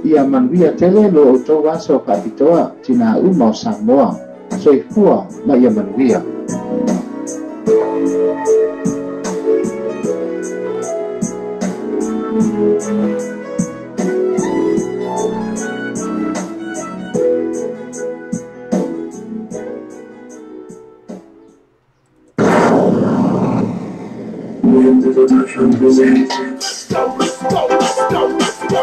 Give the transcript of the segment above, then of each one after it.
Ia manuia tele lo outou aso faapitoa tinā uma o Samoa. Soifua ma ia manuia. Let's go, let's go, let's go, let's go.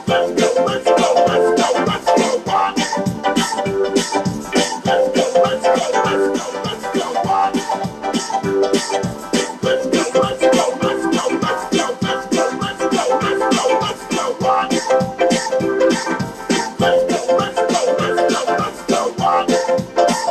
Let's go, let's go, let's go, let's go. Let's go, let's go, let's go, let's go. Let's go, let's go, let's go, let's go, let's go, let's go, let's go, let's go. Let's go, let's go, let's go, let's go. Let's go, let's go, let's go, let's go.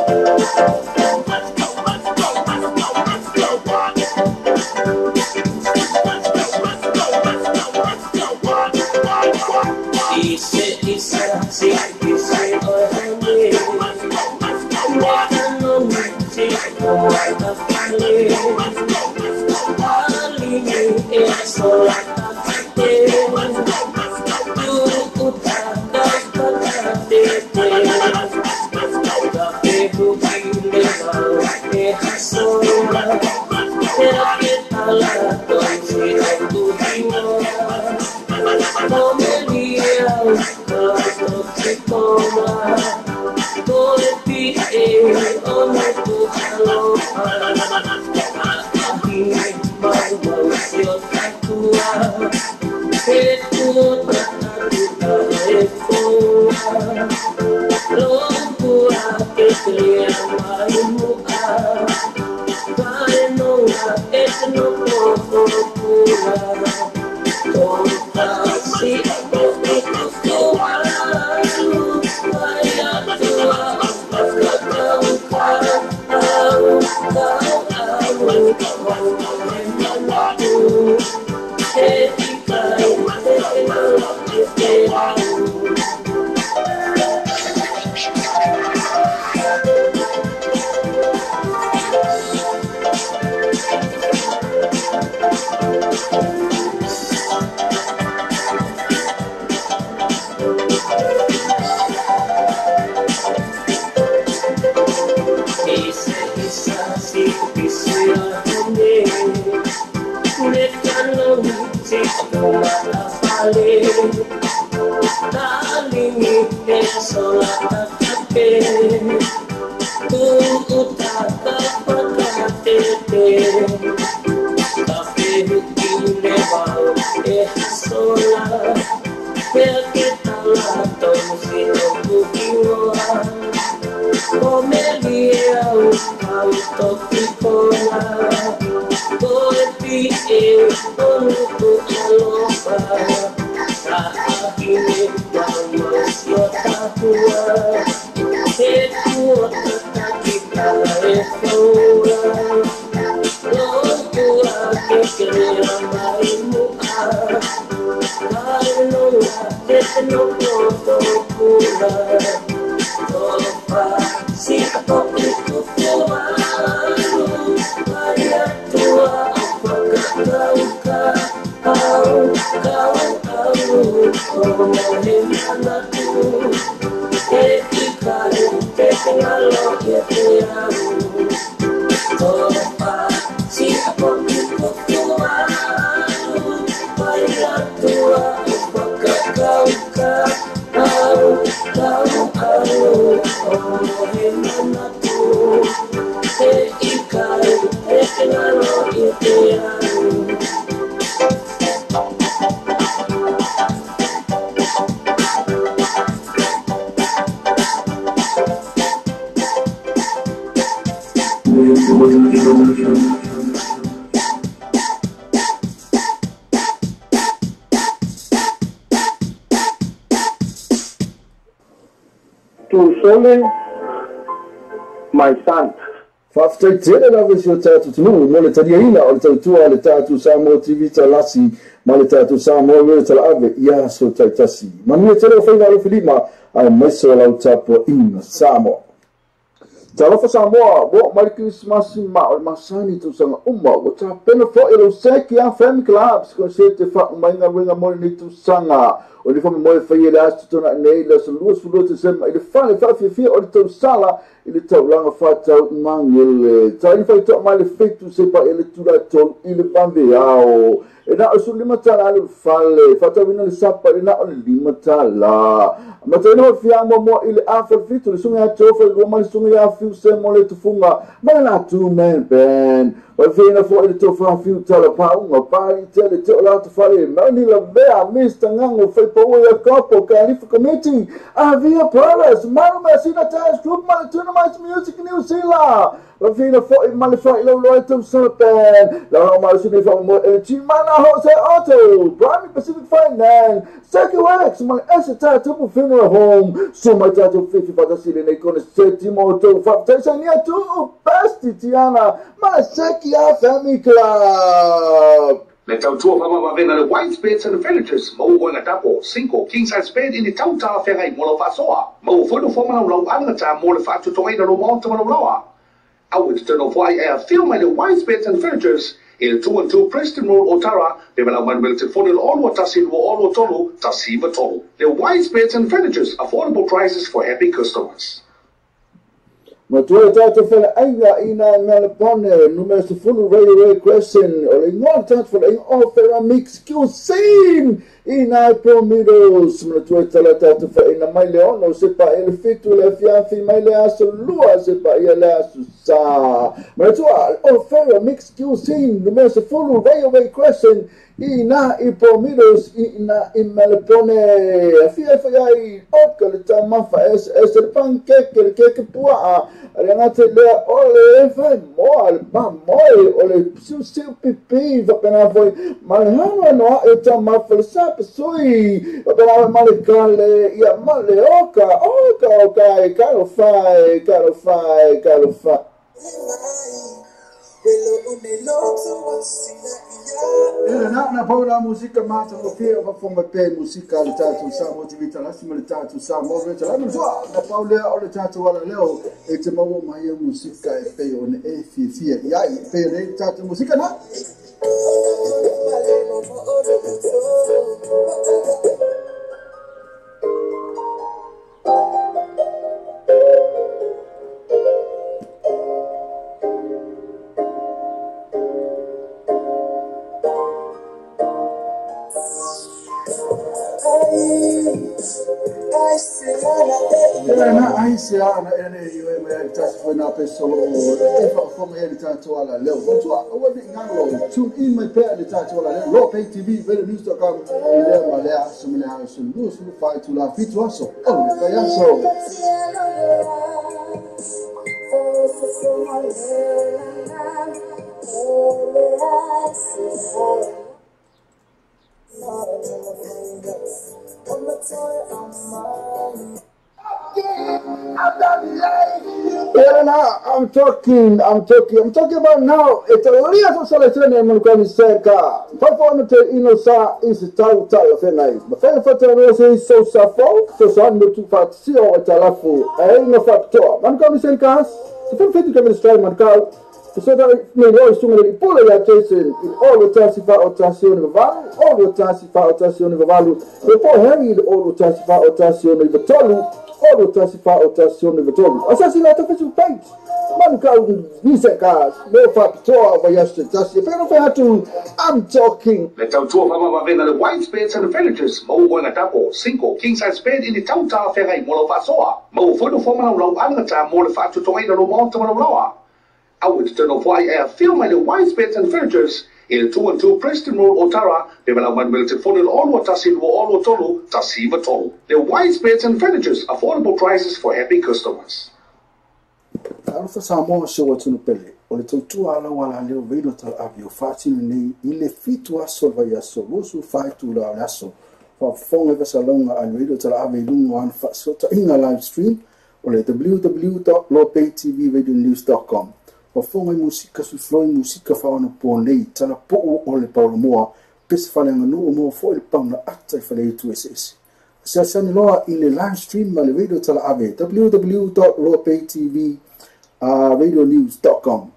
Let's go, let's go, let's go, let's go. To Sole, my son. Faafetai tele lava i si o tatou atunuu mo le taliaina o le tautua a le tatou Samoa TV Talasi ma le tatou Samoa Radio Talaave i aso taitasi. Manuia tele o faiva alofilima aemaise o lau tapuaiga Samoa. Talofa Samoa, ua oo mai le Kerisimasi ma o le masani i tausaga uma. Ua tapena foi e Lauseki a Family Club se konesete faauma ai galuega mo lenei tausaga. O lenei faamoemoe e faia i le aso Totona'i nei, le aso 22 Tesema i le fale faafiafia o le Tausala i le taulaga faatau i Magele. Taili faitoa mai le 7 sepa i le itula e 3 i le vaveao. E na o le $15 le ulufale, faatauina le sapa i le na o le $5. Amataina foi le fiaga muamua i le afa le 7, le susuga ia Joe Falelua ma le susuga ia Fiuse mo le Tufuga ma le latou Man Band. Faafeina foi le tofa Fiu Tala Pauga, Pali Tele Teo Lata Fale, Melanie Lavea, Mister Ngango, Faipaua Iakopo, Kalifa Committee, Avia Brothers, Manu Masina Dance Group ma le Tuna Music New Zealand. Faafeina foi ma le Faailoilo ai Tausala Band, Laolao Malosi nei faamoemoe Energy Mana Jose Otto, Primary Pacific Finance, Seki Wax ma le Ese Tupu Funeral Home, Suma tatou fifi faatasi i lenei koneseti mo outou. Faafetai sainia tuu Besti Tiana ma le Seki a Family Club. Le tautua faamavaega le White Beds and Furnitures, maua oe tapo, single, king size bed i le tau talafeagai mo lau faasoa. Maua foi nofoa ma laulau alagata mo le faatotogaina lou maota ma laulaoa. Aua e te nofoa ai e afio mai le Wise Beds and Furnitures i le 212 Preston Road, Otara, pe valaau mai le telefoni o le 0 1 2 2 3 1 9 3. Le Wise Beds and Furnitures, affordable prices for happy customers. Matua le tatou faleaiga i nā Melbourne, numera 10 Railway Crescent, o le igoa o le tatou faleaiga o Feramix Cuisine i nā Promiros. Manatua e tala tatou faleaiga mai le 6 sepa i le 7 le afiafi mai le aso 2 sepa i le aso sa. Manatua o Feramix Cuisine, numera 10 Railway Crescent i nā i Promiros i nā i Melbourne. Afia e fai ai oka le taumafa ese le pancake le keke puaa le gata lea o le fai moa le mamoe o le siusiu pipi faapena foi ma le hanoanoaʻi o taumafa le sapasui faapena foi ma le kale ia ma le oka oka oka e talofa e talofa e talofa. Ela na na pau la musika matagofie o faafofoga pea i musika a le tatou Samoa TV Talasi ma le tatou Samoa Radio Talasi. Manatua na pau lea o le tatou alaleo e te maua mai ai musika e pei ona e fiafia i ai e pei ona i le tatou musika na. Ela na ai se ana ene i oe mai ai tasi foi nā pesolo e faafofoga ai le tatou alaleo. Manatua, aua ne i galo, tune in mai pea i le tatou alaleo, Loa Pay TV, radionews.com, i lea ma lea aso ma le aso 24 itula 7 aso o le vaiaso. Elena, I'm talking, I'm talking, I'm talking about now. It's a lia so sala tene man kwa seka. Fa no te ino sa is tau tau fe nai. Ma fa fa te no se so sa fo, so sa no tu fa si o talafu. E no fa to. Man kwa seka. Se fa fe tu ka strike man ka. So da me lo sunga le pula ia Jason i o lo tasi fa o tasi o valu, o lo tasi fa o tasi o valu. Le po Harry o lo tasi fa o tasi o tolu. O lo tasi fa o tasi o tolu. Asasi la Facebook page. Manu ka nise ka no fa toa wa yasta tasi. Fe no fe atu I'm talking. Le tautua faamavaega le White Beds and Furnitures, maua oe tapo, single, king size bed i le tau talafeagai mo lau faasoa. Maua foi nofoa ma laulau alagata mo le faatotogaina lou maota ma laulaoa. Aua e te nofoa ai e afio mai le Wise Beds and Furnitures i le 212 Preston Road, Otara, pe valaau mai le telefoni o le 0 1 2 3 3 1 9 3. Le Wise Beds and Furnitures, affordable prices for happy customers. Talofa Samoa se ua tunu pele, o le tautua ala wala leo veino tala avi o faatino nei i le 7 aso le vaiaso, 24 itula o le aso. Faafofoga i faasalaga a le veino tala ave i luga o ana faasootaiga live stream o le www.lopaytvradionews.com. Fafofoga i musika suifuloi musika faaonaponei talapuu o le paulamoa pese faaleaganuu mo foʻi le pauna ata i faleitu eseese. Asiasi loa i le live stream ma le radio talaave www.loapaytv radionews.com.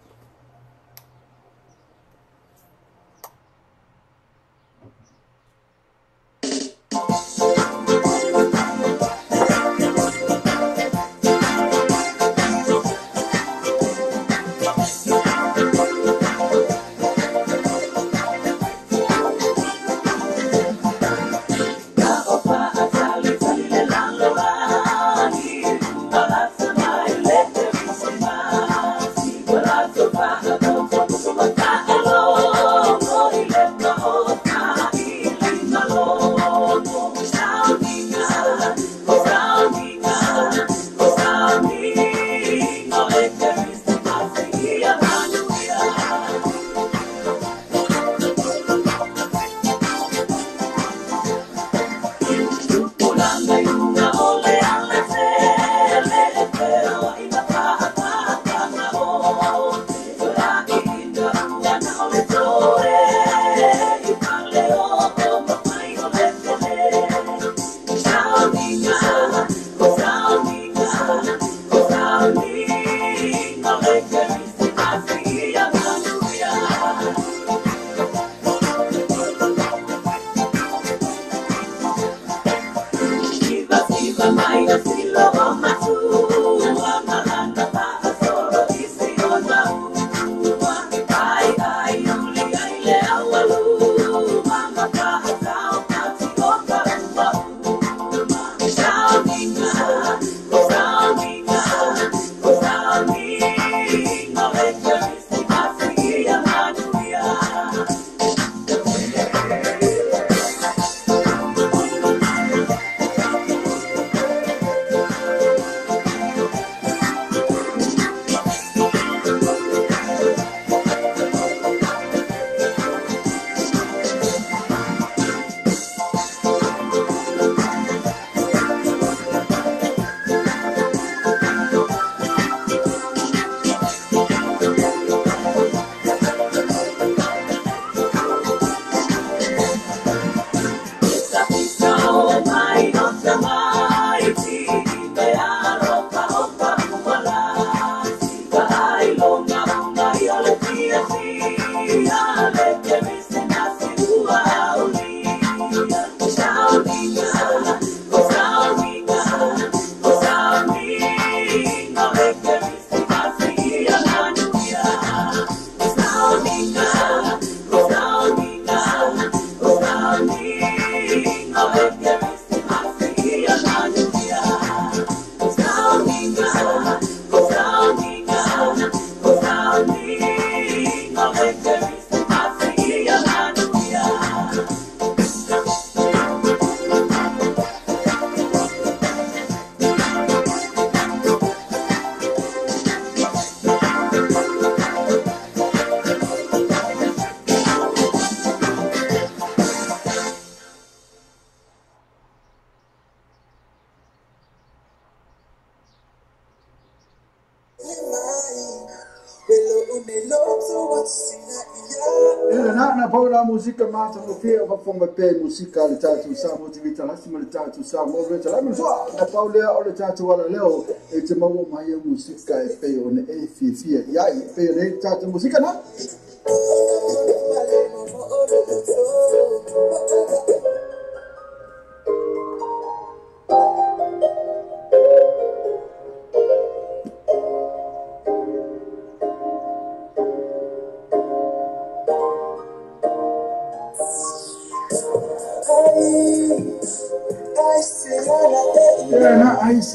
Musika mata o fia o fafonga pe musika le tatou Samoa TV talasi ma le tatou Samoa Radio talasi soa na paulea o le tatou ala leo e te maua mai e musika e pei ona e fiafia iai e pei ona e tatou musika na.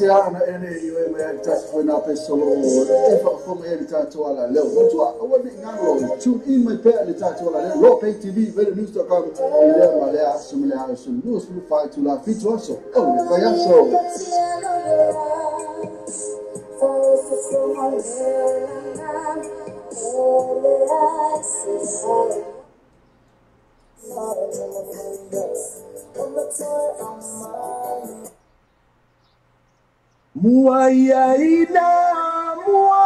Ana ene i mai tatou foi na pesolo e faafofoga ai le tatou ala leo. Matua aua nei galo tune in mai pea le tatou ala leo Loapay TV radionews.com i lea ma lea aso ma lea aso 24 itula 7 aso o le faiaso. Muaiaina mua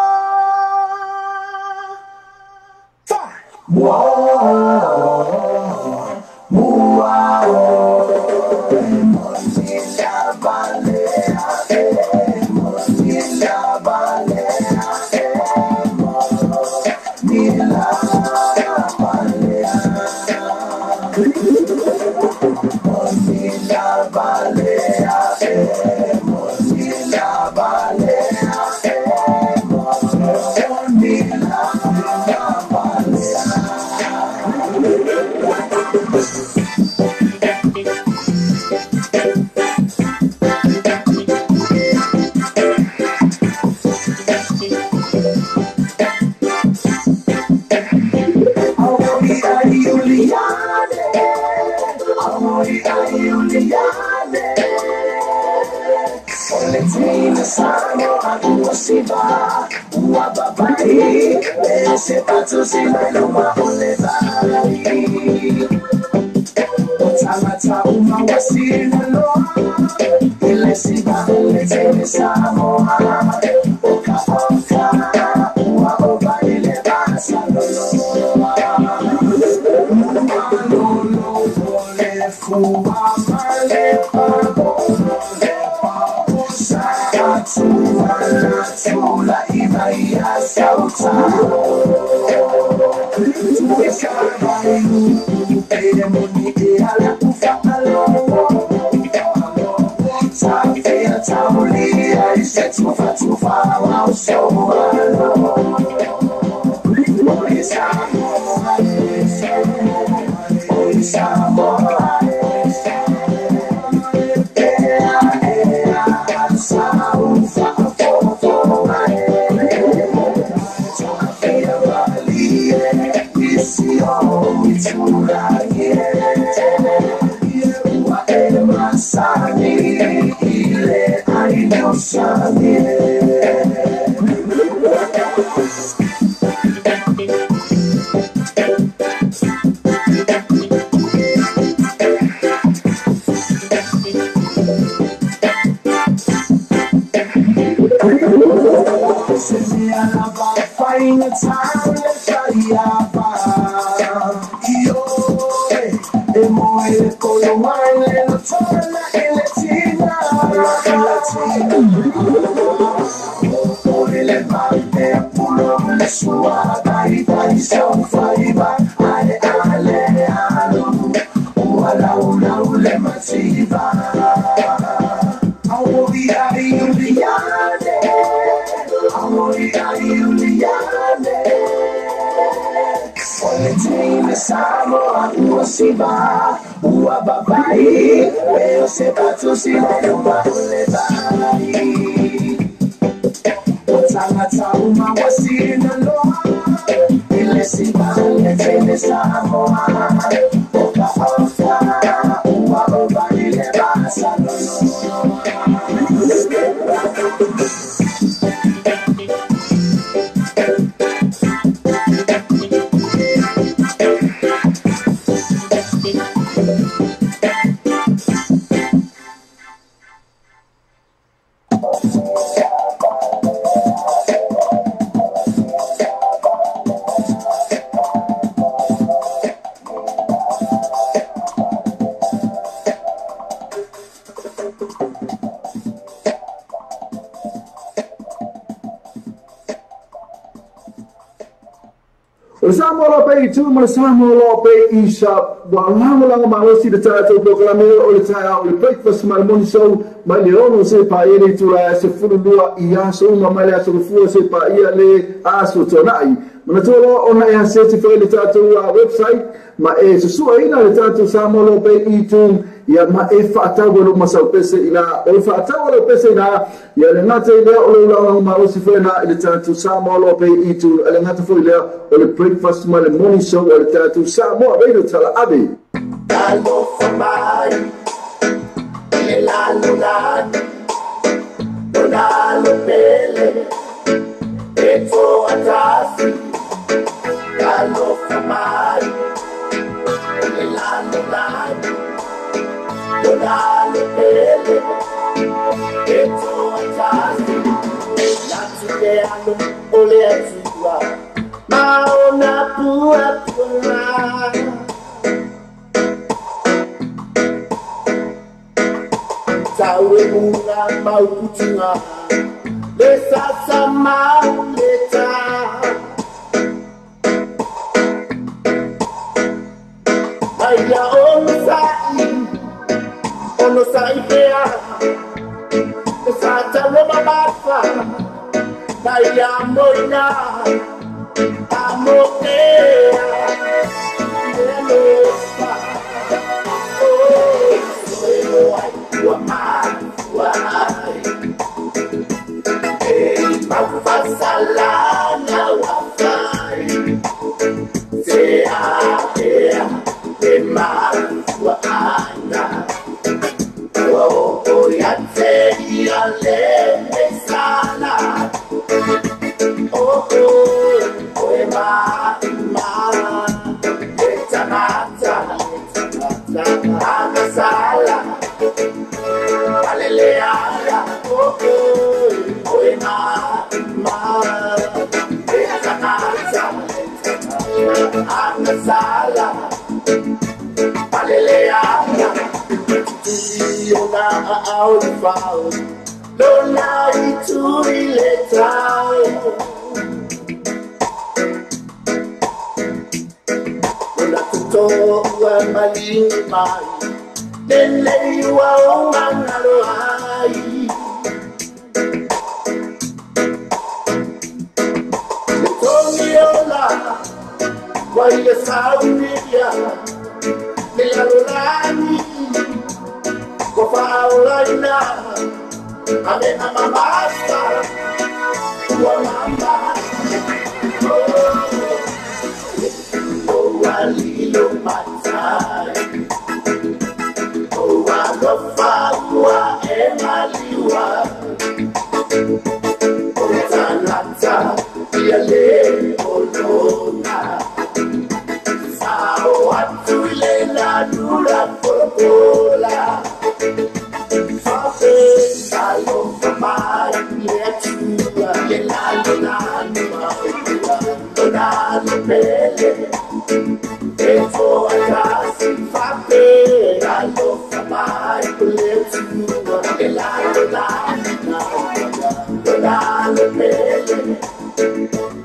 Samoa Loa Pay e-shop wa lagolago malosi le tatou polokalame o le taeao o le breakfast ma le morning show mai le 6 se paia le itula e 12 i aso uma mai le aso gafua se paia le aso tuanai. Manatua loa ona e aseti foi le tatou website ma e susuaina le tatou Samoa Loa Pay e-tune ia ma e faatau e lou masaupese ina o le faatau e lou pese ina ia le gata i lea o le ulaga malosi foi na i le tatou Samoa Loa Pay e-tune le gata foi lea o le breakfast ma le morning show o le tatou Samoa Radio Talaave. Talofa mai le lalolagi lona pele e toatasi. Talofa mai le lalolagi lona pele e toatasi. Latu le alo o le atua maona pua pua. Tau e muna mauputunga le sasa mauleta Maia ono sai pea le sata roma mafa Maia moina amokea le lofa Oh, soy ai tua mai Mafasalana wafai Te a te mafuaina Oh, ya te ia le mesala Oh, oh, e ma E tangata, agasala Paleleala, oh, oh, e ma Agasala, paleleana, ona aolifao, lola ituiletao. Lola tuto ua malingi mai, lelei ua o mangalo ai. Le tongi ola, wa ile saunia, le lalolani, ko faolaina, ame amamasa, ua mama. Oh, alilo matai, oh, alofa ua emaliwa, oh, tangata, ia le olona. Sao atu ile nanura polopola. Fafe alofa mai le atua, le lalo nanu maua, lona le pele. E toa tasi fafe alofa mai le atua, le lalo nanu maua, lona le pele.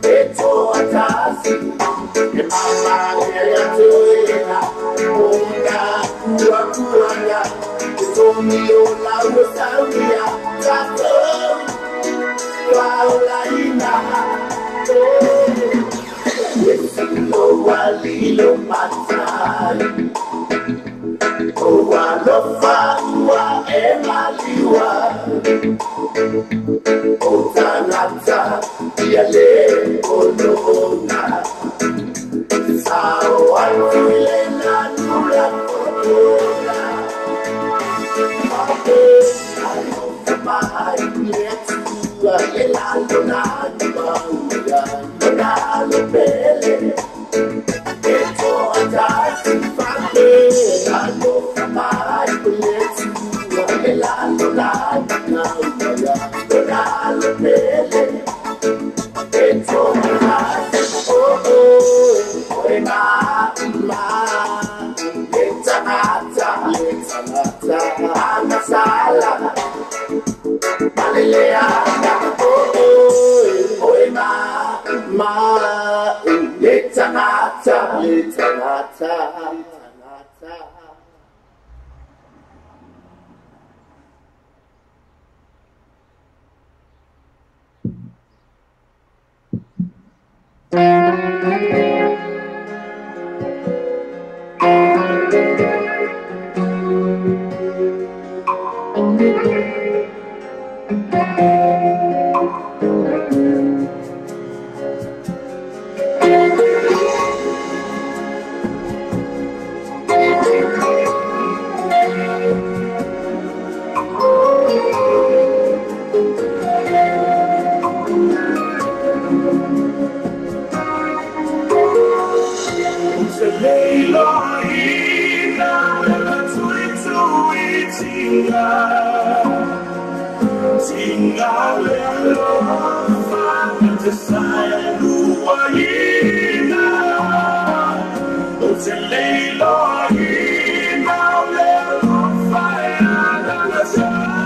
E toa tasi e mama e atuina, ona kua kuanga, e tongi o lau saunia, tato waolaina. Oh, Yesu alilo matai, o alofa ua emaliwa, o tangata ia le olona. Sao atu ile nanura polopola. Fafe alofa mai le atua, le lalo nanu maua, lona le pele. E toa tasi fafe alofa mai le atua, le lalo nanu maua, lona le pele. E toa tasi, oh, oh, e ma, le tangata, agasala, paleleana, oh, oh, e ma, le tangata, le tangata. Te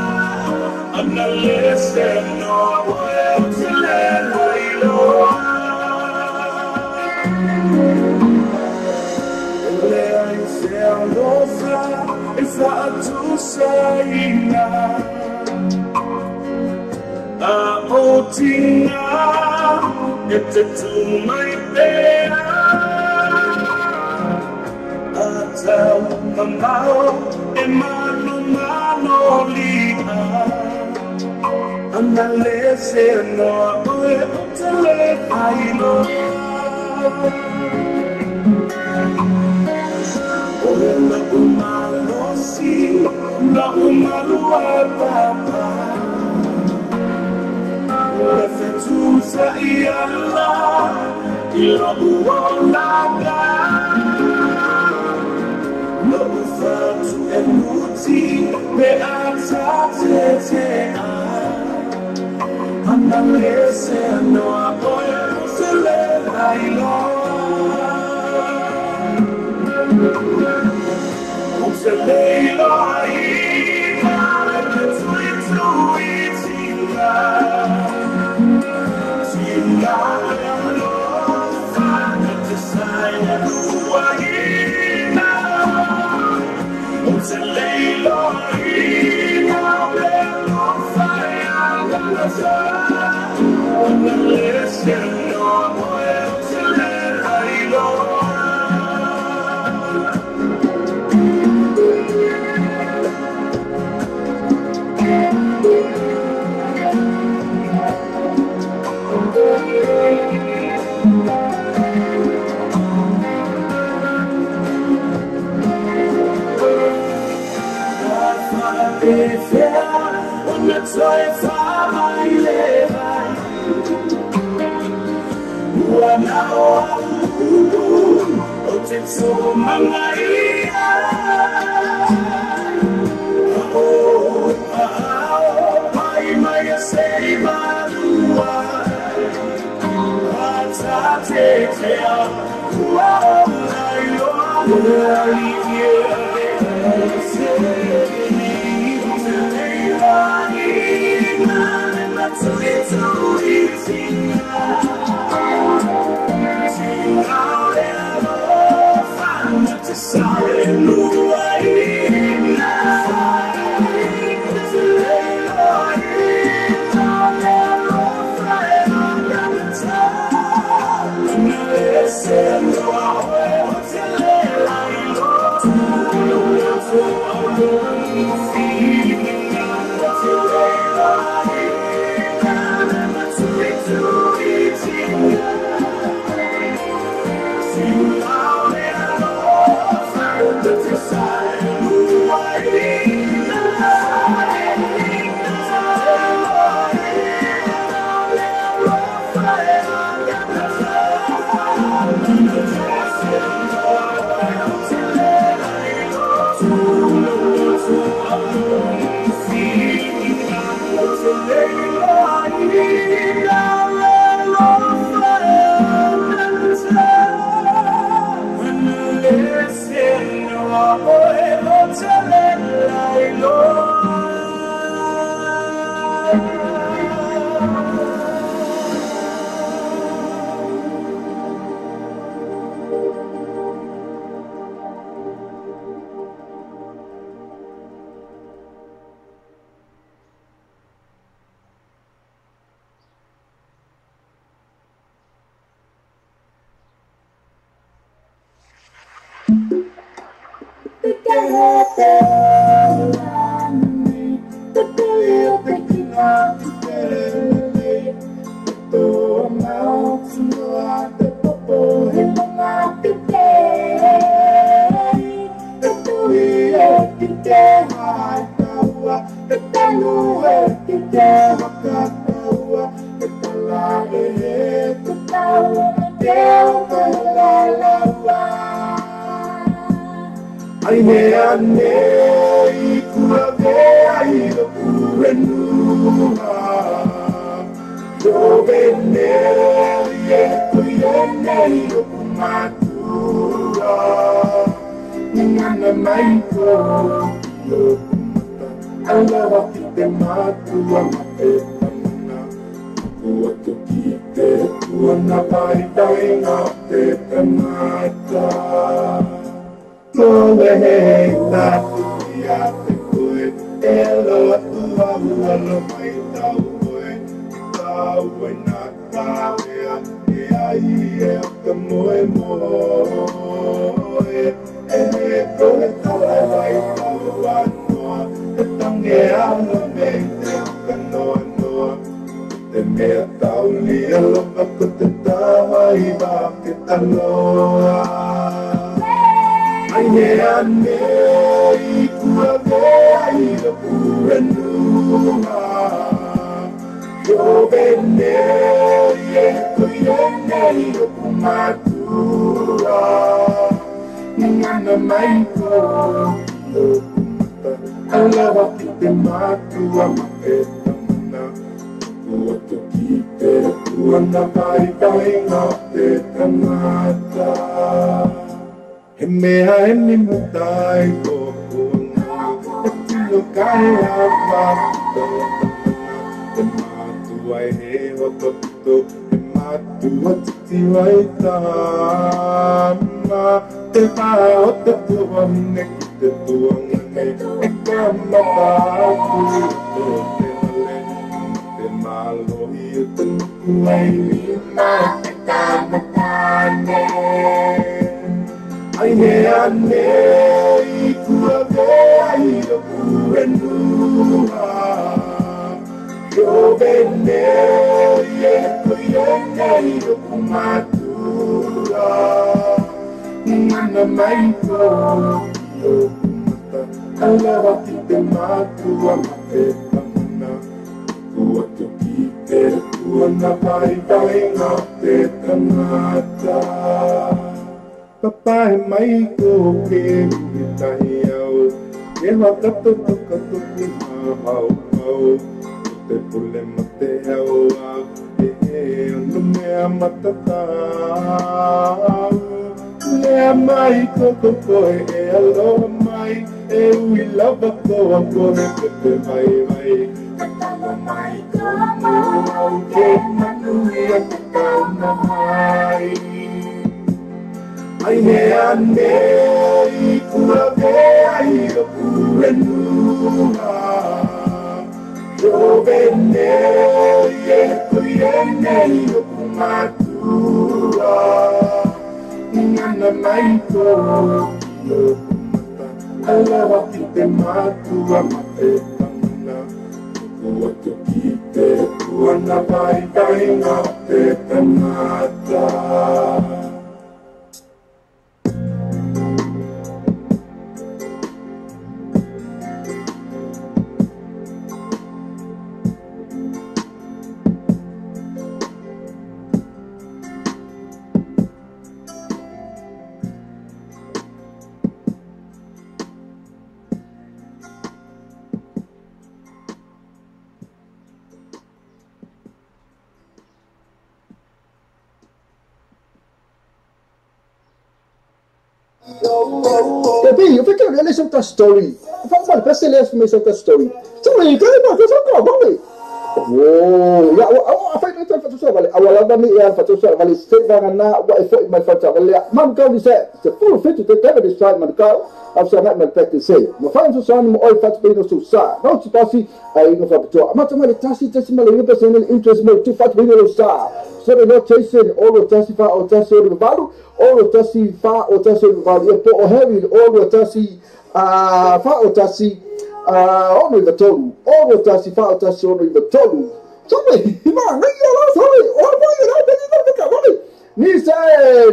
Aloha. te matua ma te tamana. Kua tu ki te tuana vai vai ngā te tangata. Tō he tātu ia te koe, e loa tua ua lo mai tau koe. I tāu e nā tāwea, e ai e o ka moe moe. E he koe talai lai tau anoa, e tange alo me te o ka noa noa. Te mea tauli alofa ko te tāwai wā ke taloa. Ai he anei kua vea i lo purenua. Yo venei e koe nei o kumatua. Ngana mai ko lo kumata. Aloha ki te matua ma te tamana. Kua tu ki te tuana vai vai ngā te tangata. He mea e ni mutai tōku anga, e tino kai a wāputa o tamana. Te mātua e he whakapito, he mātua titi wai tāma. Te wā o te tuahine ki te tuangane, e ka mata atu i roto o te hale. Te mālohi o te nuku ai lima te tāmatane. Ai he anei kua vea i lo purenua. Yo venei e koe nei o kumatua. Ngana mai ko lo kumata. Aloha ki te matua ma te tamana. Kua tu ki te tuana vai vai ngā te tangata. Papahe mai ko ke hui tahi au, e whakatoto katoku mahau au. Ko te pule ma te au a, e he ono mea matatau. Lea mai ko ko koe e aloha mai, e ui lava koa koe pepe vai vai. Tatalo mai ko mau ke manuia te tauna mai. Ai he anei kua vea i lo purenua. Yo venei e koe nei o kumatua. Ngana mai ko lo kumata. Aloha ki te matua ma te tamana. Kua tu ki te tuana vai vai ngā te tangata. Te eu fiquei olhando essa story. Eu falo, mano, presta atenção nessa story. Sorry, kaya ba kasi ko ba? Oh, ya, wa fa fa vale. Awala ba mi ya fa vale. Se va na wa e fo mai fa vale. Man ka ni se se full fit te te de sai man ka. Af sa man pek se. Ma fa so san mo oi fa te no so sa. No ti pasi ai no fa to. Ma to ma le tasi tasi ma le percent interest mo tu fa te no sa. So the rotation all tasi fa o tasi o valu all tasi fa o tasi o valu e po o heavy all tasi fa o tasi ono i tolu all tasi fa o tasi ono i tolu. Sorry, ma ngai la sorry. O ba ira be ni ka ba ni se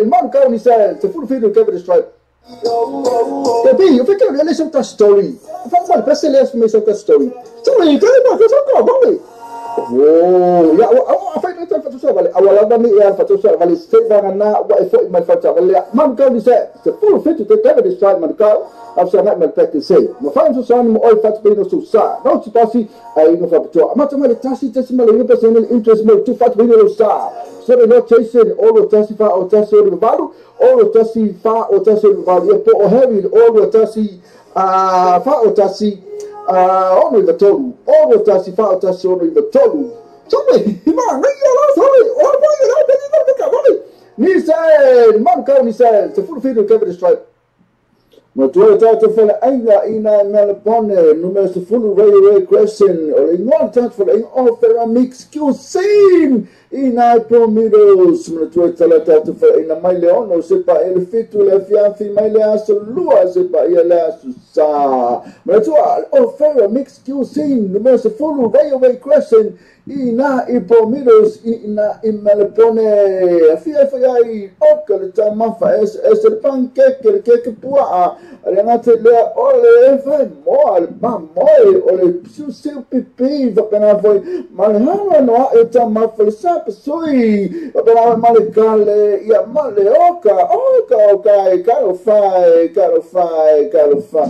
man ka ni se se full feed cover stripe. Te eu fiquei olhando essa story. Falo, mano, presta atenção nessa story. Sorry, ka ba ka ka ba. Oh, ya, wa fa fa fa vale. Awala ba mi ya fa fa vale. Se va na wa e fo mai fa vale. Man ka ni se se full fit te te de stripe man ka. Af sa man pek se. Ma fa so san mo oi fa te no so sa. No ti pasi ai no fa to. Ma to ma le tasi tasi ma le percent interest mo tu fa te no sa. So the rotation all tasi fa o tasi o valu all tasi fa o tasi o valu e po o heavy all tasi fa o tasi 6 93 6 1 4 1 6 9 3. Sorry, ma sorry, Nissan, Manukau Nissan, 17 Kevin Stripe. Matua le tātou faleaiga ina Melbourne, numera 10 Railway Crescent, o le igoa le tātou faleaiga o Feramix Cuisine, ina i Promitos. Matua e tala tātou faleaiga mai le 6 se pa e le 7 le afiafi mai le aso 2 se pa ia le aso sa. Matua o Feramix Cuisine, numera 10 Railway Crescent, ina i Promitos, ina i Melbourne. Afia e ai o ka le taumafa ese le pancake, le keke puaa, le gata lea o le faimoa, le pamoe, o le siusiu pipi, faapena foi ma le hanoano aʻe o taumafa le sapasui, faapena foi ma le kale, ia ma le oka, oka oka e talofa e, talofa e, talofa.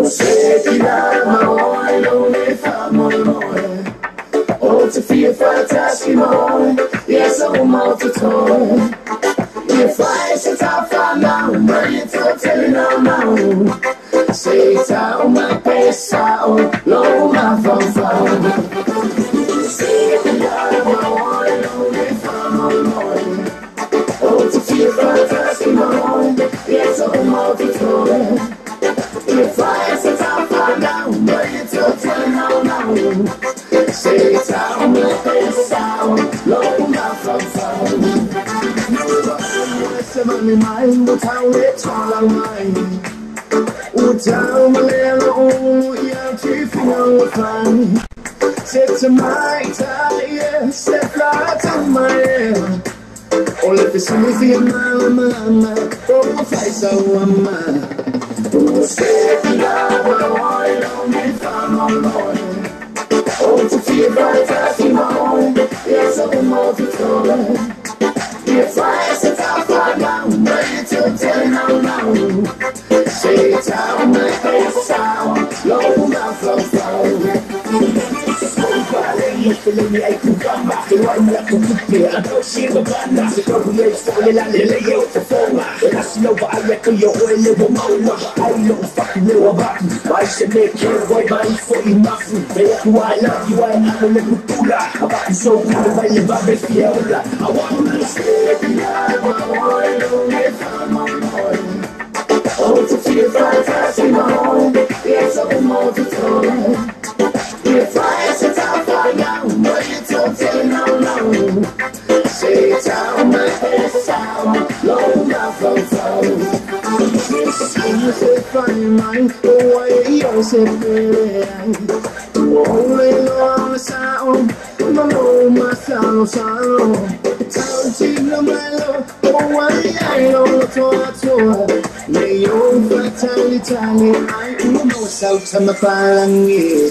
Se ti lava oi lo le fa moe O te fia whatasi moe Yes o mo te toe Ia whai se tā whanau Mai e tō tele nau nau Se tā o mai pesa o Lo ma fau fau Se ti lava oi lo le fa moe O te fia whatasi moe Yes o mo te toe Ia whai se tā whanau Mai e tō tele nau nau Se tā o mai pesa o Lo ma fau fau Se mani mai o tau e tala mai O tau malelo o ia te whina o whai Se te mai tai e se flata mai e O le te sinifi a mala mama O mo whai sau ama O se te lava oi lo me whano loe O te fia whaitasi moi Yes o mo te toe Ia whai se tā whanau Mai e tō tele nau nau Se tau mai pesa o Lo ma fau fau Peleni ay kugama Keluar melakukan Atau siapa bana Sekolah sekolah lele yo performa Kasih lo ayat ke yo ole wo maula Ai lo fuck me wa ba Mai se me ke wai mai fo imafu Be I love you I am le pula Aba so ku mai le ba be fiola I want to say Oh to feel fantastic Yes I'm more to If I sit out now, but you don't tell no no. Say down my sound, low my flow flow. Se fai mai, oh I se Oh lo sound, no ma salo salo. Tau melo, oh I lo to to. Me yo fatali tali, I no sao tama palangi.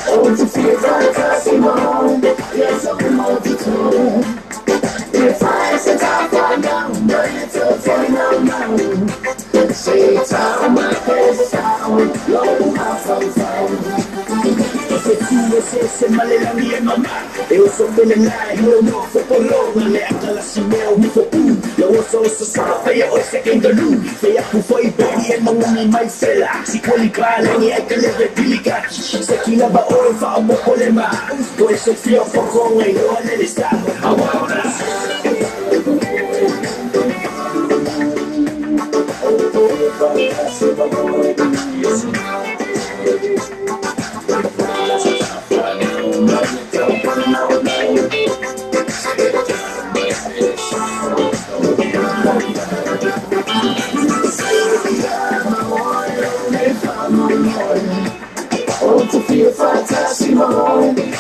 Oh, to feel fantastic, yes, I'm more to do. If I sit up now, but it's okay now, now. Say down my face, down, low my phone, Se malelangi e mama E o so mele lai Lo no fo polo Le akala si meo mi fo pu Lo oso oso sa Feia o se kendo lu Feia ku fo i peri e mangumi mai sela Si kuali pa lengi e kele repilika Se kila ba oi fa o mo polema Ko e se fio fo konga i o alele sa Awa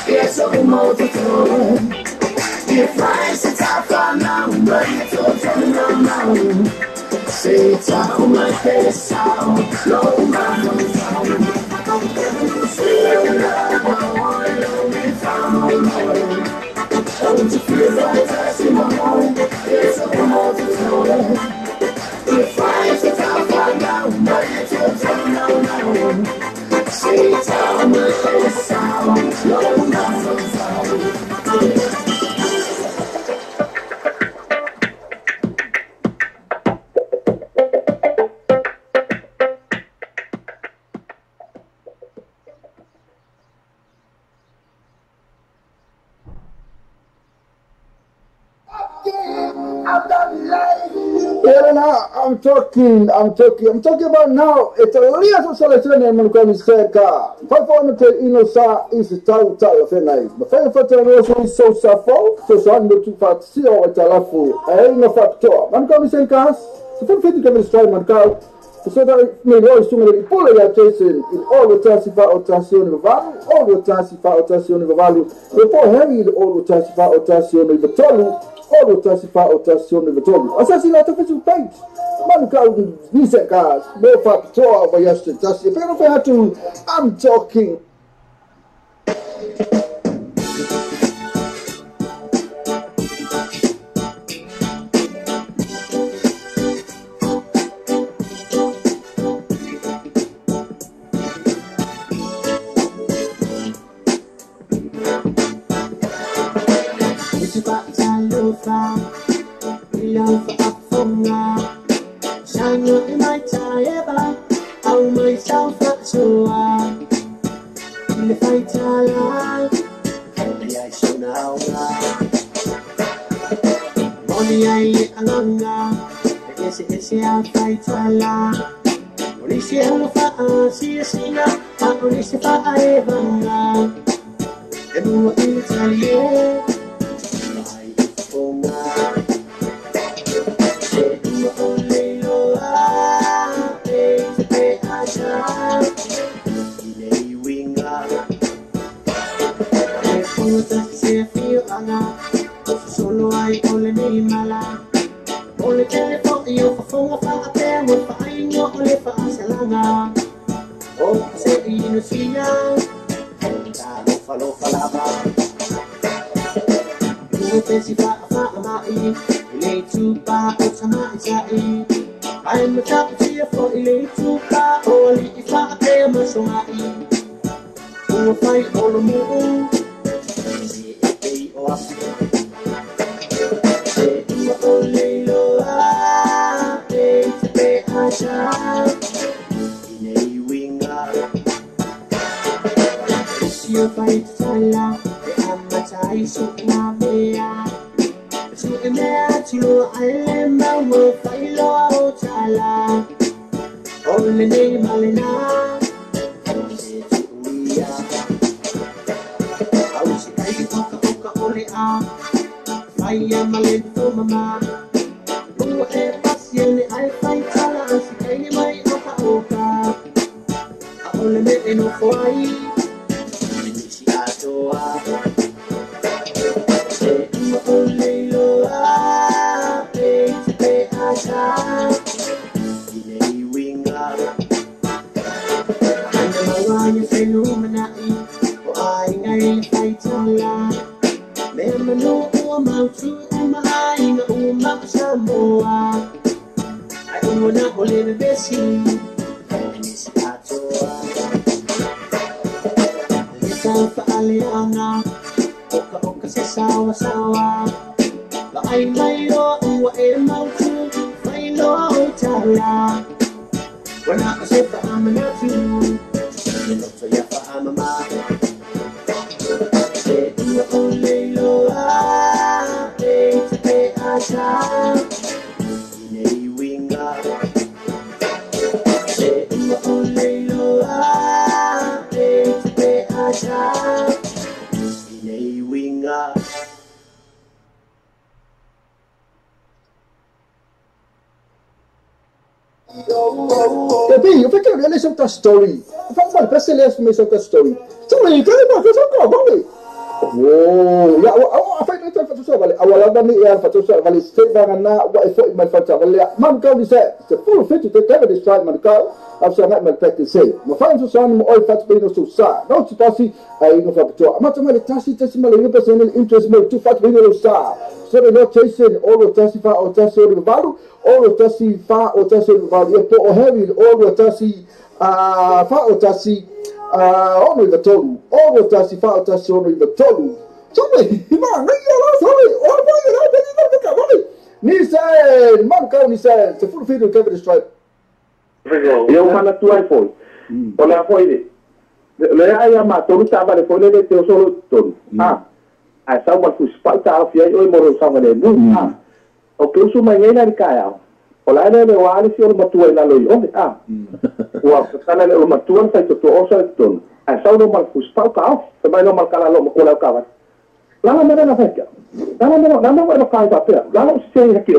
Yes, I'm more to do. If I sit up now, but you don't know now. Say down my face out, low my If I sit up now, but you don't know now. Say down my face out, low my I'm talking about now. It's a liaison selection and man cerca. 500 inosa is tau tau fenai. Ma fai fatto no so so safo, so so no tu fat si o talafu. E no fatto. Man come cerca. Se fa fiti come strike man ka. So that me lo su me pole ya Jason in all the tasi fa otazione valu, all the tasi fa otazione valu. E poi Harry all the tasi fa otazione vatolu. All the tasi fa otazione vatolu. Assassinato Facebook page. Man ka nise ka mo fa toa va yeste tasi. Pero fa tu I'm talking. Story. Story. Story, Oh, ya, Eu mana tua foi. Olha foi. Le ai a tolu tava le foi le te solo tolu. Ah. A sa uma fus pa ta fi ai oi moro sa le nu. Ah. O que usu mai na ka. Ola le le wa le si o matua ina lo i. Ah. Ua kana le o matua sa to o sa tolu. A sa no mal fus pa ka. Se mai no mal kala lo mo la ka. La la mera na fecha. La la mera, la mera no kai pa. La la se aqui.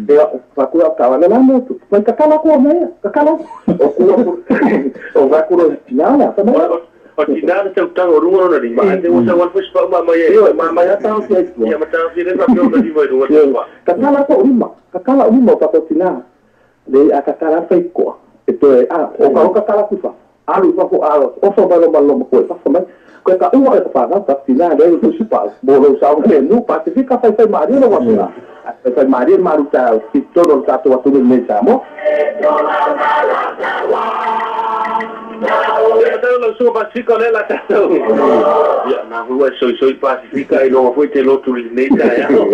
E pa ku ka la la mo tu. Mas ka kala ko me, ka kala. O ku o va ku la la. O tinada se o rungo no rima. Ate o sa wal fus pa ma mai. Io ma mai ta o se. Ya ma ta fi le pa no rima no. Ka kala ko rima. Ka kala rima pa ko tina. Le a ka kala fai ko. E to e a o ka kala ku fa. Alu fa ko alo. O so ba lo ma lo ko fa mai. Ka uma e fa ta tina le o su pa. Bo lo sa o no pa te fica fai fai mari no wa. Fai mari maruta ki todo o tato wa tudo me chamo. Ia tau lau suga Pasifika o lea la tatou. Ia na hui soi soi Pasifika i loga foi te lotu lenei taeao.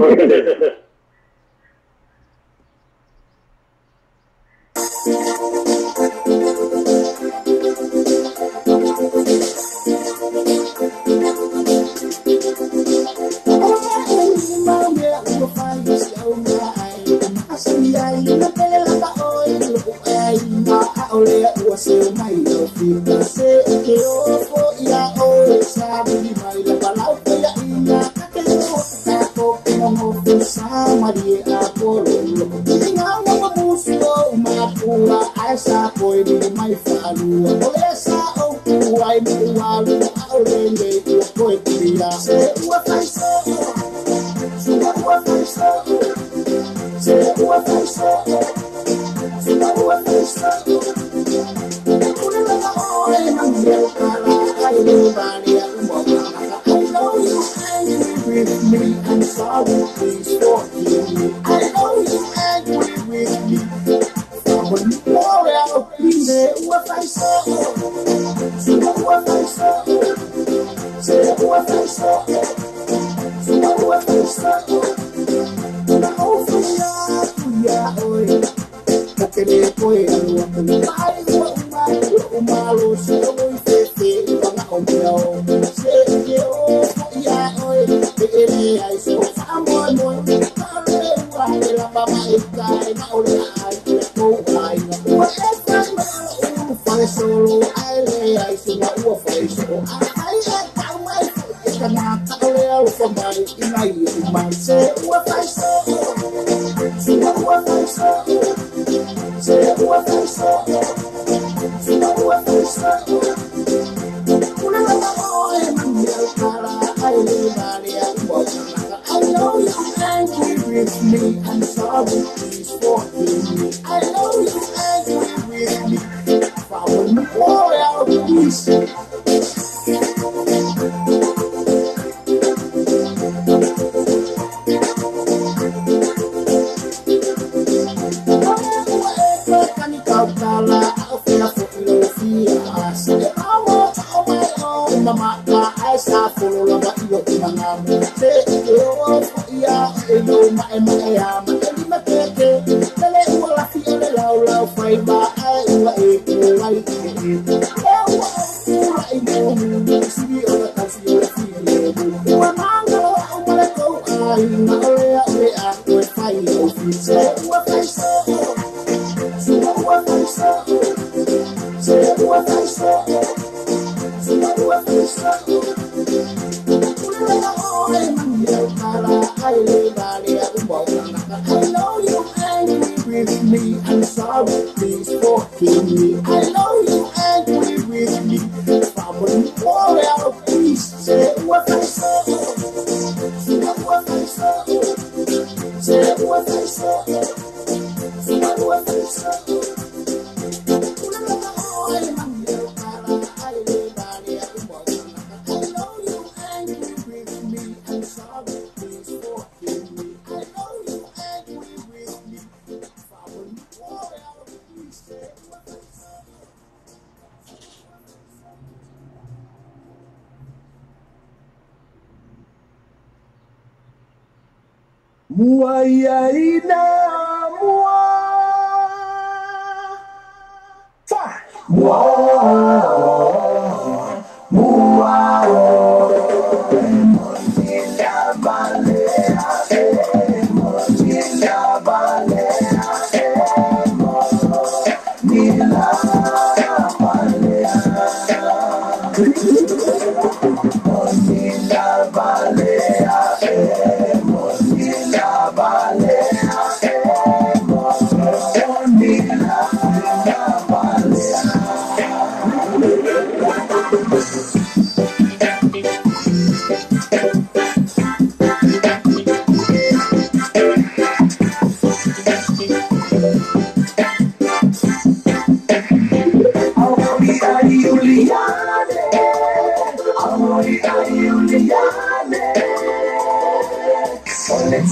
Ole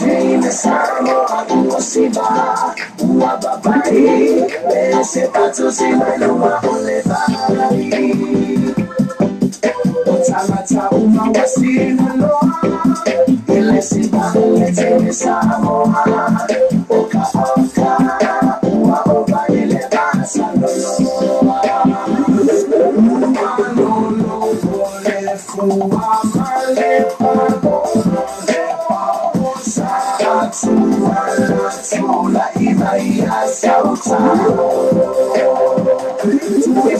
Samoa ua siva ua babai e se patu si mai luma ole vai o tangata uma wasina loa ele siva le tene Samoa o ka oka ua ova ele basa loloa malolo ole fua male papo Tula imai sauta Tuwe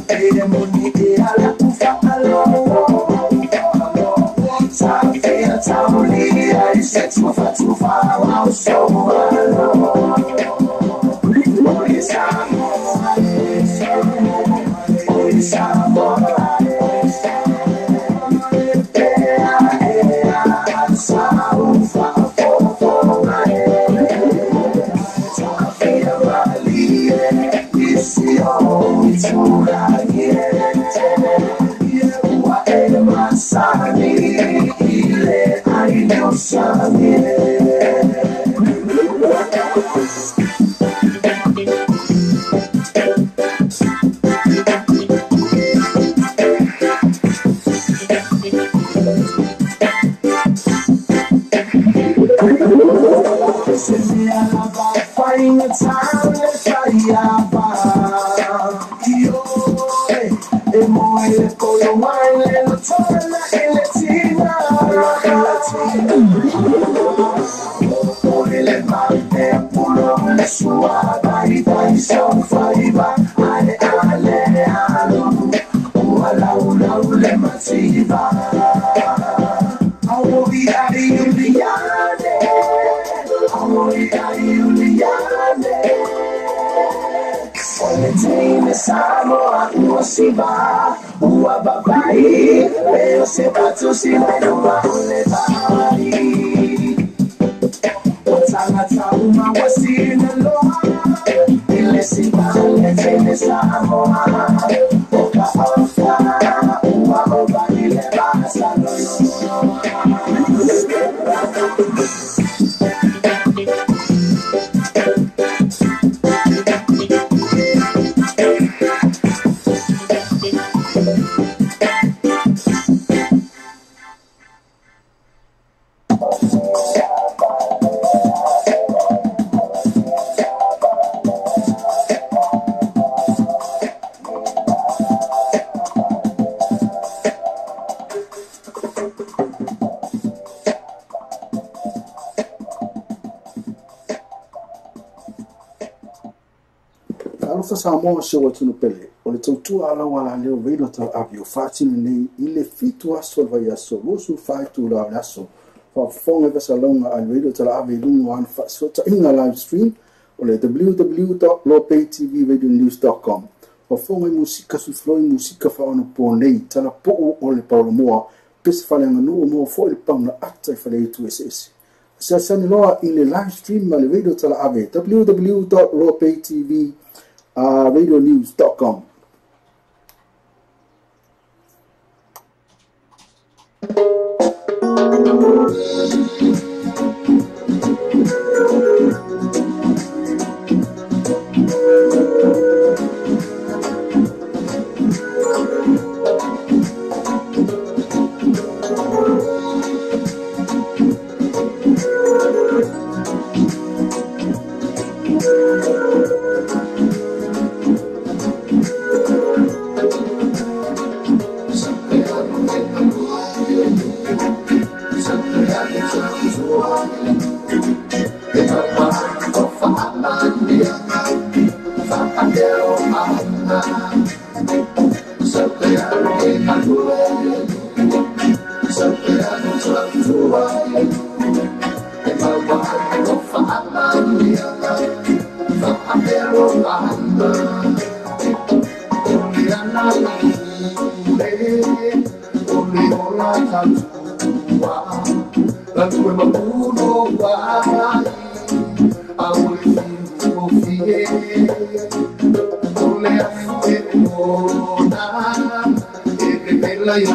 e moni e ala ufa alo Tafia taulia ise tufa tufa wa uso alo Oi Samoa, oi Samoa. Samoa se o tunu pele o le tautua ala wala leo veilo tau avi o whaatinu nei i le fitu aso le vai aso losu whaetu la le aso whaafonga vesalonga a le veilo tau avi lunga ana whaasota inga live stream o le www.lopaytvradionews.com whaafonga i musika sufloi musika whaona po nei tala poo o le paolo moa pese whale nganu o moa fo le pauna ata i whale itu ese ese loa i le live stream ma le veilo tau avi www.lopaytv radionews.com. Ole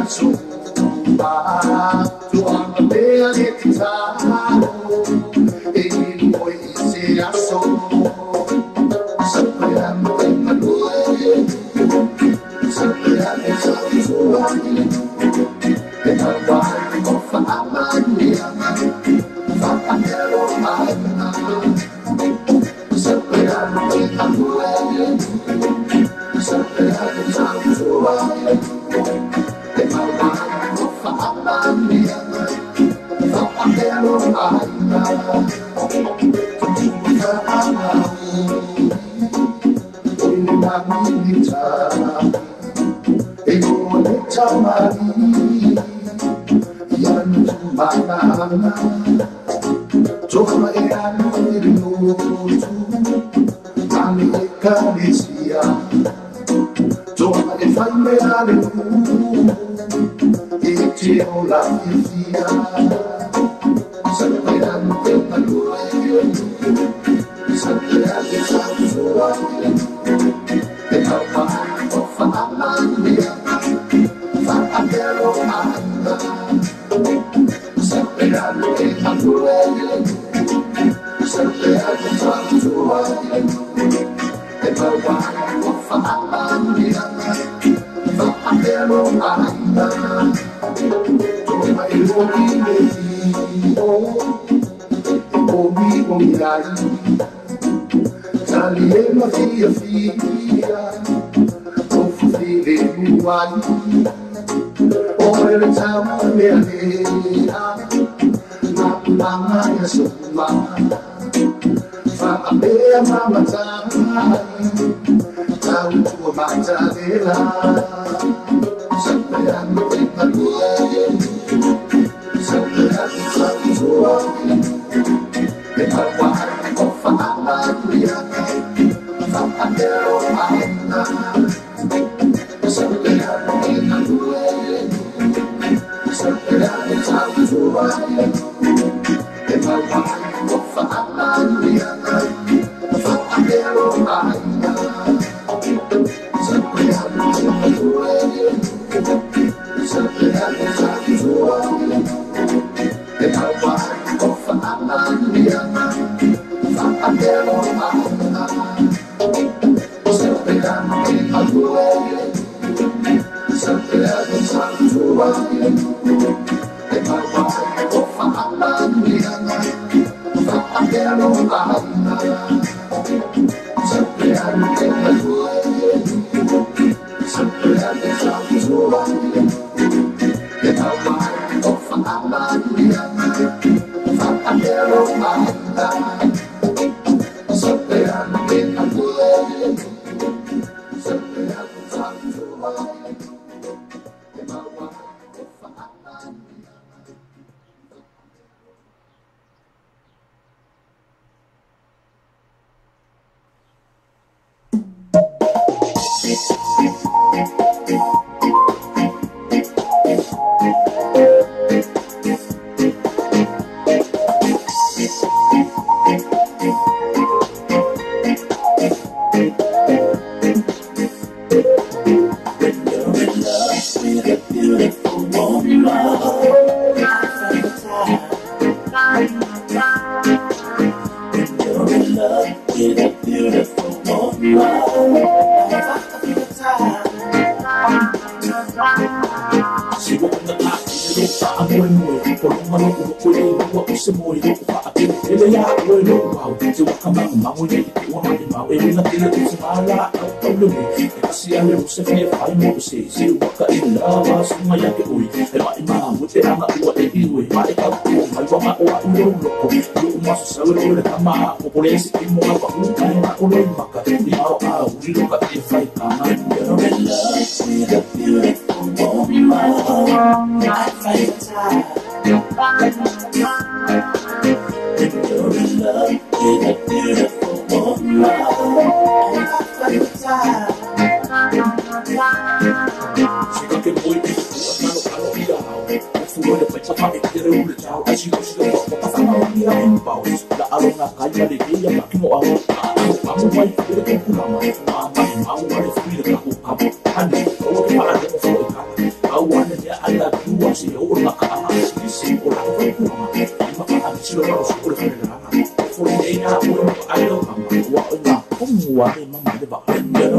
You're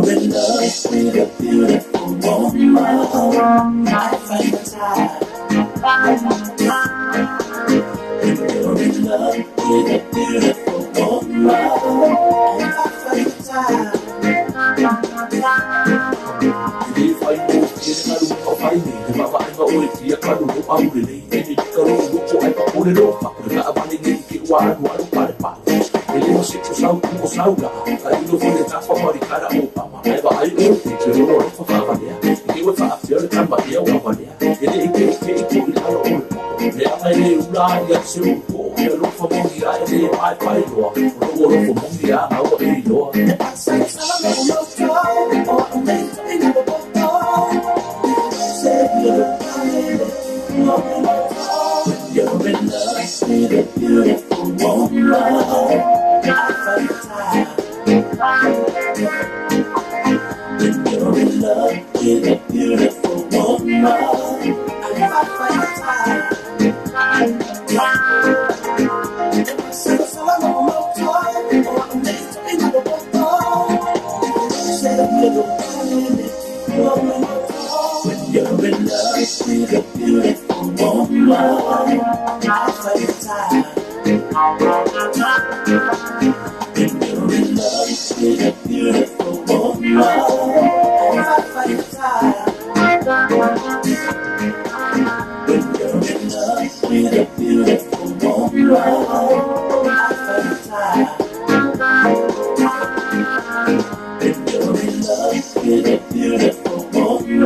in love with a beautiful woman. I find the time. You're in love with a beautiful woman. I find the time. If I move, You're in love with a beautiful woman. I find the time. When you're in love with a beautiful woman, I find the time. When you're in love with a beautiful woman, I find the time. When you're in love with a beautiful woman, I find the time. When you're in love with a beautiful woman, I find the time. When you're in love with a beautiful woman, I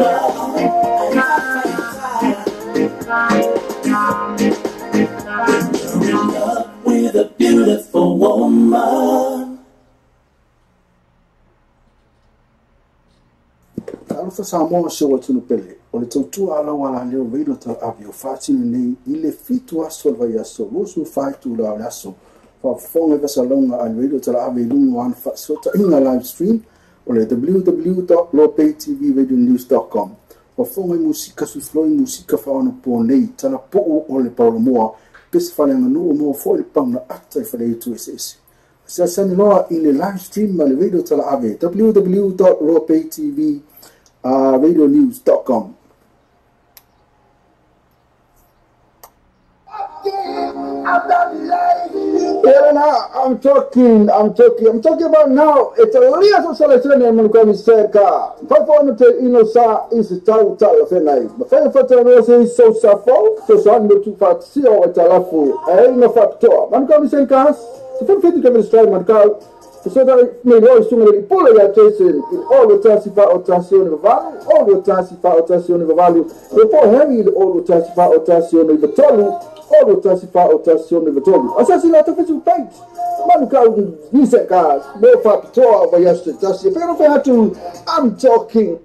find the time. When you're in love with a beautiful woman. Talofa Samoa se o atunu pele, o le tautua ala wala leo veilo tal avi o whaatinu nei i le fitu aso le vai aso, losu whaitu la o le aso. Whaafonga vasalonga a le veilo tal avi lungu an whaasota inga live stream o le www.lopaytvradionews.com. Whaafonga i musika sufloi musika whaona po nei, tala poo o le Paulo Moa, pese whalenga nuu moa fo le pauna ata i whale itu ese. Asiasani loa i le live stream ma le veilo tal avi www.lopaytvradionews.com. I'm talking about now. It's a liaison selection and I'm cerca. 500 inosa is tau fenai. Fa so safo, so san no tu fat si o talafu. E no factor. Man come cerca. Se fa fiti che stai man ka. So da me lo su me pole ya Jason in all the tasifa otazione valu, all the tasifa otazione valu. E poi heavy all the tasifa otazione vatolu. All the tasifa otazione vatolu. Assassinato Facebook page. Manuka Niseka, no factor of yesterday. I'm talking.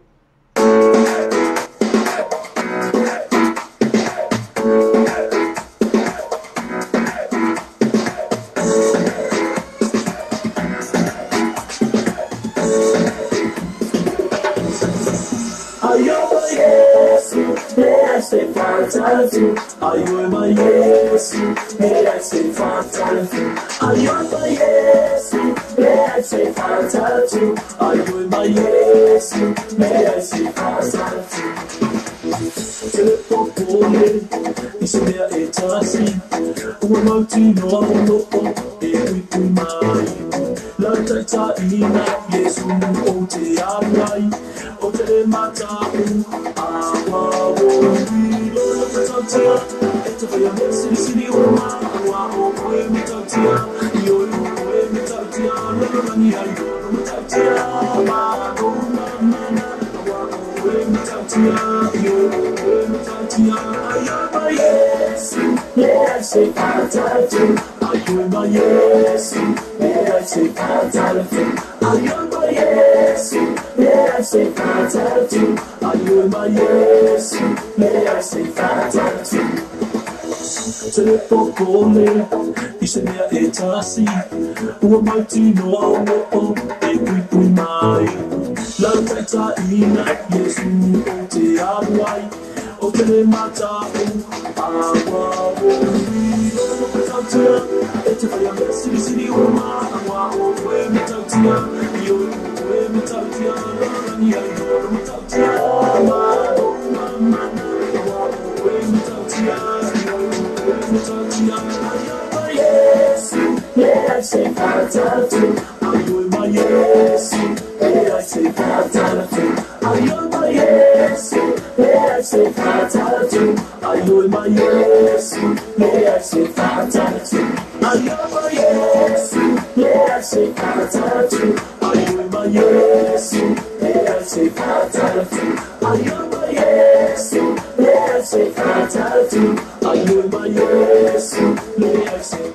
o te matau awa o ilo matautia e te whai ame siri siri o ma awa o e matautia i o e matautia rangi ai o matautia ma o mana awa o e matautia i o e matautia Yesu, yeah, I say fatality. Ayo my Yesu, yeah, I say fatality. Ayo my Yesu, yeah, I say fatality. Ayo my Yesu, yeah, I say fatality. Ayo my Yesu, yeah, I say fatality. Ayo my Yesu, yeah, I say fatality. Ayo my Yesu, yeah, I say fatality. Ayo my Yesu, yeah, I say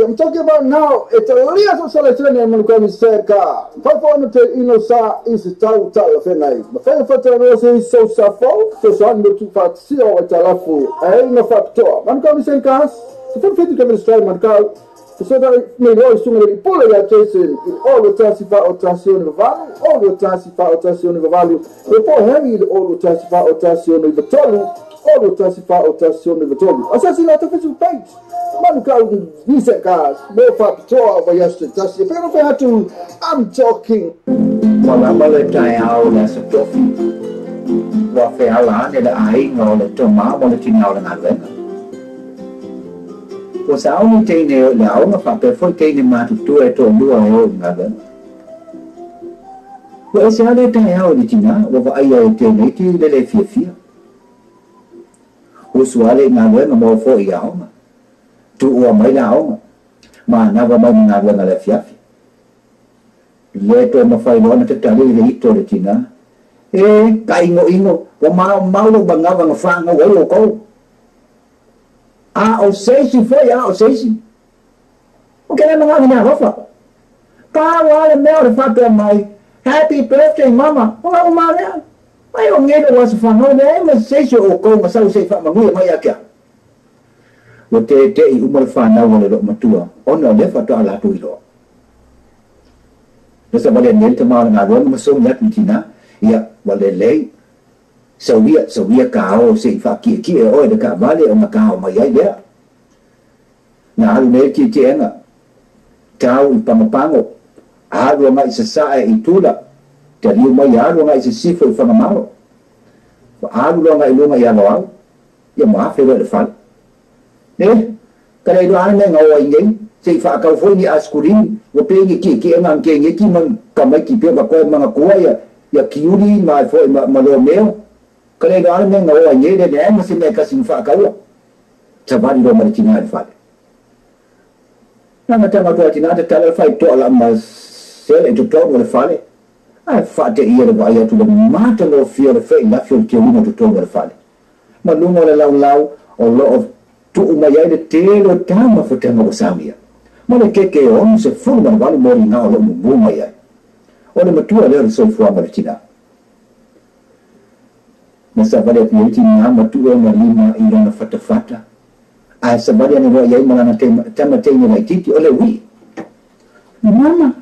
I'm talking about now. It's a real selection and I'm going to say, 500 inosa is tau fenai. Ma fai no se so safo, so so no tu fat si o talafu. Ai no factor. Man come say kas. So fai come strike man ka. So that me lo su me pole ya Jason in all the tasifa otation valu, all the tasifa otation valu. E po heavy all the tasifa otation vatolu, all the tasifa otation vatolu. Assassin la Facebook page. Manu nise kas, mo factor va yesterday. Pero fai tu I'm talking. Wala male tai au la sa tofi. Wa fe ala ne la ai ngo le toma mo le tinau le ngaluega. O sa au ni teine le aoga faapea foi teine matutua e toalua e o i galuega. Ua ese lava lea taeao i le tinā ua vaaia e teneiti le lē fiafia. Usu ale i galuega ma o foʻi i aoga. Tuua mai la aoga manava mai ma galuega le afiafi. Le toe mafai loa na tatali le ito le tinā. E ka'igo'igo ua maomao lou magava ga fagau ai oukou. A o seisi foi, a o seisi. O ke le magaga ni alofa. Pa wa le mea o le faapea mai, happy birthday mama, o lau malea. Mai o ngelo wa sa whanau le e ma seisi o kou masau sei whaamanuia mai a kia. Ua te te i uma le whanau o le loo matua, ona o le whatoa lātou i loa. Nasa wale nele te maala ngā roa ma somi atu tina, ia wale lei, sawia ka ao se i whaakie e oe le ka vale o ngā kao mai ai lea. Nā alu nei ki te enga, tau i pangapango, alu anga i sasae i tula, te liu mai alu anga i sisifo i whangamalo. Alu anga i lunga i alo au, ia maafe loa le whale. Ne, ka rei loa ane ngā oa i ngei, se i whaakau foi ni askurini, wa pengi ki ki enga ang ke ngeki mang kamai ki pia ka koe manga kua ia kiuri ma foi ma loa meo. Ka rei loa ane ngā oa i ngei, le le ma se mea kasi whaakaua. Savali loa maritina i whale. Nā ngā tanga toa tina te tala whai toa la ma sele i totonu o le whale. Ae faateia le vaai atu le matagofie o le feʻilafi o le teuina o totonu o le fale ma luga o le laulau o loo tuu mai ai le tele o taumafataga ua saunia ma le keke e 68 moliga o loo mumū mai ai. O le matua lea o le soifuaga o le tinā. Na savali atu ai tinā ma tuu ona lima i lona fatafata ae savali ane loa iai ma lana tama teine laititi o le uiʻi. Mama,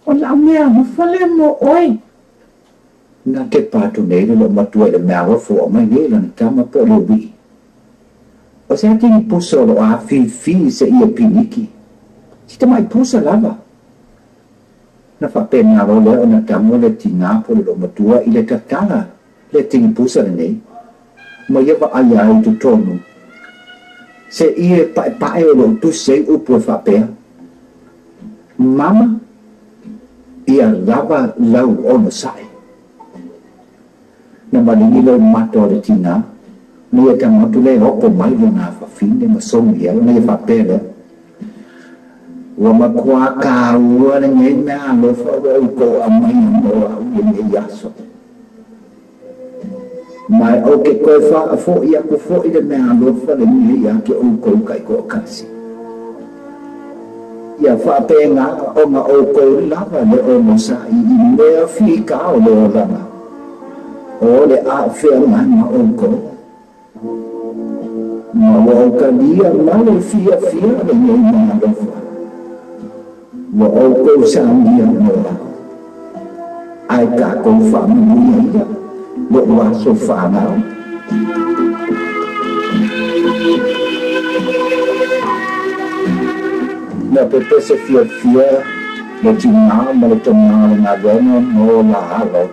o lau mea alofa lea mo oe. Na tepa atu nei le loomatua i le mea alofa ua aumai nei lana tama po o le uiʻi. O se atigi pusa o loo afifī seia piniki. Si tamaʻi pusa lava. Na faapena loa lea ona tago le tinā po o le loomatua i le tatala le tigi pusa lenei ma ia vaaia ai i totonu seia e paepae o loo tusi ai upu e faapea, Mama, ia lava lau onosaʻi. Na maligi lou mata o le tinā ma ia tago atu lea e opo mai lona afafine ma sogu i ai ona ia faapea lea, Ua matuā kāua lenei mea alofa ua outou aumaia mo aʻu i lenei aso. Ma e ou ke toe faafoʻi aku foʻi le mea alofa lenei ia te outou taitoatasi. Ia faapena ona outou lava le onosaʻi i mea fitā o le olaga o le a'afeagai ma outou. Ma ua ou talia ma le fiafia lenei mea alofa ua outou saunia mo aʻu. Ae tatou faamanuia ia loʻu aso fanau. Na pepese fiafia le tinā ma le tamā o le galuega mo la alo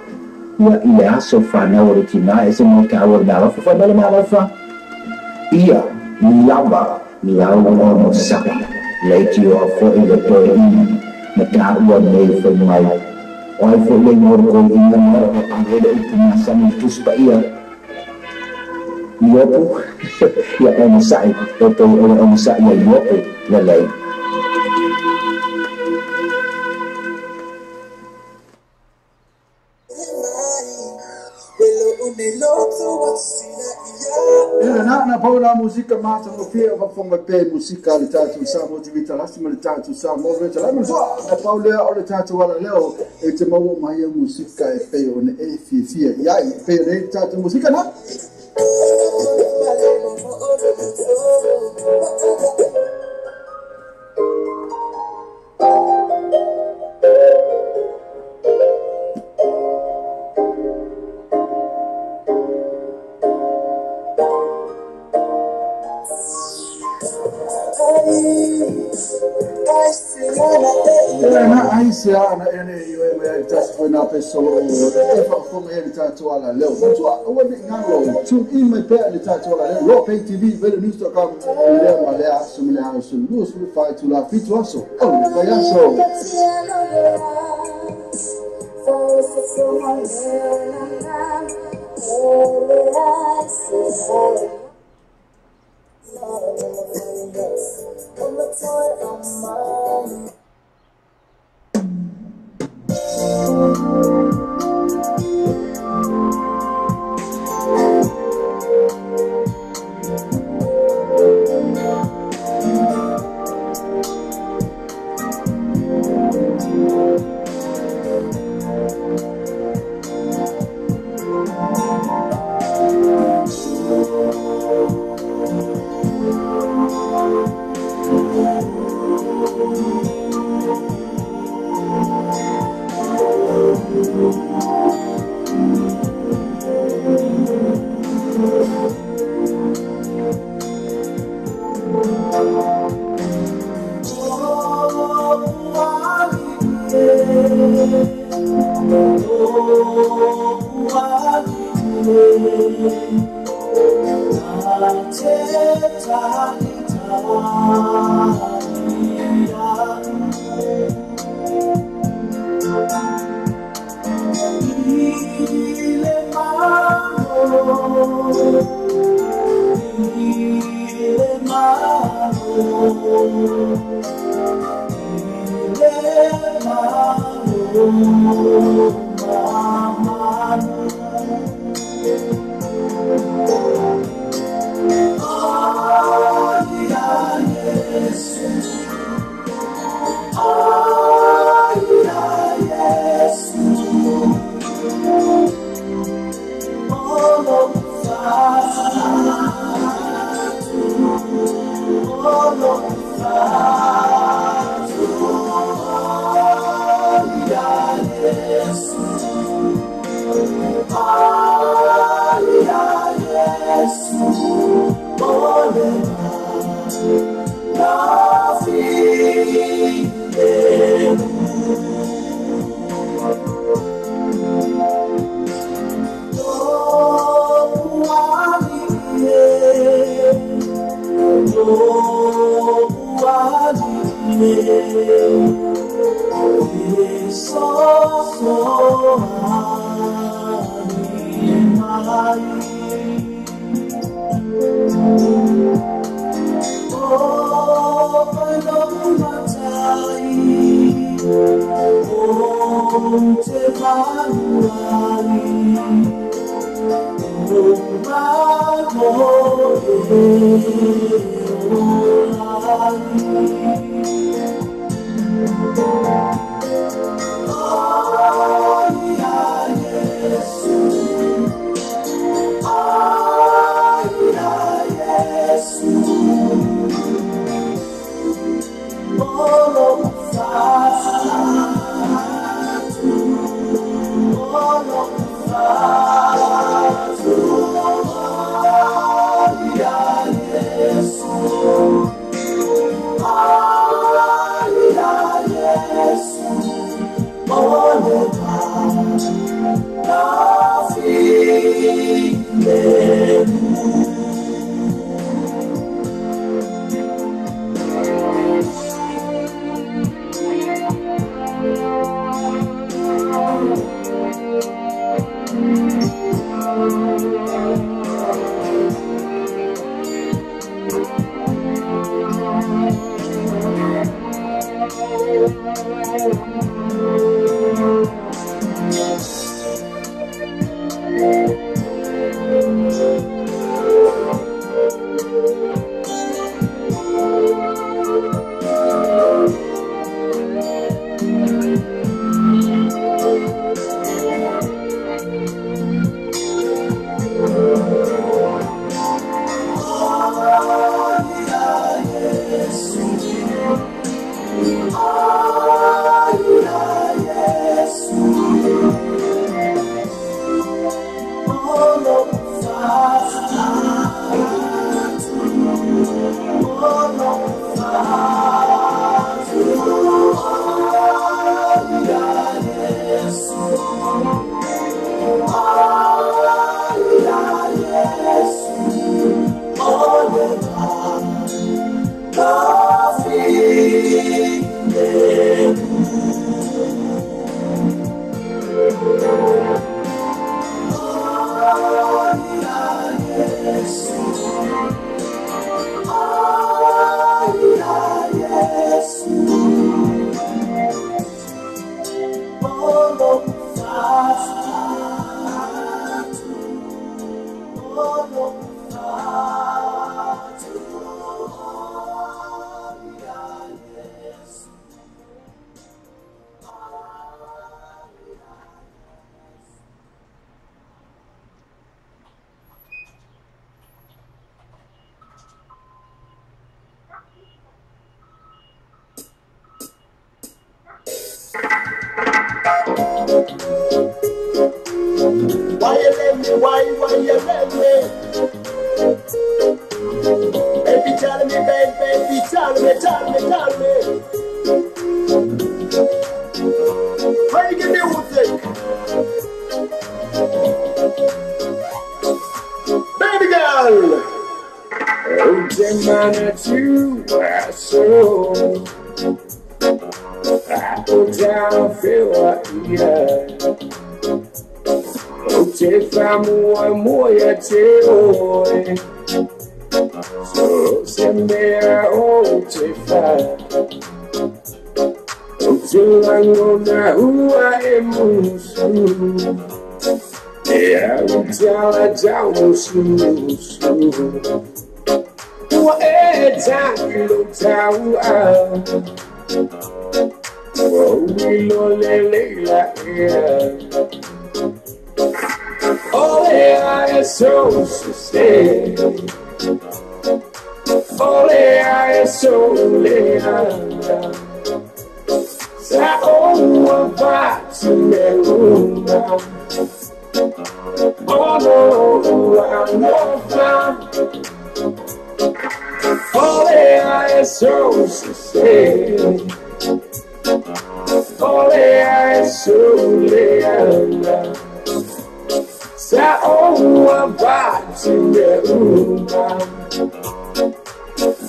ia i le aso fanau o le tinā e ese mai taua o le mea alofa. Fai mai le mea alofa, ia lava lau onosaʻi leitioa foʻi le toeaina na taua nei fai mai. O ai foʻi le igoa o le toeaina na oo ave le upu masani i le Tusi Paia? Iopu. Ia onosaʻi e pei o le onosaʻi a Iopu lelei. Ia na na pau la musika matagofie o faafofoga pea i musika a le tatou Samoa TV Talasi ma le tatou Samoa Radio Talasi. Manatua, na pau lea o le tatou alaleo e te maua mai ai musika e pei ona e fiafia i ai. E pei ona i ai le tatou musika na. Ea na ai se ana e le i oe mai ai tasi foi nā pe solo o e faafofoga ai le tatou alaleo. Manatua, aua ne i galo, tune in mai pea i le tatou alaleo, Raw Pay TV, radionews.com, i lea ma lea aso ma le aso 24 itula 7 aso o le vaiaso.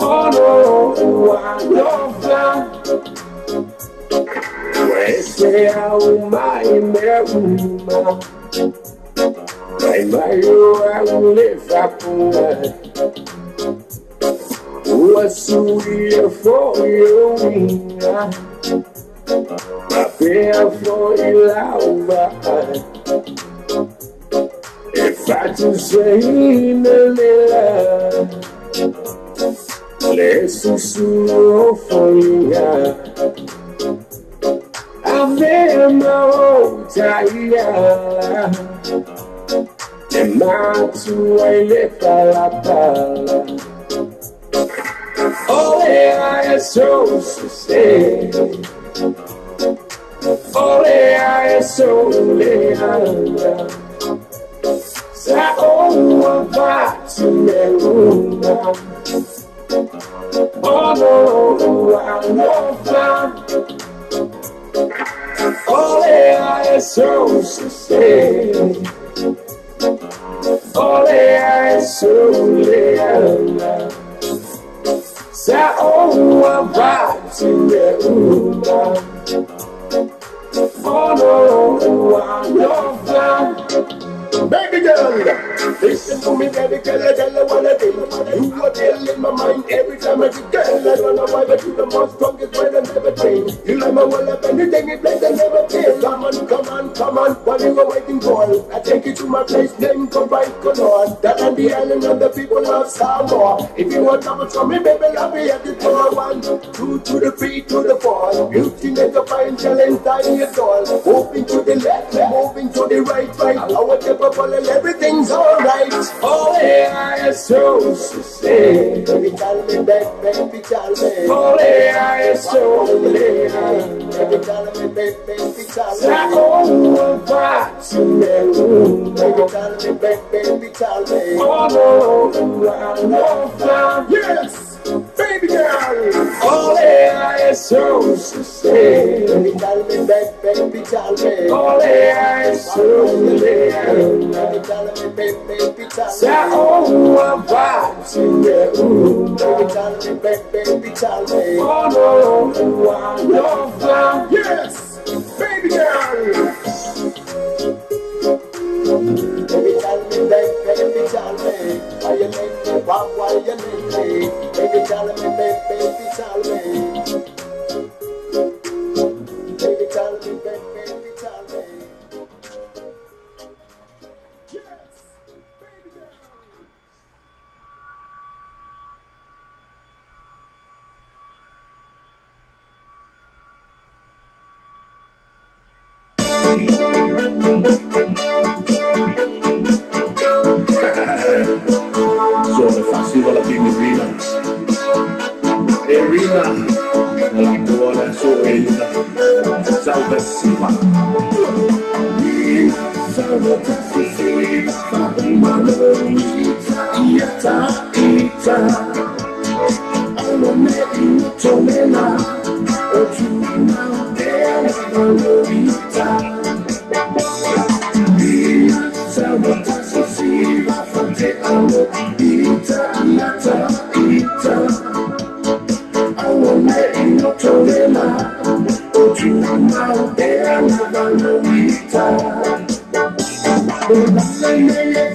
Oh no, I love that. se au mai mea uma Mai mai o au le fapunga Ua suia foi o inga Mapea foi lauva E fatu se ina lela Le susu o foinga Ave maota ia Te matua i le palapala Ole ae so se Ole ae so le ala Sa oua vatu me uma Ono ua alofa Ole ae so se Ole ae so le ala Sa oua vatu me uma Ono ua alofa Baby girl, listen to me, baby girl, I tell you what I do. You are still in my mind every time I see girl. I don't know why, but you the most strongest one I've ever seen. You like my world up and you take me place I never been. Come on, come on, come on, what you were waiting for? I take you to my place, name Kobai That on the island of the people of Samoa. If you want trouble from me, baby, I'll be at the door. 1, 2, to the 3, to the 4. Beauty make a fine challenge, dying at all. Moving to the left, moving to the right, right. Our temple and everything's alright. Ole ae so se Baby, tell me, baby, tell me. Ole ae so le Baby, tell me, baby, tell me. Sa oua vatu me uma Baby, tell me, baby, tell me. Ono ua alofa Yes, baby girl. Ole ae so se Baby, tell me, baby, tell me. Ole ae so le Baby, tell me, baby, tell me. Sa oua vatu me uma Baby, tell me, baby, tell me. Ono ua alofa Yes, baby girl. Baby, tell me, baby, tell me. Why you make me? Why you make me? Baby, tell me, baby, tell me. Baby, tell me, baby, tell me. Yes, baby girl. Sono fasiva la prima rima. E rima nella buona sorella. Salve Siva. Lele,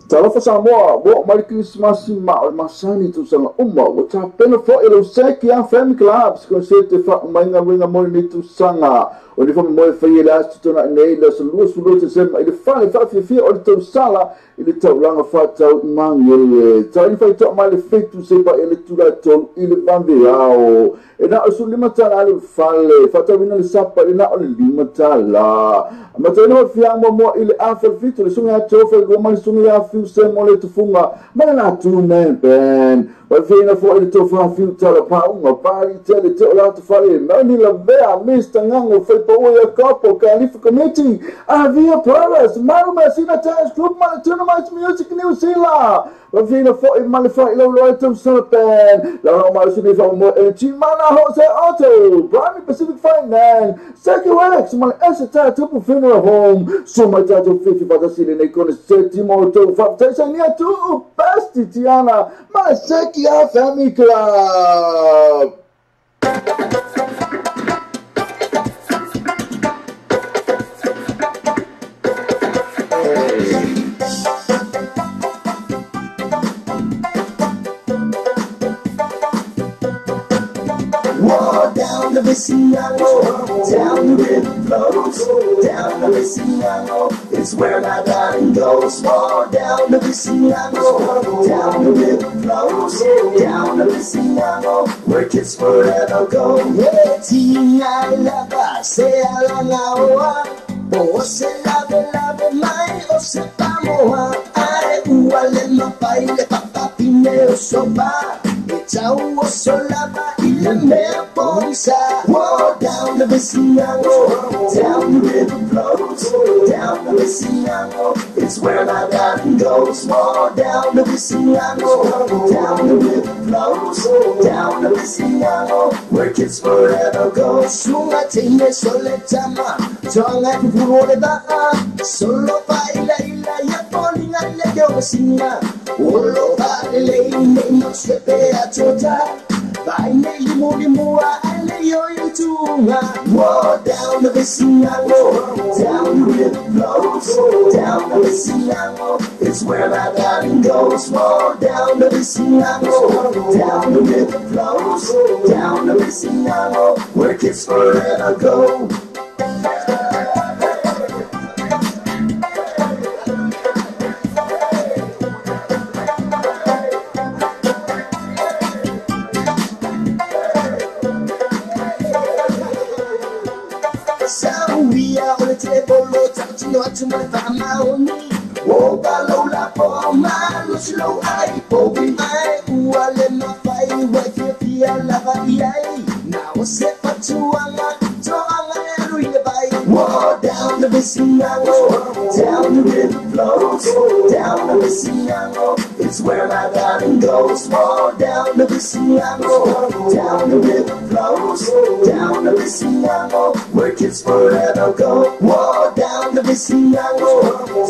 Talofa Samoa, mo mai Christmas ma o masani tu sanga uma, o ta pena fo e lo seki a Family Clubs, ko se te fa mai nga winga mo ni tu sanga. O ni fa mo e fa ile astu tona nei la sulu sulu te sema ile fa fa fi fi o te sala ile taulanga fa tau mangele. Ta ni fa to mai le fetu se pa ile tu la to ile bambe ao. E na o sulu matala le fale, fa tau ina le sapa ile na o le limatala. Matano fi amo mo ile afa fitu le sunga to fa go mai sunga fi se mo le tufunga. Mana tu men ben. Wa fi na fo ile to fa fi tala pa unga pali tele te ola to fale. Mani la vea Mr. Ngango fa po ya kapo Califa Committee. Avia Brothers, Maru Masina Dance Group, Mana Tournament Music New Zealand. Wa fi na fo ile mali fa ile lo to ben. La ma suni fa mo e Chimana Jose Auto, Brand Pacific Finance, Seki Wex, Mana Esata Tupu Funeral Home, so my tato 50 Batasili ne seti moto fa Tanzania tu Besti Tiana, Mana Seki Family Club. Down the Visinango, down the river flows, down the Visinango, it's where my darling goes. Oh, down the Visinango, down the river flows, down the Visinango, where kids forever go. Yeah, Tia lava, se alanaoa, o se lave lave mai, o se pamoa, ai uale mapai le papapine o sopa. Chau solapa y la mea ponza. Whoa, down the Visinango, down the river flows, down the Visinango, it's where my darling goes. Whoa, down the Visinango, down the river flows, down the Visinango, where kids forever go. Sunga tine soletama, tonga pupuro ba'a, solo baila ila ya polinga le yo singa. Olo baile no se pea chota. Baile limua ale yo itunga. Whoa, down the Visinango, down the river flows, down the Visinango, it's where my darling goes. Whoa, down the Visinango, down the river flows, down the Visinango, where kids forever go. Uia o le telefolo tautino atu ma le faamaoni. O palau la po malo si lou ai povi. Ai ua le mafai ua fiafia lava i ai. Na o se fatuaga toaga e alu i le vai. Whoa, down the Vesigago, down the river flows. Down the Vesigago, it's where my darling goes. Whoa, down the Vesigago, down the river flows. Down the Vesigago, where kids forever go. Whoa, down the Vesigago,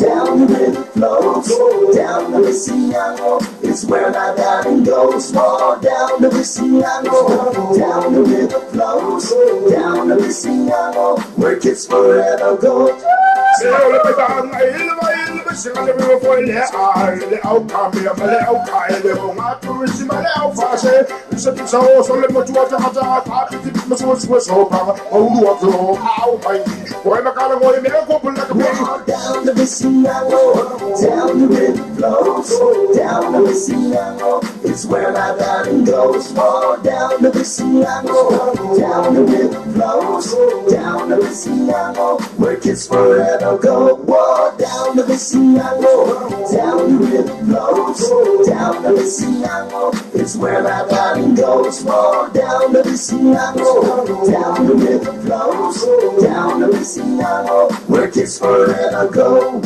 down the river flows. Down the Vesigago, it's where my darling goes. Whoa, down the Vesigago, down the river flows. Down the Vesigago, where kids forever go. Down the Vesigago, down the river flows. Down the Vesigago, it's where my darling goes. Oh, down the Vesigago, down the river flows. Down the Vesigago, where kids forever go. Whoa, down the Vesigago, down the river flows. Down the Vesigago, it's where my darling goes. Whoa, down the Vesigago, down the river flows. Down the Vesigago, where kids forever go.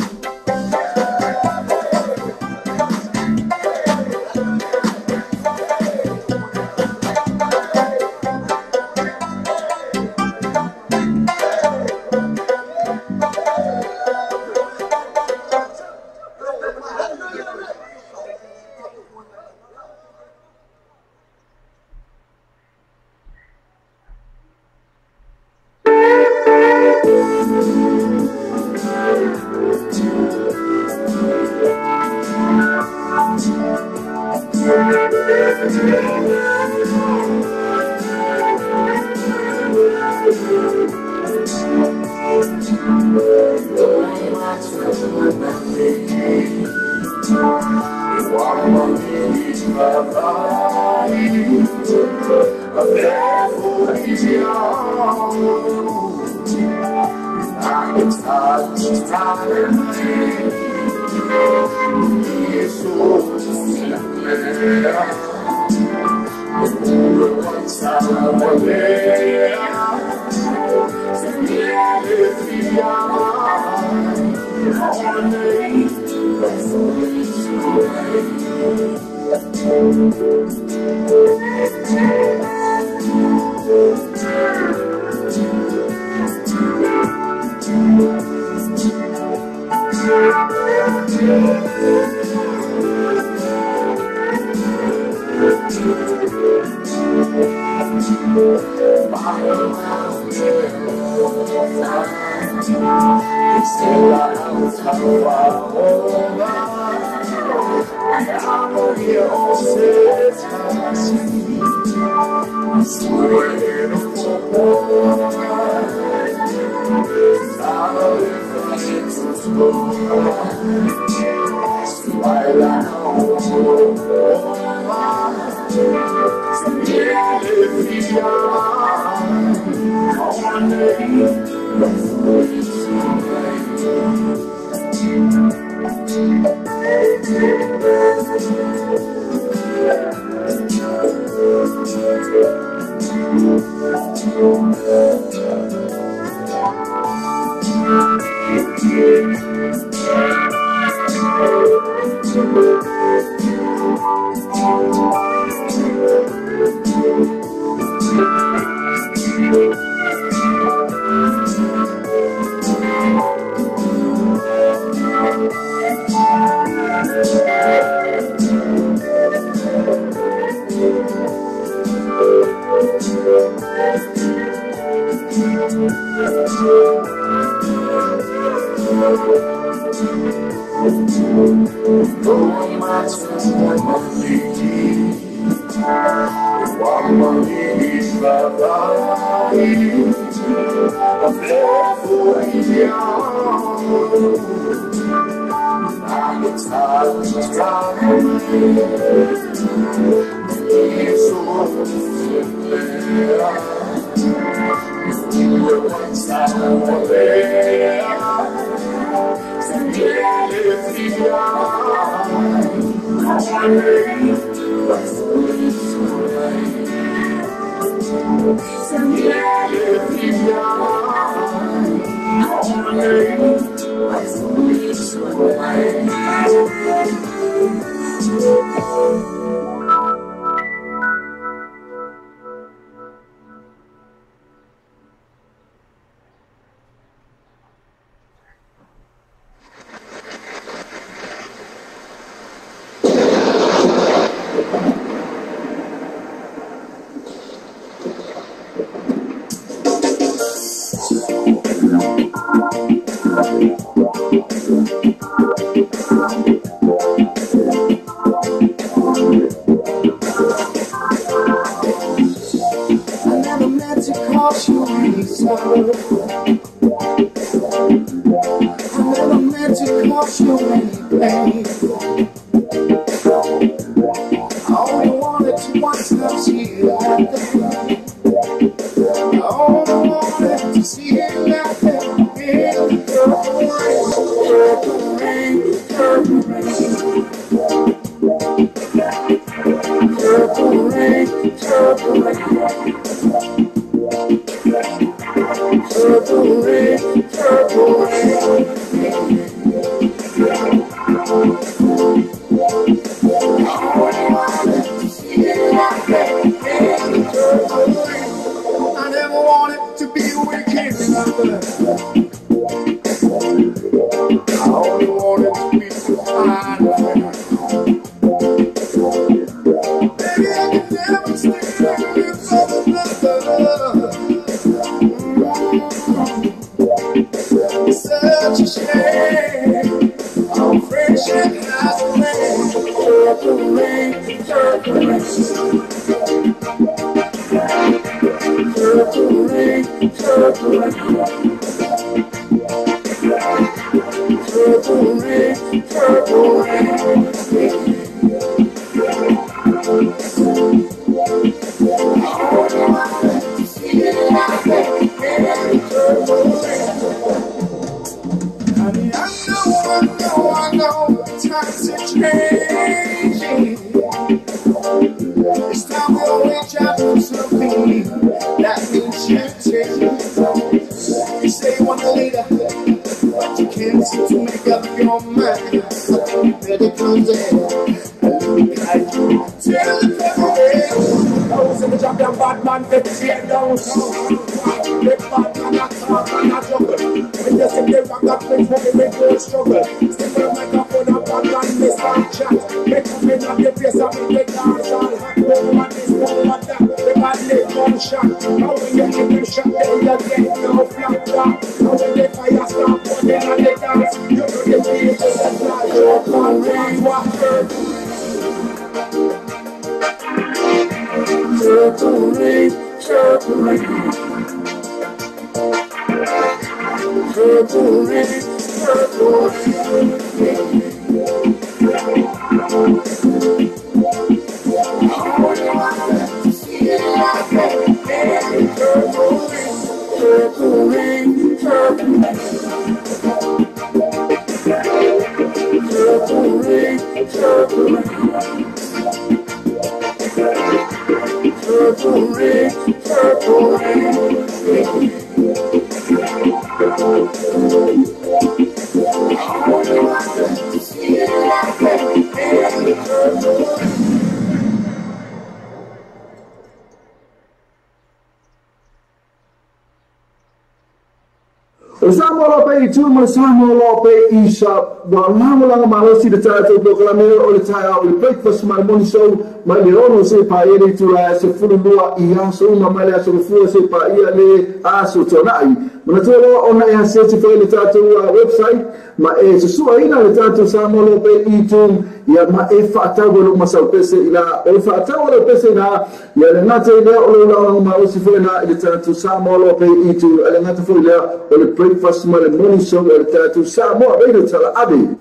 Samoa Loa Pay Isa wa lagolago malosi le tatou polokalame o le taeao o le breakfast ma le morning show mai le 6 se paia le itula e 12 i aso uma mai le aso gafua se paia le aso tuanai. Manatua loa ona e haseti foi le tatou website ma e susuaina le tatou Samoa Loa Pay iTunes ia ma e faatau e lou masaupese i la o le faatau o lau pese i la ia le gata i lea o lou lagolago malosi foi na i le tatou Samoa Loa Pay iTunes a le gata foi lea o le breakfast ma le morning show o le tatou Samoa Radio Talaave.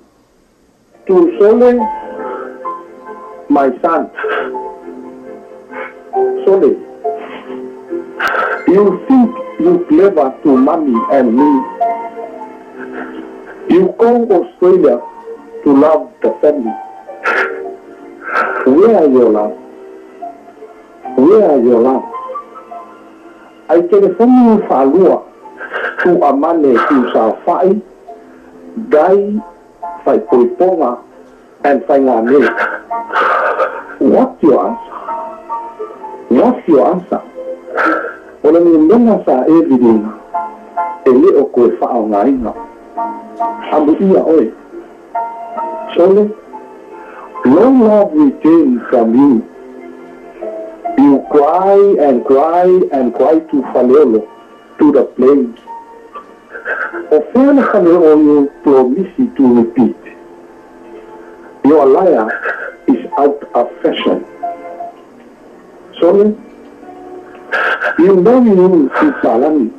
To Sole, my son, Sole, you think You clever to mommy and me. You go Australia to love the family. Where are your love? Where are your love? Ai telefoni whaalua tu amane tu sa whai, dai whai poiponga and whai ngā me. What's your answer? What's your answer? O le mena sa e viringa, e le o koe whaao ngā inga. Amu ia oe. Sole, no love return from you. You cry and cry and cry to Faleolo, to the plains. O whea o you promise to repeat. Your liar is out of fashion. Sole, you know you to Palani.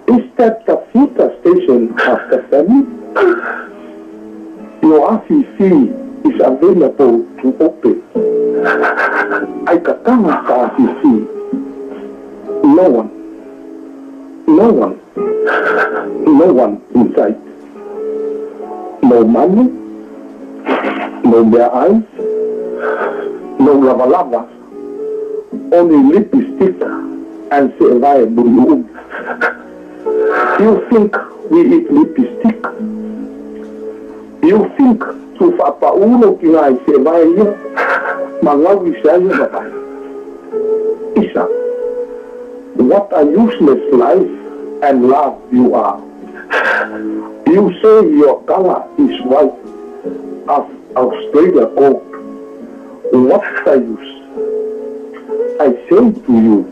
Is that the future station of the family? Your ACC is available to open. I katanga ka ACC. No one. No one. No one in sight. No money. No bare eyes. No lava lava. Only lipstick and sevae buriu. You think we eat lipstick? You think tu whapauno ki ngai sevae ia, mangawi se ai mapai. Isa, what a useless life and love you are. You say your color is white of Australia gold. What's the use? I say to you,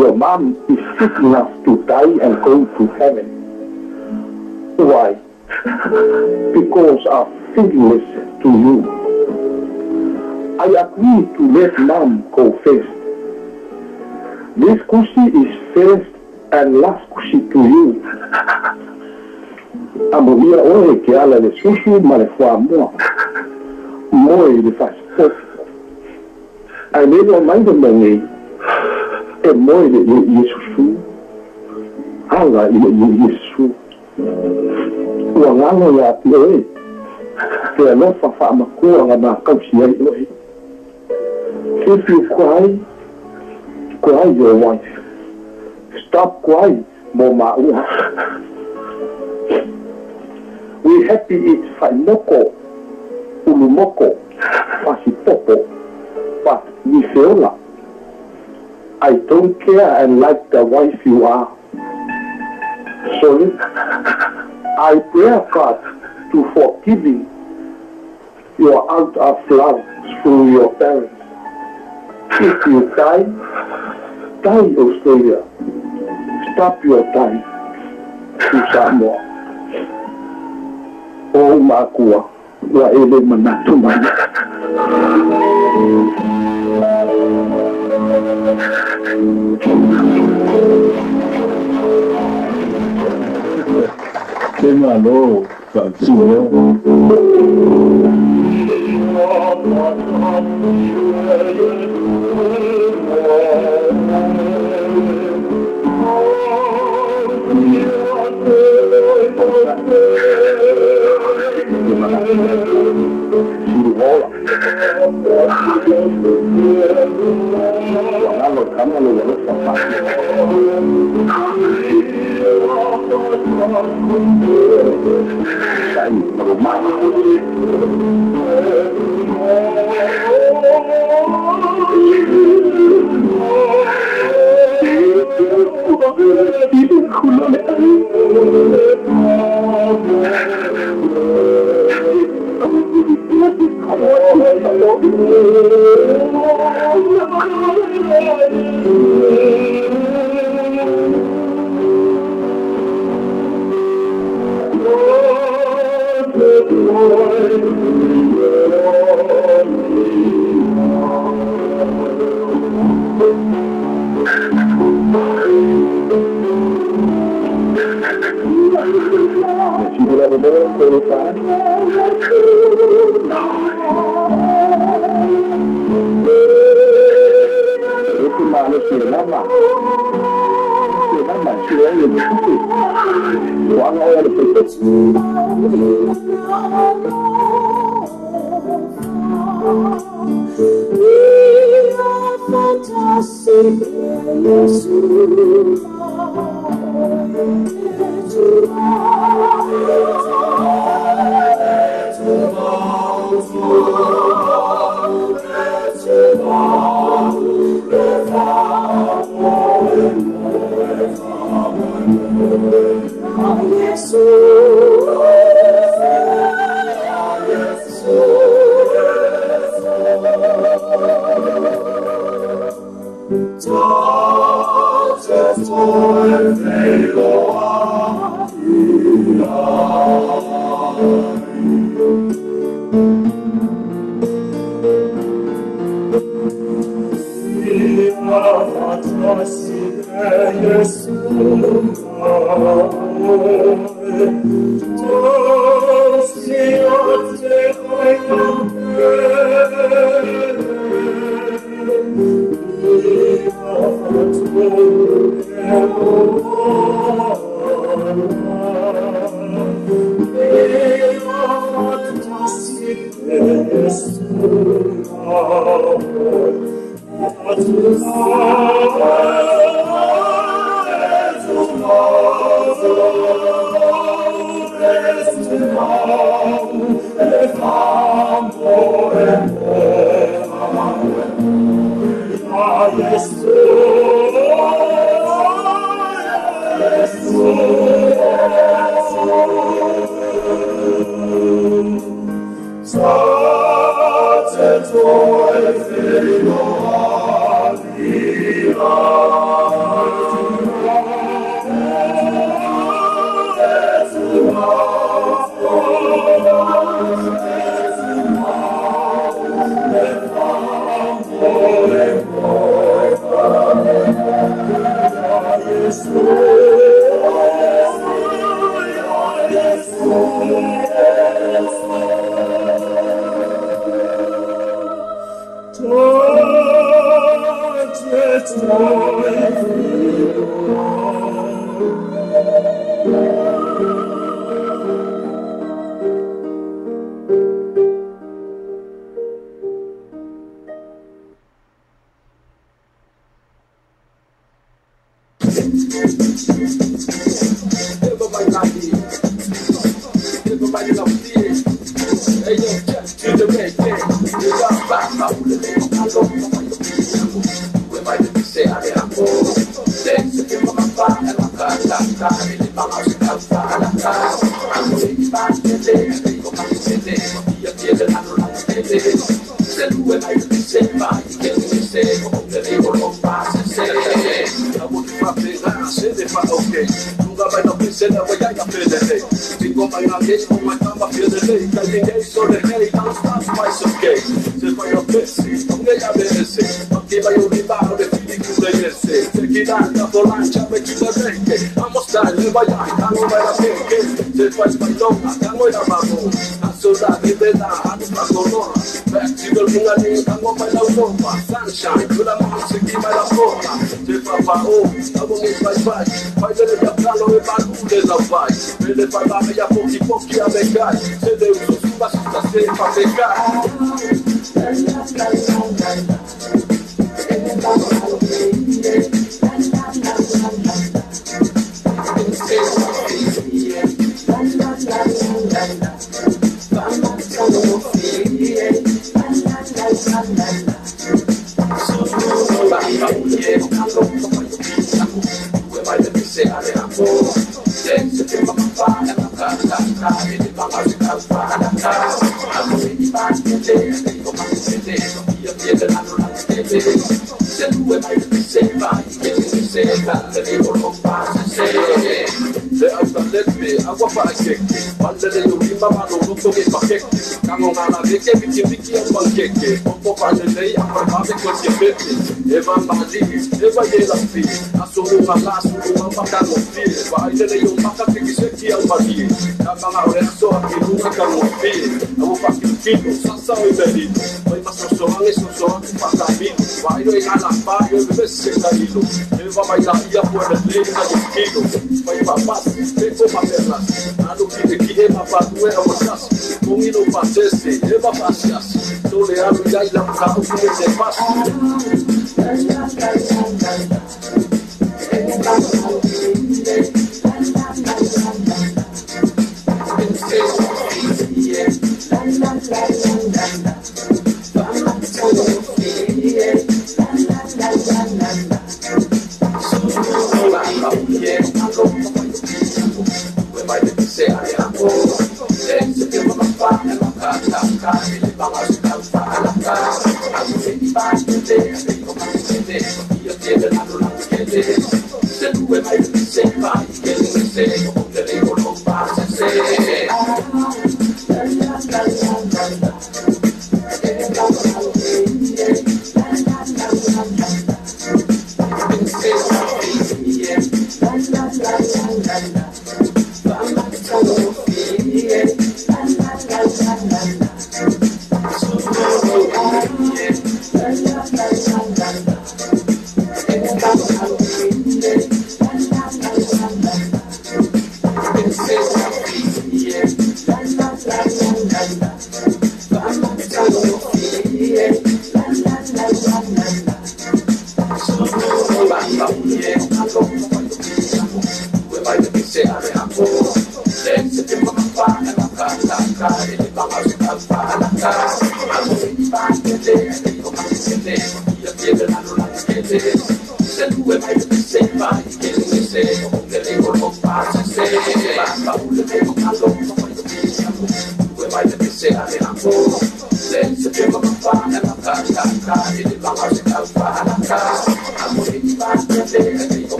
your mom is sick enough to die and go to heaven. Why? Because of fearless to you. I agree to let mom go first. This kusi is first and last kusi to you. Amoria oe ke ala le susu ma le wha moa. Moe le fasipofu. Ai le mai le mai e moe le Yesusu. Ala i le Yesusu. Ua ngalo ia te oe. Te alofa whaamakua ngā mākausi ai oe. If you cry, cry your wife. Stop crying, mo maua. We happy eat whainoko, ulumoko, fasipopo, but we feola. I don't care and like the wife you are. Sorry, I pray God to forgiving your out of love through your parents. If you die, die Australia. Stop your time to Samoa. O makua, wa ele manatu mai. Te malo, whaapsua. faasio ai le tupe toaga oe a le faipesi. mama no luto ke pakeke kango ngala veke viki viki au pankeke popo palelei apavave kotia pepe eva malimi eva yela fi asuru ngala asuru mapakano fi vailele yo makakekiseki au malie kamanga ore aso akilunga kango fi amo pakilukilo sasa o ibelino vai masosoange sosoange pakamino vailo e ngala pa yo bebese kailo eva maila ia puelelei na kilo vai papas peko paperlas alo kile kile mapatue awasas kongino pasese eva pasias tole alu ya ila mkao kule se pas.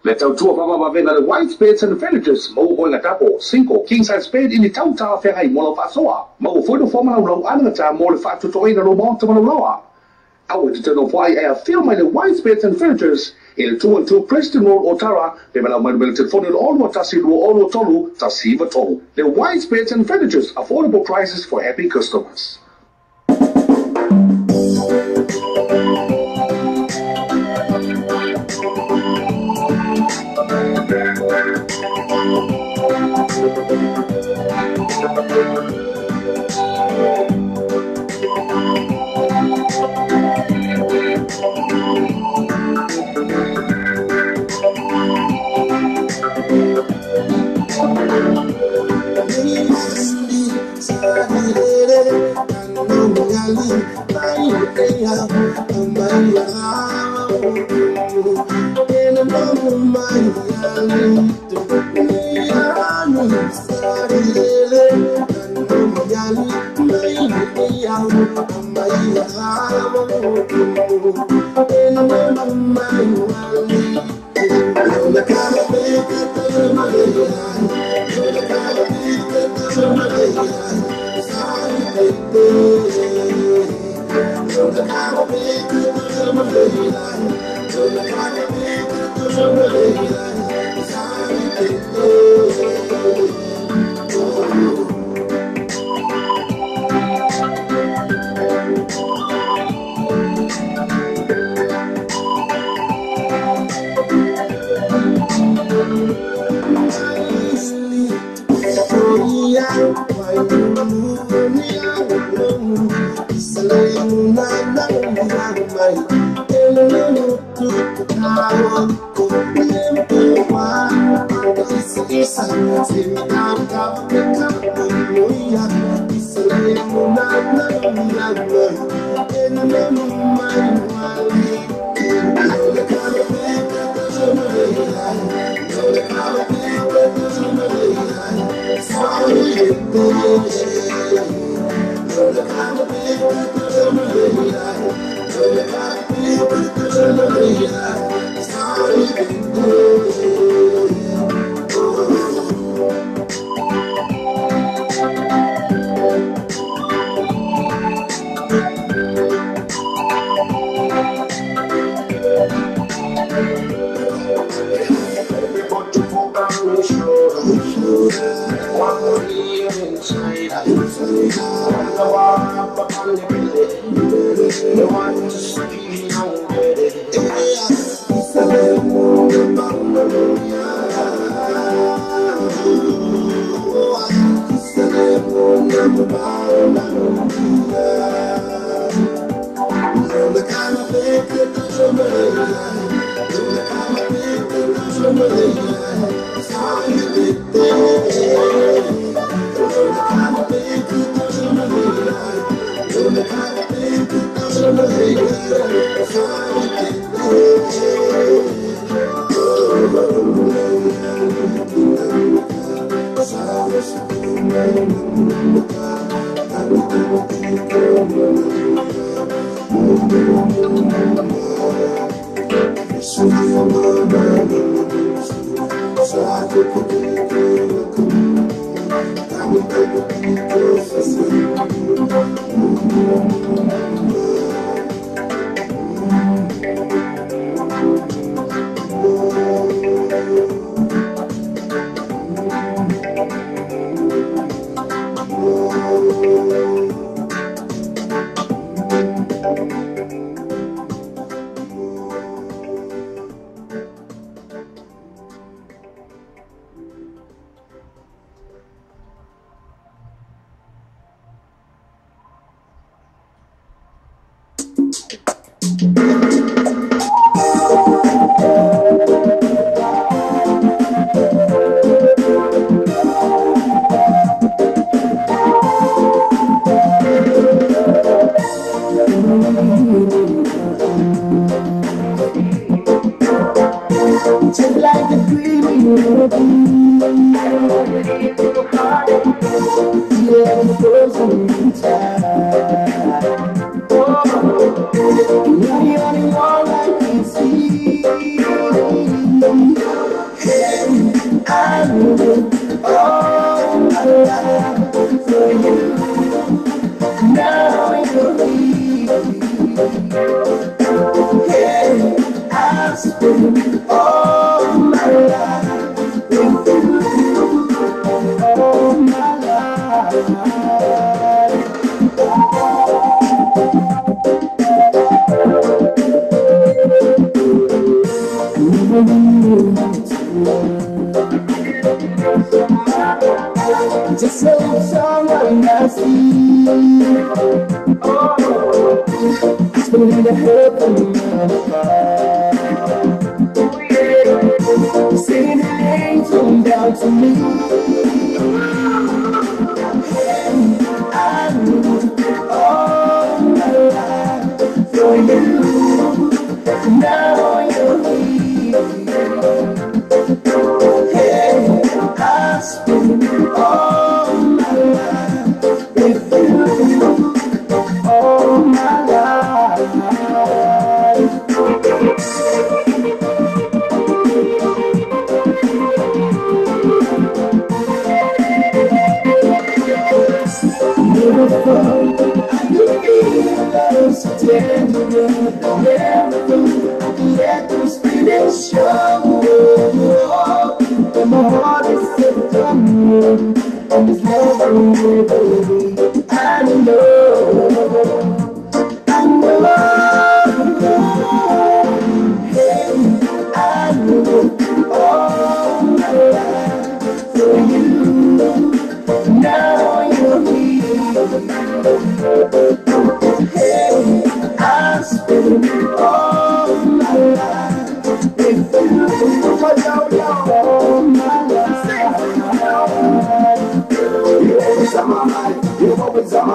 Le tautua vavavavena le White Beds and Furnitures mau o nga tapo 5 king size bed i ni tauta feagai mo lau faasoa mau foi nofoa ma laulau alagata mo le faatotoina lo maota ma lauloa au e teteno foai e afio mai le White Beds and Furnitures i le 212 Preston Road Otara pe malau mai le telefoni le 6 1 2 3 1 9 3. Le White Beds and Furnitures, affordable prices for happy customers. All my life.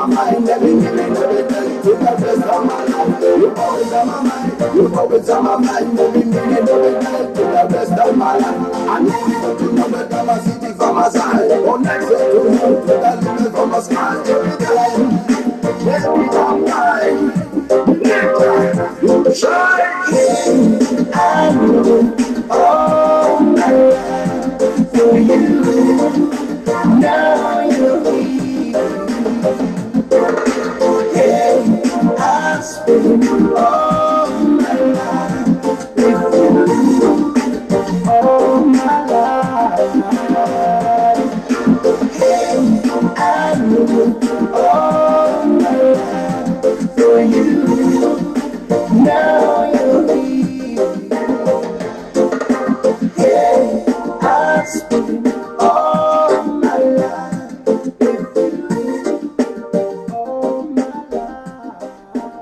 my mind every minute, every day. You're the best of my life. You're always on my mind. You're always on my mind every minute, every day. You're the best of my life. I know you to know that I'm a city from my side. Oh, next to you, to the limit from my sky. Every time, every time, you shine. I know all my life for you. Now you're here. Yeah, I spend all my life with you. All my life. Yeah, I know all my life for you. Now you're here. Yeah, I spend all my life with you. All my life.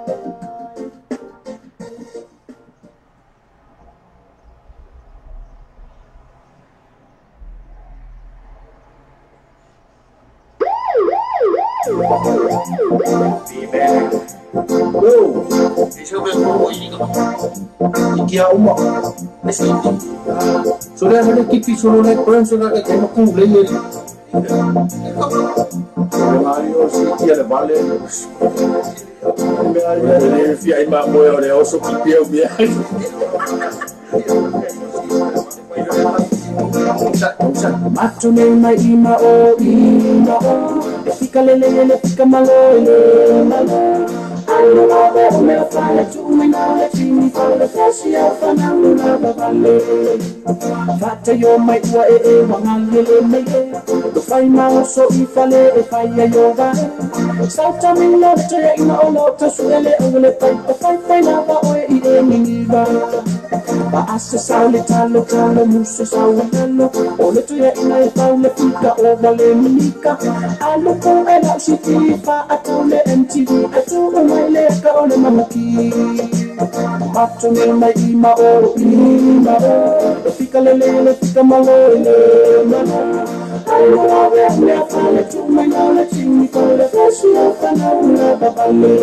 Matune mai ima o ima o Fika lele lele fika malo ele malo Alo ave o mea fale tu mai na le tini fale fesi au fana ula babale Fata yo mai ua e e wanga lele me e Do fai mau so i fale e fai a yo va Sauta mi lo te ina o lo te suele o le pai pa pai pai la va o e i e ni va Pa asa sau le talo talo musa sau lalo O le tuia ina e fau le fika o vale minika Alo ko e lau siti fa atau le MTV Atu o mai le ka o le mamaki Mato me mai ima o ima o Le fika lele le fika malo ele malo Alo ave mea fale tu mai nau le tini fale fesi o fana ula babale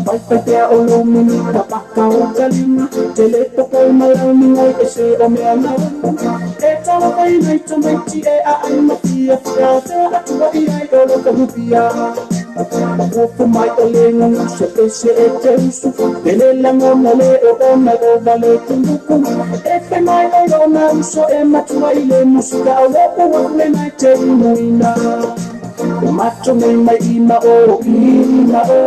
Pai pai pea o lo mini papaka o kalima Tele popo malau ningoi e se o mea nau E tawa pai nei tamaiti e a ai mafia Fia o te atua i ai o lo kahupia Opo mai o le ngungu se pese e te usu Pele langona le o o mai o vale kumbuku E pe mai o lona uso e matua i le musika O lo o wakule nai te imuina O mato me mai ima o ima o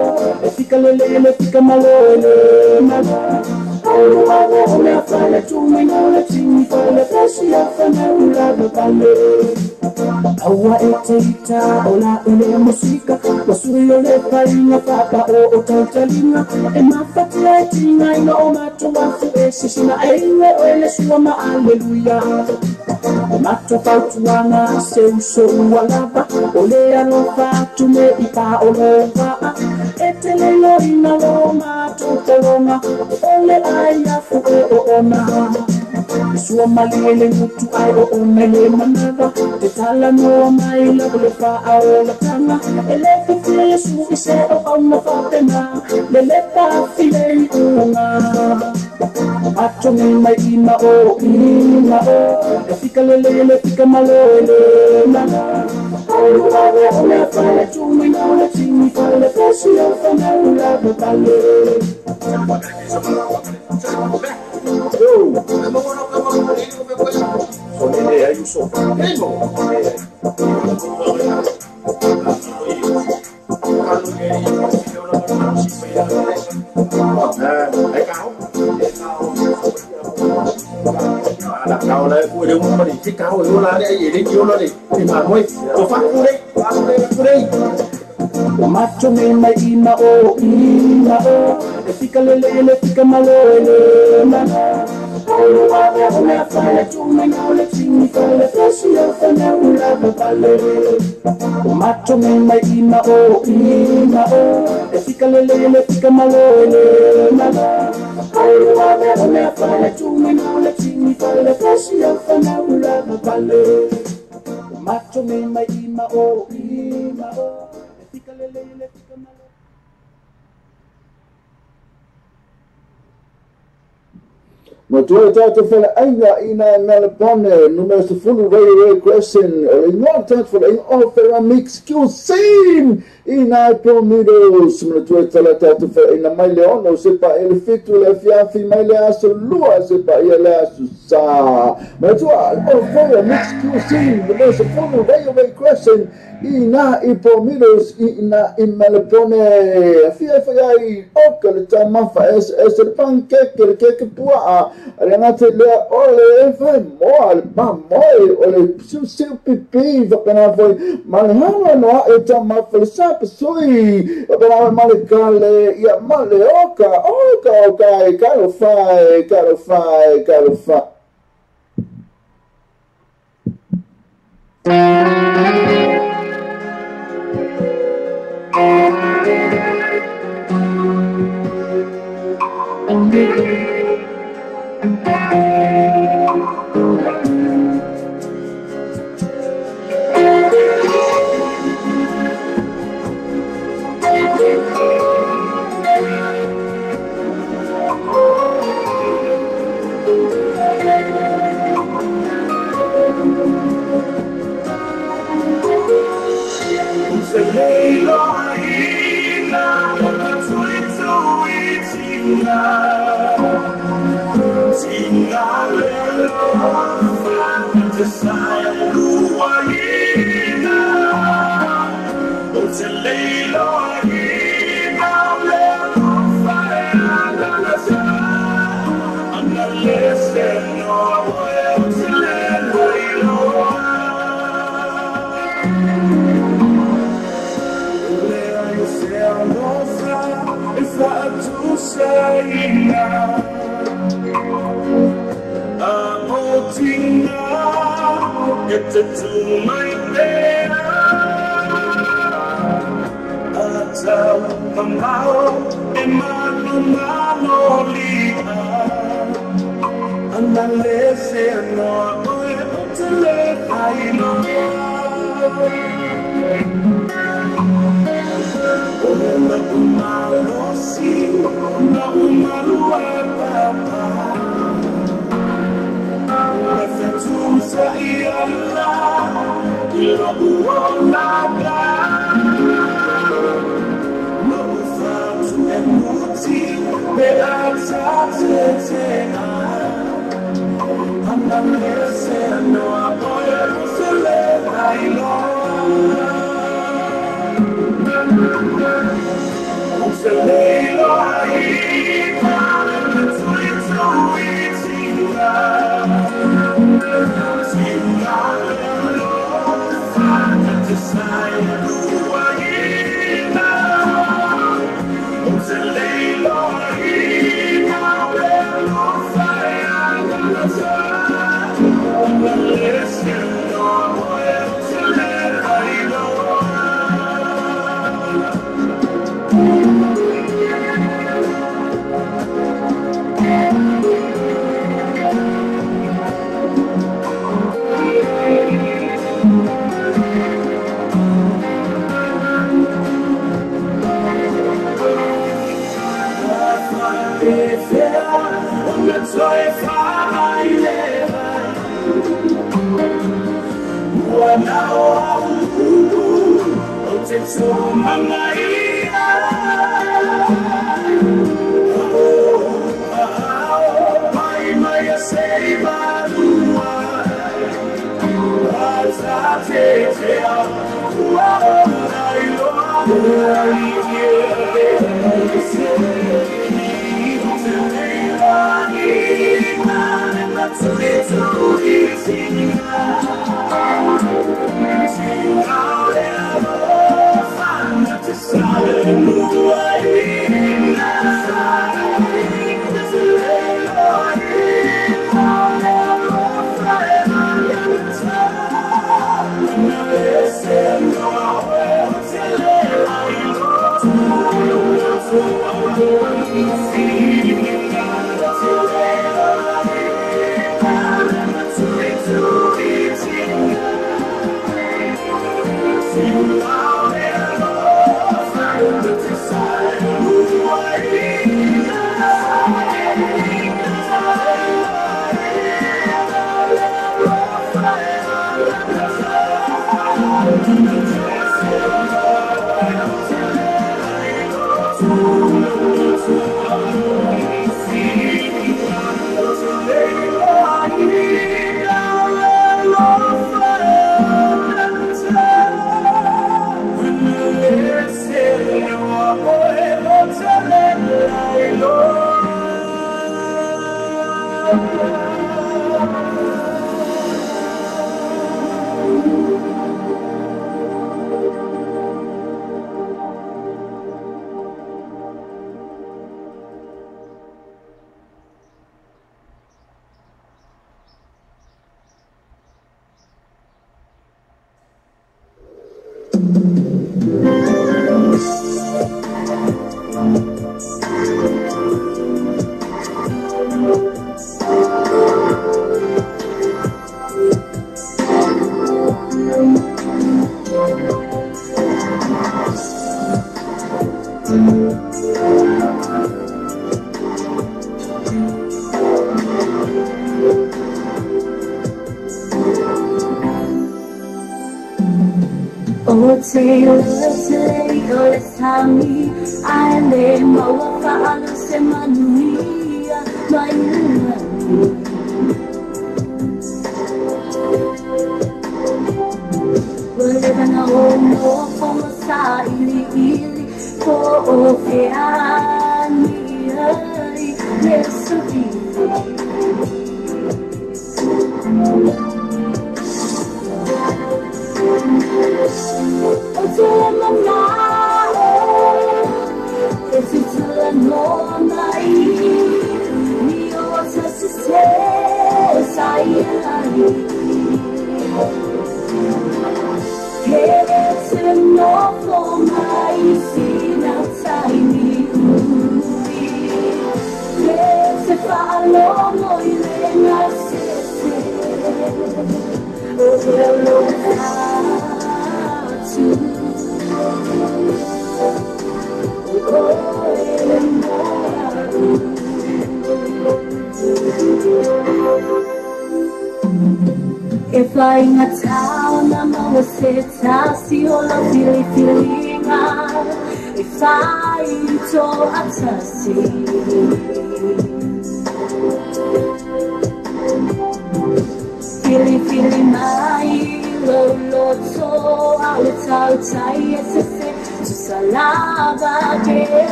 E fika lele le fika malo ele malo Alo ave o mea fale tu mai nau le tini fale fesi a fana ula babale Aua e te ita o la ule musika Wasuri o le painga papa o o tautalinga E mafatia e tinga ina o mato wafu e sisina E iwe o ele sua ma aleluia O mato fautuanga se uso ua lava O le alofa atu me i pa o lo waa E te lelo ina lo mato tolonga O le ai afu e o ona Sua mali ele ngutu ai o ona le manava Te tala noa mai la le fa a o la tanga Ele fifia Yesu i se o au na whapena Le le pa file i unga Mato me mai ima o ima o E fika lele le fika malo ele malo Alu ave o mea fale tu mai nau le tini fale fesi o fana ula babale Mato me mai ima o ima o E fika lele le fika malo ele malo Alu ave o mea fale tu mai nau le tini fale fesi o fana ula babale O mato me mai ima o ima o E fika lele le fika malo ele malo Alu ave o mea fale tu mai nau le tini fale fesi o fana ula babale O mato me mai ima o ima o E fika Matua tātou whaleaiga ina e Melbourne, numero 10 Railway Crescent, o le ingoa tātou whaleaiga o Whera Mix Cuisine, ina e Palmitos, matua tala tātou whaleaiga mai le ono, se pa ele fitu le fiafi mai le aso lua, se pa ia le aso sa. Matua o Whera Mix Cuisine, numero 10 Railway Crescent, ina i Palmitos, ina i Melbourne, afia whai oka le tamafa es le pancake, le keke puaa, le ngate lea o le whai moa, le pamoe, o le siu pipi, whakana whai, ma le hana noa e tamafa le sapasui, whakana whai ma le kale, ia ma le oka, oka oka e kalo whai, kalo whai, kalo whai.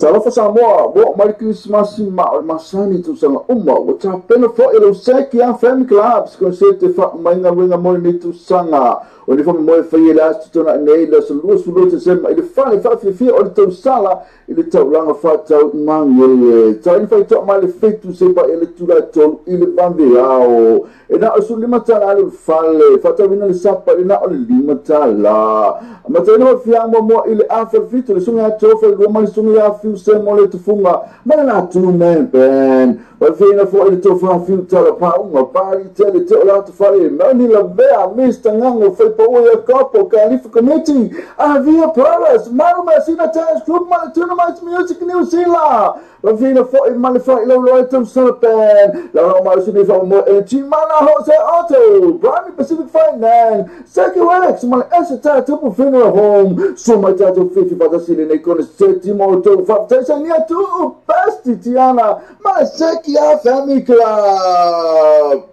Talofa Samoa, mo mai Christmas ma masani tu sanga uma, o tapena fo e lo seki a Family Clubs, con sete fa mainga wenga mo ni tu sanga. O ni fo mo fa ye la tona nei la sulu sulu te sema ile fa fa fi fi o te sala ile taulanga fa tau mangele. Tau fa to ma le fetu se pa ile tu la tolu ile bambe ao. E na o sulu matala le fale, fa tau ina le sapa ile na o le limatala. Matala fi amo mo ile afa fitu le sunga to fa lo ma sunga fi se mo le tufunga. Ma na tu men ben. Wa fi na fo ile to fa fi tala pa uma pa li tele te la to fale. Ma ni la vea Mr. Ngango fa pa o ya kapo Kalifa Committee. Avia Brothers, Manu Masina Dance Group, Manu Music New Zealand. Lafina foi ma le faailoilo ai tausaga pen laolao malosi nei faamomoe e Timana Jose Auto Primary Pacific Finance Securex ma le ese tatou Funeral Home sua mai tatou fifi faatasi lenei koneseti mo outou faafetai sainia tuu Besti Tiana ma le Sekia Family Club.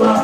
I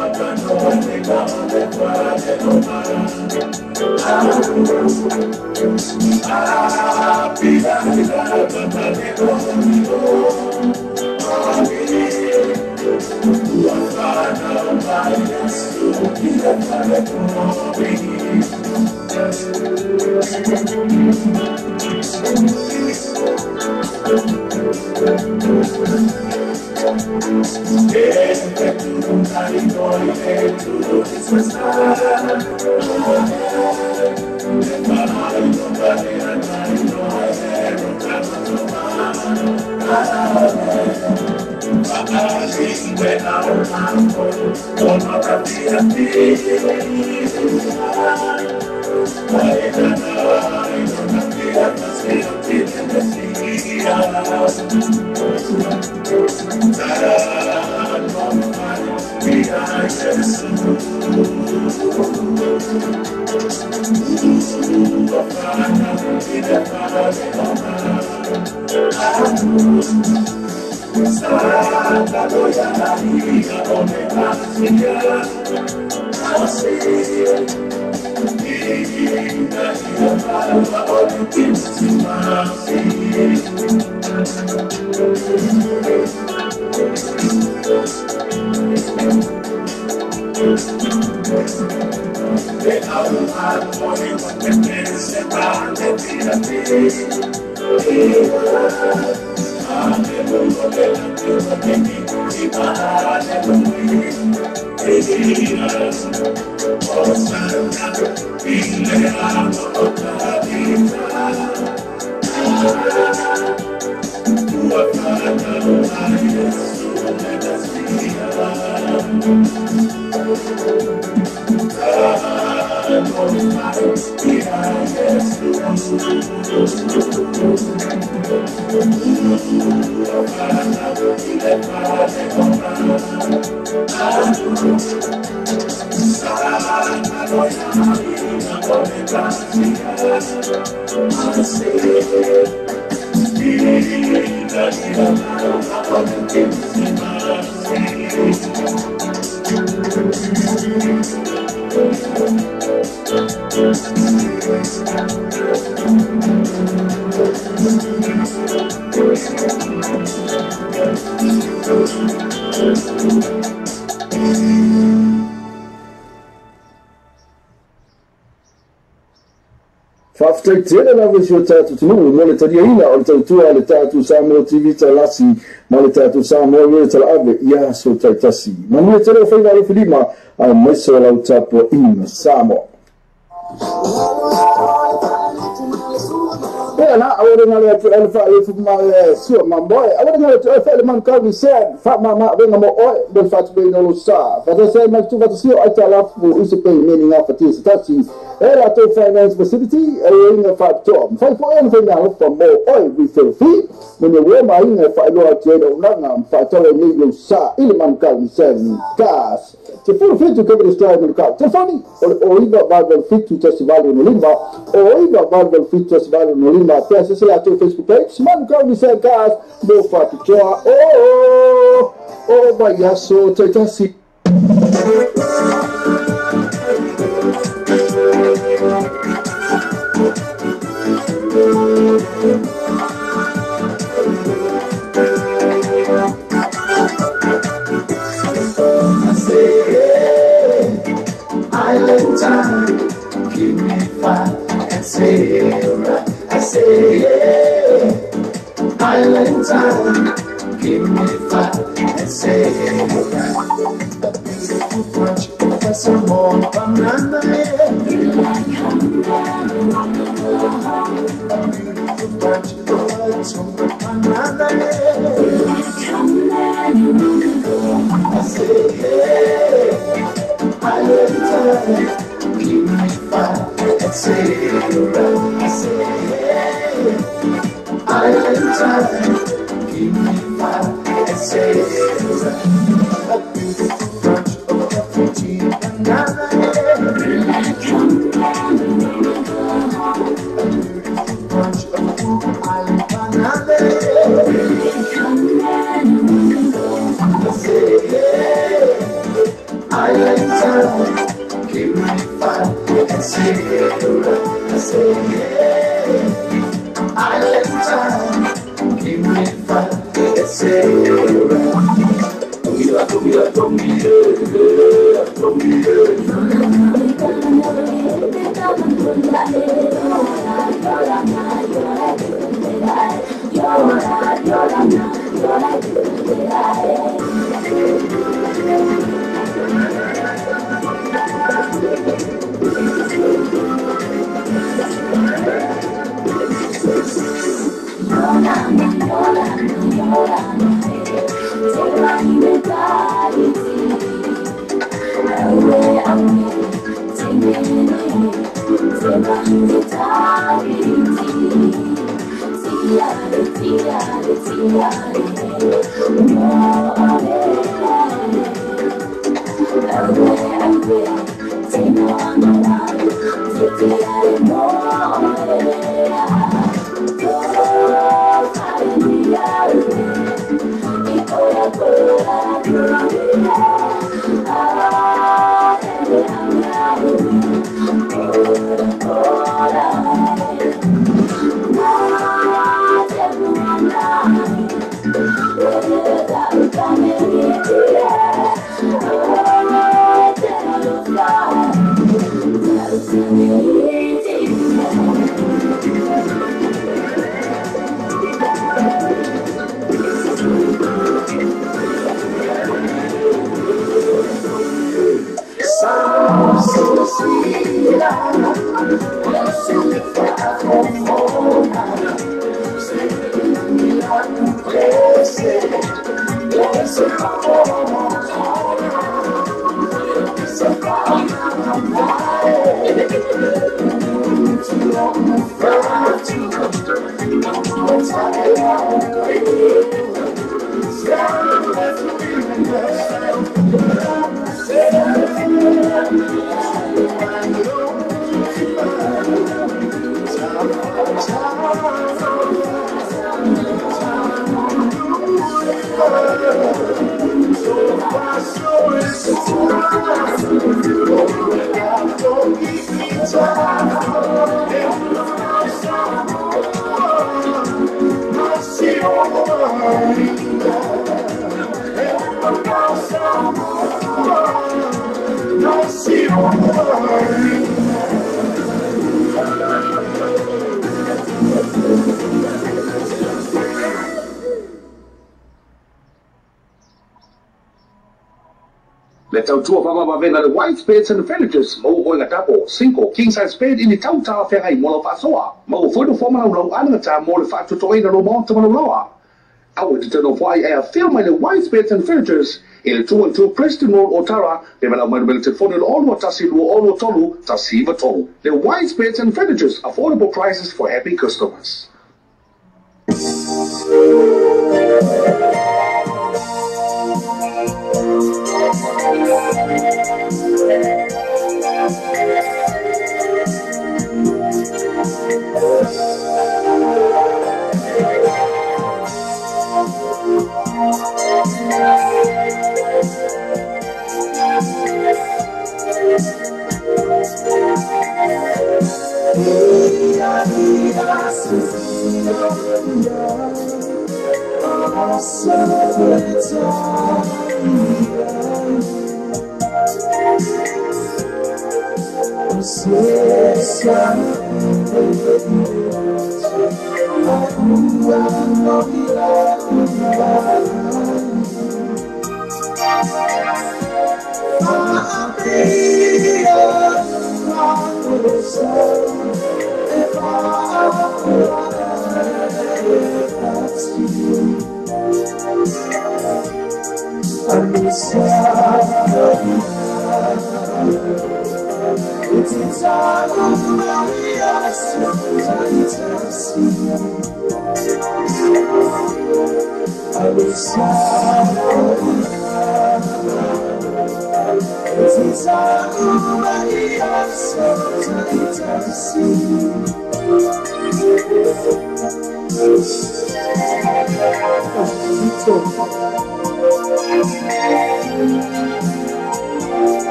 Faafetai lava i si o tatou atunuu mo le taliaina o le tautua a le tatou Samoa TV Talasi ma le tatou Samoa Radio Talaave i aso taitasi. Manuia tele o faiva alofilima aemaise o lau tapuaiga Samoa. Ea na awale ngale atu ele fa le fu ma sua ma moe awale ngale atu fa le man kau ni se fa ma ma venga mo oi mo fa tu be no lo sa fa te se ma tu fa tu ai ta la fu i se pe me ni nga fa ti se tasi e la to finance facility e inga fa to fa fo en fa na fa mo oi vi se fi mo ne wo ma inga fa lo atu e na nga fa to le ni lo sa i le man kau ni se gas te fu fi tu ke sta no ka telefoni o iva valve fitu festival no lima o iva valve fitu festival no lima te se la tu Facebook page man kau ni se gas mo fa tu choa o o vai so te tasi. Island time, give me five and Sarah. I say, yeah. Island time, give me five and Sarah. A beautiful bunch of some more banana. A beautiful bunch of some banana. I say, yeah. Island time, give me five and Sarah. I say, hey. Island time, give me five and Sarah. A beautiful bunch of Fiji banana. A beautiful bunch of Island banana. I say, hey. Island town, give me fire and Sarah. I say, yeah. Island town, give me fire and Sarah. Tongi, tongi, tongi, tongi. Le tautua faavavavena le White Beds and Furnitures ma ua oega tapo single king size bed i ni tau talafeagai mo lau faasoa ma ua foi nofoa malaulau alagata mo le faatotoʻaina lo maota ma lauloa. Aua te tau nofoai e afio mai le White Beds and Furnitures i le 212 Preston Road Otara pe malau mai le telefoni le 6 1 2 6 3 1 9 3. Le White Beds and Furnitures, affordable prices for happy customers.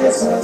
I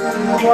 Thank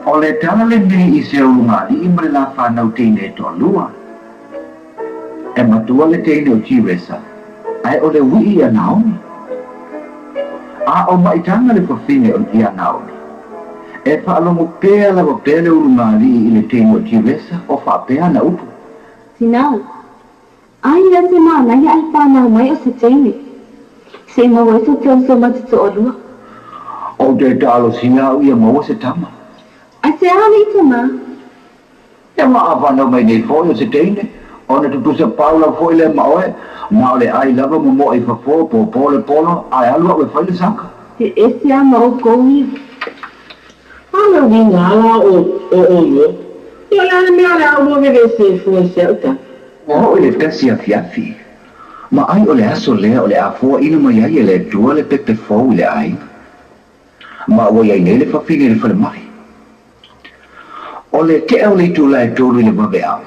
O le tala lenei i se ulugalii ma le lafanau teine e toalua. E matua le teine o Tiresa, ae o le ui'i ia Naomi. A o maitaga le fafine o ia Naomi. E faalogo pea lava pea le ulugalii i le teine o Tiresa o faapea ana upu. Tinā, ai lea se manaia ae fanau mai o se teine. Se i maua ai so te uso ma te toalua. Ou te talosia au ia maua se tama. Ai se a alii tamā? Ia ma a fanau mai nei foi o se teine, ona tutusa pau lau foi lea ma oe, na o le ai lava momoe i fafo, pōpō le polo, ae alu au e fai le saka. He ese a ma oukou ia. A le uiga la o oulua, ia o le a le mea o le a oulua vevesi ai fua i si a'u tama? Ua oo i le tasi afiafi, ma ai o le aso lea o le a foaina mai ai e le Atua le pepe fou i le aiga. Ma ua i ai nei le fafine i le falemai. O le tea o le itula e tolu i le vaveao,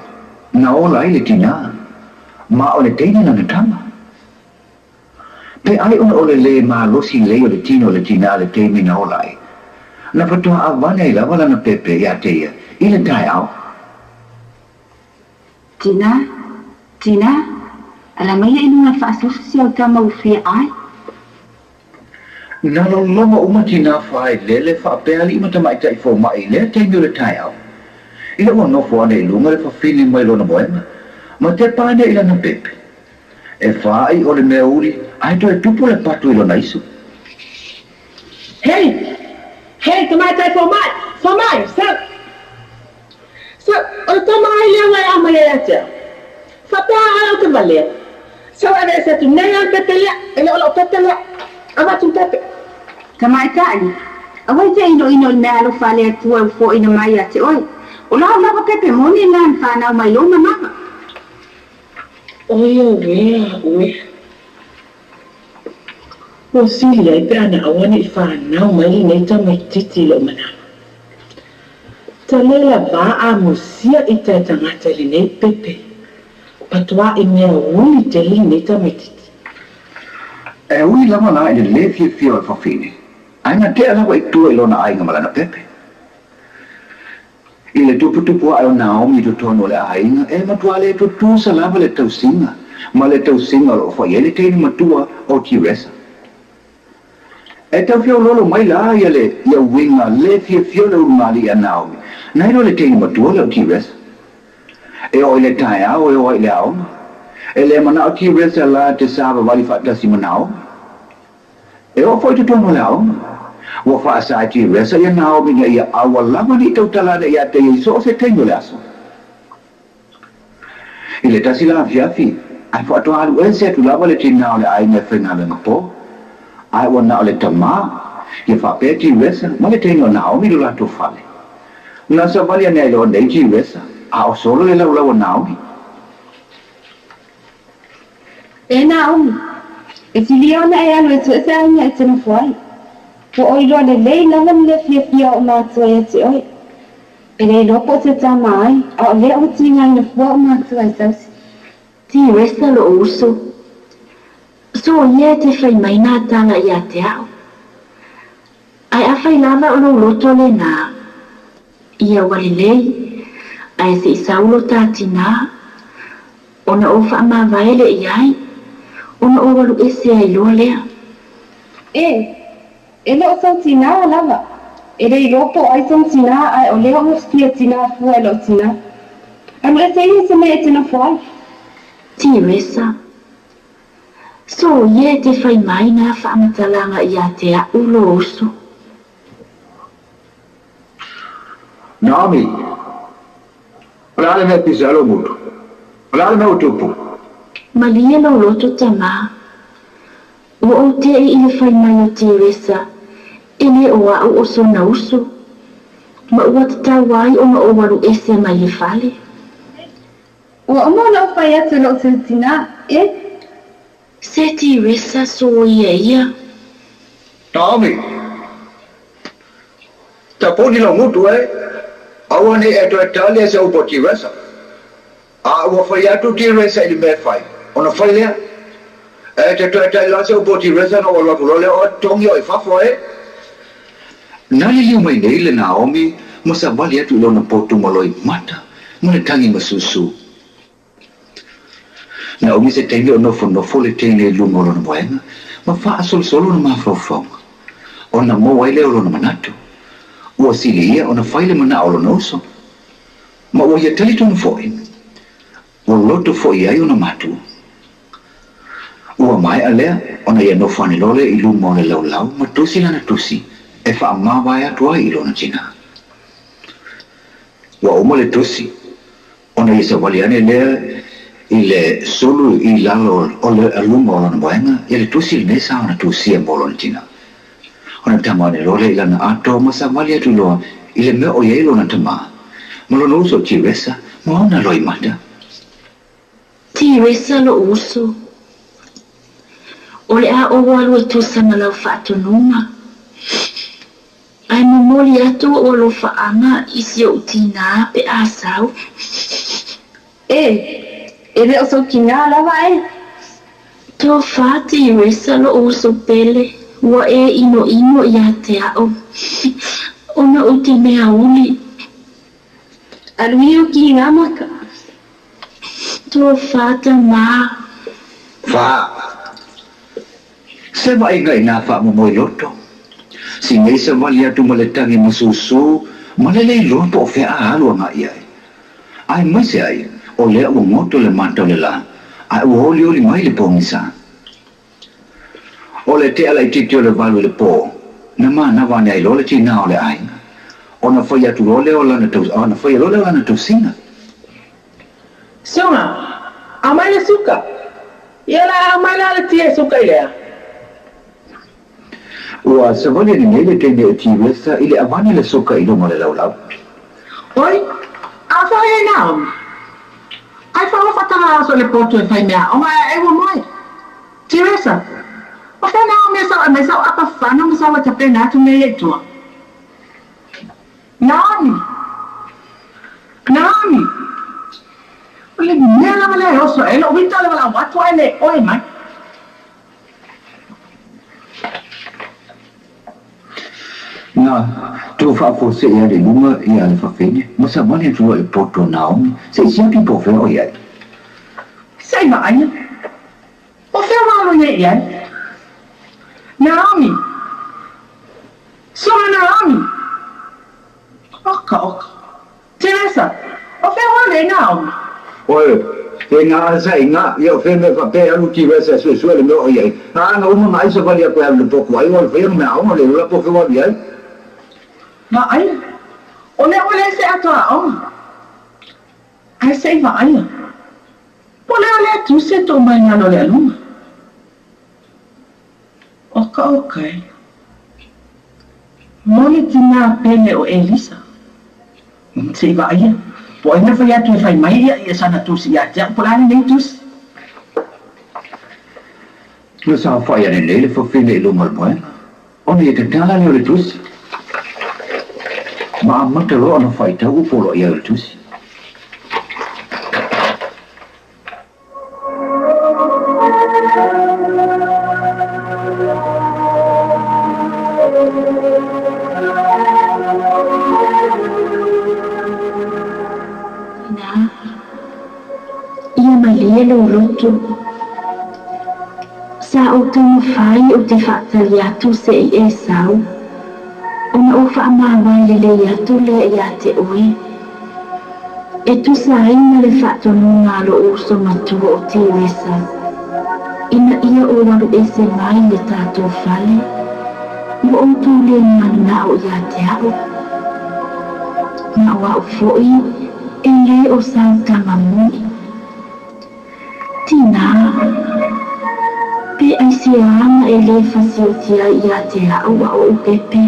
na ola ai le tinā, ma o le teine lana tama. Pe ai ona o le lē malosi lelei o le tino o le tinā le taimi na ola ai, na faatoa avane ai lava lana pepe iā te ia i le taeao. Tinā, tinā, ala mai ia i luga faasoso si au tama ua fia ai. Na lologa uma tinā faelele faapea alii ma tamaitai fomaʻi i lea taimi o le taeao. Ina ua nofo ane i luga le fafine mai lona moega, ma tepa ane i lana pepe. E fāʻi o le mea uli, ae toe tupu le patu i lona isu. Hei! Hei, tamaitai fomai! Fomai! Sau! Sau! O le tama ai lea ua e aumai ai ia te au. Faapea ai ou te valea. Sau aveese atu nei au i le pepe lea, e le o lou pepe lea. Avatu le pepe. Tamaitai, aua e te inoino i le mea alofa a le Atua ua foaina mai ia te oe. O lau lava pepe moni lena na fanau mai lou mamaga. Oi auē a'u e. Ua sili ai pe ana aua ne i fanau mai lenei tamaitiiti i lou manawa. Ta le lavā amusia i tae tagata i lenei pepe, patoaʻi mea uli tele lenei tamaitiiti. E ui lava la i le lē fiafia o le fafine, ae na tea lava i tua i lona aiga ma lana pepe. I le tuputupu ae o Naomi i totonu o le aiga, e matua le tutusa lava le tausiga ma le tausiga o lo o fai ai le teine matua o Tiresa. E tau feoloolo mai la ia le ia uiga le fiafia o le ulugalii a Naomi, nai lo le teine matua lea o Tiresa. E oo i le taeao e o ai i le aoga. E le manao Tiresa la te savavali faatasi ma Naomi. E oo foi i totonu o le aoga. Ua faasa e Tiresa ia Naomi ina ia aua lava ni tautala ane ia te ia i so o se taimi o le aso. I le tasi la afiafi, ae faatoa alu ese atu lava le tinā o le aiga e faigaluega po. Ae ua na o le tamā, ia faapea Tiresa ma le teine o Naomi i lo latou fale. Na savali ane ai loa nei Tiresa, a o solo le laulau a Naomi. E Naomi, e silia ona e alu e sue se aiga e te nofo ai. Ua ou iloa lelei lava le mea fiafia o ou matua ia te oe. E le iloa po o se tama ai, a o lea ua tigaina fua ou matua e tausi. Tiresa lou uso. Soia e te fai mai nā tala ia te a'u. Ae afai lava o lou loto lenā, ia ua lelei, ae se i sau lo tā tinā, ona ou faamavae lea i ai, ona ou alu ese ai loa lea. E, e le o sou tinā lava. E le iloa po o ai sou tinā, ae o lea ua fia tinā fua e lou tinā. Alu ese ia i se mea e te nofo ai. Tiresa, Soia e te fai mai nā faamatalaga ia te a'u lō uso. Naomi, O le a le mea pisa lou gutu? O le a le mea ua tupu? Malie lou loto tamā. Ua ou teʻi i le fai mai o Teresa, e le o a'u o sona uso, ma ua tatau ai ona ou alu ese mai le fale. Ua uma ona ou fai atu i lou tautinā, e. Se Teresa soia ia. Naomi, Tapuni lou gutu e, aua ne i e toe tali ai se upu a Teresa. A ua fai atu Tiresa i le mea e fai, ona fai lea. E te toe tali la se upu a Tiresa ona ua alu atu loa lea, Oe totogi au i fafo e. Na liliu mai nei le Naomi Ma savali atu i lona potu ma loimata ma le tagi masusu. Na umi se taimi o nofonofo le teine i luga o lona moega ma faasolosolo ona mafaufauga ona maua ai lea o lona manatu. Ua sili ia ona fai le manao o lona uso. Ma ua ia talitonu foʻi. Ua loto foʻi ai ona matua. Ua maea lea ona ia nofo ane loa lea i luma o le laulau ma tusi lana tusi e faamavae atu ai i lona tinā. Ua uma le tusi ona ia savali ane lea i le sulu i lalo o le luma o lona moega ia le tusi lenei sa ona tusia mo lona tinā. Ona tama ane loa lea i lana ato ma savali atu loa i le mea o i ai lona tamā ma lona uso o Tiresa ma ona loimata. Tiresa loʻu uso. O le a ou alu e tusa ma lau faatonuga. Ae momoli atu ou alofaaga i si ou tinā pe a sau. E, e le o sou tinā lava e. Tofa Tiresa loʻu uso pele, ua e inoino iā te a'u, ona ou te mea uli. Alu ia o ki ngā maka. Tofa tamā. Fa. Se vaaiga i nā faamomoe loto. Si nei savali atu ma le tagi masusu ma le le iloa po o fea a alu agai ai. Aemaise ai o lea ua goto le mata o le lā ae ua olioli mai le pogisa. O le tea laitiiti o le 8 i le pō, na manava ane ai loa le tinā o le aiga, ona fai atu loa lea o lana ona faia loa lea o lana tausiga. Suga, aumai le suka. Ia la aumai la le tia e suka i lea. Ua savali ane nei le teine o Tiresa i le avane le suka i luga o le laulau. Oi, a fai e Naomi. Ai whaowhatanga aso le poto e whai mea aonga e ua moe. Tiresa, o whea Naomi e sau e mai sau apa whana ma sau e tapena atu mea ia i tua. Naomi! Naomi! O le mea lava lea e oso ai lou uita o le valaau atu ae le oe mai. Na tou faafuasei ale i luga ia le fafine ma savali atu loa i le poto o Naomi se i siaki po o fea o i ai. Se i vaaia, o fea ua alo nei i ai? Naomi! Sola Naomi! Oka, oka. Teresa, o fea ua alo e Naomi? Oe, e ngā sa i ngā, ia o fea mea faapea e alu Teresa e suesue le mea o i ai. A ana uma ma ai savali atu e alu i le potu ai, ua le faia mea aoga le ula po o fea ua alu i ai. Vaaia, o lea ua leai se atoa aoga. Ae se i vaaia, po o le a lea tusi e tuu mai i lalo o le aluga. Oka oka e. Mo le tinā pele o Elisa. Se i vaaia, po o ai na fai atu e fai mai ia ia sana tusi ia te au, po o le a lenei tusi. Na saofai ane nei le fafine i luga o le moega, ona ia tatala lea o le tusi. Ma amata loa ona faitau upu o lo o i ai o le tusi. Tinā, ia malie lou loto. Sa ou taumafai ou te faatali atu se i e sau, ona ou faamavae lelei atu lea ia te oe. E tusa ai ma le faatonuga a lou uso matua o Teresa, ina ia ou alu ese mai le tatou fale, ua outou le mananao ia te a'u. Ma o a'u foʻi e lē o sau tama moni. Tinā, pe aiseā na e lē fasioti ai ia te a'u a oʻu pepe,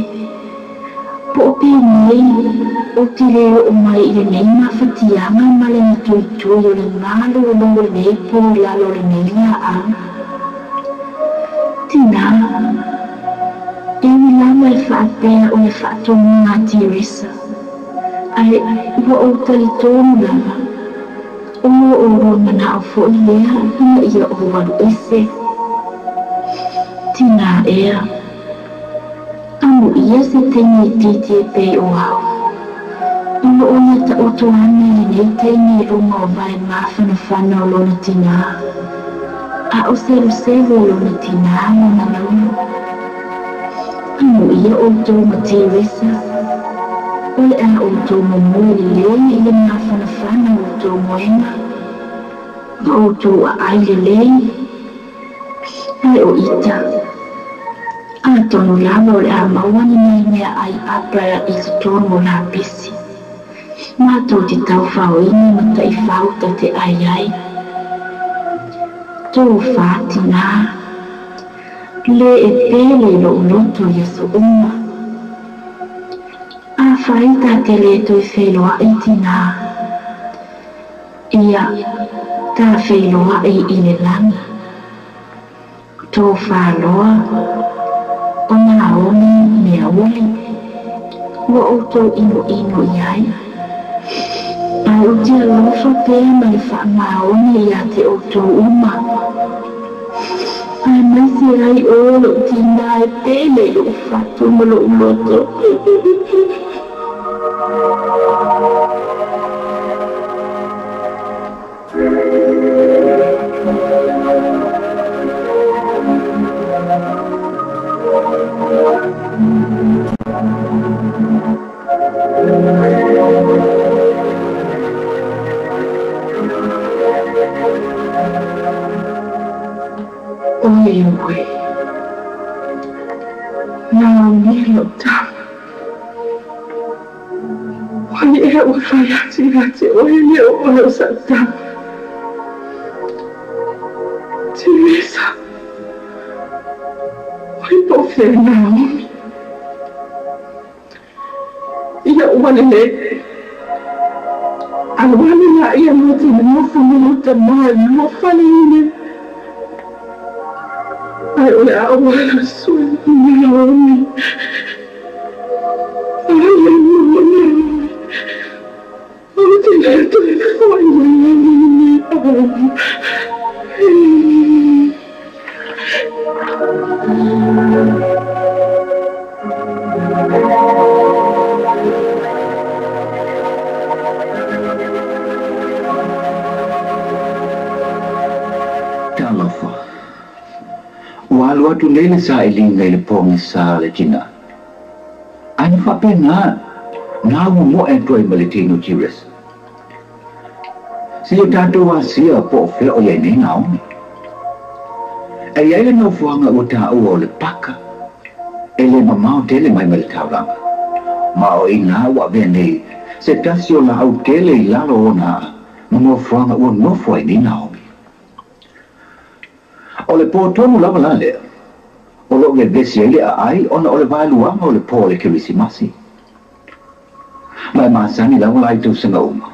po o penei ou te lē oo mai i lenei mafatiaga ma le matuitui o le malūlū o lenei pō i lalo o lenei laau. Tinā, e ui lava e faapea o le faatonuga a Teresa, ae ua ou talitonu lava, o lo oulua manao foʻi lea ina ia ou alu ese. Tinā ea, amuia se taimi itiiti e pei o au. O loo ia taoto ane i lenei taimi i luga o vae mafanafana o lona tinā, a o seluselu o lona tinā ma manaoga. Amuia outou ma Teresa, o le a outou momoe lelei i le mafanafana o outou moega, ma outou aai lelei, ae o ita. Atonu lava o le a maua ni nai meaai apa i totonu o lapisi. Matou te taufaoina ma taifau ta te ai ai. Tofa tinā, le e pele i lou loto i aso uma. Afai ta te le toe feiloai tinā, ia ta feiloai i le lagi. Tofa loa, o Naomi meauli, ua outou inoino i ai. Ae ou te alofa pea ma le faamaoni ia te outou uma. Ae maise ai oe lou tinā e pele i lou fatu ma lou loto. Oi oe, Naomi lou tama. Ua ea ua fai atu ia te oe le o oe o sa'u tama. Teresa, oi po o fea Naomi. Ia ua lelei. Alu ane laia lua te nofo ma lou tamā i lua fale ine. Ae o le a ou alu sui Naomi. Ai e lua Naomi. Ou te le toe fo'i mai ai i lenei ao. Talofa. Ua alu atu nei le sailiga i le pogisa le tinā. Ae na faapena na ua moe atu ai ma le tino Tiresa. Seia tatou asia po o fea o i ai nei Naomi. E i ai le nofoaga ua taua o le paka, e le mamao tele mai ma le taulaga. Ma o inā ua avea nei se tasi o laau tele i lalo o ona aa ma nofoaga ua nofo ai nei Naomi. O le pō tonu lava la lea, o loo vevesi ai le aai ona o le vaeluaga o le pō o le Kerisimasi. Ma e masani lava la i tausaga uma,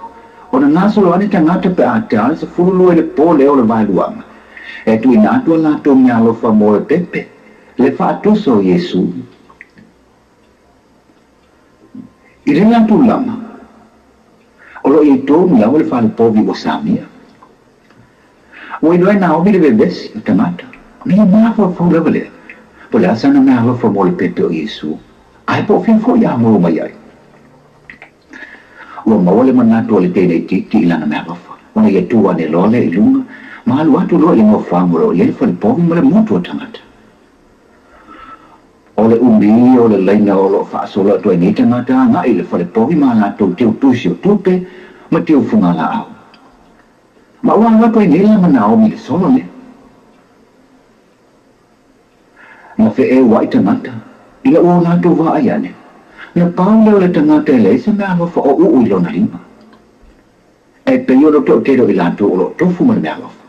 ona gasolo ane tagata pe a tā le 12 i le pō lea o le vaeluaga, e tuuina atu a latou meaalofa mo le pepe, le faatoso o Iesu. I lena tulaga, o loo i ai tonu lava le falepovi ua samia. Ua iloa e Naomi le vevesi o tagata, ona ia mafaufau lava lea, po o le a sana meaalofa mo le pepe o Iesu, ae po o fea foi a maua mai ai. Ua maua le manatu o le teine itiiti i lana meaalofa, ona ia tu ane loa lea i luga, ma alu atu loa i le nofoaga o loo i ai le falepovi ma le motu o tagata. O le umi o le laina o loo faasolo atu ai nei tagata agai i le falepovi ma a latou teutusi o tupe ma teufugalaau. Ma ua alu atu ai nei la ma Naomi i le solo lea. Na feeua'i tagata, ina ua o latou vaai ane, na pau lea o le tagata e leai se meaalofa o uu i lona lima. E pei o le toatele o i latou o loo tofu ma le meaalofa.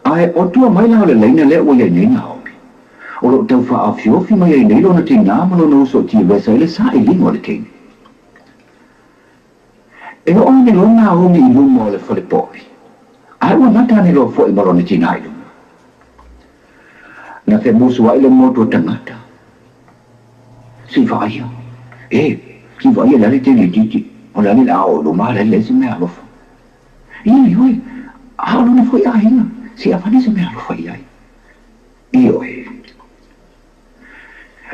Ae o tua mai la o le laina lea ua i ai nei Naomi. O loo tau faaofiofi mai ai nei lona tinā ma lona uso o Tiresa i le sailiga o le teine. E oo ane loa Naomi i luma o le falepovi, ae ua gata ane loa foi ma lona tinā i luga. Na femusua'i le motu o tagata. Se i vaaia. E, se i vaaia le a le teine itiiti, o le a le a oo i luma a le leai se meaalofa. Ia ioe, a o lona foi aiga, se i avane se meaalofa i ai. Ioe.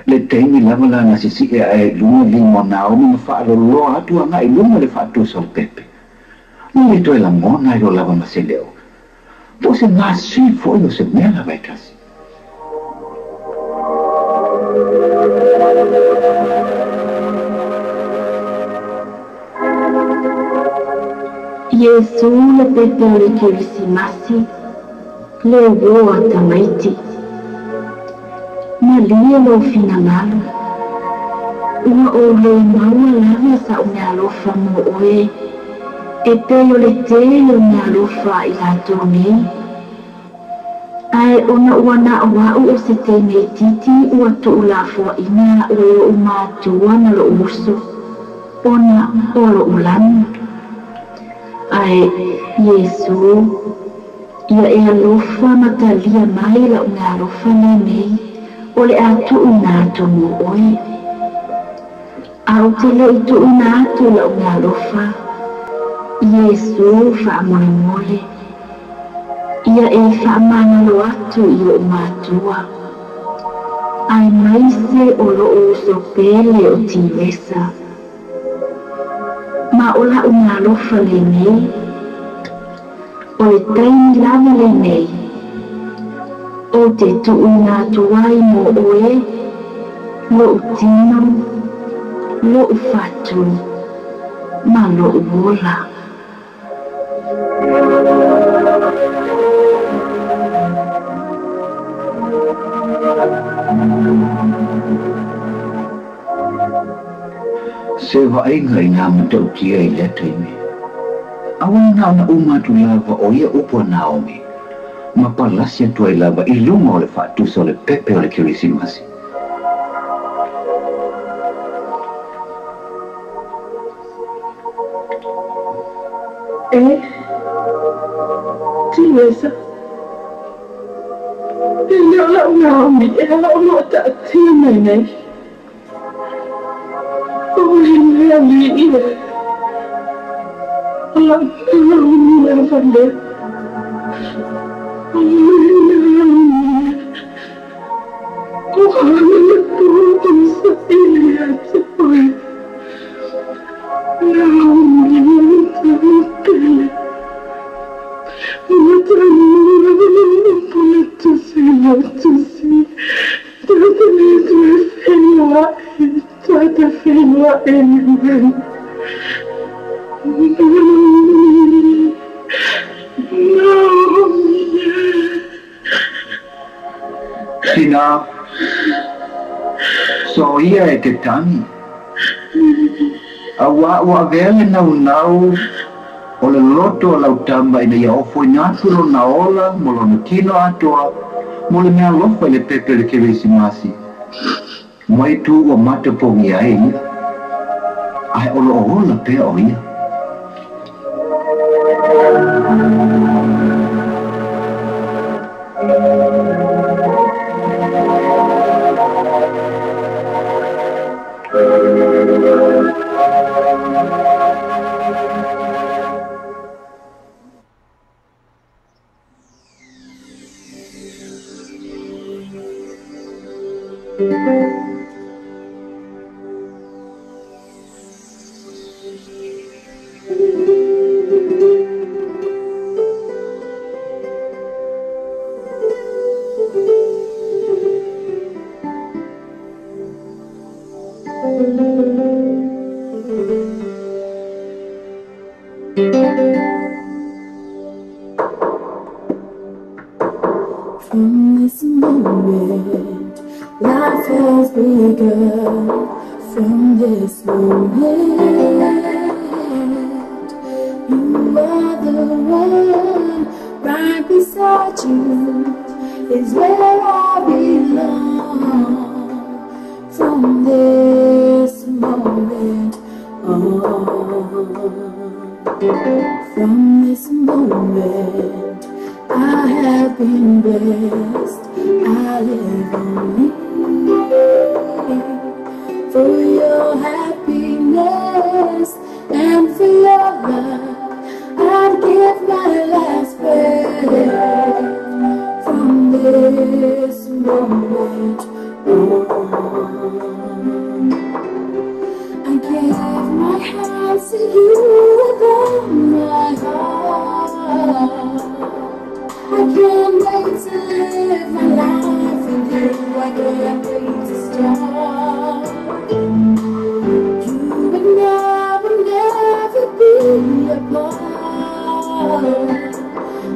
Le taimi lava la na sisi'i ae i luga lima o Naomi ma faaloloa atu agaʻi luga le faatusa o le pepe. Le lē toe lagona ai loa lava ma se leo. Po o se gasī foʻi o se mea lava e tasi. Iesū le pepe o le Kerisimasi, le uō a tamaiti. Malie lou finagalo, ua ou lē maua lava sa'u meaalofa mo oe, e pei o le tele o meaalofa a i latou nei. Ae ona ua na o a'u o se taimi itiiti ua tu'ulafoa'ina a'u e o'u matua ma lo'u uso, ona o lo'u lanu. Ae Iesū, ia e alofa ma talia mai la'u meaalofa lenei, o le a tuuina atu mo oe. A ou te le'i tuuina atu la'u meaalofa, Iesū faamolemole, ia e faamagalo atu i o'u matua, aemaise o lo'u uso pele o Tiresa. Ma o la'u meaalofa lenei, o le taimi lava lenei, ou te tuuina atu ai mo oe, lo'u tino, lo'u fatu, ma lo'u ola. Se vaaiga i nā matautia i lea taimi. Aua na ona uma atu lava o ia upu a Naomi, ma palasi atu ai lava i luga o le faatusa o le pepe o le Kerisimasi. E Tiresa, e le o la'u Naomi e ala ona o ta'atia mai nei. O le Alii e, o la'u Naomi lava lea. O le Naomi e, o le tu'u sa'ili ia te oe. Naomi matamutele. Matamua pule tusi le tusi. Tata le toe feiloa'i, tata feiloa'i mai. Naomi, Naomi e. Tinā, soia e te tagi, auā ua avea le naunau o le loto o lau tama ina ia ofoina atu lona ola ma lona tino atoa mo le meaalofa i le pepe o le Kerisimasi. Mai tu ua matapogia ai ia, ae o loo ola pea o ia. From this moment, life has begun. From this moment, you are the one right beside you is where I belong. From this moment on, from this moment, I have been blessed. I live only for your happiness and for your love. I'd give my last breath. From this moment on. I give my hands to you with all my heart. I can't wait to live my life with you. I can't wait to start. You and I will never be apart.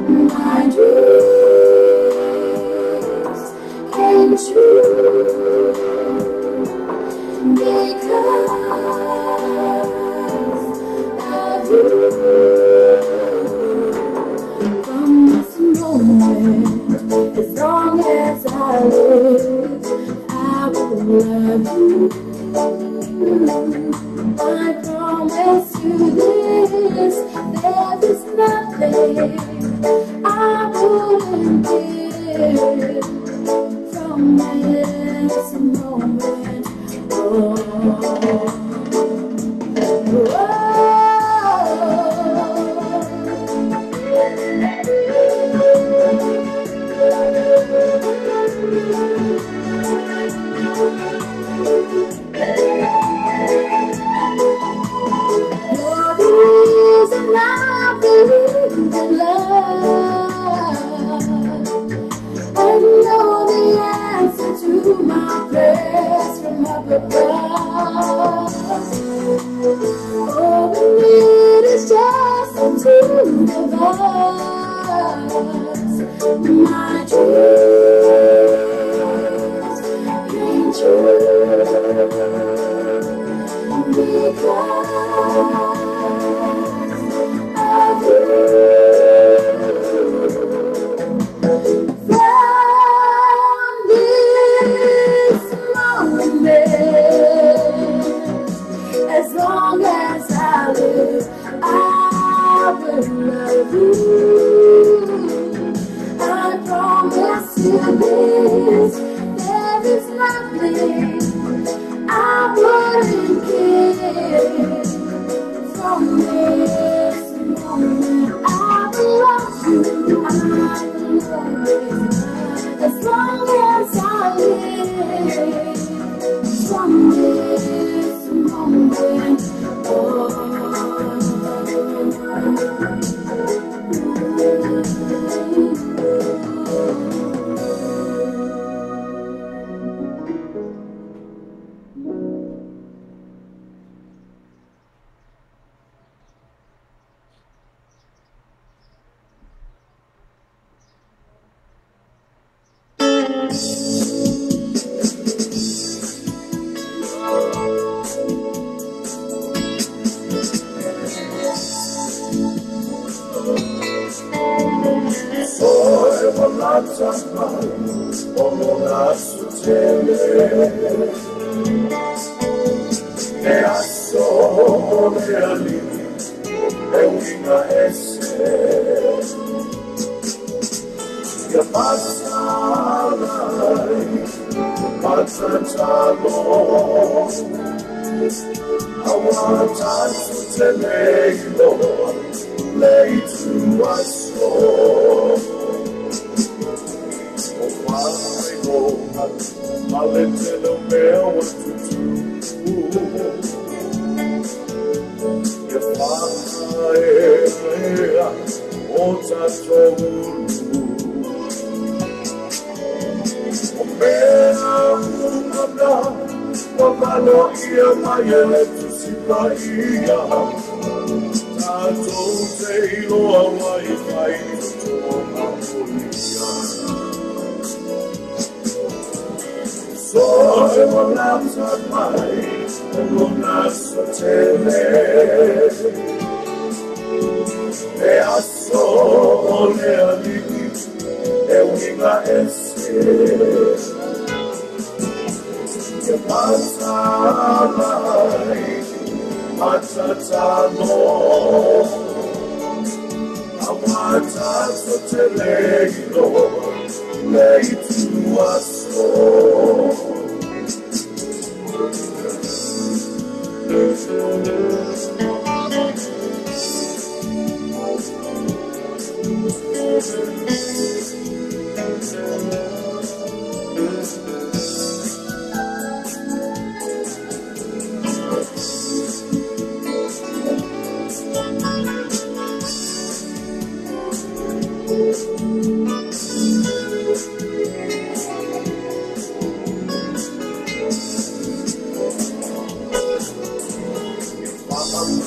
My dreams came true because of you. From this moment, as long as I live, I will love you. I promise you this, there is nothing I wouldn't give from this moment on. You're the reason I believe in love. I know the answer to my prayers from up above. All we need is just the two of us. My dreams came true because of you. From this moment, as long as I live, I will love you. I promise you this, there is nothing I wouldn't give. From this moment, I will love you. I will always, as long as I live. From this moment on.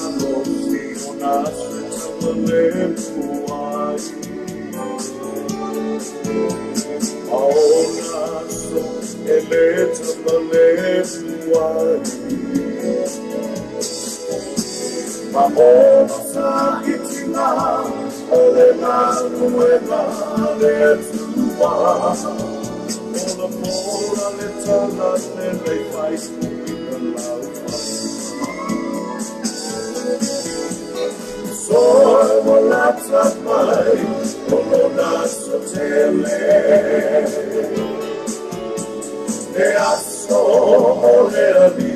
malosi o nā se tamalemua ai. A o nā so e le tamalemua ai. Ma ono sa itinga o le manuela le tua. O la mola le tala le lei fai ina lau fai. Soe mo lata mai o lona so tele. Le aso o le ali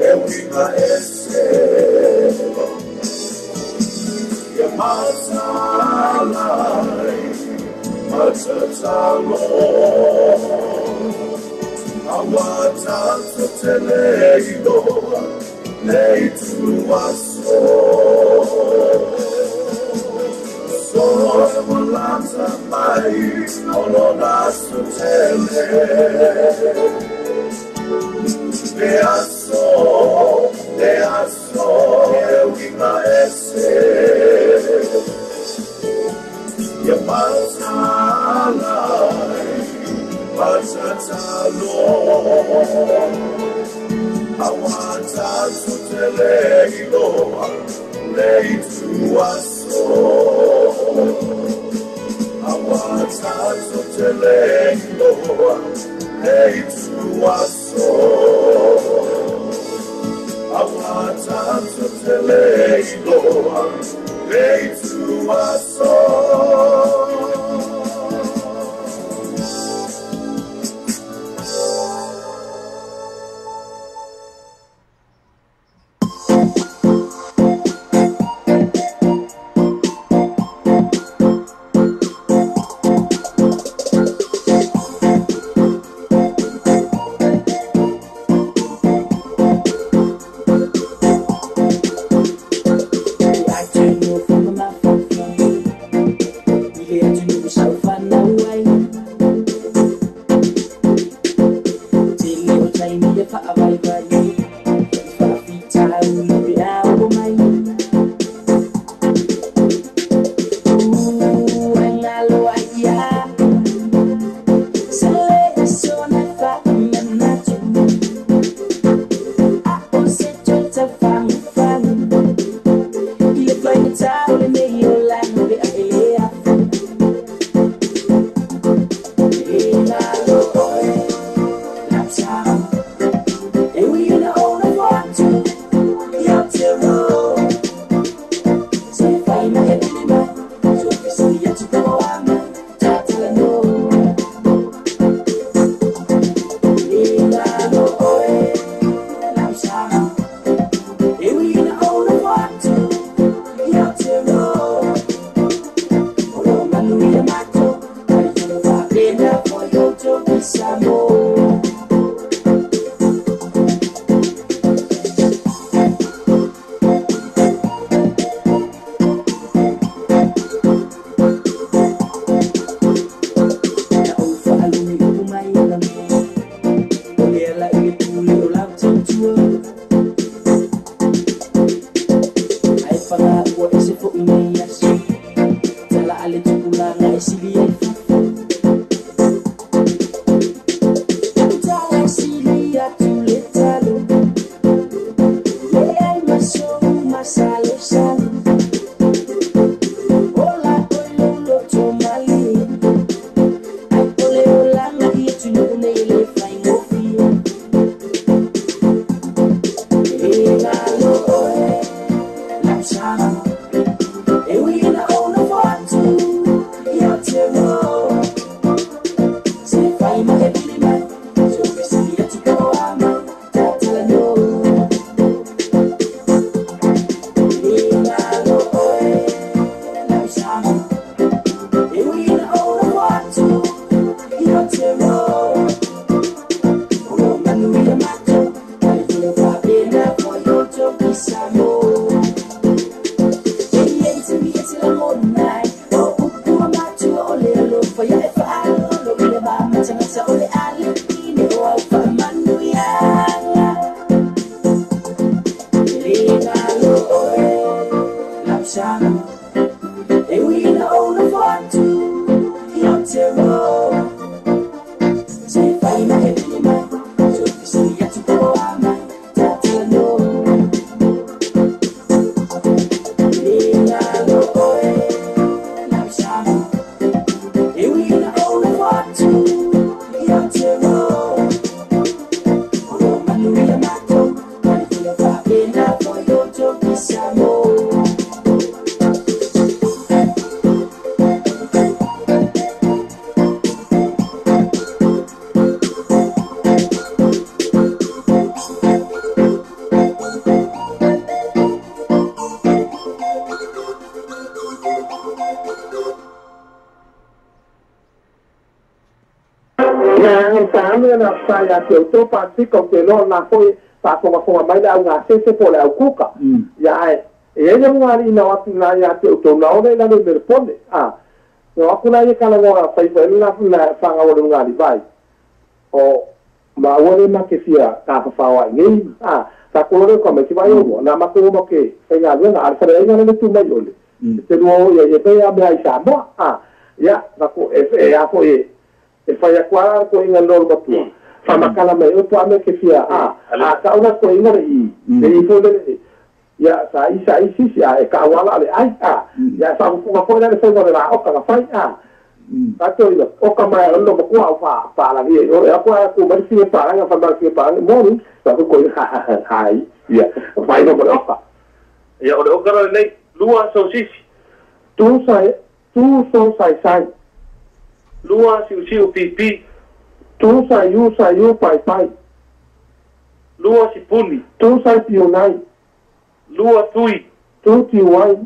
e uiga ese. Ia matalai matatalo. Awa tato tele iloa le itu aso. Soe mo lata mai o lona so tele. Le aso e uiga ese. Ia matalai matatalo. Awa tato tele iloa le itu aso. Awa tato tele iloa le itu aso. Awa tato tele iloa le itu aso. Thank you. ame na sai a te o Pasifika o te loa na foi faafogafoga mai le augasese po o le aukuka. Ia ae e ai le luga na o atu na ia te o tau na ole la le melepone. A no aku la ia kala ngora fai fai la la fanga o le luga vai. O ma ua ma ke fia ka fa nei a ta ko le ko me ki vai o na ma ko mo ke fai ga le na al fare ina le tu mai ole. Te luo ia ia pe a me ai sa mo a ia ta ko e a ko e e fai a kwa ko inga lolo matua. Fa makala mai o to ame ke fia a ta una ko inga i e i fo le ia sa i sa i si a e ka wala le ai a ia sa ko ko le fai la o ka fai a ta to ila o ka mai lo ko au fa pa la vi o ya ko ko ma si pa la fa ma si pa mo ni ta ko ha ha hai ia fai no ko ka ia o le o ka nei lua so sisi tu sai tu so sai sai lua siu siu pi pi tu sai yu pai pai lua sipuni tu sai pionai lua tui tu tiwai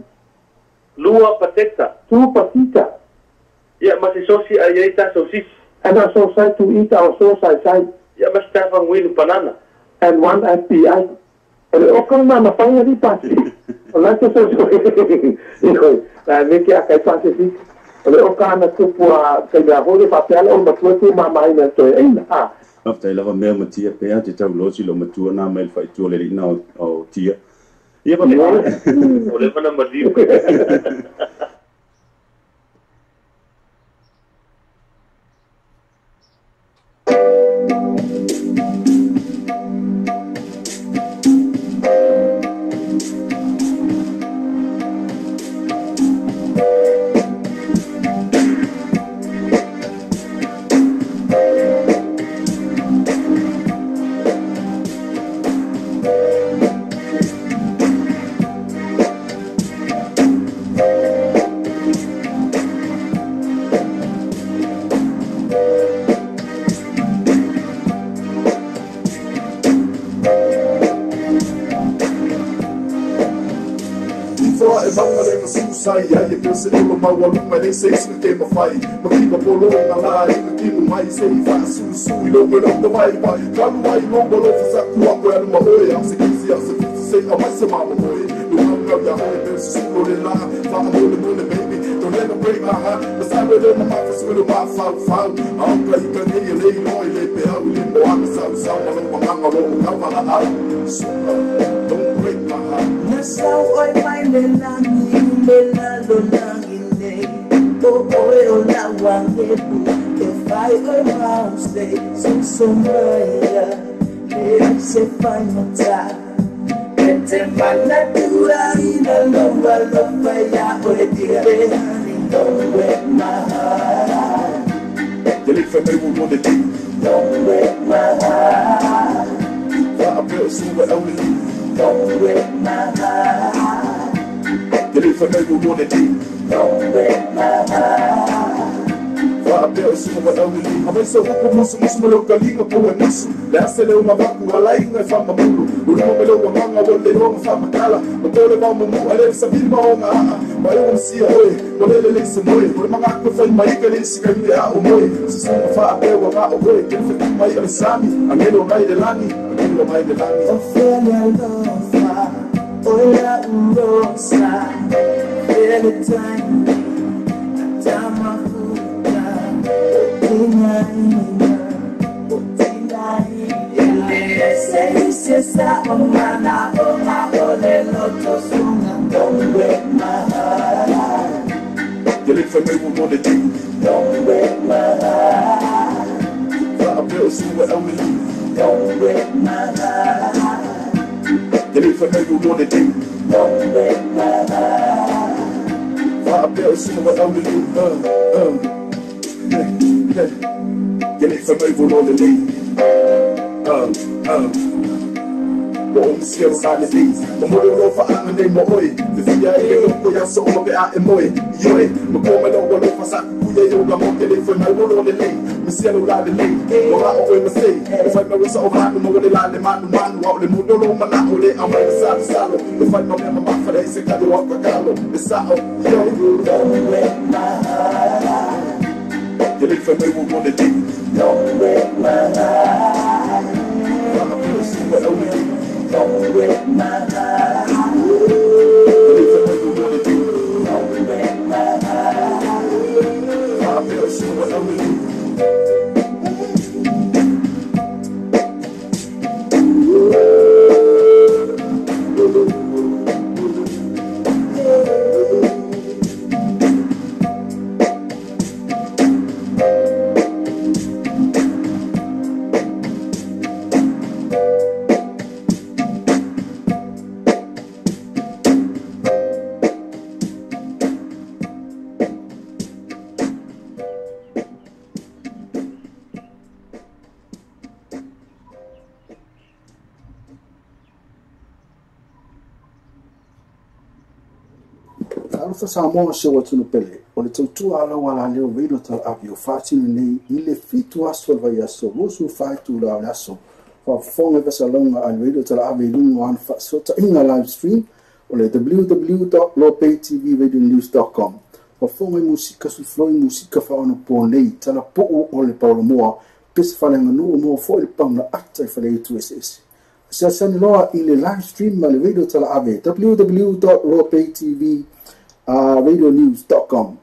lua pateta tu patita ia ma se sosi ai ai ta so sisi ana so sai tu ita o so sai sai ia ma sta fa ngui banana and one FBI o ka na ma fai ni pasi o la so so io la me ke a kai pasi si o ka na tu pua kai ga ho le papel o ma tu ma mai na to e a after lava mea ma tia pea te tau losi lo matua na mai fai tu le na o tia ia pa o le mana maliu. Se te mawhai Makipa polo ngā la inga kinu mai se i whaasusu i longo no te wai wai Kalu wai longo lo whasaku ako anu mahoe Au se kisi au se fiti se au mai se mama moe Lunga ngau ya hoi pe susulo le la Wha mole mole baby Don't ever break my heart Masalo le ma mawhasuelo ma whau whau Aoka i ka nei e lei loa i le pe au i le moana sau sau Malo manganga lo o kawala au Suka, don't break my heart Nasau oi mai le langi le lalo langi o oi o la wangebu e fai oi mause so maya e se fai mata e te manatura ina loa loa ya oi dire don't break my heart. Te le fai mai wo le ti don't break my heart. Fa a pe su wa au le don't break my heart. Te le fai mai wo le ti don't break my heart. A mai sa upu musu musu mo leu kaliga po e musu le ase leu mavaku alaiga e faamamulu uluma me leu agaga ua le iloga faamatala ma tole vaomamua le savili ma oga aa ma e uamasia oe ua lele le'i se moe o le magaku e fai maika le isi kaimi le a'o moe susuga faapeu aga'o oe ke le fetu mai a le sami agelo agai le lagi agelo agai le lagi o fele alofa o la urosa fele taimi tamafuta don't break my heart. Don't break my heart. Don't break my heart. Don't break my heart. Don't break my heart. fai mai ua mo lelei. Don't break my heart. Faapea suka aulelei. Don't break my heart. E le i fai mai ua mo lelei. Don't break my heart. Faapea suka aulelei. Talofa Samoa se o atunu pele, o le tautua ala wala leo veilo tal avi o whaatinu nei i le 7 aso le vai aso, 24 tula o le aso. Whaafonga vesalonga a le veilo tal avi i lunga ana whaasota inga live stream o le www.lopaytvradionews.com. Whaafonga i musika sulfloi musika whaono po nei, tala puu o le Paulo Moa, pese whalenga nuu moa fo i le pangla ata i whale itu SS. Asiasani loa i le live stream ma le veilo tal ave www.lopaytvradionews.com.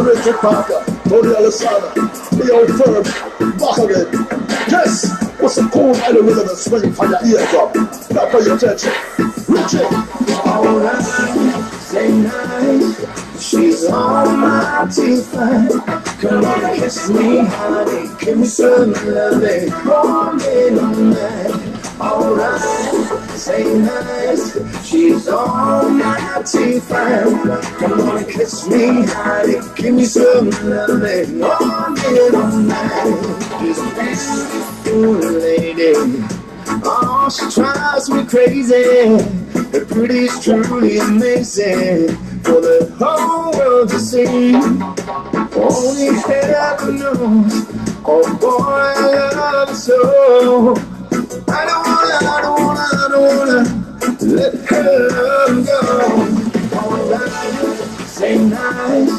Richard Parker, Tony Alessandro, Leo Firm, back again. Yes, what's a cool island rhythm and swing for your eardrum? Now pay attention. Richard. All right, say nice. She's almighty fine. Come on, kiss me, honey. Give me some loving all day, all night. All right, say nice. She's almighty fine. Come on, kiss me, honey. Give me some loving all day, all night. This beautiful lady, oh, she drives me crazy. Her beauty's truly amazing for the whole world to see. Only heaven knows. Oh boy, I love her so. I don't wanna, I don't wanna, I don't wanna let her love go. Alright, say nice.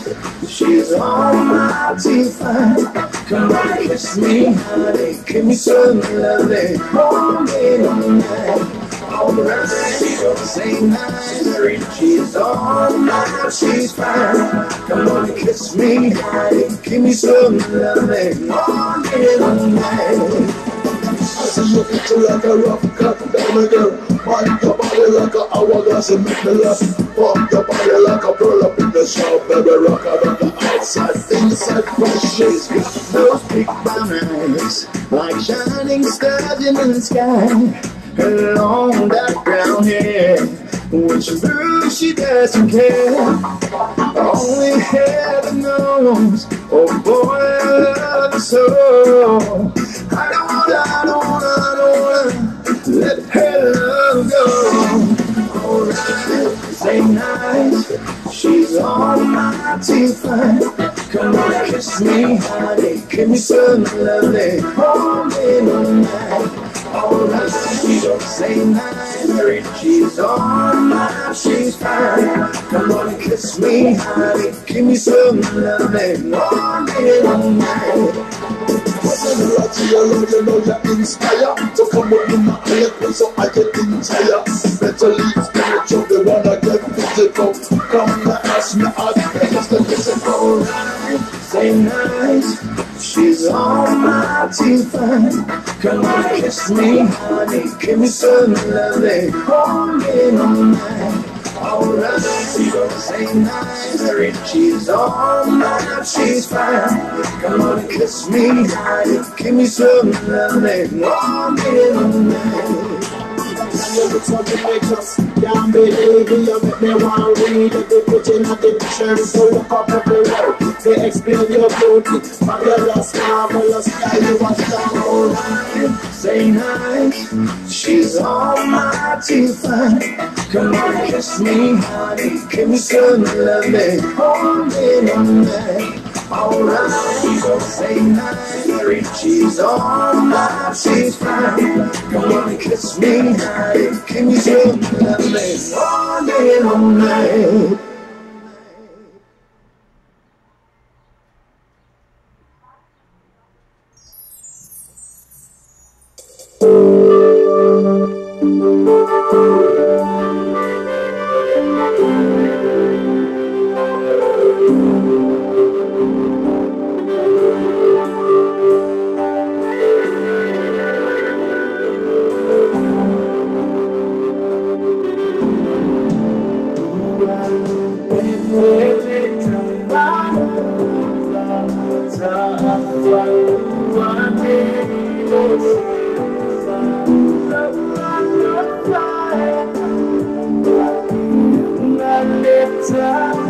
She's almighty fine. Come on, kiss me, honey. Give me some loving all day, all night. Alright, say nice. She's all night, she's fine. Come on, kiss me, honey. Give me some loving all day, all night. I see you picture like a rough cut diamond girl. Man, your body like an hourglass and make me laugh. Pump your body like a pearl up in the shop. Baby, rock out on the outside, inside, fresh. She's got those big brown eyes, like shining stars in the sky. Her long dark brown hair, when she moves, she doesn't care. Only heaven knows. Oh boy, I love her so. I don't wanna, I don't wanna, I don't wanna let her love go. Alright, say nice. She's almighty fine. Come on, kiss me, honey. Give me some loving all day, all night. Alright, say nice. She's alright, she's fine. Come on and kiss me, honey. Give me some loving all day, all night. Lord, you know you inspire. So come with me, my eloquence, so I get entire. Mentally, spiritual, they wanna get physical. Come and ask me, I'll just the physical. Alright, say nice. She's almighty fine. Come on, kiss me, honey. Give me some loving all day, all night. Alright, say nice. She's alright, she's fine. Come on and kiss me, honey. Give me some loving all day, all night. Every time you make us can't believe you make me want to read every page in the dictionary. So look up everywhere. They explain your beauty. Fabulous, marvelous, yeah, you are strong. Alright, say nice. She's almighty fine. Come on, kiss me, honey. Give me some loving all day, all night. Alright, say nice. She's alright, she's fine. Come on and kiss me, honey. Give me some loving all day, all night. Time.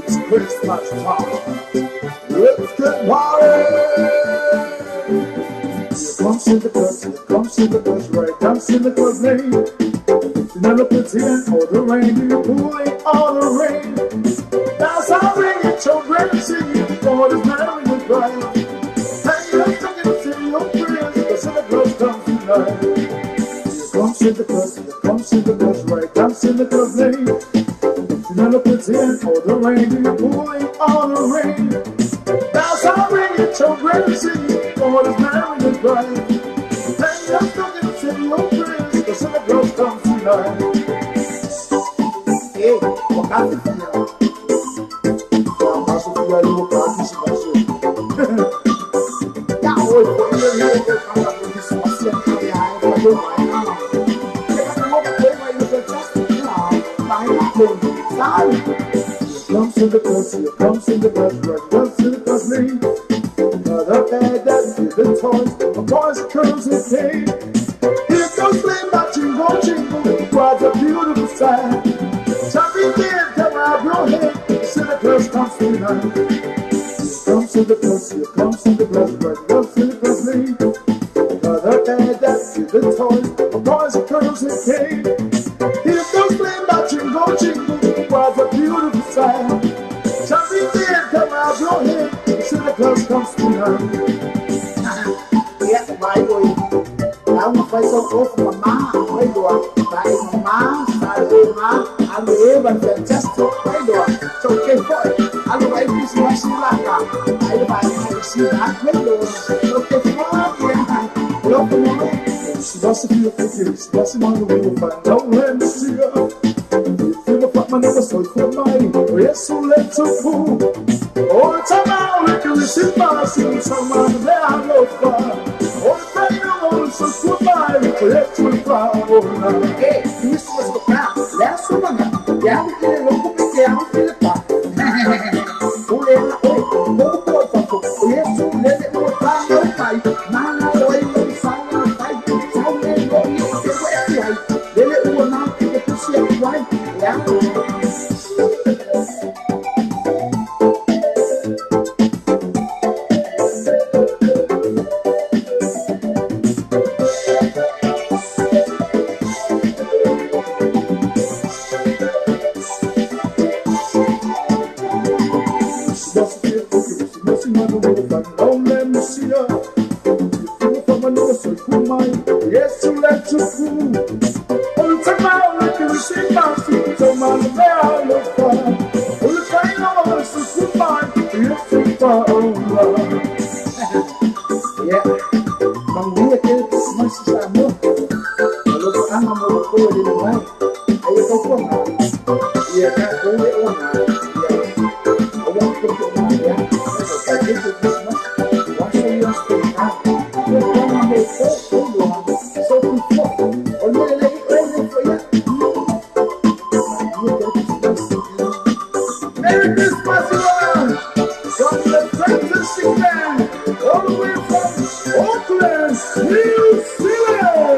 It's Christmas time. Let's get party! Here comes Santa Claus, here comes Santa Claus, right down Santa Claus Lane. Never pretend all the reindeer pulling all the rain. That's how many children singing for this merry and bright. Hang your tickets and say your prayers, the Santa Claus comes tonight. Here comes Santa Claus, here comes Santa Claus, right down Santa Claus Lane. Never pretend all the reindeer pulling all the rain. That's how many children singing for this merry and bright. Hang your stockings and say your prayers, the Santa Claus comes tonight. Hey, wakati pia. Maso pia ni wakati simaso. Ya hoy fue el día que kama Christmas ya ya ya yo mai na. Here comes Santa Claus, here comes Santa Claus, right down Santa Claus Lane. Another bag that's giving toys, of boys, curls and cane. Here goes sleigh bell, jingle, jingle, what a beautiful sight. Jumping in, come out your head, Santa Claus comes tonight. Here comes Santa Claus, here comes Santa Claus, right down Santa Claus Lane. Another bag that's giving toys, of boys, curls and cane. Here goes sleigh bell, jingle, jingle, what a beautiful sight. Jumping in, come out your head, Santa Claus Come sooner. Ia, vai oi. Au fai so off mama, vai doa. Vai mama, sai ma, alu e van fantastic, vai doa. So ke foi. Alu vai Christmas laka. Ai vai si na vai doa. So ke foi. Loco mo. That's if you think it's that's my little fan. Don't let me see her. If you fuck my name, so for my yes, so let's go. Oh, time out, look at this in my scene, someone there I love. Oh, thank you, so good my let's to fly. Hey, isso was the crowd. Last one, yeah, we did it. Look at the out in the park. Oh, yeah, oh, oh, oh, oh, yes, so let it go. Fly, man, Merry Christmas, everyone! From the Fantastic Band, all the way from Auckland, New Zealand!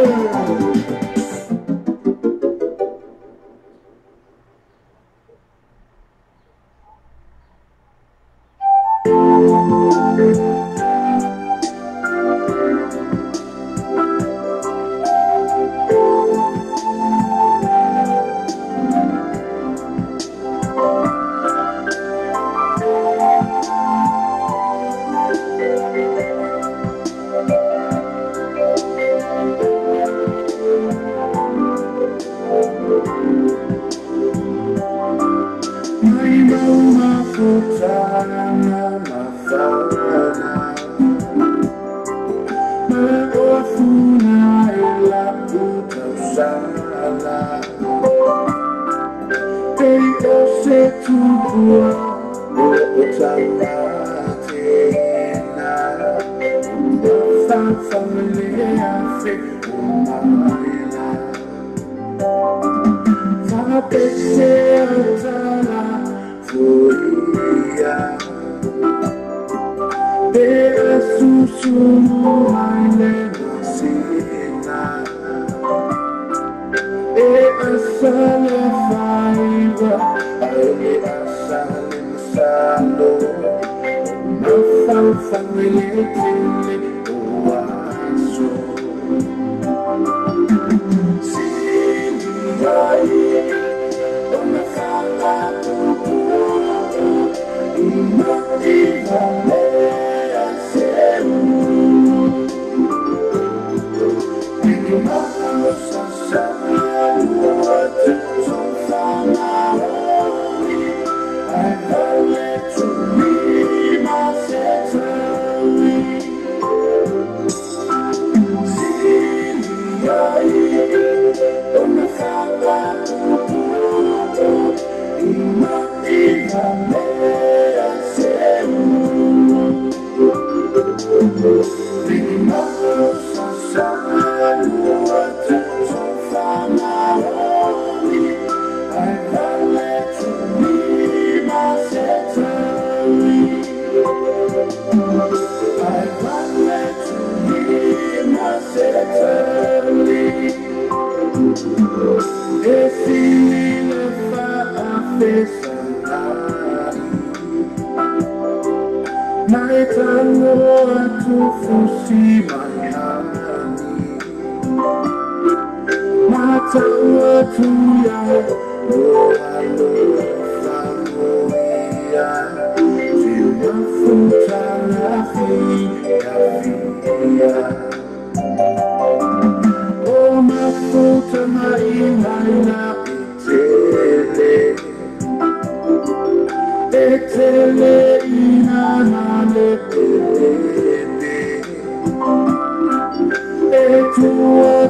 Tua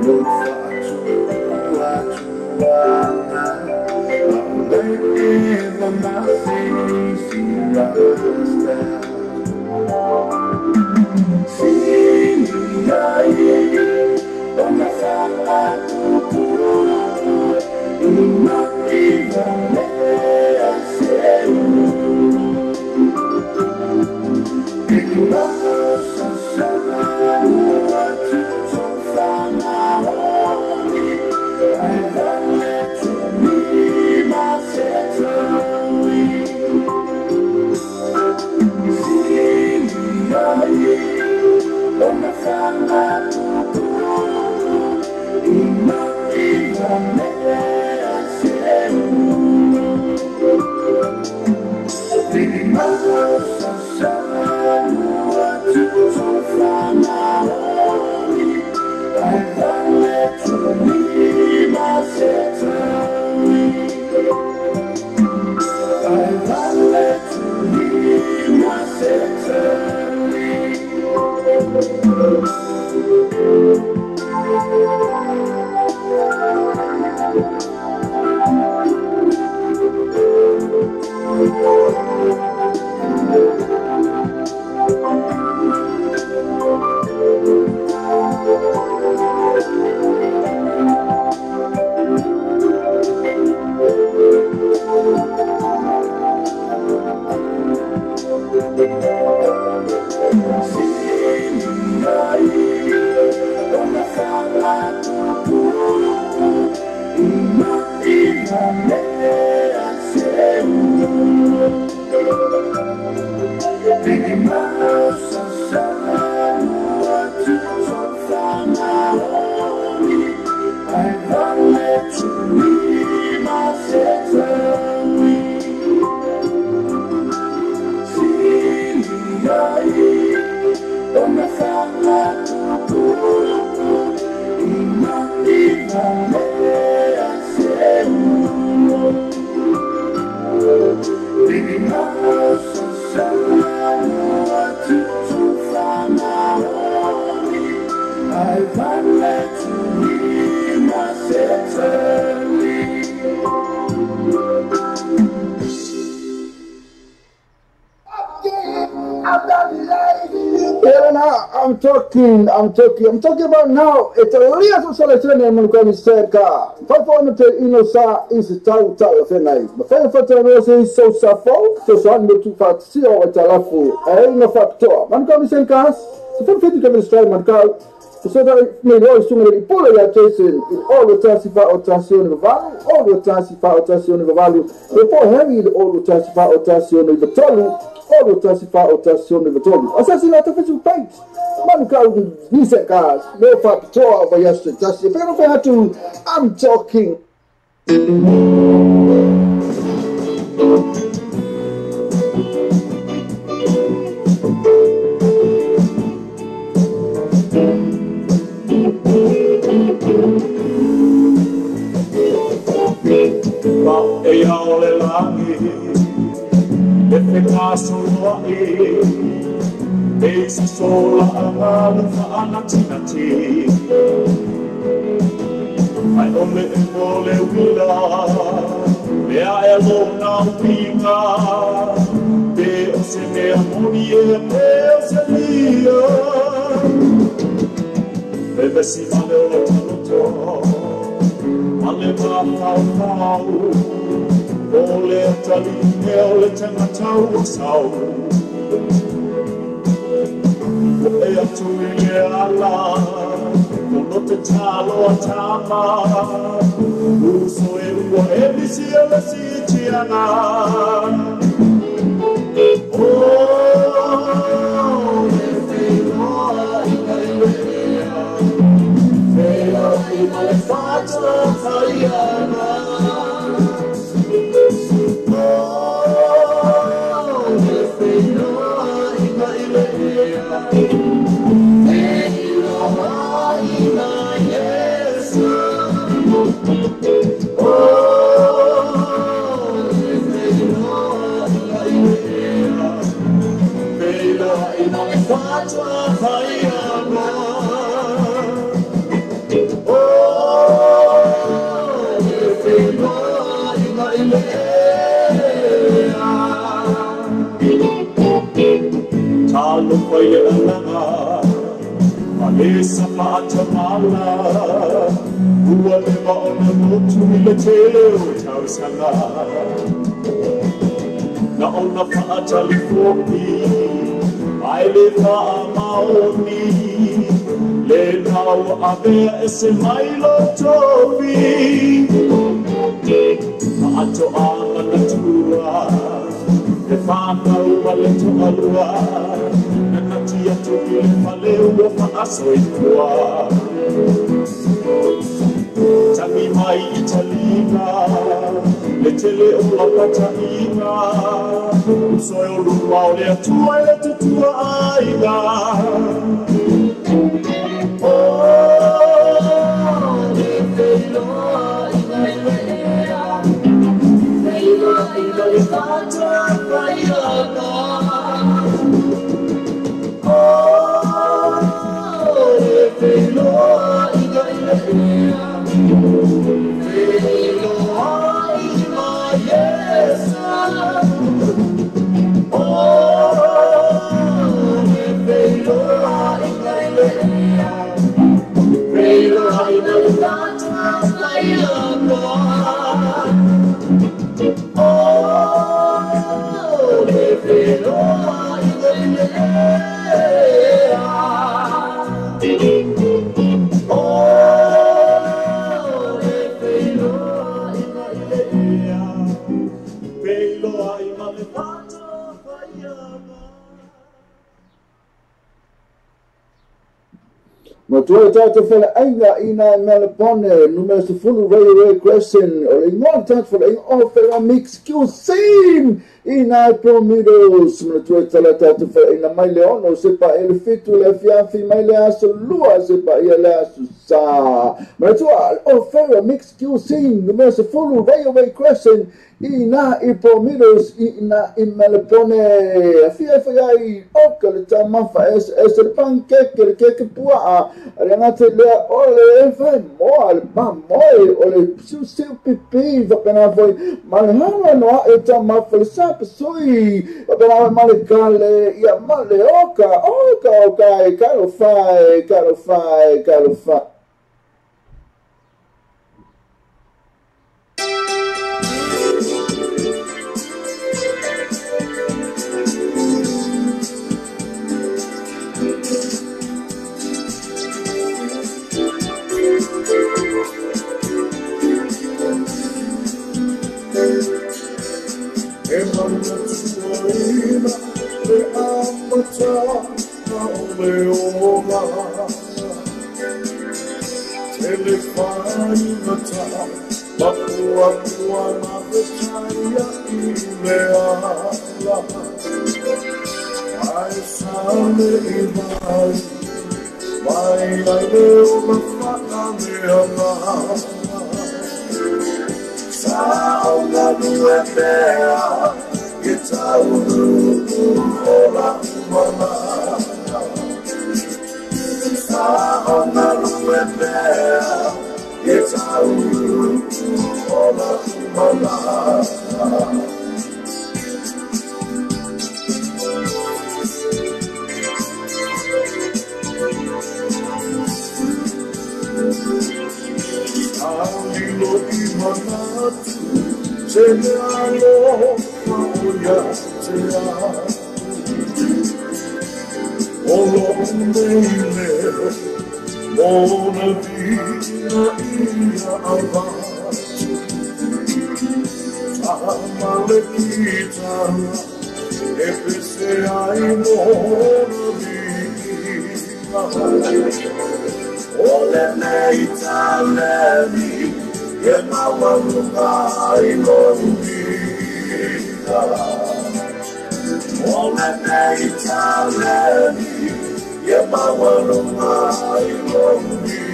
lo tua tua Eva I'm talking about now. It's a real selection and I'm cerca. 500 ino sa is tau tau fenai. Ma fai no se so sa fo, so so no tu fa si o talafu. Ai no factor. Man ka mi senkas. So fa fi ka mi strai man ka. So da me lo su me pula ya Jason in all the tasifa otation valu, all the tasifa otation valu. Before heavy all the tasifa otation vatolu, all the tasifa otation vatolu. Assassinato Facebook page. Man called Nisekas, no factor of yesterday. I'm talking. Sola anatinati I only ole wila mea e lona pinga pe o se mea moni e pe o se lia e vesi male o taloto male mafau fau ole tali e ole tengatau o sau E atu i le ala, kono te talo a tama, uso e ua e misi e le si tiana. Oh, e whiloa ina i lea, whiloa ina le whatua taiana. Oh, e whiloa ina i lea, Fatwa Fayana. mai le alaga Ma le sapa atamala Ua leva ona motu i le tele o tausaga Na ona faatalifopi Ai le faamaoni Le nau avea e se mai lo tofi Faatoaga na tua E whanau ma le toalua Na nati atu i le fale ua faasoifua Tangi mai i taliga Le tele o lapataiga Usoe o luma o le atua i le tutua aiga O le wheloa i ngai le ea Wheloa i ngai whātua whaianga O le wheloa i ngai le ea Wheloa i mai Yesu O le wheloa i ngai le ea Wheloa i ngai whātua whaianga O le wheloa i ngai le ea O le wheloa i ngai le ea Wheloa i male whātua whaianga Matua le tātou faleaiga i nā Melbourne, numera 10 Railway Crescent, o le ingoa le tātou faleaiga o Whera Mix Cuisine i nā Promidos. Matua le tala tātou faleaiga mai le ono, se pa e le fitu le fiafi mai le aso lua, se pa ia le aso sa. Matua o Whera Mix Cuisine, numera 10 Railway Crescent i nā i Promidos i nā i Melbourne. Afia e whai ai o ka le tamafa es le pancake le keke puaa le ngate lea o le e whai moa le pamoe o le siu pipi whapena foi ma le hana noa e tamafa le sapasui whapena foi ma le kale ia ma le oka oka oka e kalo whai kalo whai kalo whai. E manatuaina le amata na o le ola Te le whaingata Mapua pua na vetaia i le ala Ai sale i vai Mai ai le ola whana le ala Sa o ngā nue mea I tauru o la umana Sa o ngā nue mea I tauru o la umana Alilo i manatu Se mea aloha o ia te atu O lou nei leo Mona vina ia avatu Tamale kitara E pese ai mona vina O le nei taleni E maualuga i lou vina O le nei taleni E maualuga i lou vina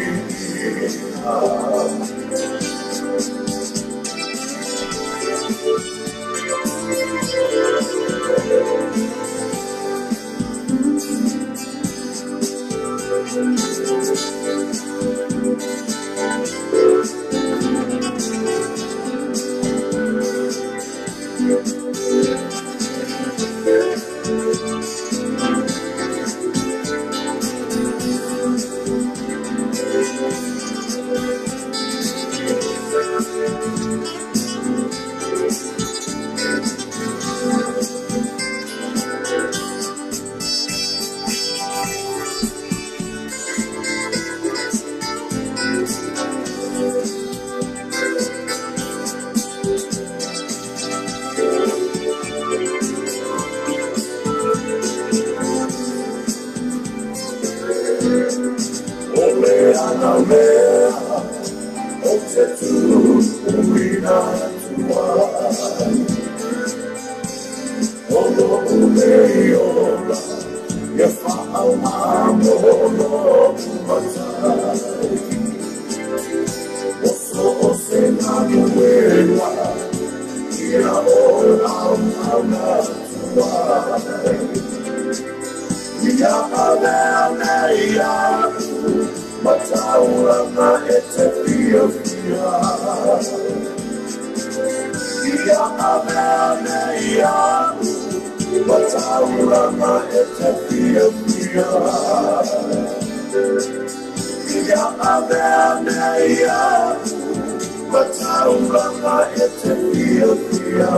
na mea o te tū ina tuai. O lo'u nei ola, ia whaau mo lo'u matai. O so o se galuega, ia o lau au na tuai. Ia avea nei a'u, matauranga e te fiafia. Ia avea nei a'u, matauranga e te fiafia. Ia avea nei a'u, matauranga e te fiafia.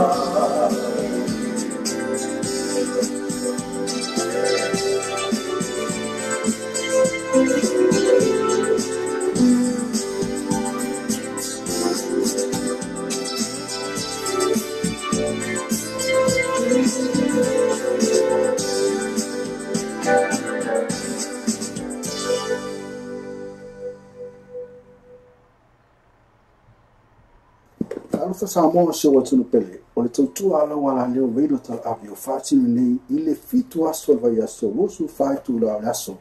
Talofa Samoa se o atunu pele, o le tautua ala wala leo veilo tal ave o whaatinu nei i le 7 aso le vai aso, 24 tula o le aso.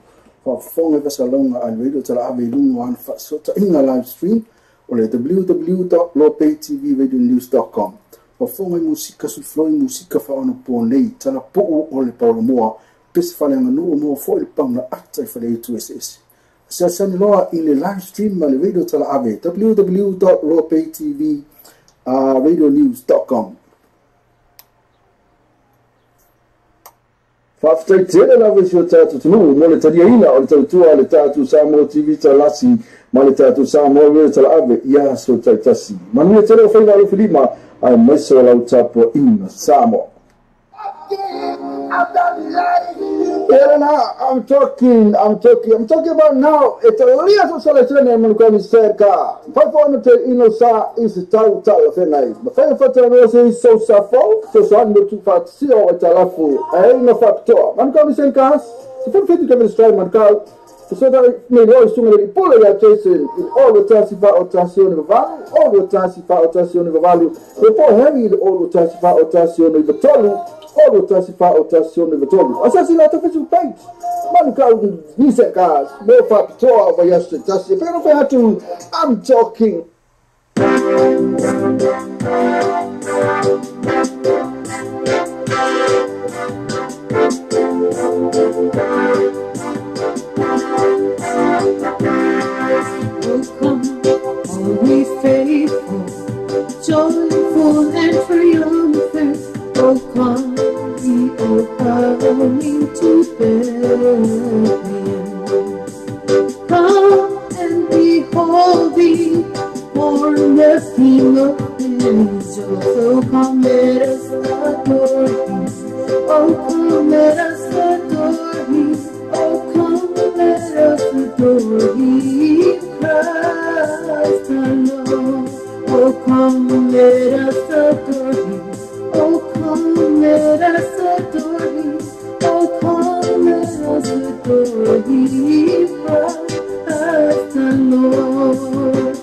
Whaafonga vasalonga a le veilo tal ave i lunga ana whaasota inga live stream o le www.lopaytvradionews.com. Whaafonga i musika sulfloi musika whaono po nei, tala poo o le paulamoa, pese whale anga nuu mua fo i le pangla ata i whale itu SS. Asiasani loa i le live stream ma le veilo tal ave www.lopaytvradionews.com. Whaafitai tele lava i si o tātou tunu, mo le taliaina o le tautua le tātou Samoa TV talasi, ma le tātou Samoa Radio talaave i aso taitasi. Manuia tele o whainga alofi lima, ai maisa o lau tapua ina Samoa. Elena, I'm talking about now. It's a little selection and I'm cerca. 500 ino sa is tau tau fenai. Ma fai fata no se so sa fo, so sa no tu fat si o talafu. Ai no factor. Man ka mi senkas. Se fo fiti ka mi strai man ka. So da me lo su me pole ya Jason in all the tasi fa otazione valu, all the tasi fa otazione valu. E po heavy all the tasi fa otazione vatolu. All the tasi fa otazione vatolu. Asasi la to Facebook page. Man ka ni senkas. Mo factor va ya tasi. Pero fa tu I'm talking. Oh, come, all ye faithful, joyful and triumphant. Oh, come, ye all coming to Bethlehem. Come and behold the born the King of Israel. Oh, come, let us adore him. Oh, come, let us adore him. Oh, come, let us adore him, Christ alone. Oh, come, let us adore him. Oh, come, let us adore him. Oh, come, let us adore him, Christ alone.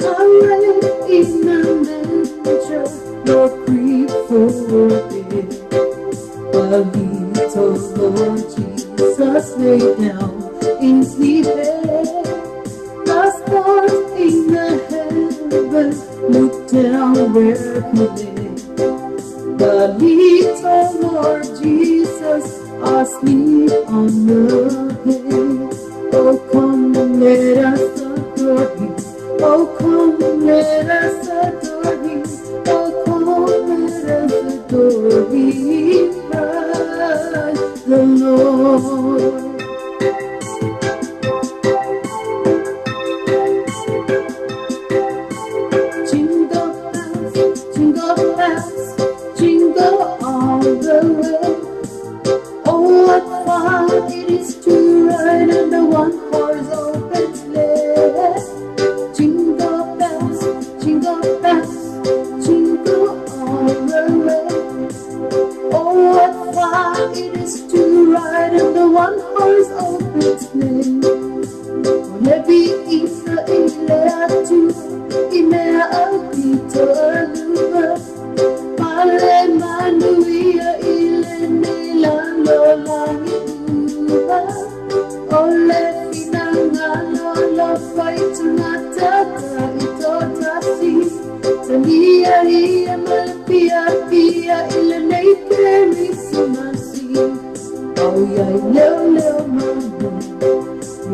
I lay in a manger, nor grief for it. A little Lord Jesus lay down in sleep. The stars in the heavens looked down where he lay. The little Lord Jesus asleep on the hay. Oh, come, let us adore him. Oh, come, let us adore him. Oh, come, let us adore him, Christ the Lord. Jingle bells, jingle bells, jingle all the way. Oh, what fun it is to ride in the one-horse open sleigh. Jingle bells, jingle bells, jingle all the way. Oh, what fun it is to ride in the one-horse open sleigh. Le viiga i le Atua i mea aupito alua. Pale manuia i lenei lalolagi uma. O le finagalo alofa i tagata taitotasi. Talia ia ma le piapia i lenei Kerisimasi. Au iai leo leo mamo,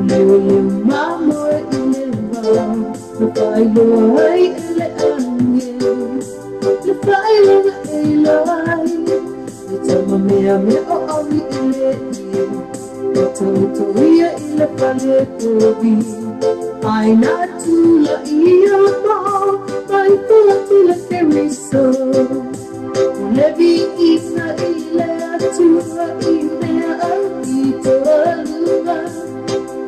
leo leo mamo i le vao. Le faailoa ai e le agelu, le faailoga e iloa ai. Le tama meamea o aui i le ie, o tautoia i le fale povi. Ai na tula ia mao, mai atu le Keriso. O le viiga i le Atua i mea aupito alua.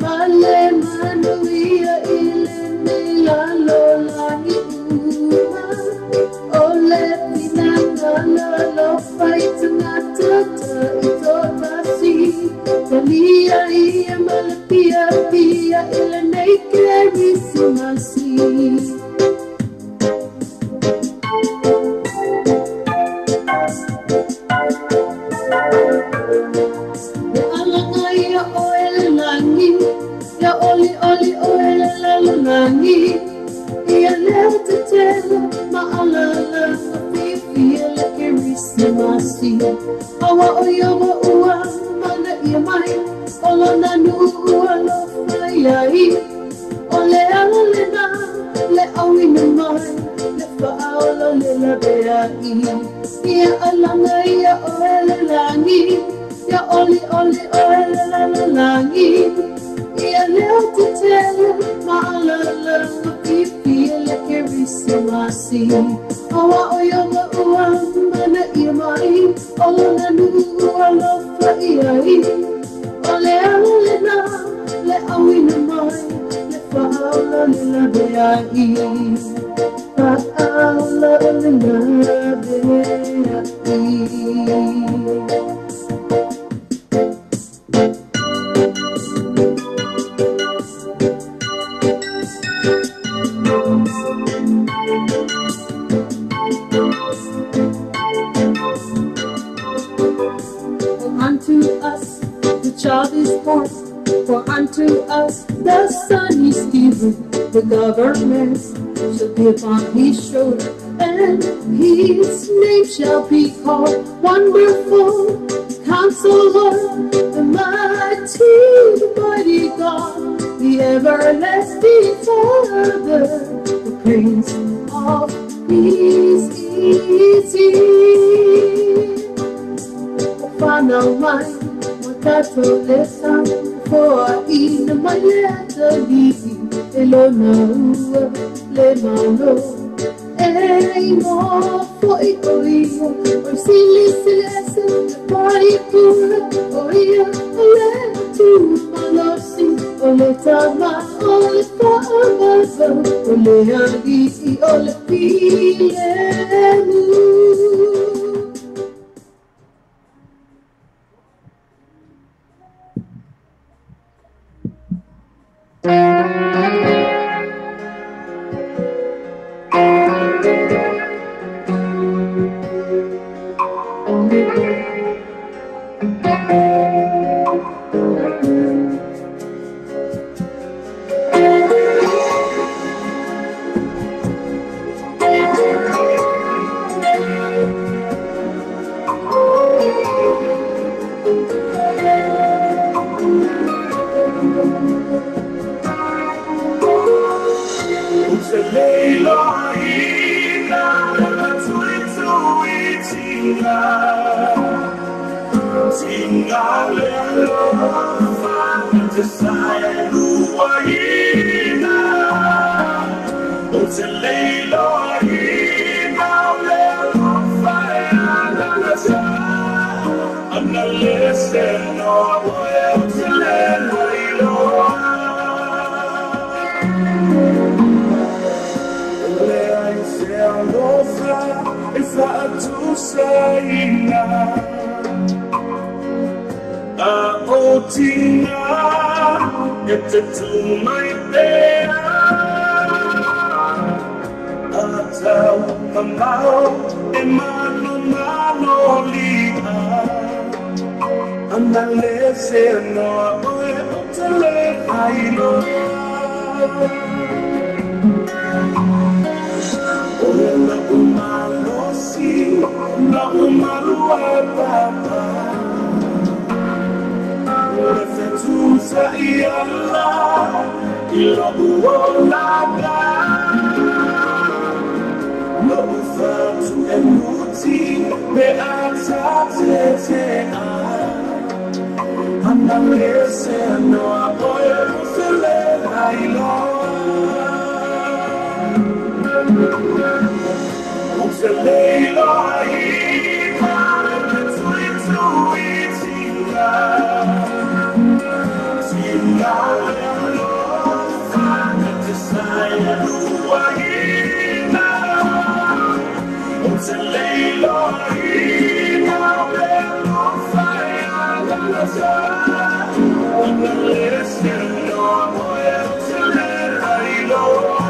Pale manuia i lenei lalolagi uma. O le finagalo alofa i tagata taitotasi. Talia ia ma le piapia i lenei Kerisimasi. Le alaga ia oe le lagi, ia oli oli oe le lalolagi. Ia leo tetele ma alalaga fiafia le Kerisimasi. Aua o ia wa ua mana ia mai, o lona nuu alofa iai. O le ala lena, le auina mai, le faaola le laveai. Ia alaga ia oe le lagi, ia oli oli oe le lalolagi. Ia leo tetele ma alalaga fiafia le Kerisimasi. Aua o ia wa ua mana ia mai, o lona nuu alofa iai. O le ala lena, le auina mai, le faaola le laveai. Faaola le laveai. For unto us the child is born, for unto us the Son is given. The government shall be upon his shoulder, and his name shall be called Wonderful Counselor, the Mighty, the Mighty God, the Everlasting Father, the Prince of Peace is he. Whanau mai, mo tātou le sa, foa ina mai le atalii, e lona ua le malo. E ingoa fo'i o ia, o sili sili ese, le pai pura, o ia, o le Atua malosi, o le tama, o le faavavau, o le alii, o le filemu. A o tina E te tū mai pea A tau mamao e mano mano lia Ana le se noa oe o te le ailoa Oe na umalosi, na umalua papa Le fetusa i ala, i lo'u olaga Lo'u fatu e muti, pe atate a Ana le se noa oe o te le ailoa O te leiloa i te tui tui tinga Tinga le alofa te sai e lua ina O te leiloa i le alofa e agata Ana le se noa oe o te le ailoa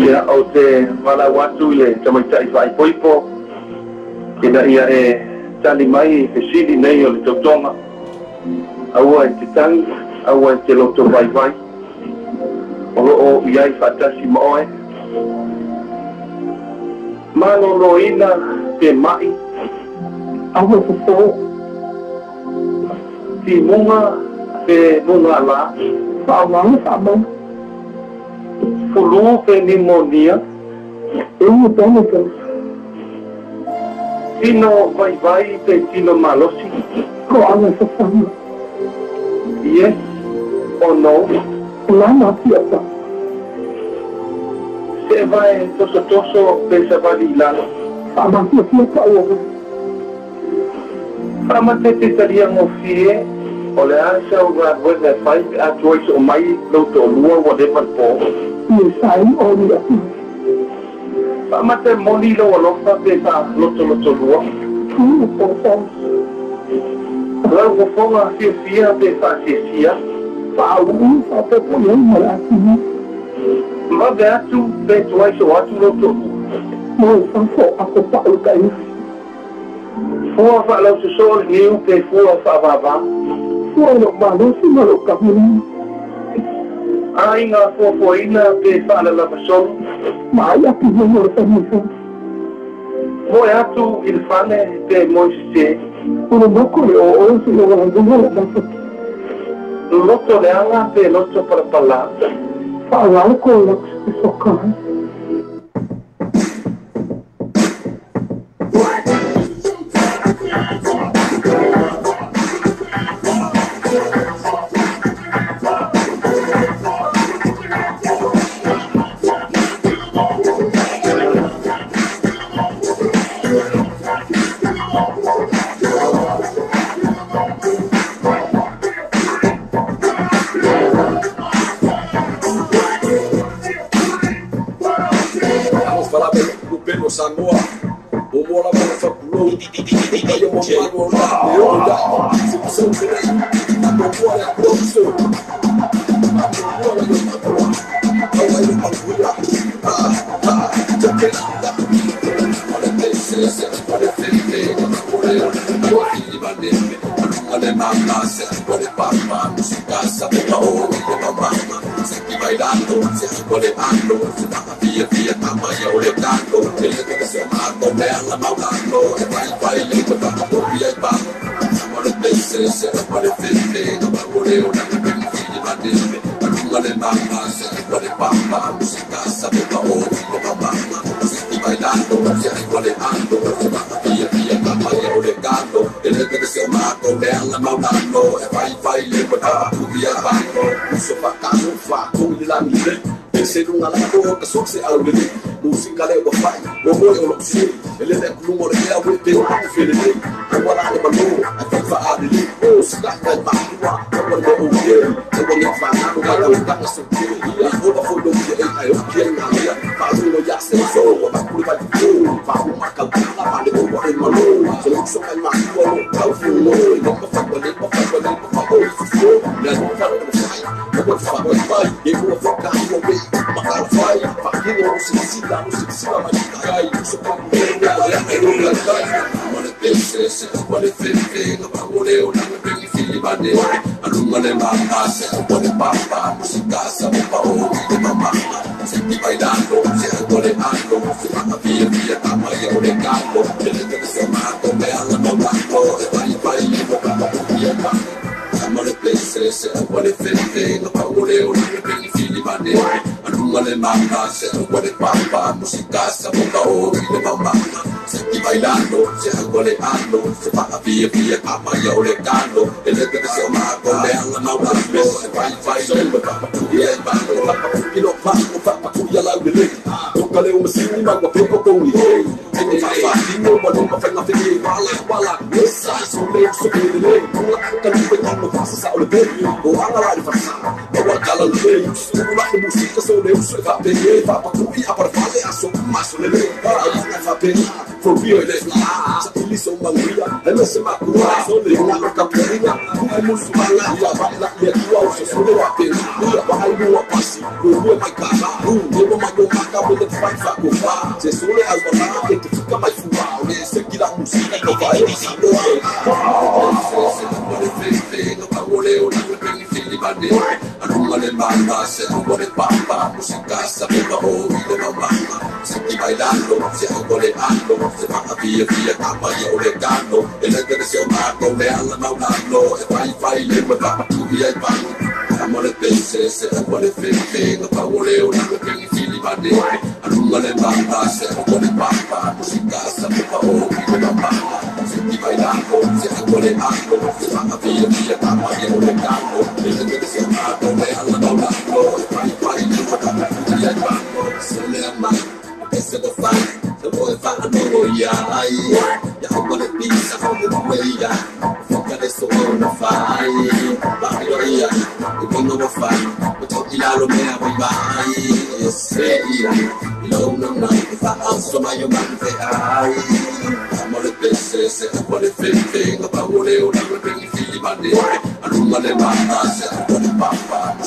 Ia o te walau atu i le tamaitai faaipoipo ina ia e tali mai fesili nei o le tautoga aua e te tagi aua e te loto vaivai o loo i ai faatasi ma oe maloloina pe mai aua fofō timuga pe mugalā faaaogaga faamauga Fulu pe pneumonia e uga peana tino vaivai pe tino malosi toaga e fafaga yes or no o la mafiafa se vae tosotoso pe savali i lalo faamafiafia paʻuaga faamatete taliagofie o le a sau galuega e fai pe atu ai soo mai lou toalua ua leva le pō ie sai o ni afi faamate moni lou alofa pe faalotolotolua tu po lau fofoga fiafia pe faasiasia Faauu faapopo i ai ma le asini. Vave atu pe tuai so atu lou toalua. Mo i fafo akopaʻu i taʻifi. Fua faalausosoo le niu pe fua faavāvā. Fua i loʻu malosi ma loʻu kamulima. Aiga fuafuaina pe faalalavasolo. Ma ai apihono o le famuifo. Moe atu i le fale pe moe sesē. O le moko le ōō seia ualuga loʻu mafaki. Loto leaga pe loto palapalā. Faaaogā le kolax e soka ai.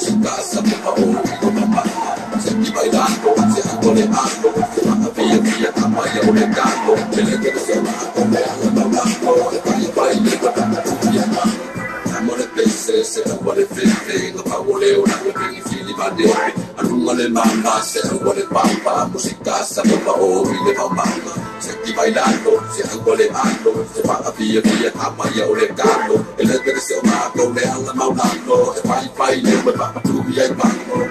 Musika sa o mama Se ti bailando, se angoleando Via via kamaya o legando Ele que se va a comer la baile baile Amore pese se wale fefe nga pawole o na pingi fili bande Alunga le mama se wale papa Musika sa o ile mama Se ti bailando, se angoleando Se va a via via kamaya o legando Ele que se va a comer la maulando E baile baile me va tu via bango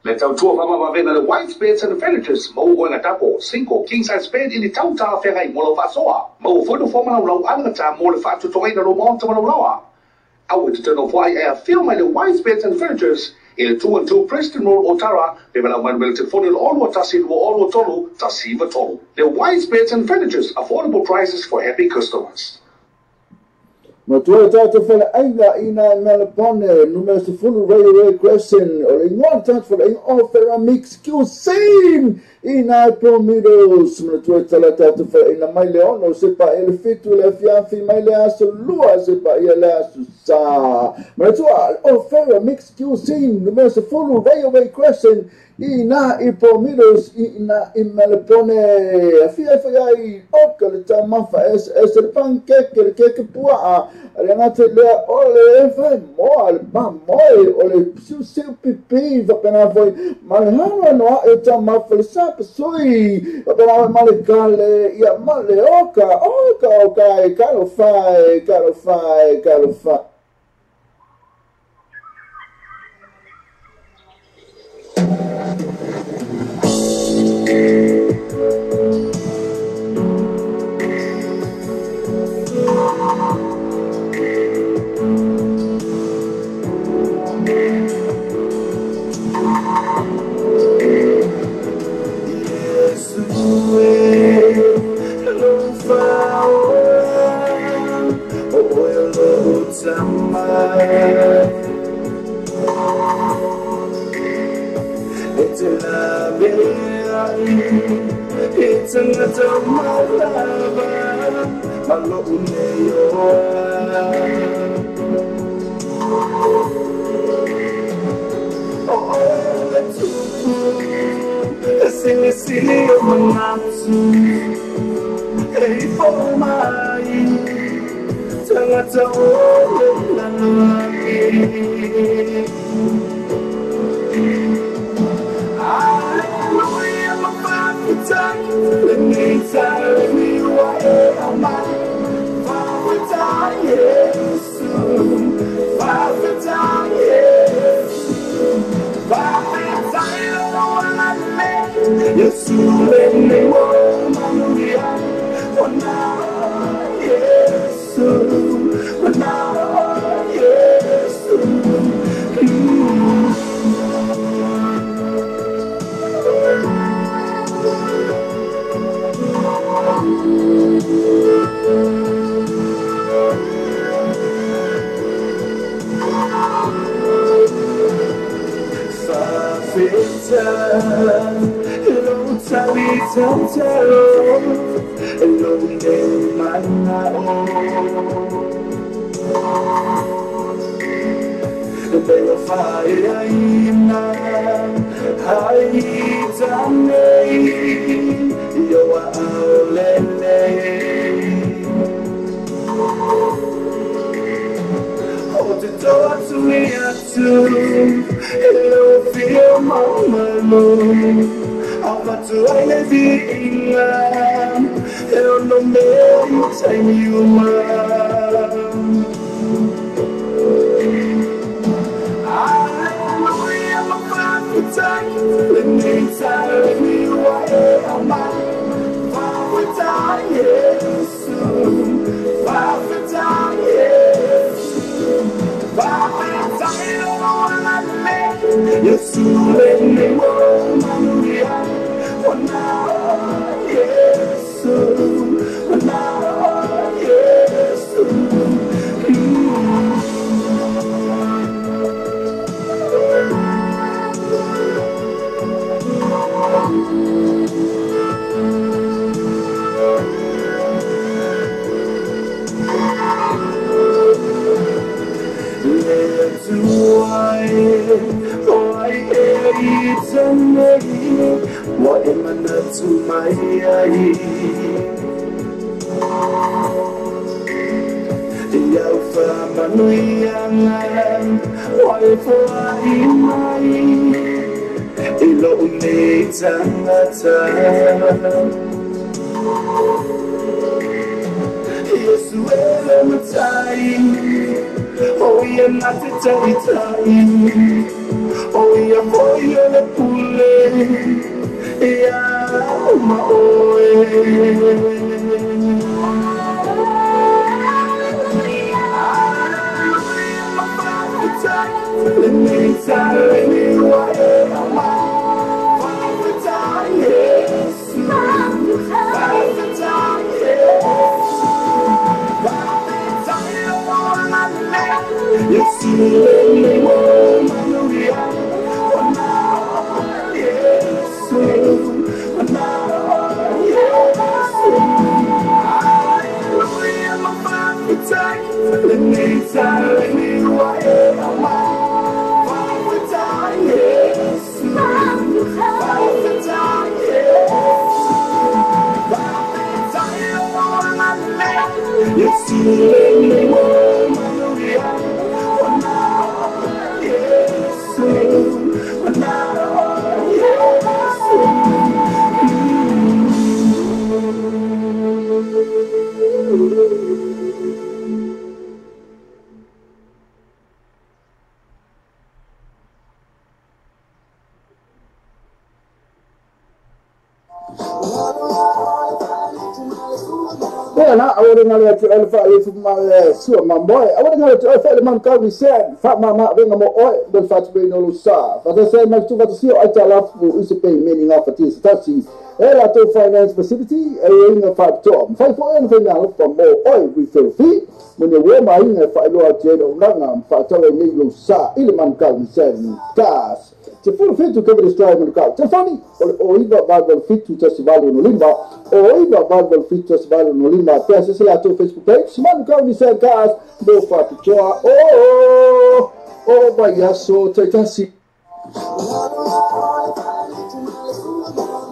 Le tautua whamawawena le White Beds and Furnitures mau o ngā tapo single king size bed i le tauta whengai mo lo whasoa mau whanu whamana lau alangata mo le whaatutongaina lo maota ma lawa. Au e te tano whai e a whio mai le White Beds and Furnitures i le 212 Preston Road Otara pe malau manuel te fone le olua tasi lua olua tolu tasi iwa tolu. Le White Beds and Furnitures, affordable prices for happy customers. Matua tātou whale ainga ina Melbourne, numero sefulu Railway Crescent, o le ingoa tātou whale ainga o Feramix Cuisine, ina e Promidos, matua tala tātou whale ainga mai le ono, se pa ele fitu le fiafi mai le aso lua, se pa ia le aso sa. Matua o Feramix Cuisine, numero sefulu Railway Crescent, ina i Promidos, ina i Melbourne, afia whai oka le tamafa es le pancake, le keke puaa, le ngate lea o le whai moa, le pa moe, o le siu siu pipi, wapena foi, ma le hana noa e tamafa le sapasui, wapena foi ma le kale, ia ma le oka, oka oka e kalo whai, kalo whai, kalo whai. Yes, Maota nei Wa e manatu mai ai Iau whamanuianga Wa e foai mai I lou nei tangata Yesu e le matai O ia na te taitai O ia foi o le pule Ia ma oe Lenei tale wa e ama Fa'afetai Yesu Fa'afetai Yesu Fa'afetai o lale Yesu lenei mo manuia Ona Yesu Ona Yesu Hallelujah ma fa'afetai Lenei tale wa e ama Yesu lenei mo manuia Ona Yesu Ona Yesu Na awore ngale atu alfa e fu ma sua mamboe awore ngale atu alfa le man kau ni sen fa ma ma venga mo oi bel fatu be no lo sa fa se ma tu fa si o ai tala fu ise pe me ni nga fa ti tasi e la to finance facility e inga fa to fa fo en fa na fa mo oi we feel fee mo ne wo ma inga fa lo atu no nga fa to le ni lo sa ile man kau ni sen kas te fulu fitu ke vere strai manu kau. Telefoni, o iwa valu fitu tasi valu no lima, o iwa valu fitu tasi valu no lima. Pea se la tō Facebook page, manu kau ni sen kas, mo whapitoa, o vai aso taitasi.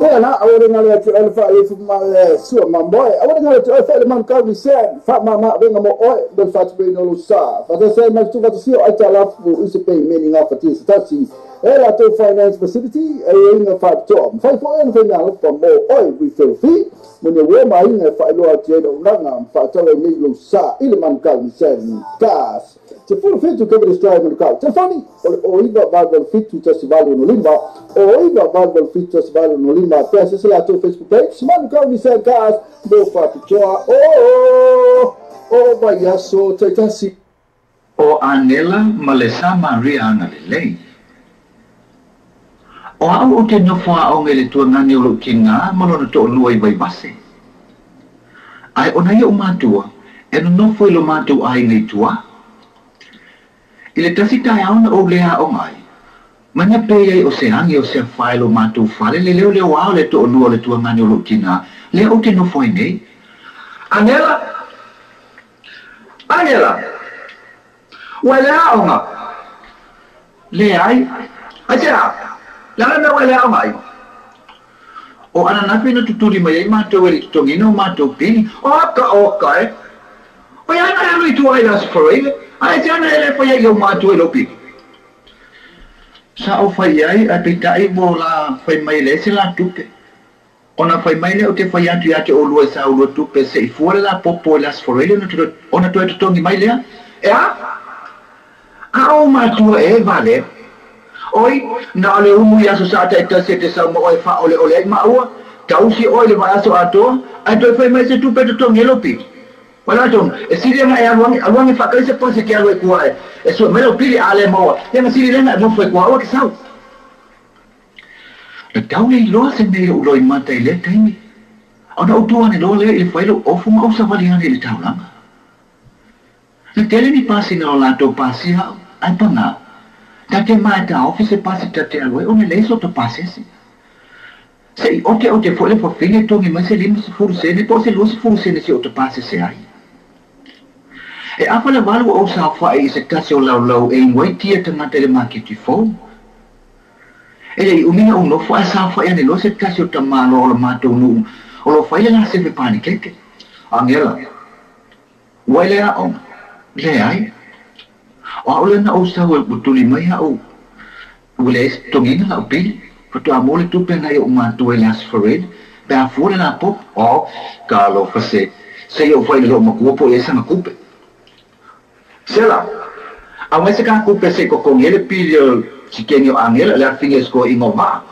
Ia na, awore ngale atu alfa e fu ma sua mamboe, awore ngale atu alfa le man kau ni sen, fa ma ma venga mo oi, bel fatu be no lo sa. Fa se ma tu fa si o ai tala fu ise pe me ni nga fa ti tasi. E la tō finance facility e inga fa to. Fa fo en fa na fa mo oi we feel fee. Mo ne wo ma inga fa lo atu no nga fa to le ni lo sa ile man kau ni sen kas. Te fulu fitu ke vere strai manu kau. Telefoni, o iwa valu fitu tasi valu no lima, o iwa valu fitu tasi valu no lima. Pea se la tō Facebook page, manu kau ni sen kas, mo whapitoa, o vai aso taitasi. O Anela ma le sa Maria agalelei. O a'u ou te nofo a'oga i le tuagani o lo'u tigā ma lona to'alua i Vaivase. Ae ona ia o matua, e nonofo i lo matou aiga i tuā. I le tasi taeao na ou lē a'oga ai, mana pei ai o se agi o se afae lo matou fale le leoleo ao le to'alua o le tuagani o lo'u tigā, lea ou te nofo ai nei. Anela! Anela! Ua e le a'oga? Leai. Ai se a? Le ala mea ua e le a'oga ai. O ananafi na tutuli mai ai matou e le totogina o matou pili. O aka oka e. O ia na e alu i tua i le aso Faraile. Ae te ana e le fai ai i au matou e lou pili. Sa ou fai ai ae peita'i ua o la fai mai le ese la tupe. Ona fai mai lea o te fai atu ia te olua i sa ulua tupe se'i fua le lapopo i le aso Faraile ona toe totogi mai lea. E a? A o matua e vale. Oi, na o le umu i aso sa ta'itasi e te sauma oe fa'aole'ole ai ma'ua, tausi oe le vaiaso atoa, ae toe fai mai se tupe totogi e lou pili. Wala tonu, e sili aga e aluagi, aluagi fa'akai se pasi ke alu e kua e, e sue mai lau pili a le maua, ia ga sili lena e mofo e kua aua ke sau. Le tau le iloa se mea i lo'u loimata i lea taimi. Ona ou tua ane loa lea i le fai lou ofu ma ou savali ane i le taulaga. Le tele ni pasina o latou pasia a'u, ae pagā. Ta te mae taofi se pasi ta te alu ai, ona e leai so ta pasese. Se'i ote ote fo'i le fafine e togi mai se 50 sene po o se 20 sene se'i o ta pasese ai. E afa le valu ua ou saofa'i i se tasi o laulau e igoa ai tia tagata i le maketi fou. E le umina u nofo a sa fa ane lo se tasi o tamalo o le matou nuu o lo fai le la sefe panikeke. Angela, ua i le aoga? Leai. O au lena ou sau e tuli mai au ua leai se totogiina lau pili. Faatoa mo le tupe nai ou matua i le Aso Faraile pe a fua le lapopo. Oh, talofa se, se i ou fai i le loomatua po o i ai sana tupe. Sela, aumai se ka tupe se i totogi ai le pili o sikeni o Angela, le afine e sikoa iga o vaa.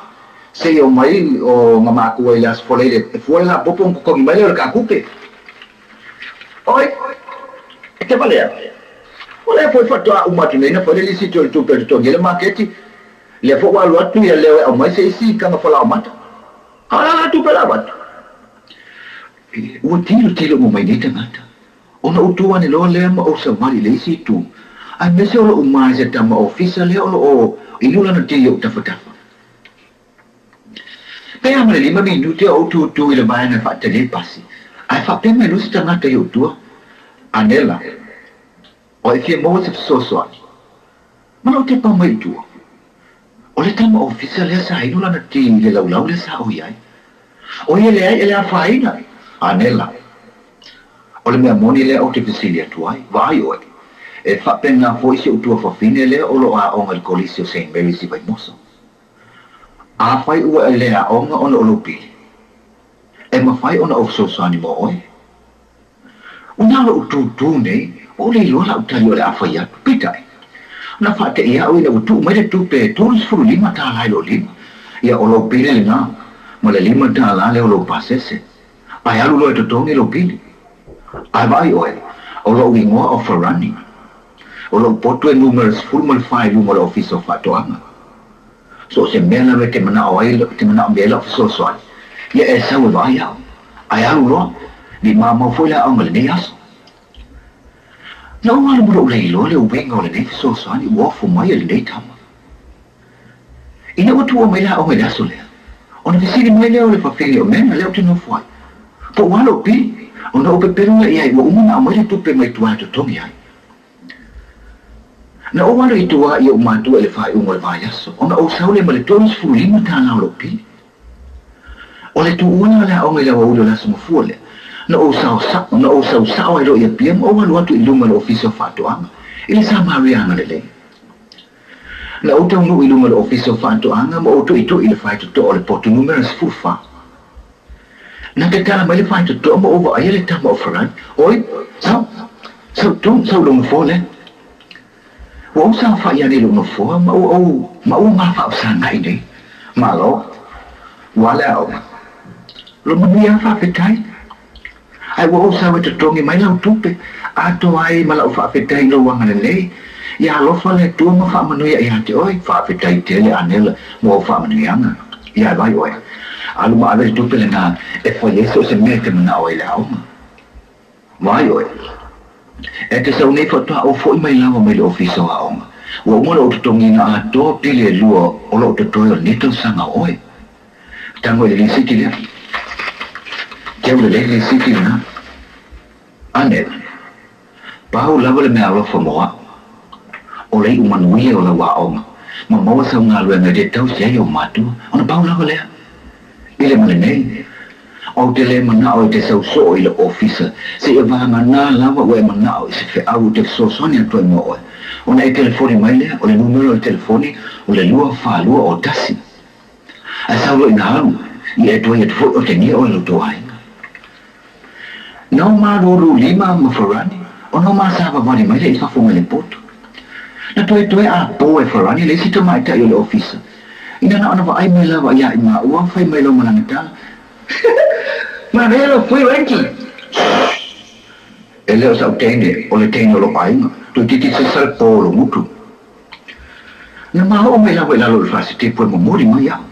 Se i omai o nga matua i le Aso Faraile e fua le lapopo ona totogi mai lea o le ka tupe. Oi, e te valea. O lea foi faatoa uma atu nei na fai le lisiti o le tupe e totogi ai le maketi. Lea foi ua alu atu ia leo e aumai se isi ikaga falaoamata. A o le a la tupe la avatu? Ua tilotilo uma mai nei tagata. Ona ou tu ane loa lea ma ou savali i le isi itu, aemaise o lo'u ma i se tama ofisa lea o lo o inu lana ti i ou tafatafa. Pe a ma le 5 minute o ou tūtū i le vaega e faatali ai pasi, ae faapea mai loa se tagata i ou tua, Anela, o e fia maua se fesoasoani. Ma lou tepa mai i tua. O le tama ofisa lea sa inu lana ti i le laulau lea sa ou i ai. O ia leai e le afaina. Anela, o le mea moni lea ou te fesili atu ai, vaai oe, e faapena foi si ou tuafafine lea o lo o aoga i le Kolisi o Saint Mary's i Vaimoso. Afai ua e le aoga ona o lou pili, e mafai ona ou fesoasoani mo oe. Ua na lou tūtū nei, ua ou le iloa lau tali o le a fai atu. Peitai, na faate'i au ina ua tuu mai le tupe e $35 i lou lima. Ia, o lou pili lena, ma le $5 lea o lou pasese. Ae alu loa e totogi lou pili. Ae vaai oe, o lou igoa o Farani. O lou potu e numera 14 i luma o le Ofisa o Faatoaga. So o se mea lava e te manao ai, te manaomia ai lau fesoasoani, ia e sau e vaai au. Ae alu loa, ne i mamao foi le aoga i lenei aso. Na ou alu ma lou leiloa le uiga o lenei fesoasoani ua ofo mai e lenei tama. Ina ua tuua mai le aoga i le aso lea, ona fesili mai lea o le fafine o Mena lea ou te nofo ai, po ua lou pili, ona ou pepelo lea i ai ua uma ona aumai le tupe mai tua e totogi ai. Na ou alu i tua i ou matua i le faaiuga o le vaiaso, ona ou sau lea ma le $35 o lou pili. O le tuua la o le aoga i le aoauli o le aso mafua lea, na ou na ou sausao ai loa i Apia ma ou alu atu i luma o le Ofisa o Faatoaga i le Samaria agalelei. Na ou taunuu i luma o le Ofisa o Faatoaga ma ou tuitui i le faitotoa o le potu numera 14. Na tatala mai le faitotoa ma ou vaaia le tama o Farani, Oi, sau, sau tonu, sau lou nofoa lea. Ua ou saofai ane i lou nofoa ma ua ou, ma ua mafaafesagai nei. Malo, ua le aoga. Lo manuia faafetai. Ae ua ou sau e totogi mai lau tupe, atoa ai ma lau faafetai i lou agalelei. Ia alofa le Atua ma faamanuia ia te oe. Faafetai tele Anela mo au faamanuiaga. Ia vai oe. Alu ma ave le tupe lena e fai ai so o se mea e te manao ai i le aoga. Vai oe. E te sau nei faatoa ou foi mai lava mai le ofisa o aoga. Ua uma lou totogiina atoa pili e lua o loo totoe o lenei tausaga o oe. Tago i le lisiti lea. Teu lelei le lisiti lena. Anela. Pau lava le mea alofa mo au. O le iu manuia o lau aoga ma maua sau galuega e le tausi ai ou matua, ona pau lava lea. I le male nei, ou te le manao e te sau soo i le ofisa, seia vaganā lava ua e manao i se feau ou te fesoasoani atu ai mo oe. Ona e telefoni mai lea, o le numera o le telefoni o le 2 4 2 o 1. Ae sau loa ina alu, ia e tuai atu foi o te nia oe i lo tou aiga. Na o malūlū lima ma Farani, ona o masavavali mai lea i fafo mai le potu. Na toetoe apō e Farani le isi tamaitai o le ofisa. Ina na ona vaai mai lava iā i maua, fai mai lau malaga tala. Manaia lau fui Rangi! Shh! E le o sau teine, o le teine o lou aiga, toeitiiti sasa le pō o lou gutu. Na maoo mai lava i lalo o le fasitepu e momoli mai au.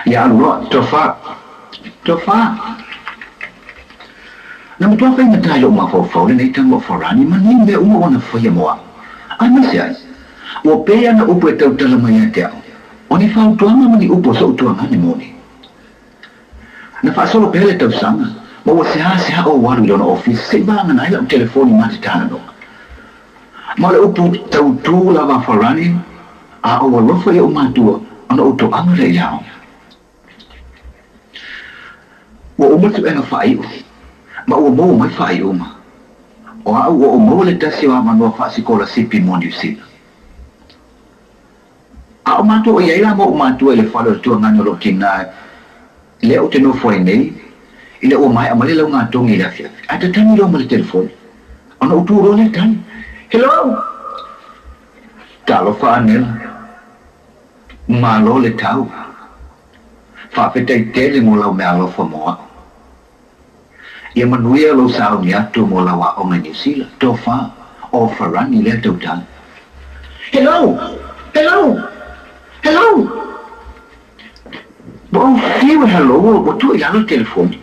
Ia alu loa, tofa! Tofa! Na matua faigata i lou mafaufau lenei tama o Farani ma nei mea uma ua na faia mo au. Aemaise ai, ua pei ana upu e tautala mai ia te au, o ni fautuaga ma ni upu o so'u tuagane moni. Na faasolo pea le tausaga, ma ua seāseā ou alu i lona ofisa se'i vagana ai la'u telefoni ma te talanoa. Ma o le upu tautū lava a Farani, a ou alofa i o'u matua, Ona ou toaga lea i le aoga. Ua uma le suega faaiu, ma ua maua mai faaiuga. O au ua ou maua le tasi o avanoa faasikolasipi mo Niu Sila. A o matou o i ai la ma ou matua i le fale o le tuagani o lou tinā lea ou te nofo ai nei, ina ua maea mai le laugatogi i le afiafi, ae tatagi loa ma le telefoni. Ona ou tu loa lea tali, Hello! Talofa Anela. Malo le tau. Faafetai tele mo lau meaalofa mo au. Ia manuia lou sauni atu mo lau aoga i Niu Sila, tofa o Farani lea tautala. Hello! Hello! Hello! Ua ou fiu e hello ua tuu i lalo le telefoni.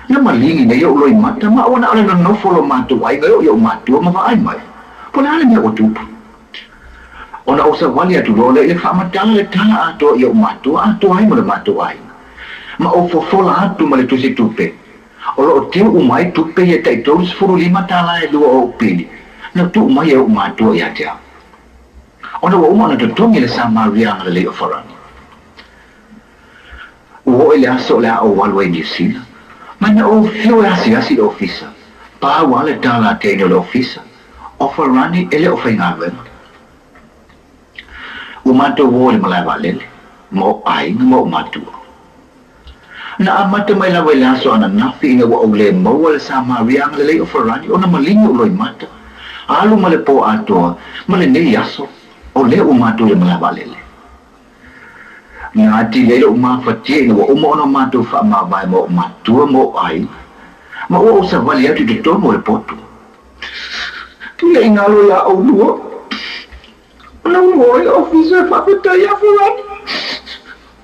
Na maligi nei ou loimata ma ua na o le nonofo o lo matou aiga e oo i ou matua ma vaai mai, po o le a le mea ua tupu. Ona ou savali atu loa lea i le faamatala le tala atoa i ou matua atoa ai ma le matou aiga. Ma ou fofola atu ma le tusi tupe. O lo o tiu uma ai tupe ia tai $35 e lua o ou pili, na tuu mai e ou matua ia te au. Ona ua uma ona totogi le Samaria agalelei o Farani. Ua oo i le aso o le a ou alu ai i Niu Sila, ma na ou fiu e asiasi i le ofisa. Pau lava le tala a teine o le ofisa, o Farani e le o faigaluega. Ua matou o i le malae vaalele, ma ou aiga ma ou matua. Na amata mai lava i le aso ananafi ina ua ou le maua le Samaria agalelei o Farani ona maligi ou loimata, alu ma le po atoa ma lenei aso o lea ua matou i le malae vaalele. Na atili ai lou mafatia ina ua uma ona matou faamavae ma ou matua ma ou aiga, ma ua ou savali atu i totonu o le potu. Ne i galo iā ʻolua, ona ua o i le ofisa e faafetai iā Farani.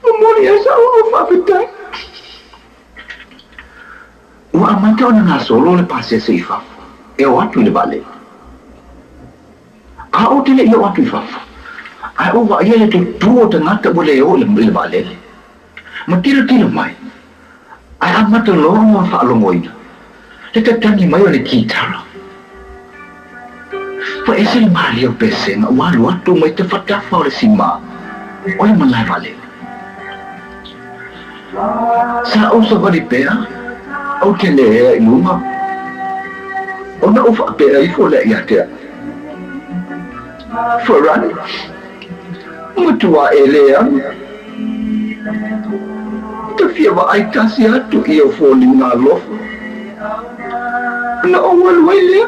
Momoli ai sa'u au faafetai. Ua amata ona gasolo le pasese i fafo e o atu i le vaalele. A ou te le i oo atu i fafo, ae ou vaaia le tutū o tagata ua le o i le vaalele. Ma tilotilo mai, ae amata loa ona faalogoina le tatagi mai o le kitara. Ua ese le malie o pesega ua alu atu mai tafatafa o le simā o le malae vaalele. Sa ou savali pea, ou te le ea i luga, ona ou faapea ifo lea ia te au. Farani, matua e le alu. Ta fia vaai tasi atu i ou foliga alofa, ona ou alu ai lea.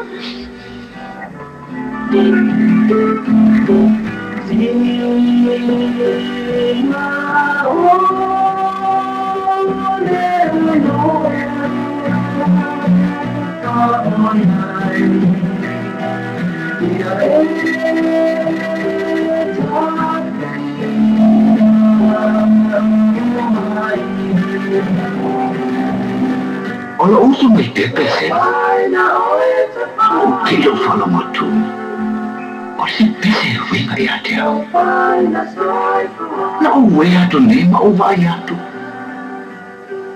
O lou uso mai pea pesega, ou te i lou faalogo atu, o se pese e uiga ia te au. Na ou uē atu nei ma ou vaai atu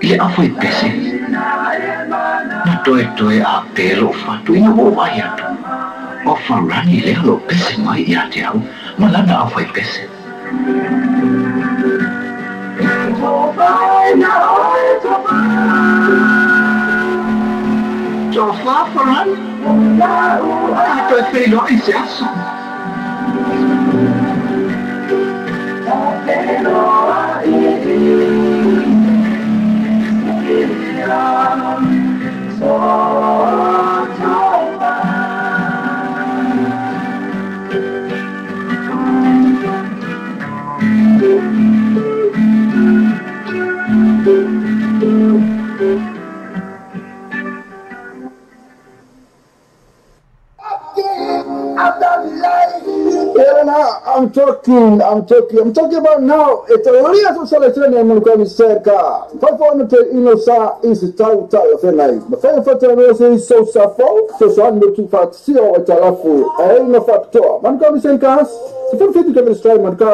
i le aufaipese, na toetoe a pē lou fatu ina ua ou vaai atu, o Farani lea o lou pese mai ia te au ma lana aufaipese. Tofa Farani, a toe feiloai i se aso. I'm talking, I'm talking, I'm talking about now. E talia so selezione e ko serka. Fai fo no te ino sa is tau tau fenai. Ma fai fo te no se so sa fo, so so no tu fa si o e talafu. E no fa to. Man ko serka. Se fo fitu ke strai man ka.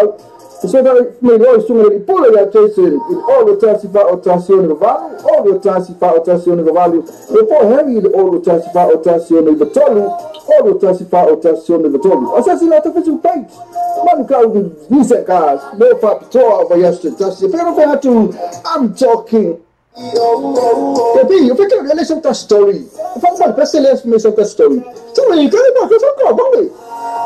So that me lo sunga le pula ia Jason i olo tasi fa o tasi o valu olo tasi fa o tasi o valu e po Harry i olo tasi fa o tasi o tolu olo tasi fa o tasi o tolu asa si la te Facebook page man ka u ni se ka mo fa pitoa va yesterday tasi pero fa atu I'm talking. Baby, if you can listen to story, if I'm not best listen to story. So you can go go.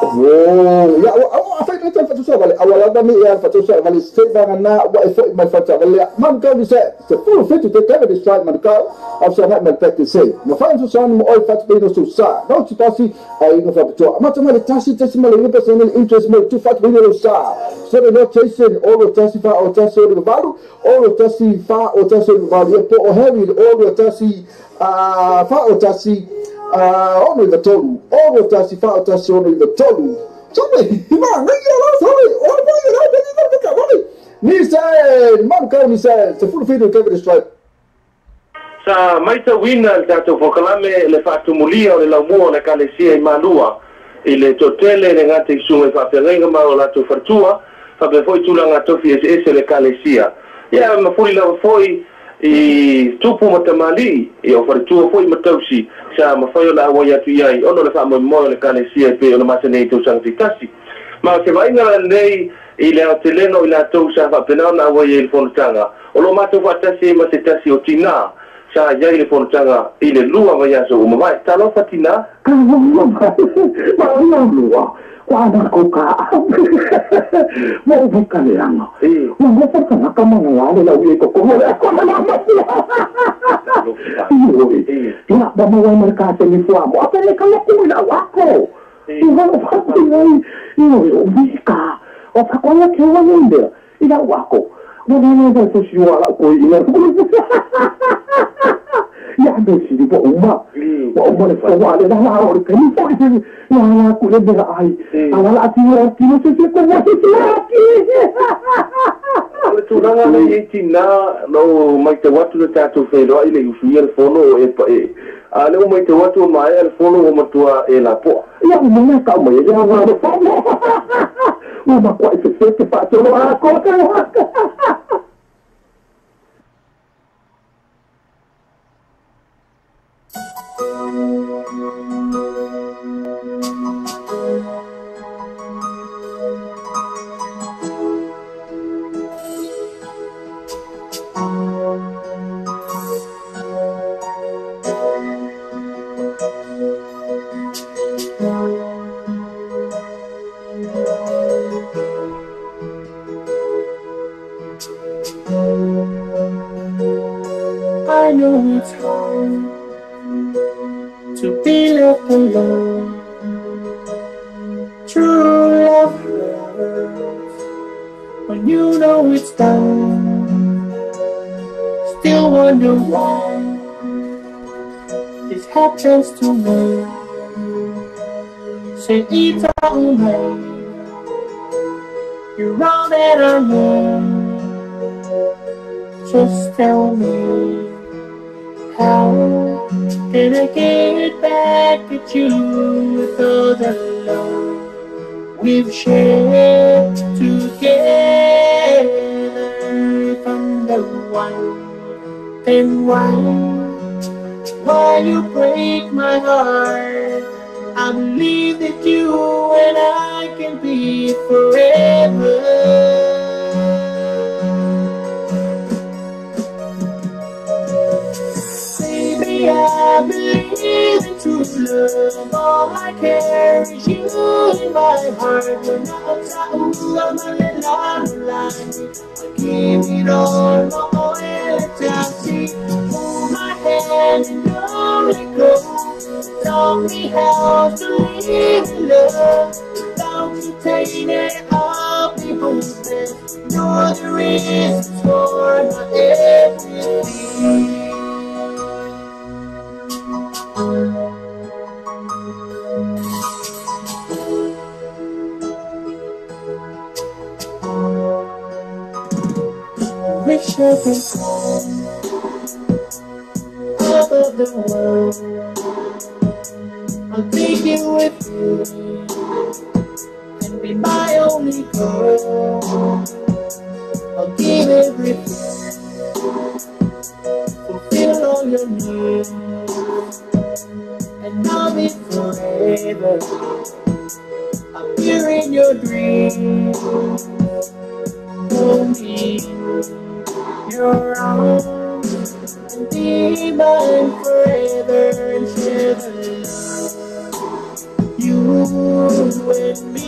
Oh, ya I find it to so vale. Awala da mi ya fa to so vale se va na wa ifo my fa ta vale. Man ka ni se se full fit to take the strike man ka. Afsa na man practice say. Ma fa so san mo oi fa to no so sa. No ti tasi ai no fa to. Ma to ma le tasi tasi ma le personal interest mo tu fa to no sa. So the notation all the tasi fa o tasi o valu all the tasi fa o tasi o valu e po o Harry all the tasi fa o tasi ono i tolu all the tasi fa o tasi ono i tolu so me ma ngi la so o ba i la ba ka ba ni se man ka ni se se full video ke strike sa maita wina le tatou fokalame le faatumulia o le laumua o le kalesia i Malua i le totele le gata i suga i faafeagaiga ma o latou faletua faapea foi tulaga tofi eseese le kalesia. Ia mafuli lava foi i tupu ma tamalii ia o faletua foi ma tausi sa mafai o le auai atu i ai ona o le faamoemoe o le kalesia e pei ona masanei i tausaga feitasi. Ma o se vaaiga lanei i le aotelega o i latou sa faapena ona auai ai i le fonotaga o loo matou faatasi ai ma se tasi o tinā sa iai le fonotaga i le lua vaiaso uma mai. Talofa tinā. Lua. Kwa ko ka. Mo u ka le anga. Mo mo fa ka ka mo la le la u ko ko le ko la ma. Ya ba mo wa mar ka te ni fua mo. A pe le ka ko la wa ko. I wa fa ti nei. I o vi ka. O fa ko la ke wa ni i la wa ko. Mo no no so si wa la ko i la. Ya me si bo uma. Wa uma le fo wa le la la o ke ni fo ni la la ku le be ai. Ala la ti o ti no se se ko wa se ki. O le tulaga le i tinā no mai te watu le tātou whenua i le usuia le fono o e pa e. A le o mai te watu o mai le fono o matua e la poa. Ia o mana ka mai e la le fono. O ma kwa i se se te whātoro a ko te waka. I know it's hard to be left alone. True love hurts when you know it's done. Still wonder why this happens to me. Say it's all mine. You're all that I need. Just tell me, how can I get back at you with all the love we've shared together? If I'm the one, then why you break my heart? I believe that you and I can be forever. I believe in true love. All I care is you in my heart. When I'm I give it all, hold my hand and don't let go. Taught me how to live in love. Without you taking it, I'll be hopeless. You're the reason for my everything. Wish I could climb above the world. I'll take you with me and be Be my only girl. I'll give everything, fulfill all your needs, and I'll be forever. Appear in your dreams. Hold me in your arms and be mine forever and share the love. You and me.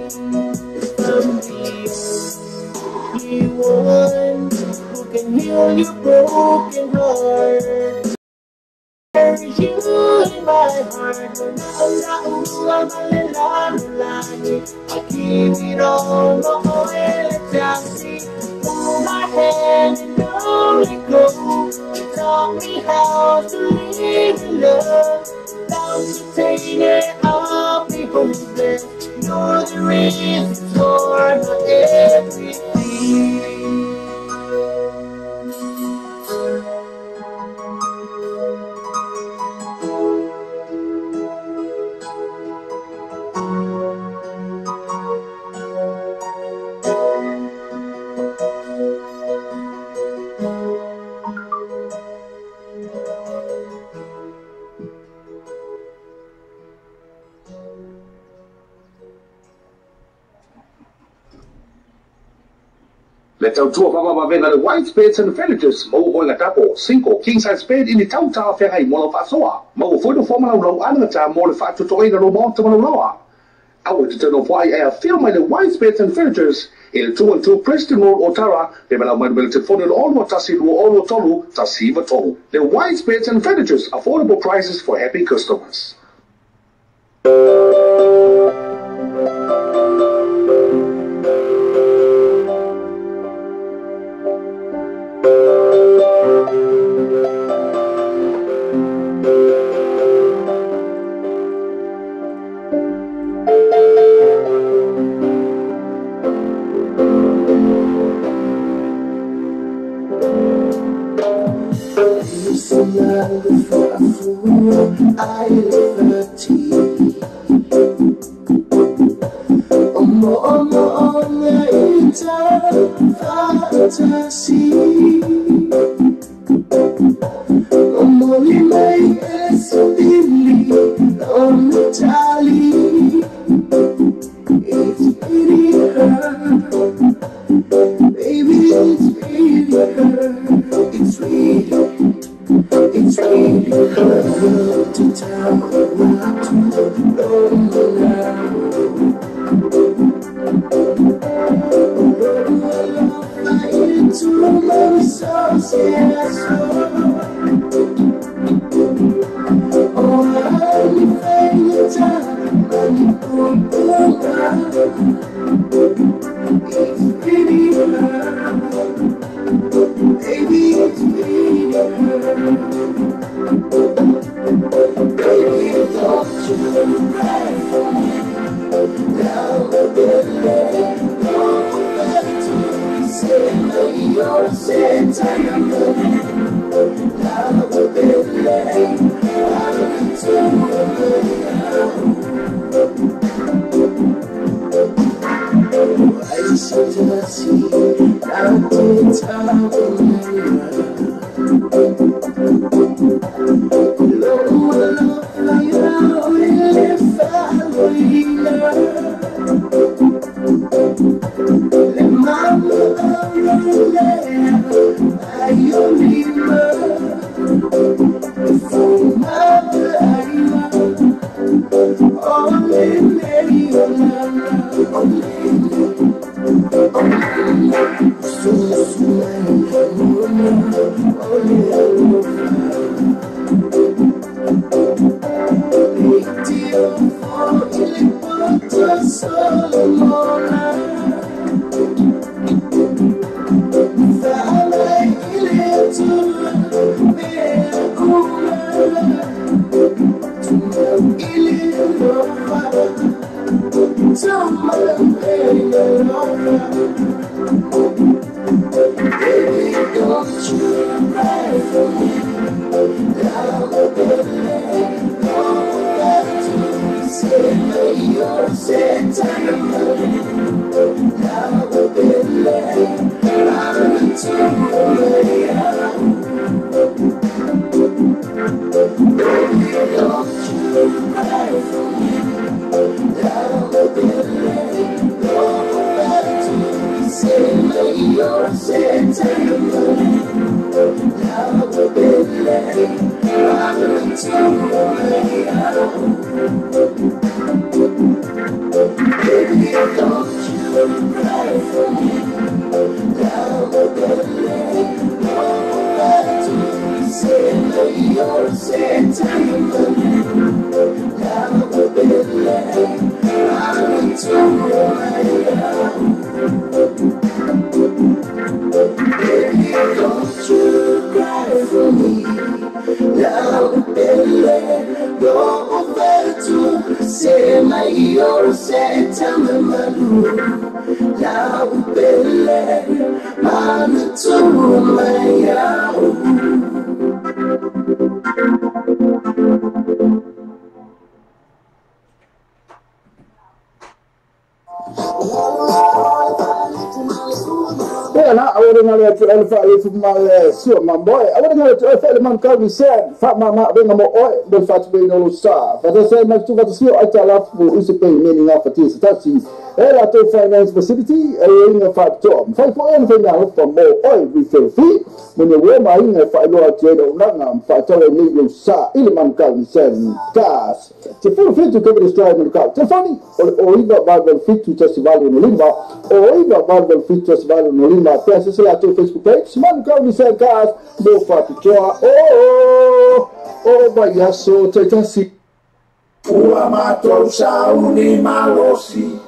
If I'm the only one who can heal your broken heart. There's you in my heart. I give it all, no Hold my hand and don't let go. You taught me how to live in love. Without you taking I'll be hopeless. You're the reason for my everything. Le tautua faavavaavega le White Beds and Furnitures maua oe gatapo 5 king size bed i le tautalafeagai mo lau faasoa maua foi nofoa ma laulau alagata mo le faatotogaina lo maota ma laulaoa aua e te nofo ai e afio mai le White Beds and Furnitures i le 212 Preston Road Otara pe malau mai le telefoni le 6 1 2 3 1 3 Le White Beds and Furnitures, affordable prices for happy customers. I Baby, don't you cry for me. Baby, don't you cry for me. Finance facility Facebook page, Manukau Nissan Cars, mo whatutoa, oh, oh, mai aso, taitasi. Ua matou sauni malosi,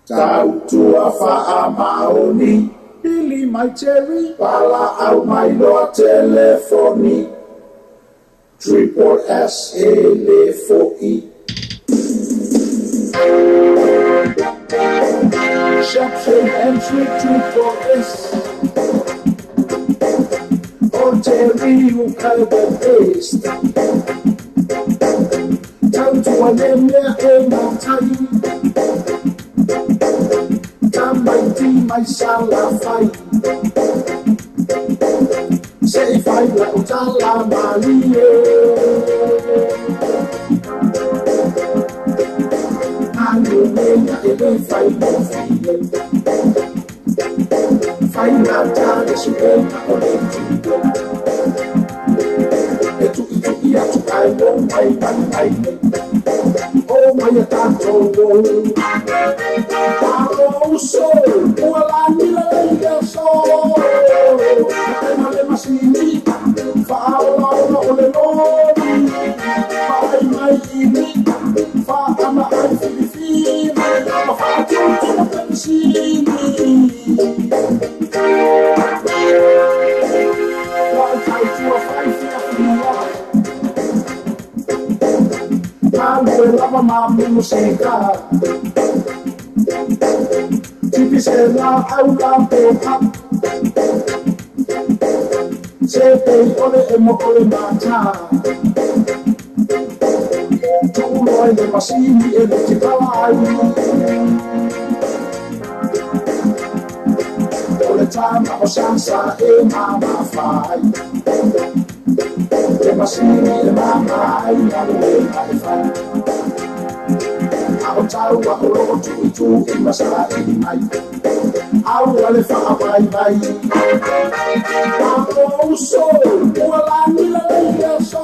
tautua whaamaoni, pili mai Jerry, pala au mai loa telefoni, Triple S E le fo I. Shepson entry triple S. O Jerry ukai the best. Tautua le mea e matai. Tamaiti mai salafai. Se i fai la utala malie. Mea e le fai mo fie. Fai ngata le suena o le tito. E tu i tu i atu ai o mai mai mai. O mai a tātou o. Pao so, ua la nila leia so. Tema le masini, whaola ola o le lori. Whaai mai i ni, whaama ai whiwhi. Tama o sansa e mama fai. E masini e mama ai na le mai fai. A o tau a o loo tu i tu i masala i mai. Au ale wha vai vai. A o so, ua la nila leia so.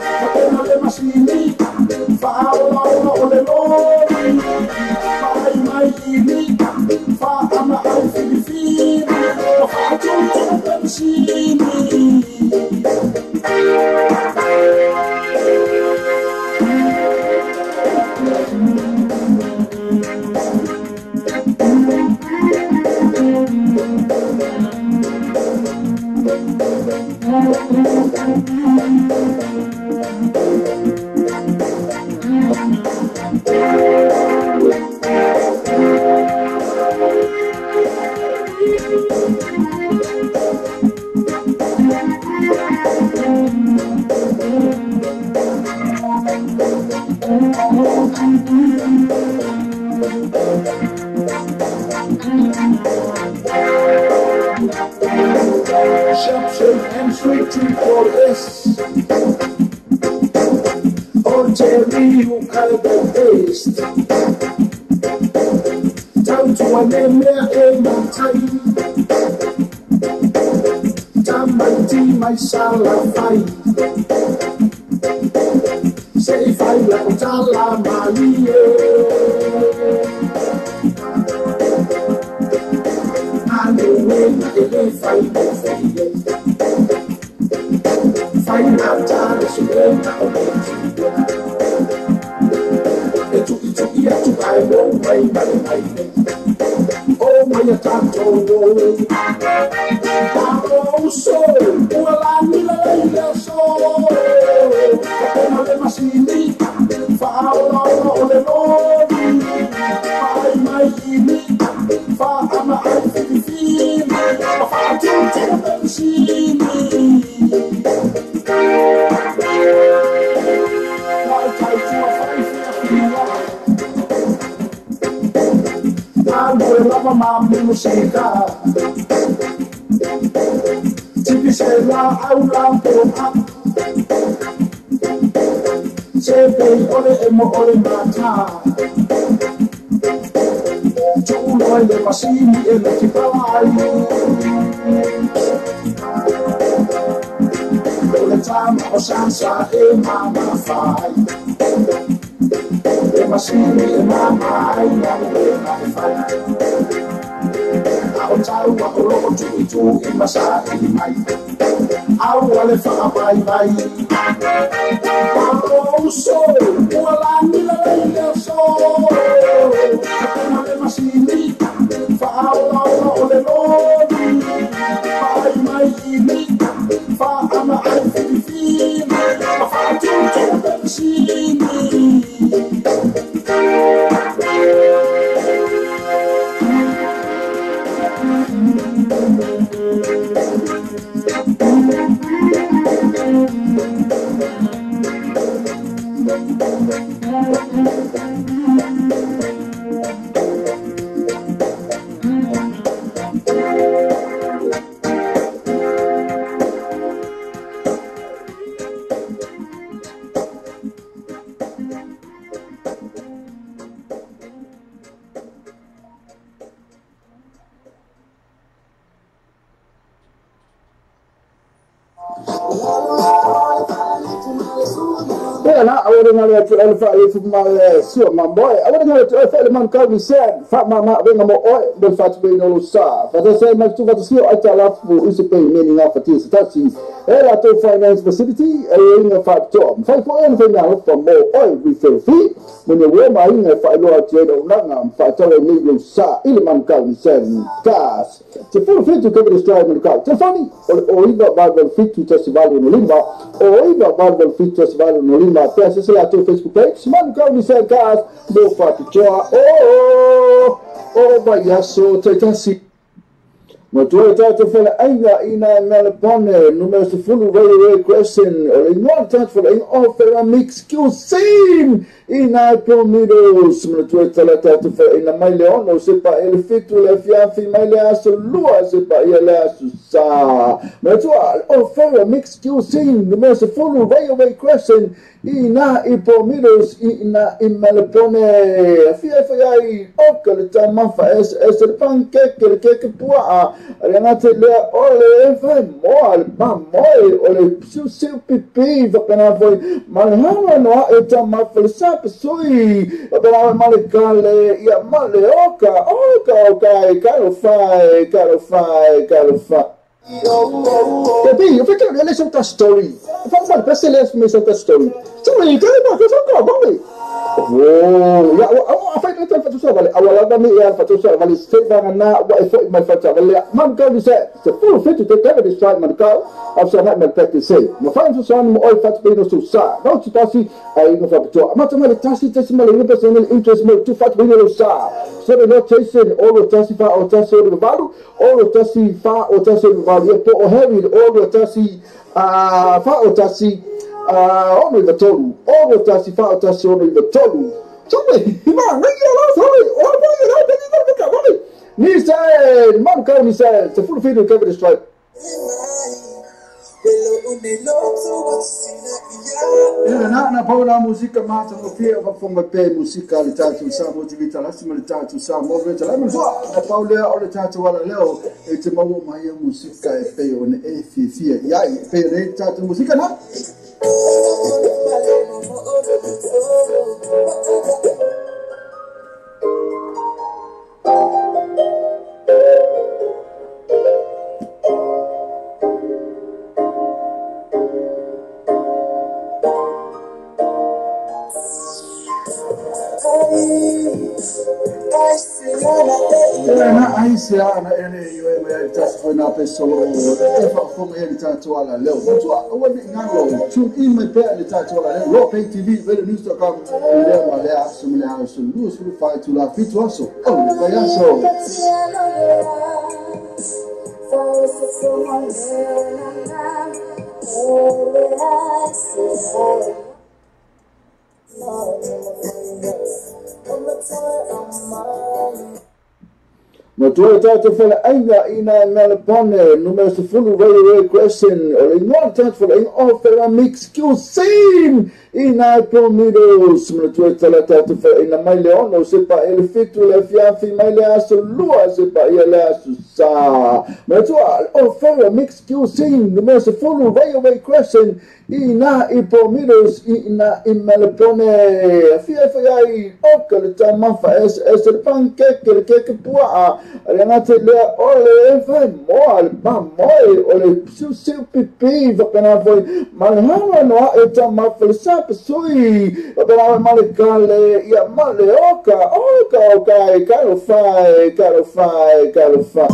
Patena le masini, wha ola ola o le lori. Whai mai i ni, wha ama ai whiwhi. Wha tutu pensini. Shepson M3 triple S. O Jerry ukai the best. Tautua le mea e matai. Tamaiti ti mai salafai Se i fai la tala malie Aluena e le fai mo feie Fai la tala suena o le tia E tuki tuki atu ai mo mai mai mai O mai a tātou Tātou so Ua lani la leila so Kapena le masini Whaola ola o le lori Whaai mai ini Whaama ai whiwhiwhini Whaatutu pensini Wai tautua whai whiawhia Nā lava ma musika Tipi se la au la pona Se pei ole e mo ole mata Tu'ulo le masini e le kipalai O le tama o sansa e mama fai E masini e mama ai na le na e fai A o tau a o loo tui tu i masa i mai Au ale wha mai mai Paro so Ua lani la leila so Kapena le masini Whaola ola o le lori Whaai mai ini Whaama ai whiwhiwhini Whaatutu pensini Finance facility e fa fai fo en fai na fa mo oi we feel fee mo ne wo mai ne fa lo ati do na na fa to le ni sa ile man ka ni sen gas te fu fit to cover the strike man ka te fani o iba ba fit to festival no limba o iba ba fit to festival no limba pe se la to Facebook page man ka ni sen gas mo fa te o o ba yaso te tasi Ma tua tātou whala ainga ina Melbourne, numero se fulu railway question, o le ingoa tātou whala ainga o whala mix cuisine, ina Palmitos, ma tua tala tātou whala ainga mai le ono, se pa ele fitu le fiafi, mai le aso lua, se pa ia le aso sa. Ma tua o whala mix cuisine, numero se fulu railway question, ina i Palmitos, ina i Melbourne, fia whai ai, oka le tamafa es le pancake, le keke pua, Renate le ole fai moa le pa moe o le siu pipi whakana foi malehana noa e ta mafale sa pesui whakana male kale ia male oka oka oka e karo fai karo fai karo fai Baby, eu fiquei olhando essa story. Fala, mano, presta atenção nessa story. Sorry, cara, eu vamos. Oh, ya, a fai no fatu vale. Awala da mi ya fatu vale. Se va na wa e foi mai fatu vale. Man ka se se full fit to take the strike man ka. Afsa na me practice se. Ma fai so san mo oi fatu be no so sa. No ti tasi ai no fatu. Ma ta male tasi tasi male no personal interest mo tu fatu be no sa. So no chasing all the tasi fa o tasi o valu, all the tasi fa o tasi o valu. Po o heavy all the tasi fa o tasi ono i tolu, ono tasi fa o tasi ono i tolu. Sorry, man, sorry, oh boy, Nissan, man, ka Nissan, se full feed cover the strike. Na pau na musika mata o fia o fafonga pe musika le tātou Samoa TV talasi ma le tātou Samoa ve talasi ma na pau lea o le tātou ala leo e te maua mai a musika e pe o ne e fia fia ia e pe o ne tātou musika na. Se ana ele yo e mai tas foi na pessoa e fa fo e ta to ala leo to o ni ngalo tune in mai pe le ta to ala leo lo pay tv vele news.com le ma le aso le aso lu su fa tu la fit aso o le ya so Ma tua tātou whala ainga ina Melbourne, numero se fulu Railway Crescent, o le ingoa tātou whala inga o whala mix cuisine ina Palmitos. Ma tua tala tātou whala ina mai le ono, se pa ele fitu le fiafi mai le aso lua, se pa ia le aso sa. Ma tua o whala mix cuisine, numero se fulu Railway Crescent, ina i Palmitos, ina i Melbourne. Fia whai ai, oka le tamafa es le pancake, le keke pua. Le ngate lea o le e moa le pa moe o le siu pipi whakana foi ma le hanga noa e tamafa le sapa sui whakana foi ma le kale ia ma le oka oka oka e karo whai karo whai karo whai.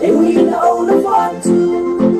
E wina o na whatu.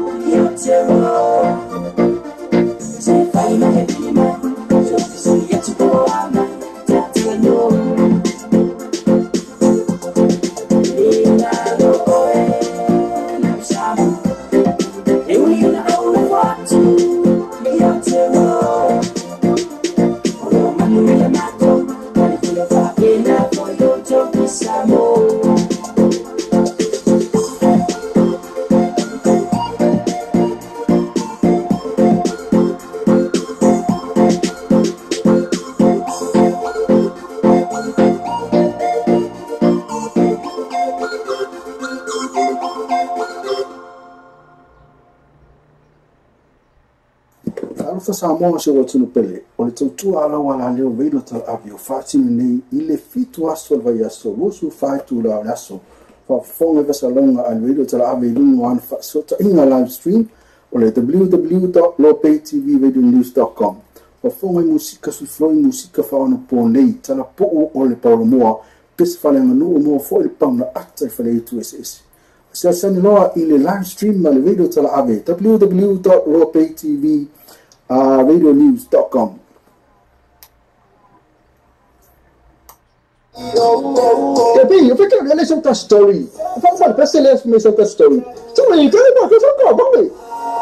Talofa Samoa se watunu pele, o le tautua ala wala leo veilo talaave o faatino nei i le 7 aso o le vaiaso, 24 itula o le aso. Faafofoga faasalaga a le veilo talaave i luga o ana faasoota'iga live stream o le www.lopaytvradionews.com. Faafofoga i musika sulufuloi musika faaonapō nei, talapu'u o le paolomoa, pese faleaganuu moa fo'i le pauna ata i faleitu eseese. Asiasani loa i le live stream ma le radio talaave www.lopaytvradionews.com. Gabi, eu fico ele é outra story. Fala para se ele é outra story. Sorry, que não que só como.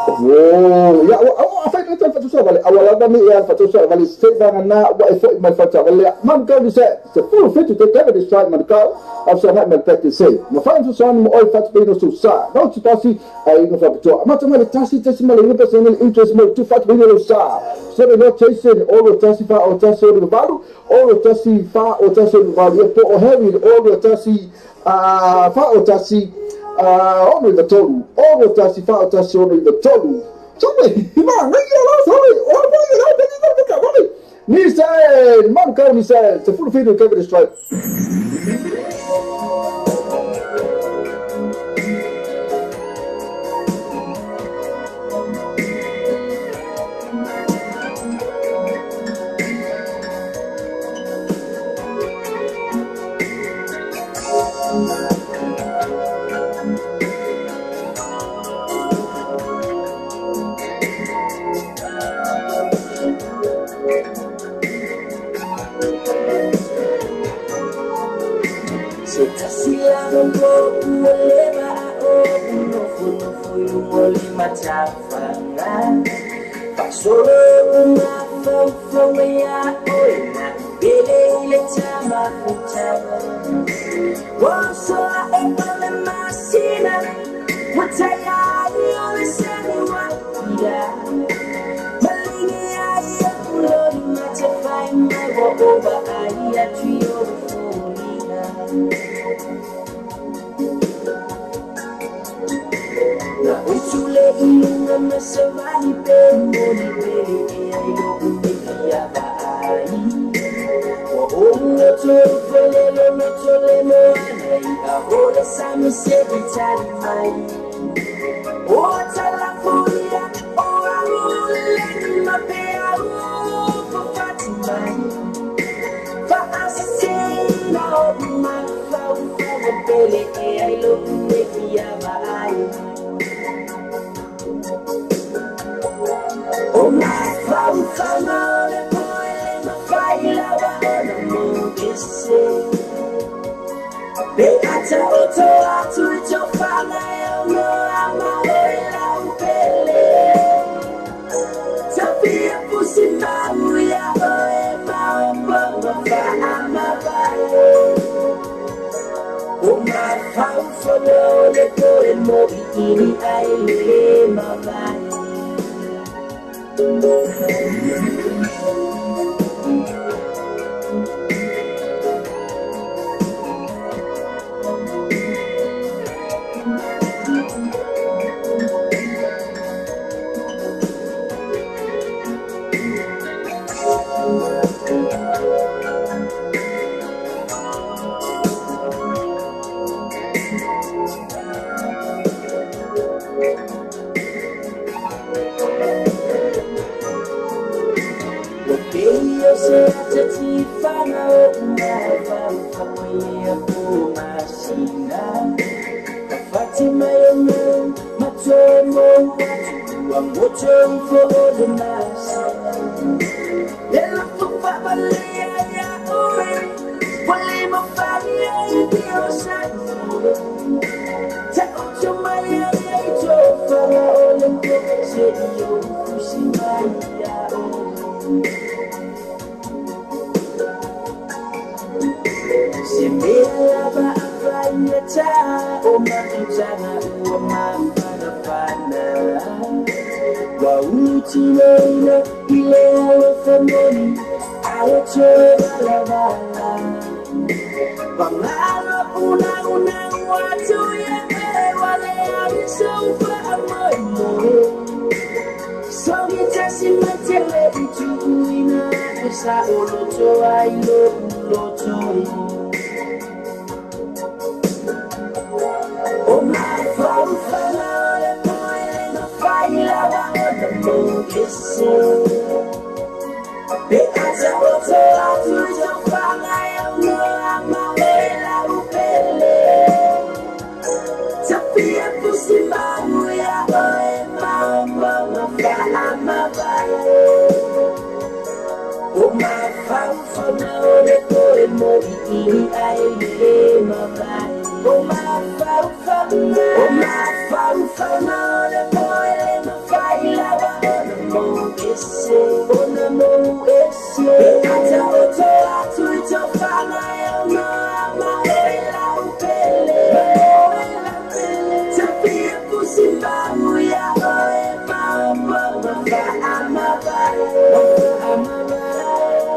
Oh, ya, a fai que tá só vale. A wala da mi ya fa só vale se va na wa e foi mai fa vale. Man ka se se full fit to take the strike man ka. A só na me pete se. Ma fa so mo oi fa be no so sa. No ti tasi ai no fa to. Ma to me tasi tasi ma le personal interest mo tu fa be no sa. Se no chasing o tasi fa o tasi o valu o tasi fa o tasi o valu po o heavy o tasi a fa o tasi ono i tolu ono tasi fa o tasi ono i tolu sorry ma ngai la sorry o ba la ba ba ba ni sa man ka ni sa se full feed ke the stripe. So sa o loto ai lo loto. O mafaufauga o le poe le mafai lava ona mou ese. Pe ata oto atu i tofaga e aunoa ma oe lau pele. Tafia pusi mau ia oe maopo mafaamavae. O mafaufauga o le poe moʻiʻili ae le mavae. O mafaufauga, o mafaufauga o le poe le mafai lava ona mou ese, ona mou ese. Pe ata oto atu i tofaga e aunoa ma oe lau pele. Tafia pusi mau ia oe maopo mafaamavae.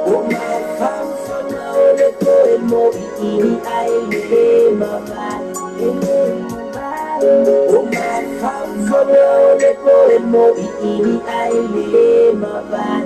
O mafaufauga o le poe moʻiʻili ae le mavae. O mafaufauga o le poe moʻiʻili ae le mavae.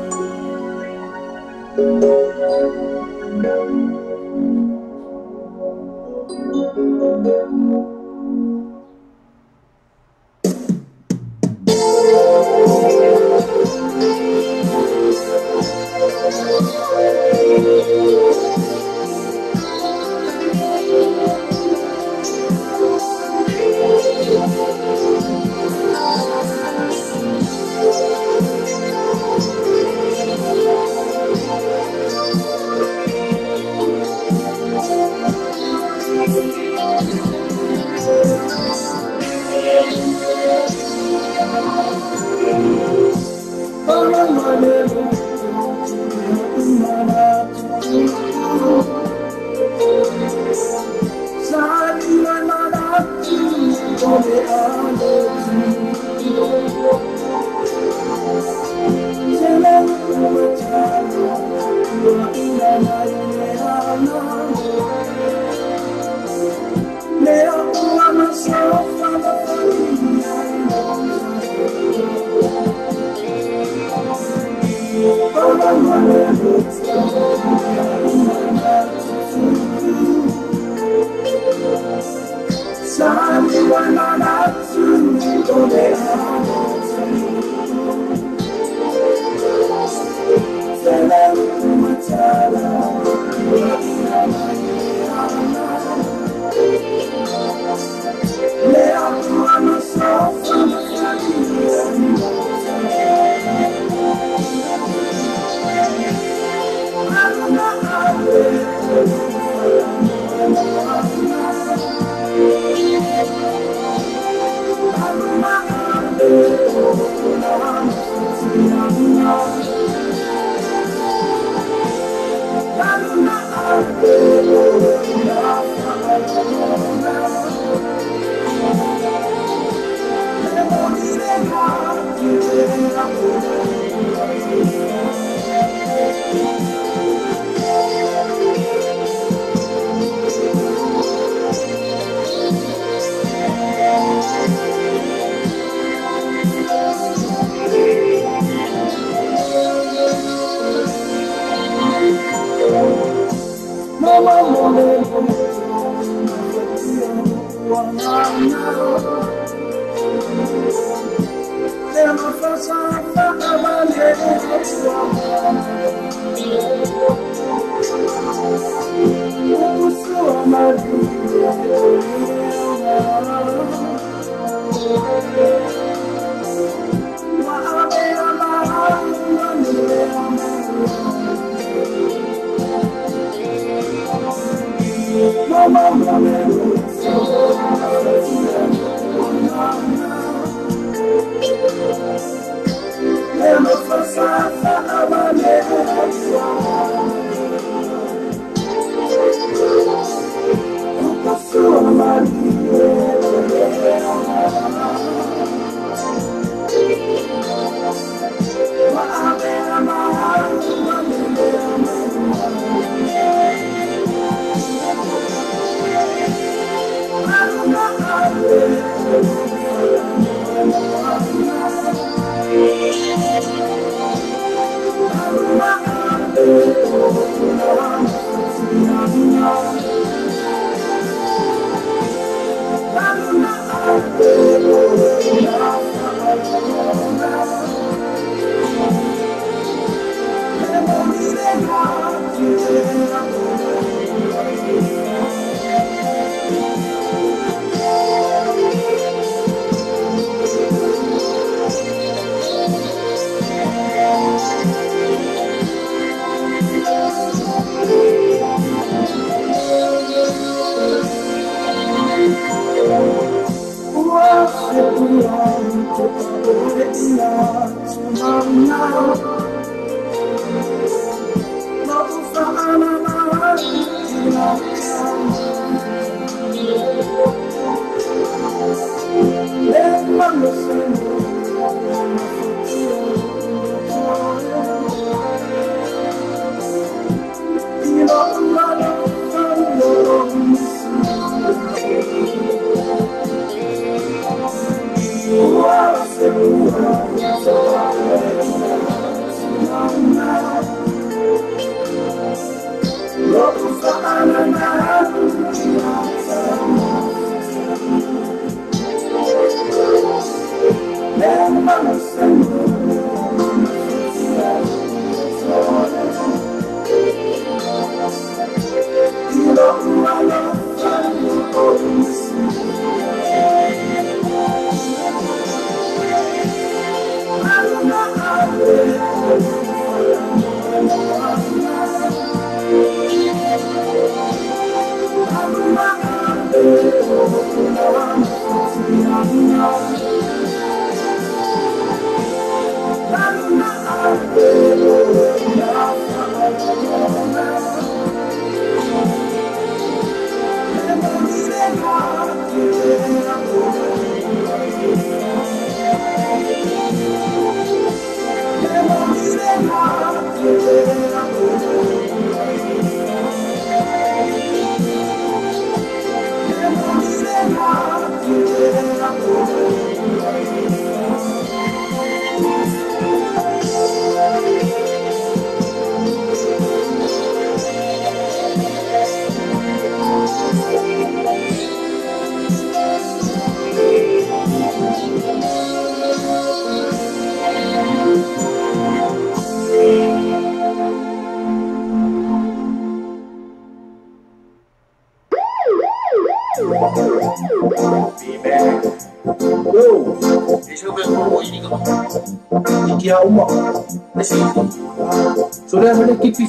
Thank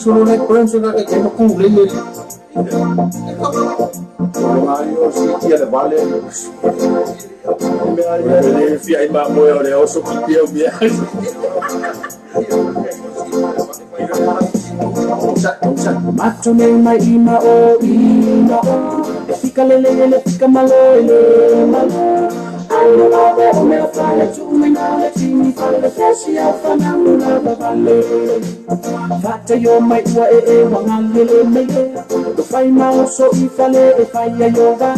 Solo le prensa que no cubre el Mario si tiene vale. Me decía, ay, mamá, le oso pitió bien. Macho me mai ima o ima o fika lele le fika malo le malo alo ave o me fale tu me na le tini fale fesi au fana una vale fata yo mai ua e e wanga lele me do fai ma so i fale e fai yo va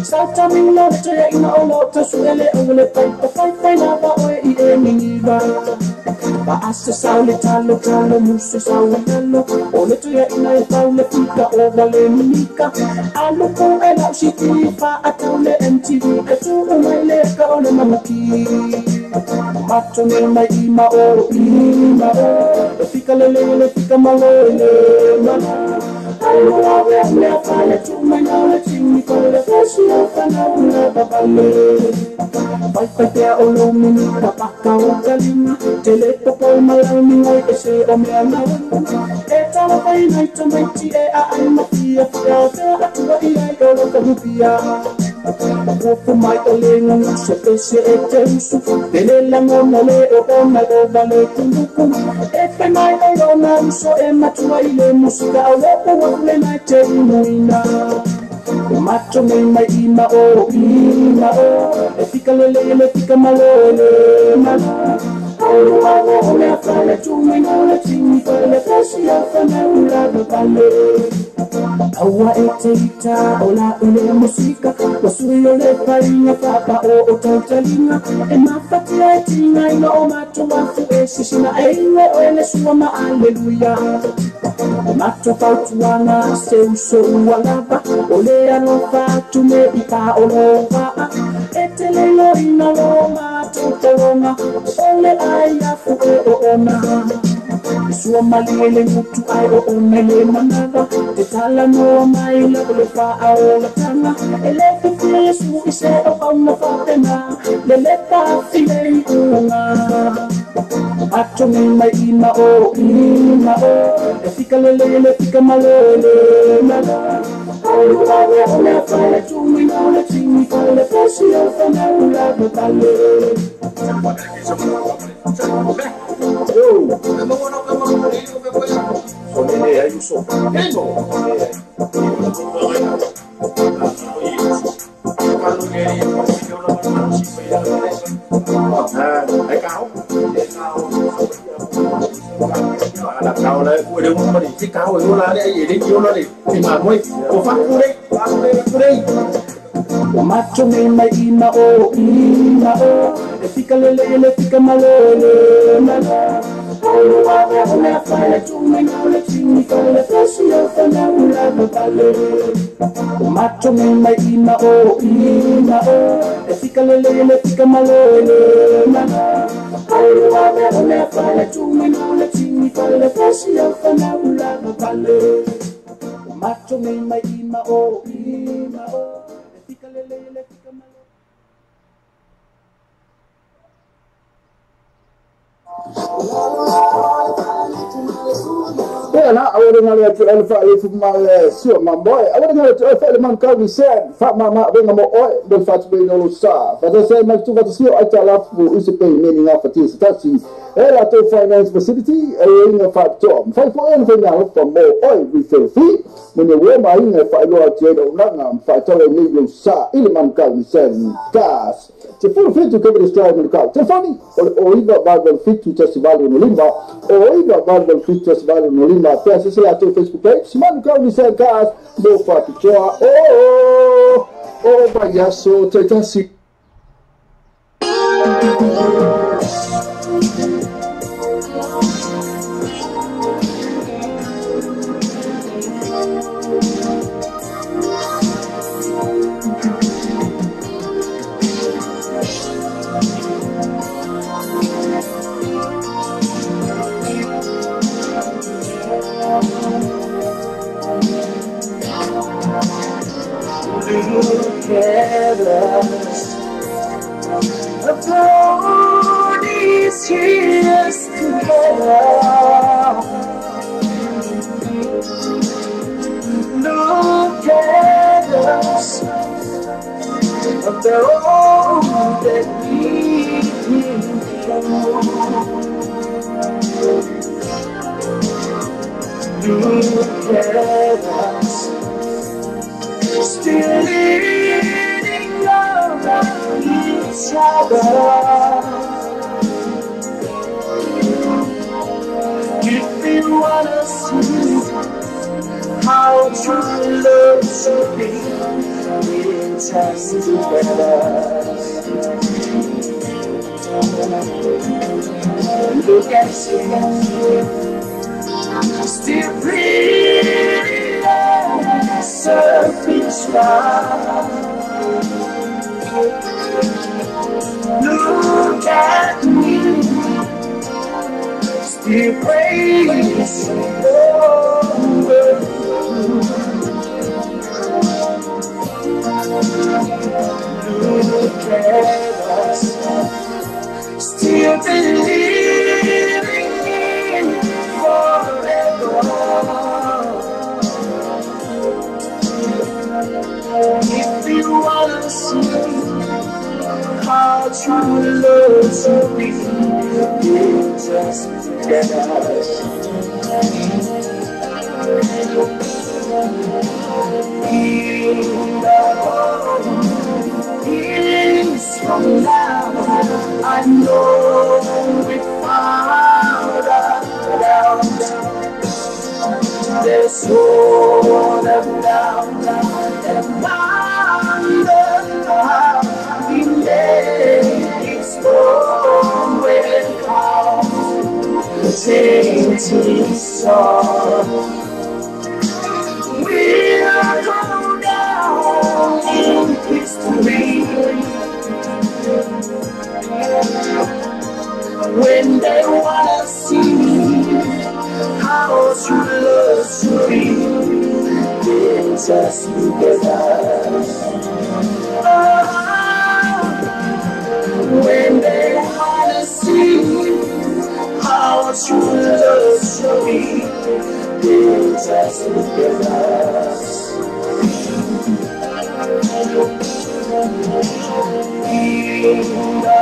salta mi lo te ina o lo te su ele o le fai fai fai na ba o e e ni va ba asa saule talo talo muso saule talo o le tuia ina e faule fika o vale minika alo ko e lau siti fa ataule MTV e tu o mai le ka o le mamaki mato me mai ima o e fika lele le fika malo le malo alo ave me fale tu mai na le tini fale fesi o fana una babale pai pai pea o lo mini papaka o kalima tele popo malau mingoi e se o mea nau e tala pai nai tamaiti e a ai matia fia fea atua i ai o lo kahupia Ofu mai o le ngungu se pese e te usu Pele lango le o o mai o vale kuluku E fai mai o lo na uso e matua i le musika o lo o wafule nai te imuina O mato me mai ima o E fika lele le fika malo le malo Alu ave o mea fale tu mai no le tini fale fesi au fana ula vale Aua e te ita o la ule musika Wasuri o le painga papa o o tautalinga E mafatia e tinga ina o mato wafu e sisina e ingo o ele sua ma aleluia O mato fautuana se uso ua lava O le alofa tu me ipa o lo waa E te lelo ina lo mato tolonga O le ai afu e o ona Sua mali ele mutu ai o o managa Te tala noa mai la o le faa o la tanga Ele fifia Yesu ise o kauna fatena Le le pa file i unga Ato me mai ima o E fika lele le fika malo le malo Alu ave o mea fale tu ina o le tini fale fesi o fana ula vale Yo, Ua mato nei mai i mao i mao E fika lele le fika malo le malo Alu ave o mea fale tu mai nau le tini fale Fesi o whanau lava vale Ua mato nei mai i mao i mao E fika lele le fika malo le malo Alu ave o mea fale tu mai nau le tini fale Fesi o whanau lava vale Ua mato nei mai i mao i mao Na awale ngale atu ele fa le ma sua ma moe awale ngale atu fa le man ka ni sen fa ma ma venga mo oi do fa tu be no lo sa fa to se ma tu fa tu ai ta la fu usi pe me ni nga fa ti sa ti e la to finance facility e nga fa to fa fo en fa na fa mo oi we fe fi mo ne wo ma inga fa lo atu do na nga fa to le ni lo sa ile man ka ni sen gas te fu fi tu ke sta no ka te fani o iva va del fi tu te si vale no limba o iva va del fi tu si vale no limba pe se la tu Facebook page man ka ni sen gas mo fa tu o o o payaso te tasi. Look at us, after these years together. Look at us, after all that we've been through. Look at us, still leaning on each other. If you wanna see how true love should be, we're just together. Look at you, still pretty as a picture. Look at me, still praising over you. Look at us, still believing in forever. If you wanna see how true love should be, you just look at us. In the years from now, I know without a doubt, there's no doubt and wonder how we made it storm will come. Sing to song. We'll go down in history when they wanna see how true love should be. They just look at us. When they wanna see how true love should be, they just look at us. In the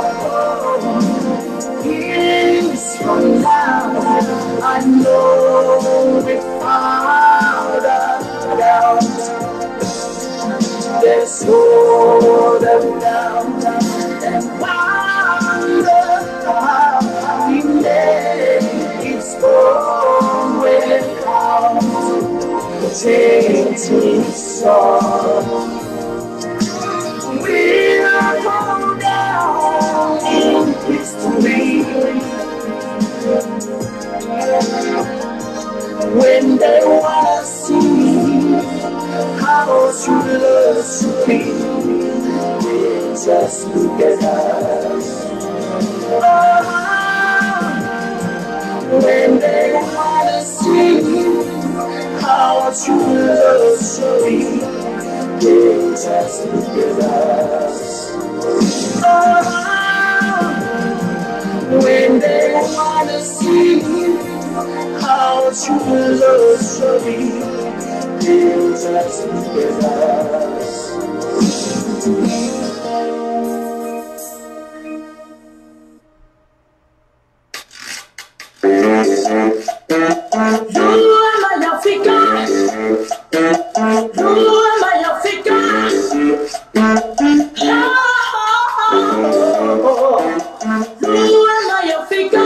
years from now, I know without a doubt, there's no doubt and wonder how we made it storm will come. just look at us. Oh, when they wanna see how true love should be, they just look at us. Oh, when they wanna see how true love should be, they just look at us. You are my Africa. You are my Africa. You are my Africa.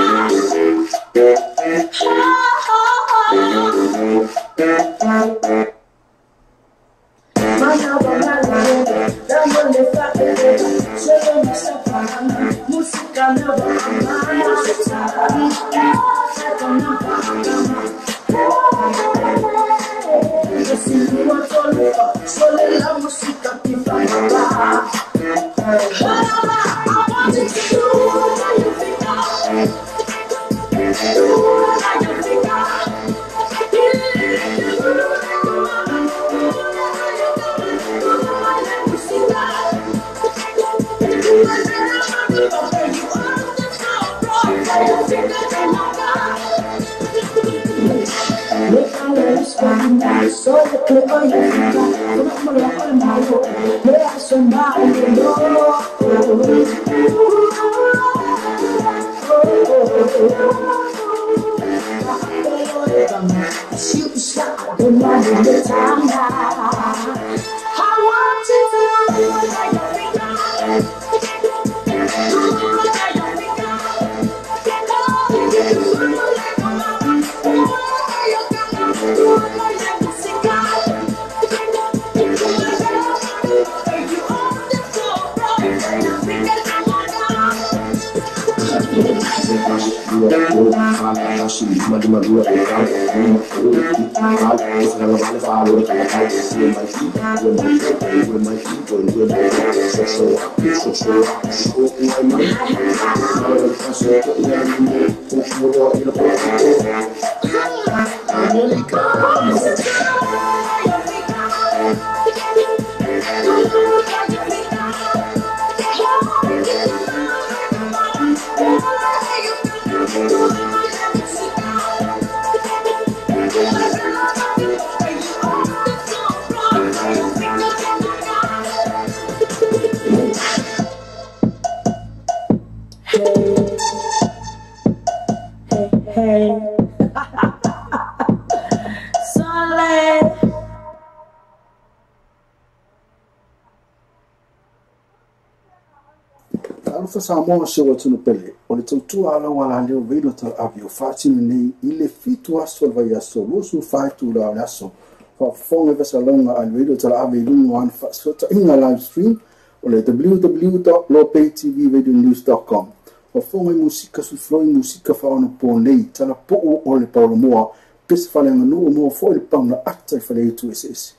Samoa se o tunu pele, o le tautua ala wala leo veilo tala avi o whaatinu nei i le fitu aso le vai aso, losu whaetu la o le aso. Whaafonga vesalonga a le veilo tala avi lungu an whaasota inga live stream o le www.lopaytvradionews.com. Whaafonga i musika sufloi musika whaono po nei, tala po o le paolo moa, pese whale nganu o moa fo le pauna ata i whale itu ese.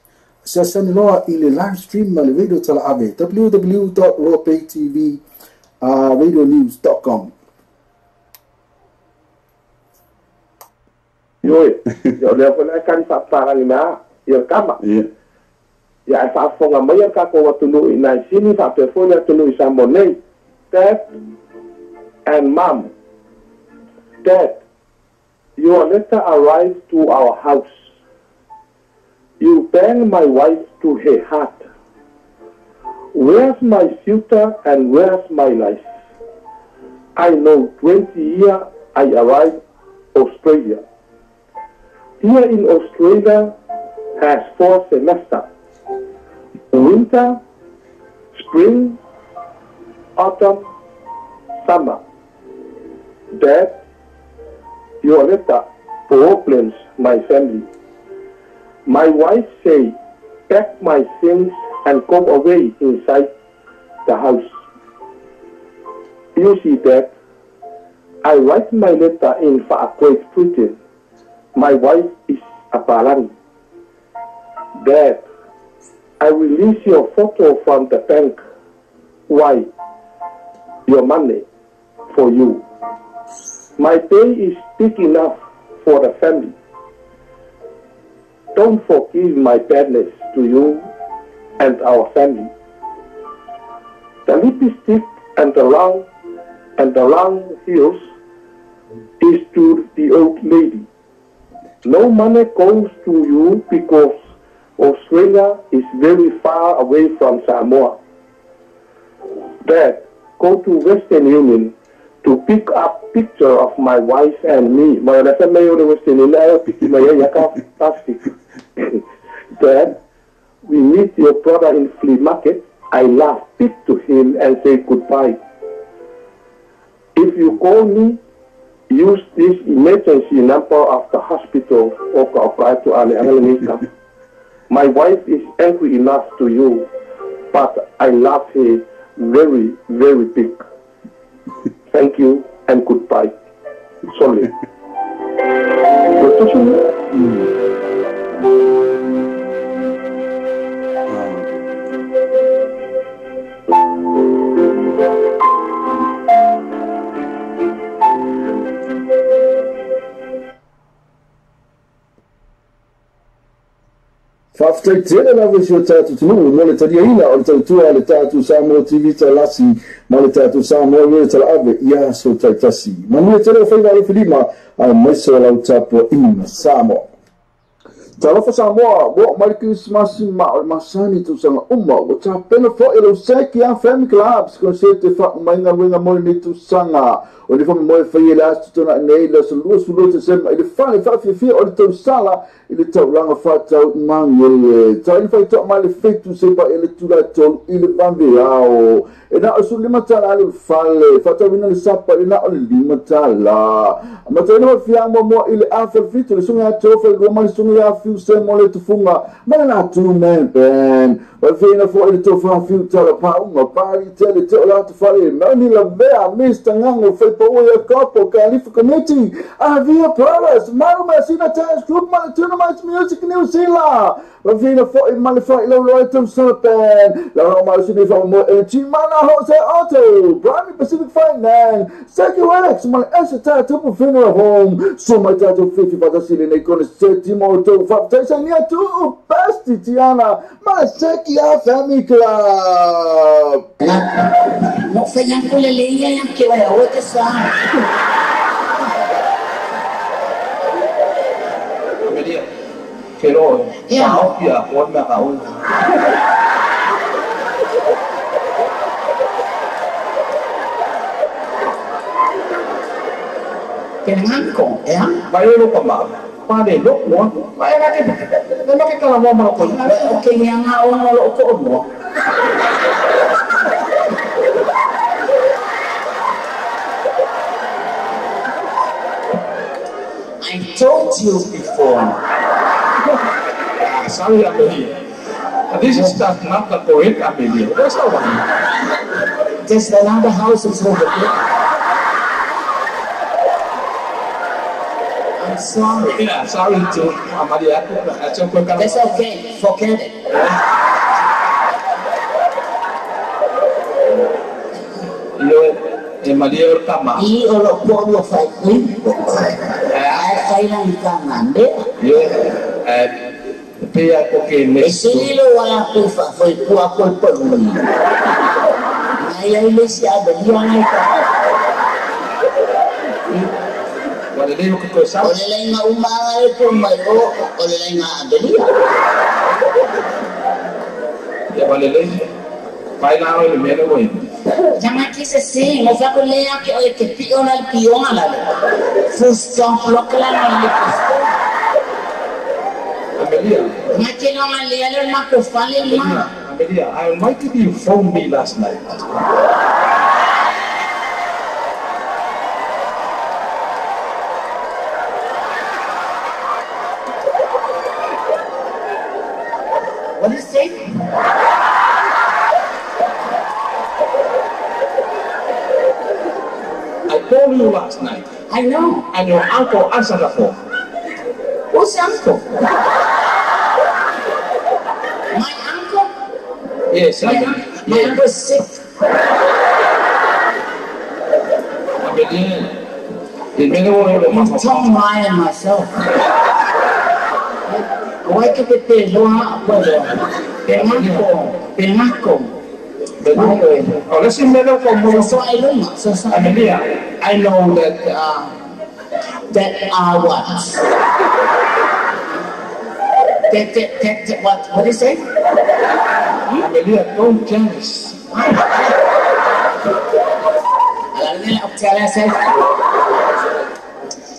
Asiasani loa i le live stream ma le veilo tala avi www.lopaytv radionews.com. Ioe, o lea foi la e kari faapapalangi mea ia le kama. Ia ae faafofoga mai a le tatou atunuu i nai sini faapea foi le atunuu i Samoa nei. Dad and Mom, Dad, your letter arrived to our house. You bang my wife to her heart. Where's my future and where's my life? I know 20 years I arrived Australia. Here in Australia has 4 semesters. Winter, spring, autumn, summer. Dad, your letter problems my family. My wife say, pack my things and go away inside the house. You see that I write my letter in Great Britain. My wife is a Palangi. Dad, I release your photo from the bank. Why? Your money for you. My pay is big enough for the family. Don't forgive my badness to you and our family. The lipstick and the long heels is to the old lady. No money goes to you because Australia is very far away from Samoa. Dad, go to Western Union to pick up picture of my wife and me. Dad, we meet your brother in flea market. I laugh big to him and say goodbye. If you call me, use this emergency number of the hospital or to. My wife is angry enough to you, but I love her very, very big. Thank you and goodbye. Sorry. Faafetai tele lava i si o tatou atunuu mo le taliaina o le tautua a le tatou Samoa TV Talasi ma le tatou Samoa Radio Talaave i aso taitasi. Manuia tele o faiva alofilima aemaise o lau tapuaʻiga Samoa. Talofa Samoa, ua mai le Kerisimasi ma o le masani tausaga uma, ua tapena foʻi lau seki a Family Clubs konsete faaumaina galuega mo lenei tausaga. O le faamoemoe faia i le aso totonaʻi nei le aso 22 Tesema i le fale faafiafia o le tausala i le taulaga faatau i Magele. Taʻili faitoa mai le 7 sepa i le tula 3 i le vaveao. E na o le 15 tala le fale, faatauina le sapa i le na o le 5 tala. Mataina faafia moamoa i le afa le 7 le suga ia tofa i le 2 ma le suga ia fiu se mo le tufuga ma le latu man band. Faafeina foʻi le tofa fiu tala paʻuga pali tele te o latu fale Moni Lavea, Mr. Ngango Faipaua ia Kopo, Kalifa Committee, Avia Brothers, Maru Masina Dance Group ma le Tuna Music New Zealand. Faafeina foʻi ma le faailaulao ai tausala band. Laolao malosi nei faamoemoe e Timana Jose Otto, Brownie Pacific Finance, Seki Wex ma le Esa Tatupu Funeral Home. So mai tatou fifi faatasi lenei koneseti mo outou faafetaisania tuu Besti Tiana ma le Seki a Family Club. Mo whaingan le leia yang ke wai o te sa. Amelia, ke ro, sa pia o mea ka o. Ke ngangko, ya? Vai lo pa ma. Pa le lo mo. Vai na ke na ke kala mo ma ko. O ke nganga o lo ko mo. I told you before. Sorry, Amelia. This is just not the correct Amelia. That's the one. There's another house is over there. I'm sorry. Yeah, sorry to Amalia. That's okay. Forget it. Yo, Maria Kama. I olo ko fai kui. Kailan ka ngande. Yo, pia ko ke mes. Silo wala ko fa foi ku ako pun. Ngai le si abelia ngai ka. Wala le ko ko sa. Ole le nga umanga e po mai o ole le nga abelia. Ya wala le. Pai na le mele wo. Jangan kisah sih, mau aku lihat ke oleh kepion al pion ala. Full stop lokal ala. Amelia. Macam orang lihat orang mak fale ma. Amelia, I invited you phone me last night. What do you say? I called you last night. I know. And your uncle answered the phone. Who's uncle? My uncle? Yes, my uncle is sick. You tongue lying myself. Why ke te loa pueblo? Penako. Oh, let's see So I know. So Amelia, I know that that are what? That what do you say? Amelia, don't jealous.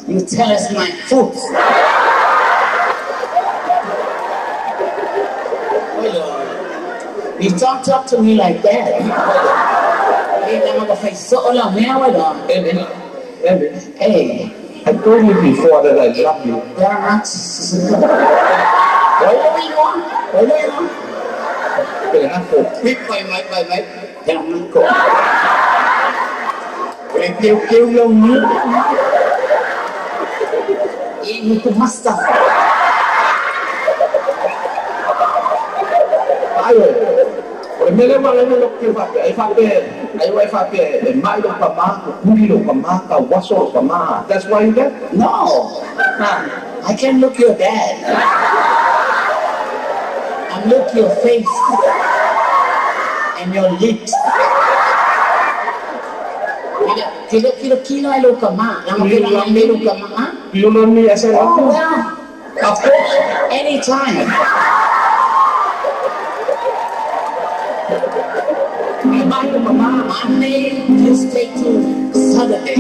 You tell us my foot. You don't talk to me like that. Hey, I told you before that I love you. That's why you get? No. I can't look your dad. I look your face and your lips. You love me as I love you? Oh, of course, anytime. Monday, Tuesday to Saturday.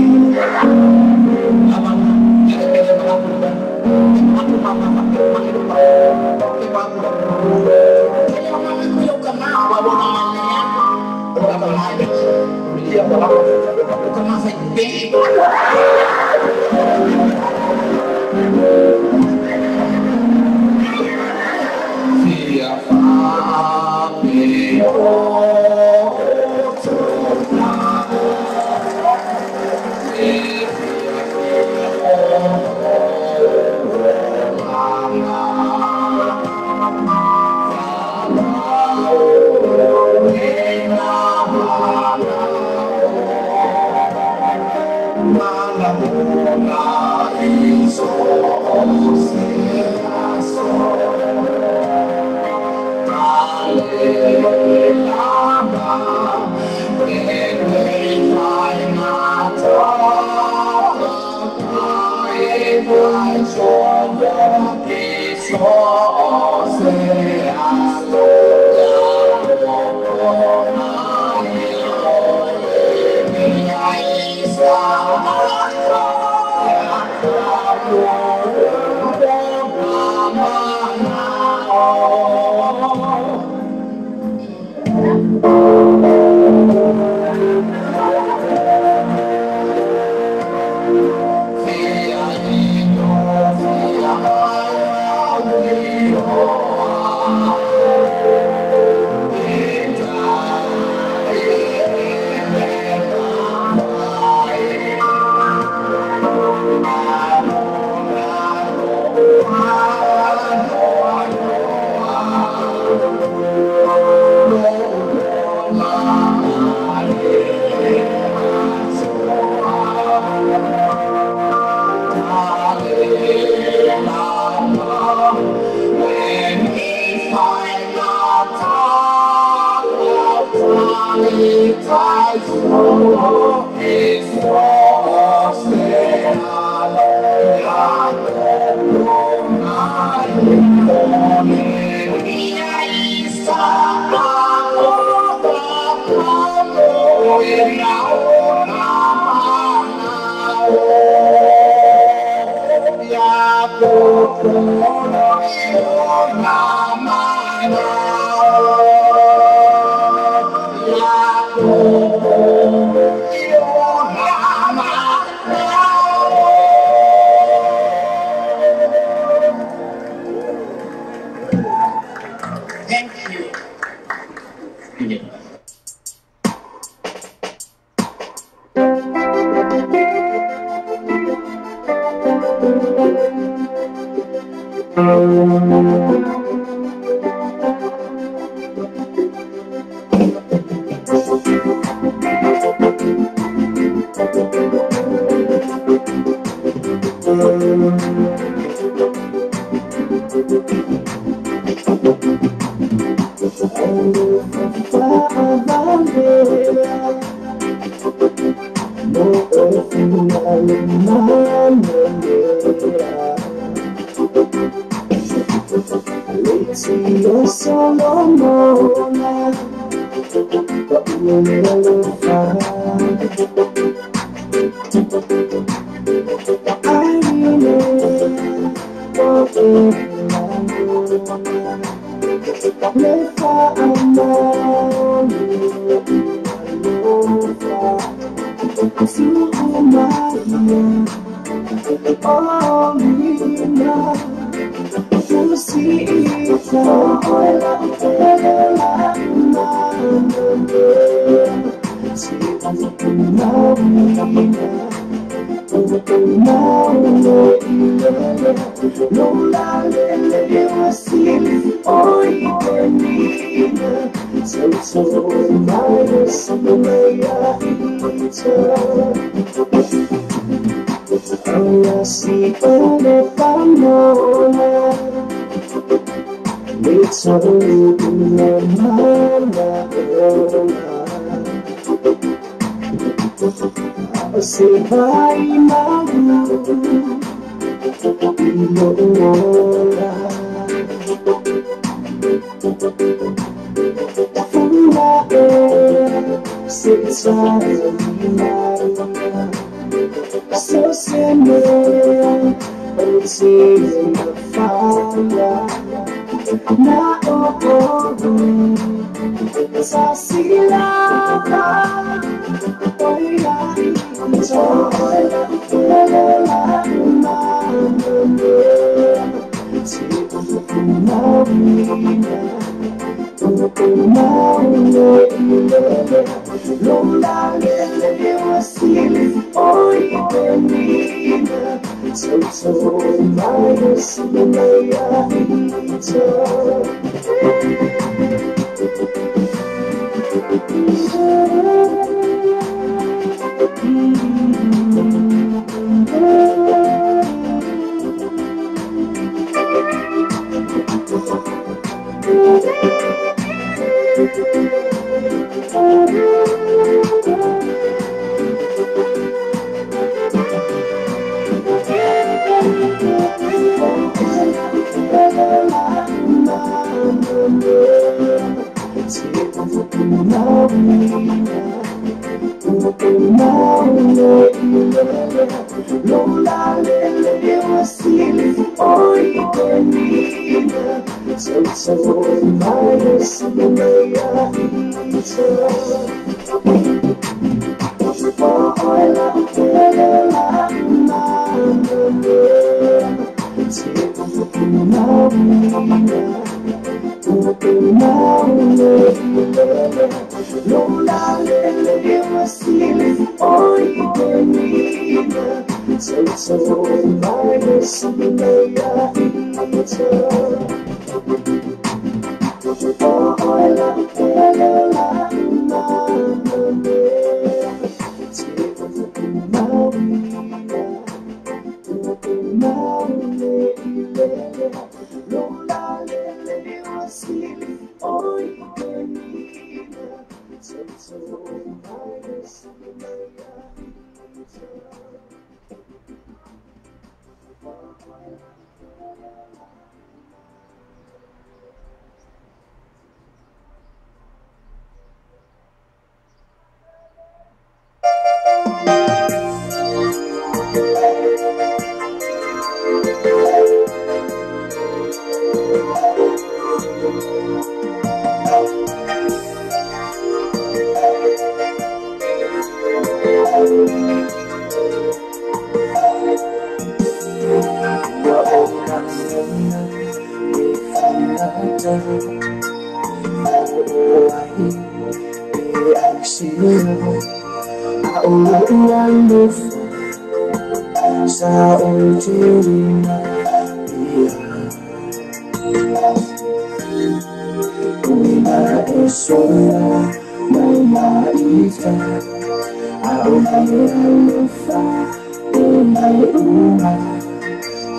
Thank you.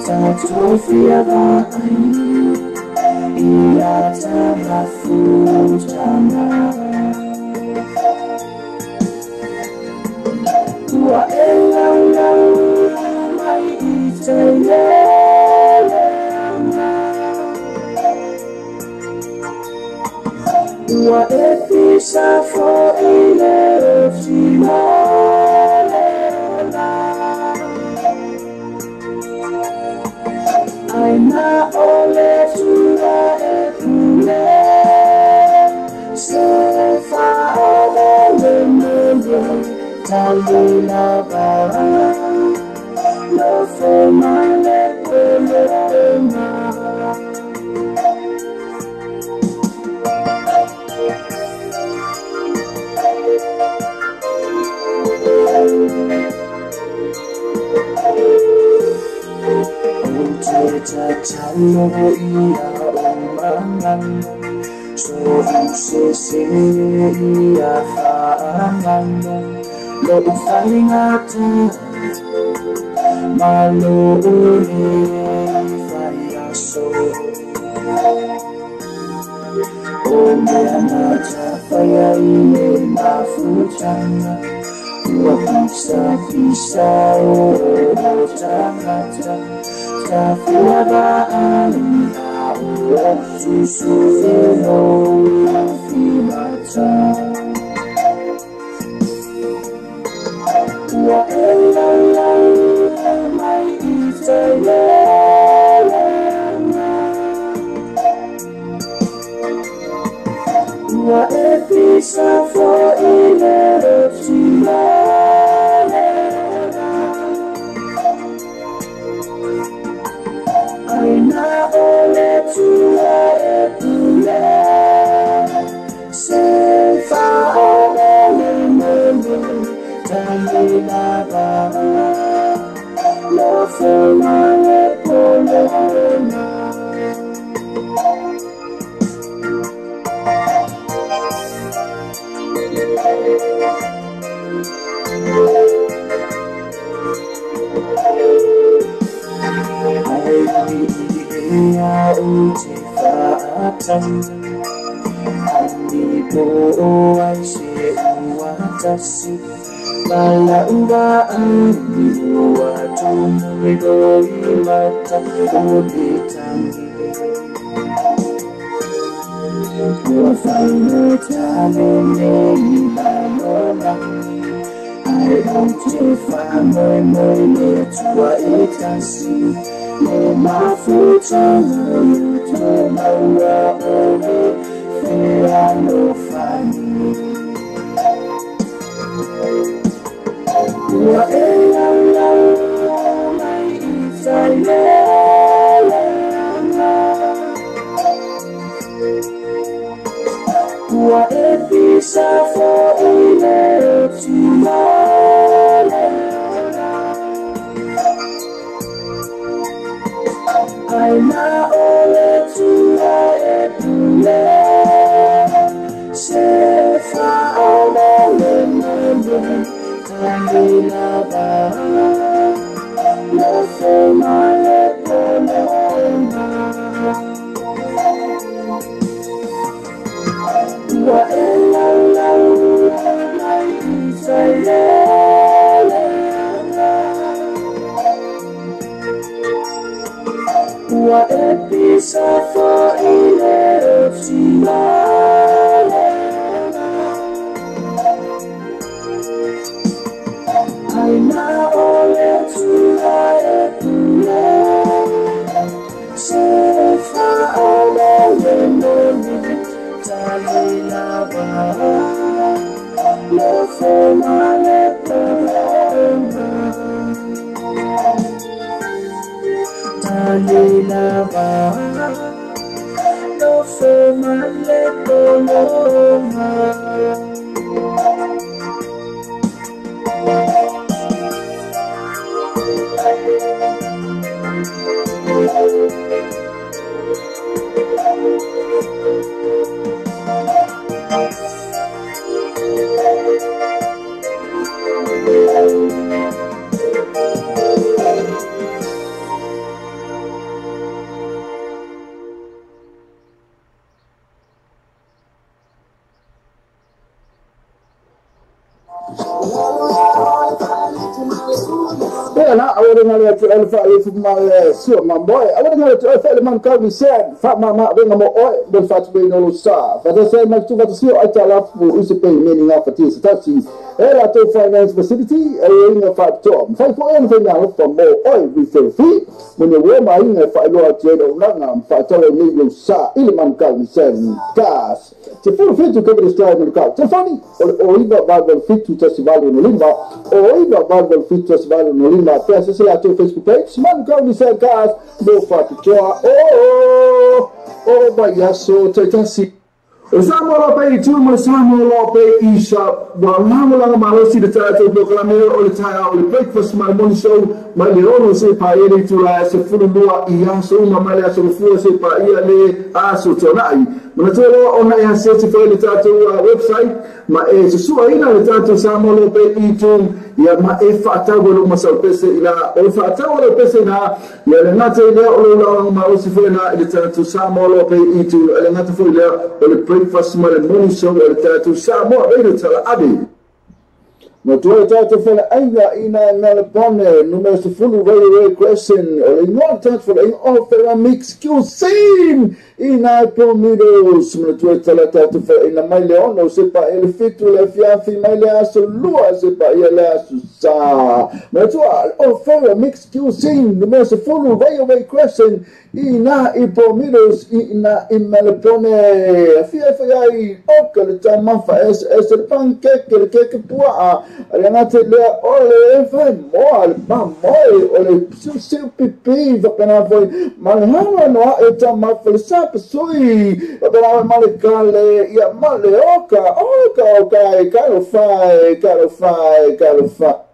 Tatou fiavaai ia tamafutaga. Ua e laulau mai i tai lelema. Ua e pisa fo'i le otimalela. Aina o le tua e pule se fa'aole mele talilava nofo ma le poloma. Ou te tatalo ia o mangano, so usese ia fa'agano, lo'u faigata ma lo'u lē faiaso. O mea na tafaia i le mafutaga, ua pisapisa o tagata, tafiavaai a o susue lou fimata. Ua e laulau mai i tai lelema. Ua e pisa fo'i le otimalela. Aina o le tua e pule se fa'aole le mele talilava nofo ma le poloma. Ai ui i lea ou te fa'atali, ani po o ai se ua tasi, ma la'u vaai ua tumuloi mata o le tagi. Ua faigata lenei lalolagi, ae ou te fa'amoemoe le Atua e tasi, le mafutaga ia tomaua o le fealofani. Ua e laulau mai i tai lelema. Ua e pisa fo'i le otimalela. Aina o le tua e pule se fa'aole le mele talilava nofo ma le poloma. Ua e laulau mai i tai lelema. Ua e pisa fo'i le otimalela. Aina o le tua e pule se fa'aole le mele talilava nofo ma le poloma. Talilava nofo ma le poloma. Faapea la aua le galo ia te oe le faaiefu ma sua mamoe. Aua le galo ia te oe foi le manukau ni sen faamāmā avega mo oe mo le faatupeina o lou sa. Faatasi ai ma le tuufatasi o aitalafu i se pei meni gafatia se tasi. E latou finance facility e iga faapitoa. Mafai foi ona faimeaalofa mo oe refill fee. Mo ni ua maaiga e faailoa atu ai le auaunaga ma faatau ai nei lou sa i le manukau ni sen cars. 17 Capital Drive Manukau. Telefoni o le 0987 1865 0987 1865. Pe asese latou Facebook page Manukau Nissan Cars mo faapitoa o o vaiaso taitasi. O Samoa Loa Pei i tu ma le Samoa Loa Pei i sa ua lagolago malosi le tatou polokalame o le taeao o le breakfast ma le morning show mai le 6 seia paia le itula 12 i aso uma mai le aso Gafua seia paia le aso Tuanai. Manatua loa ona e asiasi foi le tatou website ma e susuaina le tatou Samoa Loa Pei i tu ia ma e faatau ai lou masaupese i la o le faatau o lau pese ina ia le gata i lea o lou laolaga malosi foi lena i le tatou Samoa Loa Pei i tu le gata foi lea o le breakfast ma le morning show o le tatou Samoa Radio Talaave. Matua le tatou faleaiga ina Melbourne, numera 10 Railway Crescent, o le igoa o le tatou faleaiga o Feramix Cuisine ina i Palmitos. Manatua e tala tatou faleaiga mai le 6 seia paia le 7 le afiafi mai le aso 2 seia paia le aso Sa. Manatua o Feramix Cuisine numera 10 Railway Crescent ina i Palmitos ina i Melbourne. Afia e fai ai oka le taumafa eseese le pankeke le keke puaa le gata lea o le faimoa le mamoe o le siusiu pipi faapena foi ma le hanoanoaʻi o taumafa le sapasui faapena foi ma le kale ia ma le oka oka oka e talofa e talofa e talofa.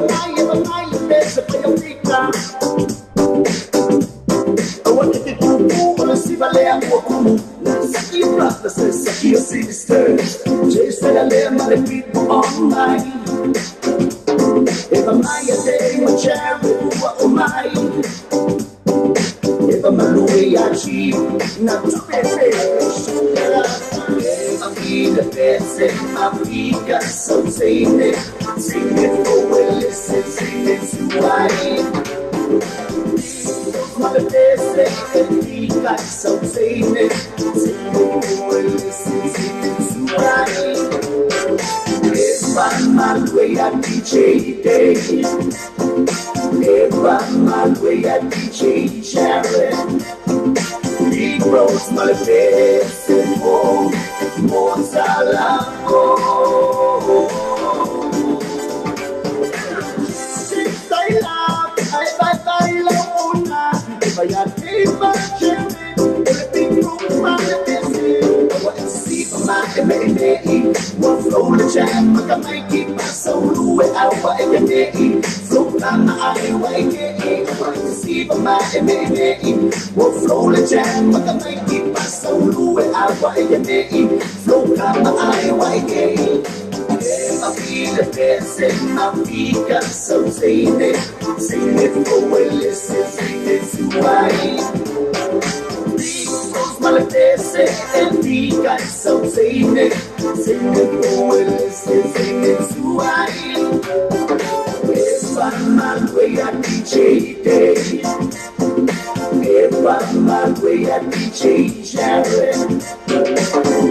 mai, e mai le pese pa ia fika. Awa te te kupu o le siva lea ua kumu. Saki your brothers and saki your sisters. Chase the lea ma le people online. Eva mai a te ma cherry ua o mai. Eva malui a chi na tupepe. Eva fila pese ma fika so sing it. Sing it for listen, sing it to I. Malapese fika so sing it. Sing it for listen, sing it to I. Eva malui a DJ Day. Eva malui a DJ Sharon. Big Rose malapese mo Mozalako. So sing it for listen, sing it to I. Malapese and fika so sing it for listen, sing it to I. Eva malui a DJ Day. Eva malui a DJ Sharon.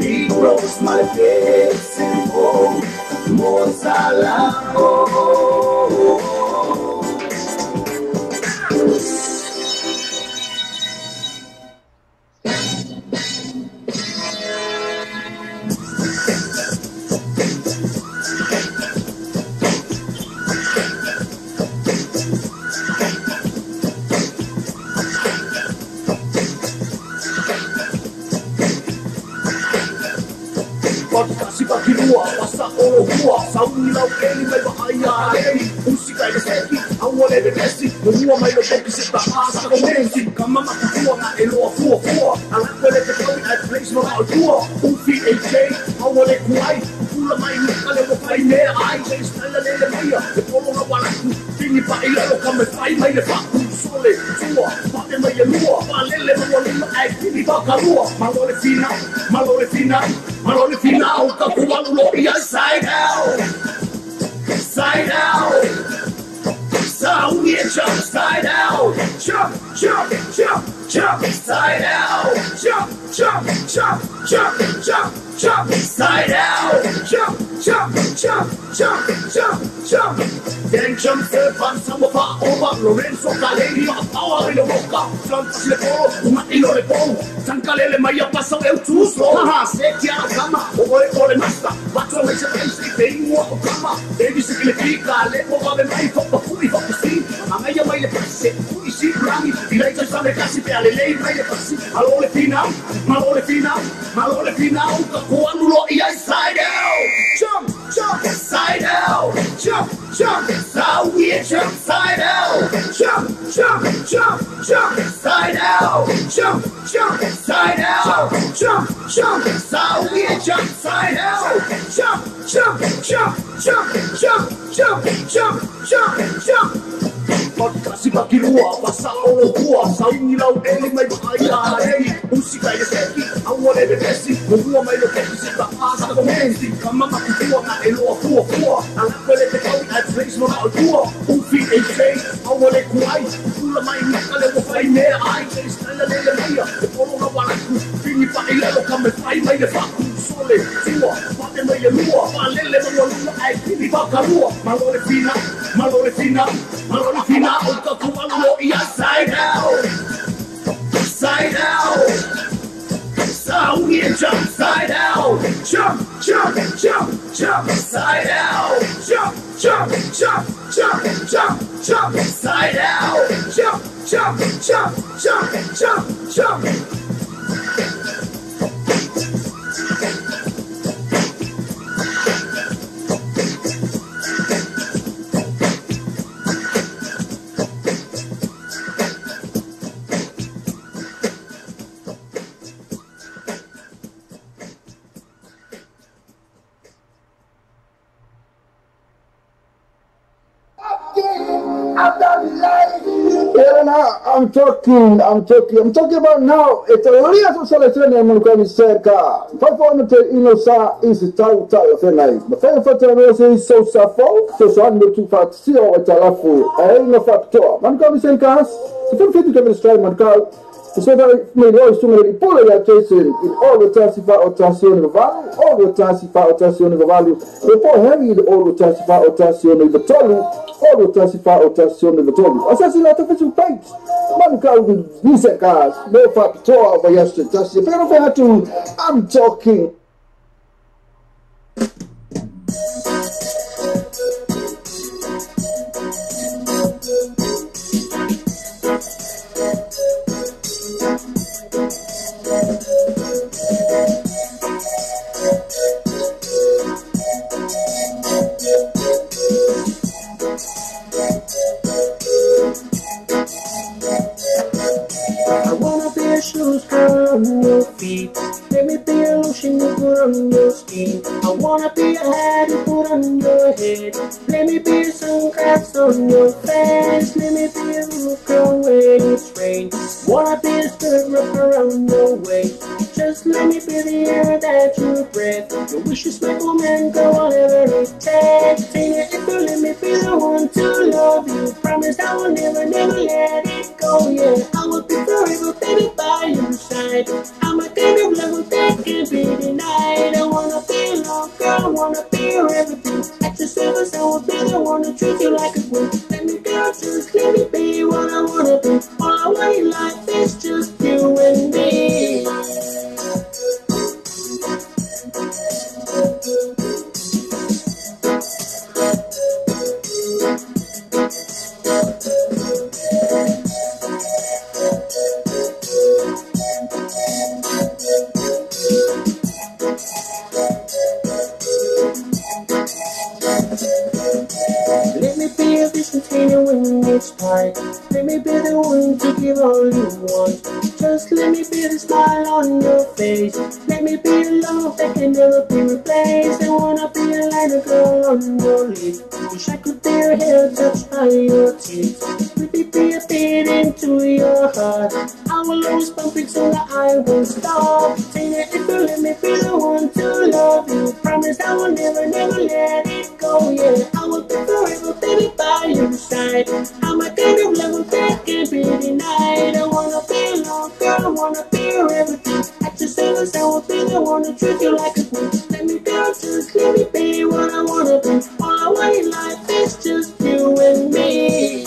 Big Rose malapese mo Mozalako. Side out. So we jump side out. Jump, jump, jump, jump side out. Jump, jump, jump, jump, jump, jump side out. Jump, jump, jump, jump, jump, jump. Then jump serpent sama fa over Lorenzo Caleri power in the roca. Jump le poro uma ilo le pou. Sankalele maya paso eu too slow. Haha, se kia kama o ole master. Bato me se país te o kama. Baby se le pica le po va mai fo fu fo si. Mama mai le passe fu si rami. Direito sabe casi pe ale lei mai le passi. Alole final, malole final, malole final. Quando lo ia side out. Jump, jump side out. Jump, jump so we jump side out. Jump, jump, jump, jump side out. Jump, jump side out. Jump, jump so we jump side out. Jump, jump, jump, jump, jump, jump, jump, jump, jump. Kasi makilua, pasa olokua, sauni lau eli mai vaia eli, usika ile seki, awale le pesi, mumua mai lo keki se ta asa komensi, kama makikua na eloa fua fua, alapele te kaui at place no na tua, ufi HJ, awale kuai, kula mai nakale wo fai mea ai, style lele maia, e polo na walaku, fini pa ilelo kame fai mai le faku, sole, tua, pate mai le lua, palele maua lua, ai fini vakarua, malole fina, malole fina, malole fina. Side out, side out. So we jump side out, jump, jump, jump, jump side out, jump, jump, jump, jump, jump, jump side out, jump, jump, jump, jump, jump, jump. I've done life. Elena, I'm talking about now. E talia so selezione manuka cerca. Fai fo te ino sa i se tau tau whenai. Ma whai whatea no se so sa fo, so so anu tu wha tio e talafu. E ino wha pitoa. Manuka mi cerca, se fai fitu ke ministry manuka. So that me lo sunga i pole ia Jason i o tasi fa o tasi o valu, o tasi fa o tasi o valu. E po heavy o tasi fa o tasi o tolu, o tasi fa o tasi o tolu. Asa si la te fitu page. Manuka ni se ka mo fa pitoa va ia se tasi. Pero fa atu I'm talking. I wanna be a shoes girl on your feet. Let me be a lotion you put on your skin. I wanna be a hat you put on your head. Let me be a sunglasses on your face. Let me be a roof girl when it's rain. Wanna be a skirt wrapped around your waist. Just let me be the air that you breathe. Your wishes my command, girl, whatever it takes. Tina, if you let me be the one to love you, promise I will never, never let it go. Yeah, I will be forever, baby, by your side. I'm a kind of lover that can't be denied. I wanna be loved, girl, I wanna be your everything. At your service, I will be the one to treat you like a queen. Let me girl, just let me be what I wanna be. All I want in life is just you and me. Let me be a container when it's tight. Let me be the one to give all you want. Just let me be the smile on your face. Let me be a love that can never be replaced. I wanna be a little girl on your lips. Wish I could be your hair touched by your tips. Let me be a beat into your heart. I will always pump it so that I won't stop. Tina, if you let me be the one to love you, promise I will never, never let it go. Yeah, I will be forever, baby, by your side. I'm a kind of lover that can't be denied. I wanna be loved, girl, I wanna be your everything. At your service, I will be the one to treat you like a queen. Let me girl, just let me be what I wanna be. All I want in life is just you and me.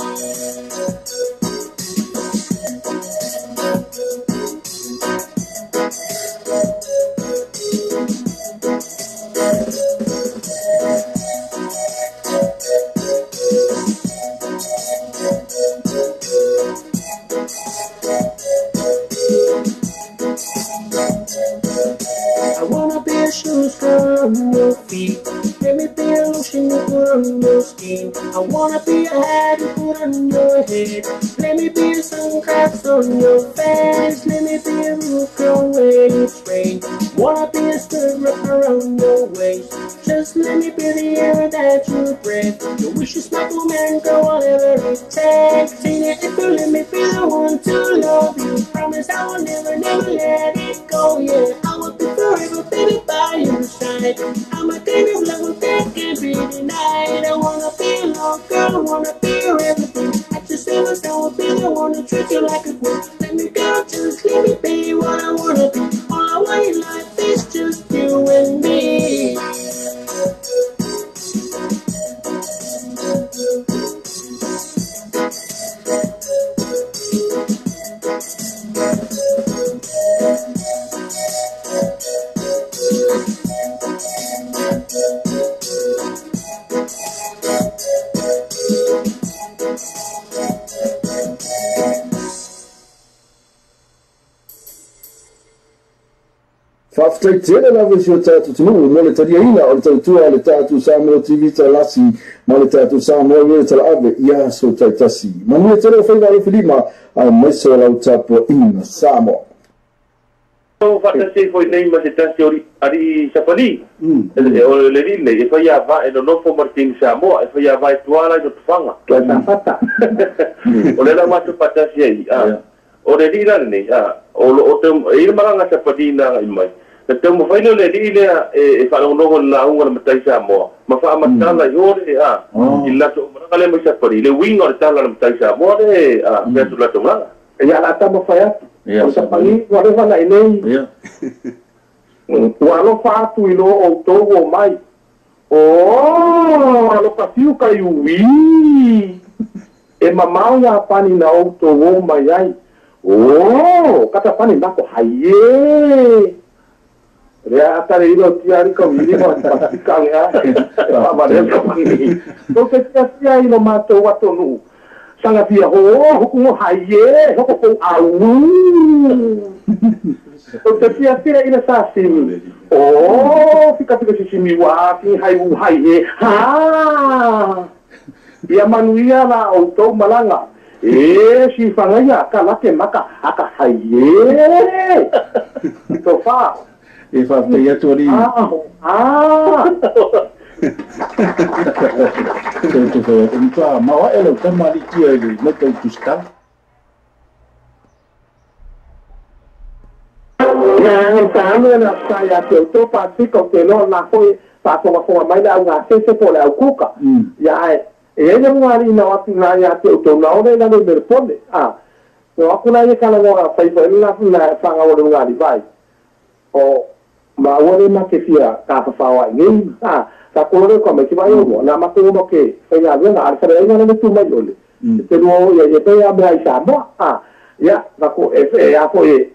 I wanna be a shoes girl on your feet. Let me be a lotion you put on your skin. I wanna be a hat you put on your head. Let me be a sunglasses on your face. Let me be a roof girl when it's rain. Wanna be a skirt wrapped around your waist. Just let me be the air that you breathe. Your wishes my command, girl, whatever it takes. Tina, if you let me be the one to love you, promise I will never, never let it go. Yeah, I will be forever, baby, by your side. I'm a kind of lover that can't be denied. I wanna be loved, girl, I wanna be your everything. At your service, I will be the one to treat you like a queen. Let me girl, just let me be what I wanna be. All I want in life is just you and me. Faafetai tele lava i si o tatou atunuu mo le taliaina o le tautua a le tatou Samoa TV Talasi ma le tatou Samoa Radio Talaave i aso taitasi. Manuia tele o faiva alofilima aemaise o lau tapuaʻiga Samoa. Faatasi foi nei ma se tasi o ali sapali. O le lile e fai ava e nonofo Martin Samoa e fai ava e tuala i tufanga. Tua safata. O le la matou faatasi ai. O le lila nei o o te e malanga sapali na i mai. Na tau mawhai leo le li lea e whaalongonongo le launga le matai Samoa. Ma whaamatala i hore i lato maranga le mai sapali. Le winga o le tala le matai Samoa le mea tu lato maranga. Ia la tama whai atu. O sapali ua lewa na inei. Ua alofa atu i lo o tau o mai. O alofa fiu kai ui. E mamau ia pani na o tau o mai ai. O kata pani nako hai e. Rea atare ilo tiari ka wili mo pasika lea. Pa mare ka pani. To ke tia tia ilo matou atonu. Sanga fia ho hukungo hai e hoko ko au. To te tia tia ila sasimi. O fika fika sisimi wa fi hai u hai e. Ha. Ia manuia la o tou malanga. E si whangaia ka lake maka aka hai e. To fa. E whawhai atu ari. Te whai atu. Mtua mawa e lau tamari tia i le mata u tusitala. Nā tānu na sai a te auto pātika o te loa nā koe whātongatonga mai le au ngā sese po le au kuka. Ia e, e ene mga ari ina watu nā ia te auto nā one ina nei merepone. No aku nā ia kala ngā whaiwhai nā whanga o le mga ari vai. O ma ua ma ke fia ka whawhau ai ngei. Ka kore ko me ki vai o nā mate o ke whainga venga ar whare ainga ne tu mai ole. Te rua ia e pea mea i Samoa. Ia, ko e a ko e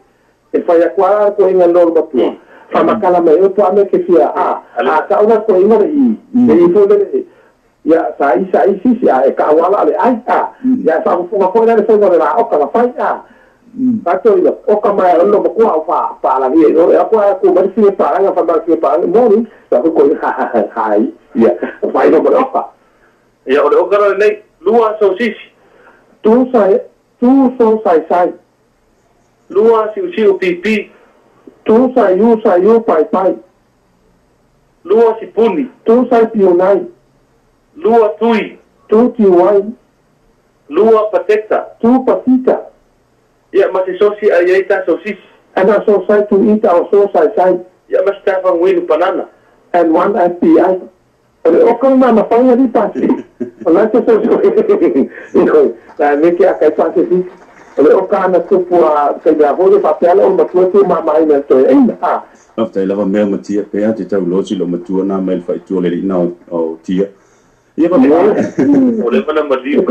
e whai akuara ko inga loro matua. Whamakala mai o tua me ke fia a ka una ko inga i. E i fo le ia sa i sa i sisi a e ka awala le ai a. Ia sa kufunga koe le whainga le la oka la whai a. Kato ia oka mai ono mo kua fa pa la ni o ya kwa ku mari si pa nga fa ba si pa mo ni sa ko ha ha hai ia fa ino mo oka ia o oka la nei lua so sisi tu sai tu so sai sai lua si si pi pi tu sai yu sai yu pai pai lua si puni tu sai pionai lua tui tu ti wai lua pateta tu patita. Ia ma se sosi ai ai ta sosis. And I so sai to eat our so sai sai. Ia ma sta fa winu banana. And one FBI. O kong mama pa nga di pasi. O la te so so. Ino, la me ke akai pasi si. O ka na tupu a kai ga ho de papel o matua tu mama ai na to e na. After lava mea matia pea te tau losi lo matua na mai fa itu le ina o tia. Ia pa o le pana maliu.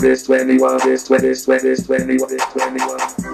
This 21, this 20, this 20, this 21, this 21.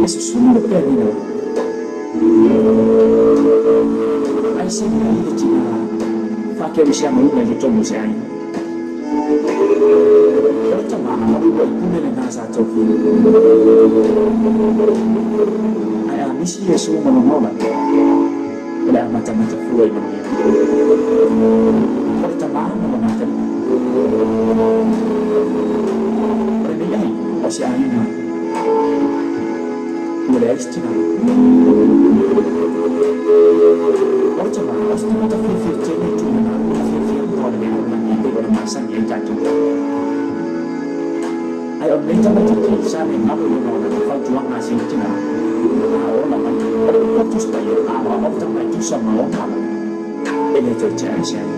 Susunu le pea ai se mea i le tina whakea i mai le tomo se ai. O le tamaha ua i pune le ngā sa taufi. Ai a misi e su malongola. O le a matamata fua i manuia. O le tamaha malongatali. O le nei ai o se aina. Ua le ai se tina. O le tamaha o se tamata fiafia tele tuna ngā ua fiafia mō le mea o langi pe o le masani ai tātou. Ai o nei tamata ki sa me ngā o no na whautuanga se tina. A o la mai o le potus pai o a o tamai tusa ma o ngā. E le tau te ai se ai.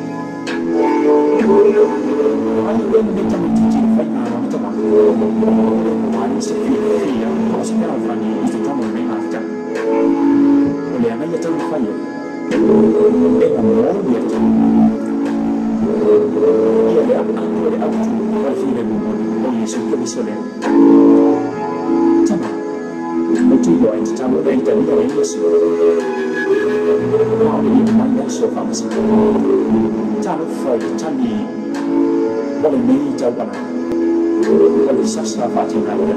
Ai o nei tamata ki whai ngā o tamaha. O le se fiafia o se pera whangi i te tomo nei ngā whita. O le anga ia tau whai o. E ngā mō ia tau. Ia le atu le autu o le while mumoni o Yesu Keriso lea. Tama, o tui loa i te talo le italia o Yesu. Ma o le ia mai aso whamasika. Talo whai tani o le nei tau ana. O le sasa whātinga o le.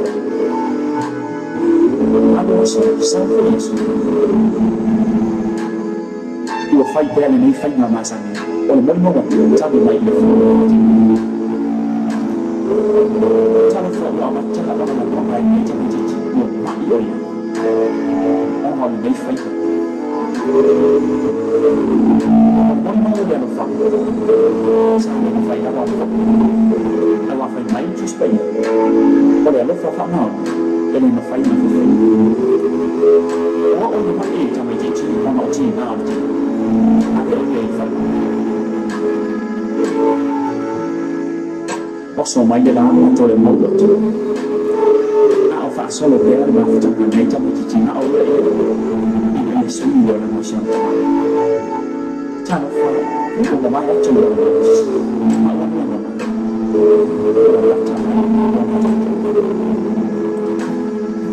Ano aso, sau fo Yesu. Ua whai pea le nei whai ngā masani. O le molimonga, talu mai le fua. Talo whai ua matala wana na wanga i nei tamatiti. Ua mai o ia. Ona o le nei whai. O le molimonga le ano wha. Sa le na whai awa wha. Awa whai mai tuspa ia. O le alofa wha ngao. E le na whai na whai. Oa o le mai e tamatiti. Ona o ti ngā o te. Ake o ia i whai. Oso mai le la to le mau atu. A o whaasolo pea le mafutanga nei tamatiti na o le ina le sui o le mosi o tama. Tano wha, o le mai atu le mosi. Ma ua nua nona. O le lata mai o matata.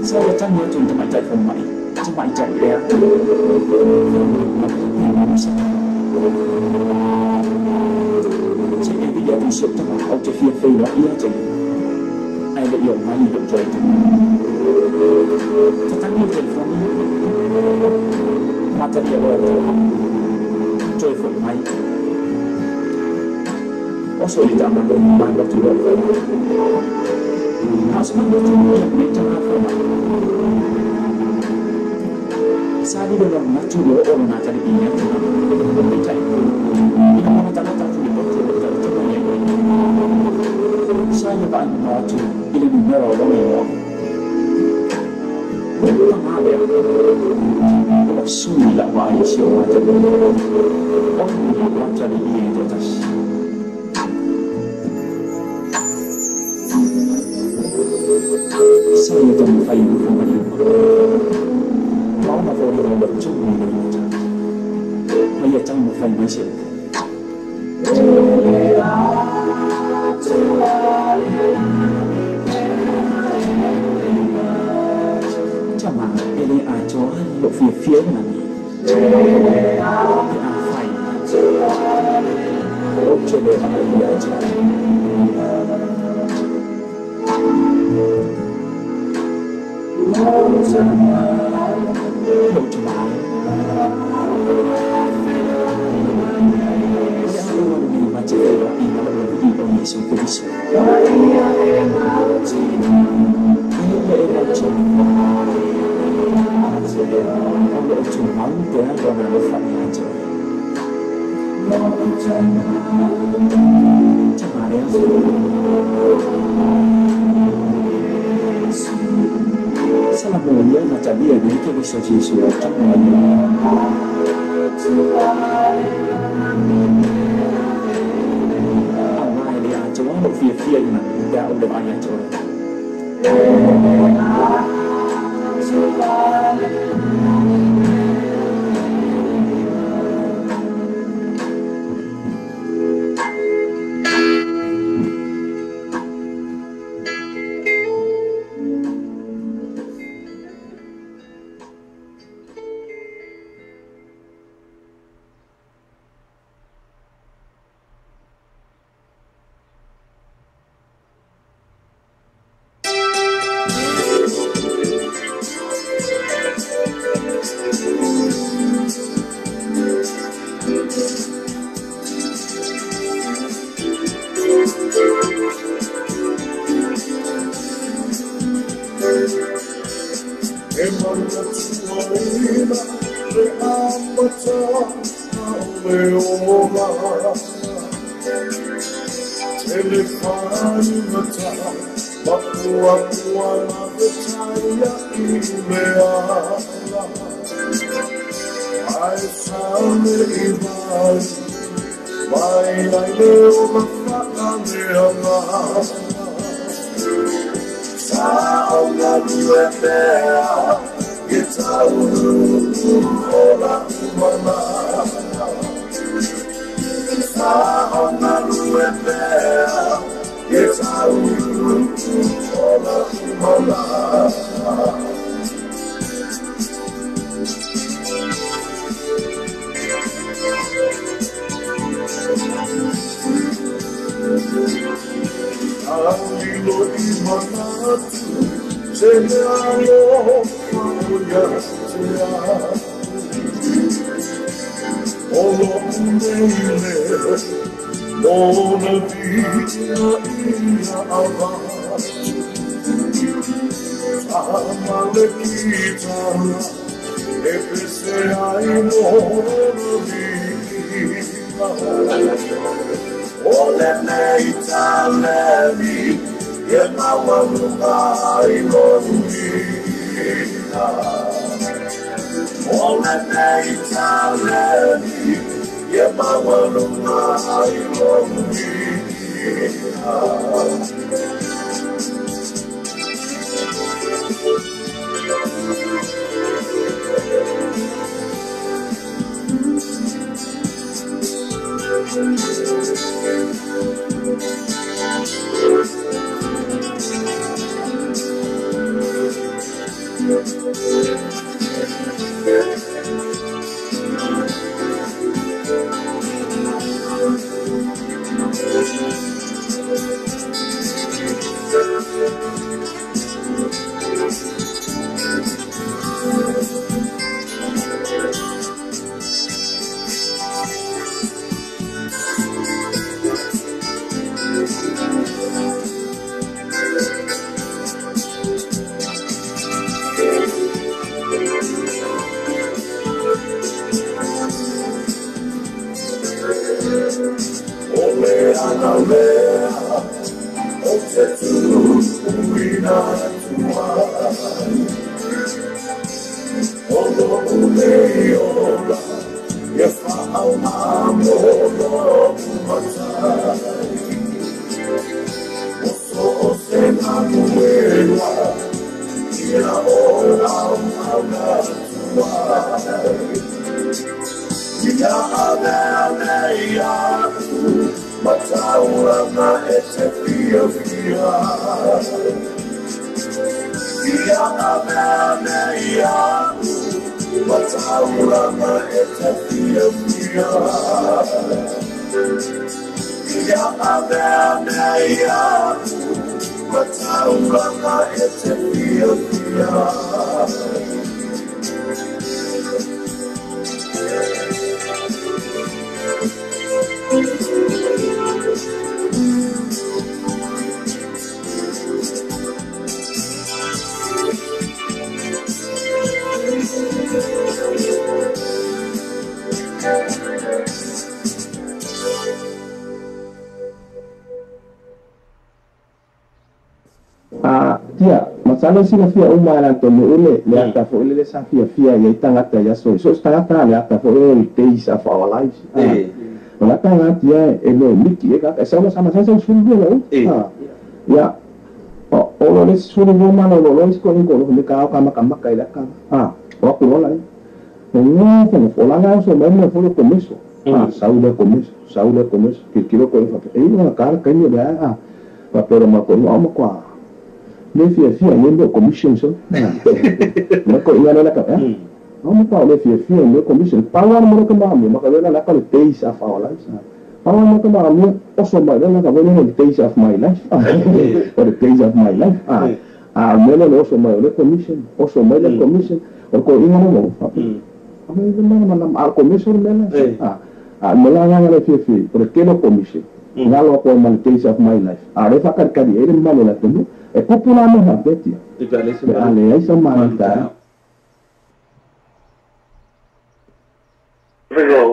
Sa o le tangi atu i tamaitai wha mai. Tamaitai ea. Ma masa. Se e via tu se tama o te fia wheira ia te. Ai le ia mai i toi te. Ta tangi o telefoni. Mata ia oe te. Toi fo mai. Oso i tama mai lotu loa whai. Haos mai lotu ia me tanga whai mai. Sa li le natu lo o lo nata i ia tanga. Me tai. Ina mona tanga tu le lotu le tau tanga ia. Sa ia vai no atu i le numero o lo ia. Tanga lea. O sui la vai si o ata. O ni wata li ia te tasi. Sa ia tamu whai no whamani uma. Mauna fo le roba tumu i le mata. Ma ia tamu whai mai se. Tama, e le a toa lo fia fia nani. E a whai. O te le a ia te. Lo te mai. Te whai i ngā i o Yesu Keriso. Ai ia e mau te. O le o tū mau te a rona le whai a te. Tama rea. Sala mo ia na talia nei Keriso Jesu o tama ia. Fia tia ina pe a ou le vaai ia te oe. Masalo silafia uma e latou ule le ata foi le sa fiafia i ai tagata i aso so se tagata le ata foi o le days of our lives. O la tagata ia e le miki e kaka e sa sama sa sa sulu lau. Ia o lo le sulu mo ma lo lo ko ni ko lo ka ka maka maka ila ka o aku lo lai no no fo la ga so me fo lo começo saúde começo que kilo ko fa e no ka ka ni ba pa pero ma ko no ma kwa me fia fia ni mo commission so ma ko ina na ka no ma pa le fia fia ni commission pa wa mo ka ma mi ma ka la ka le days of our lives pa wa mo ka ma mi oso ma la ka le days of my life or the days of my life me le oso ma le commission oso ma le commission o ko ina no fa a me ma ma al commission me la me la ga le fia fia porque lo commission ngalo ko man days of my life are fa ka ka di ma le la tenu e popula me ha betia ale ai sa ma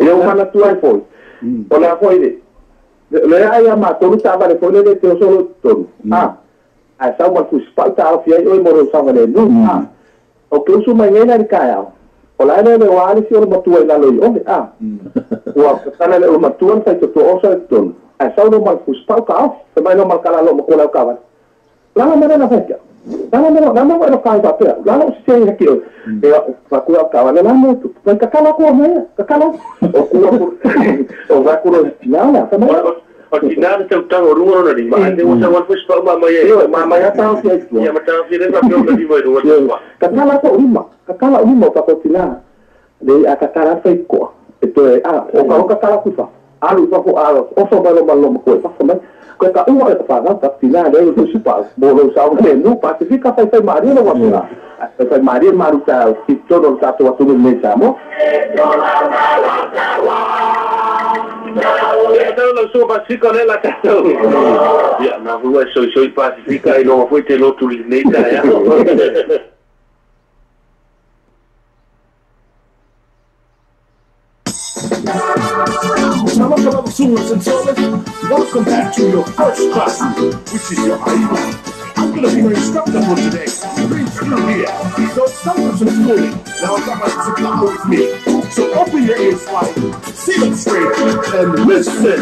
Eu manatua ai foi. O le foi le. Le ai a tolu tava le foi le te solo tolu. A sa uma fuspa ta fi ai oi moro sa le nu. O que usu mai na ka o la le o ali si o matua ila lo o o tala le o matua fa to o sa tolu. A sa no mal fuspa ka se mai no mal kala lo mo kola ka va. La la mera na fa. La la la mo lo ka pa la lo se aqui e fa ku ka va la mo tu ka kala ko me ka kala o ku o va ku la la fa o tina te utang o rungo na ri ma te o sa fuspa ma ma ye ma ma ya ta fi ya ma ta fi re fa ko ri mo ru ka kala ko uma ka kala uma pa ko tina le a ka kala fa ko e to o ka kala ku fa alu fa ko alo o so ba lo ma lo ko fa fa ko ka uma e fa ka tina le o su pa bo lo sa o no pa te fica fa fa maria lo wa fa maria maru ta ti todo ta to tu me chamo lo su pasifika le la ya na rua soy pasifika y luego fue te lo tulineta ya. Welcome back to your first class, which is your Aiba. I'm gonna be your instructor for today. Read through here. So it's time for some schooling. Now I got my supply with me. So open your ears wide, sit up straight, and listen.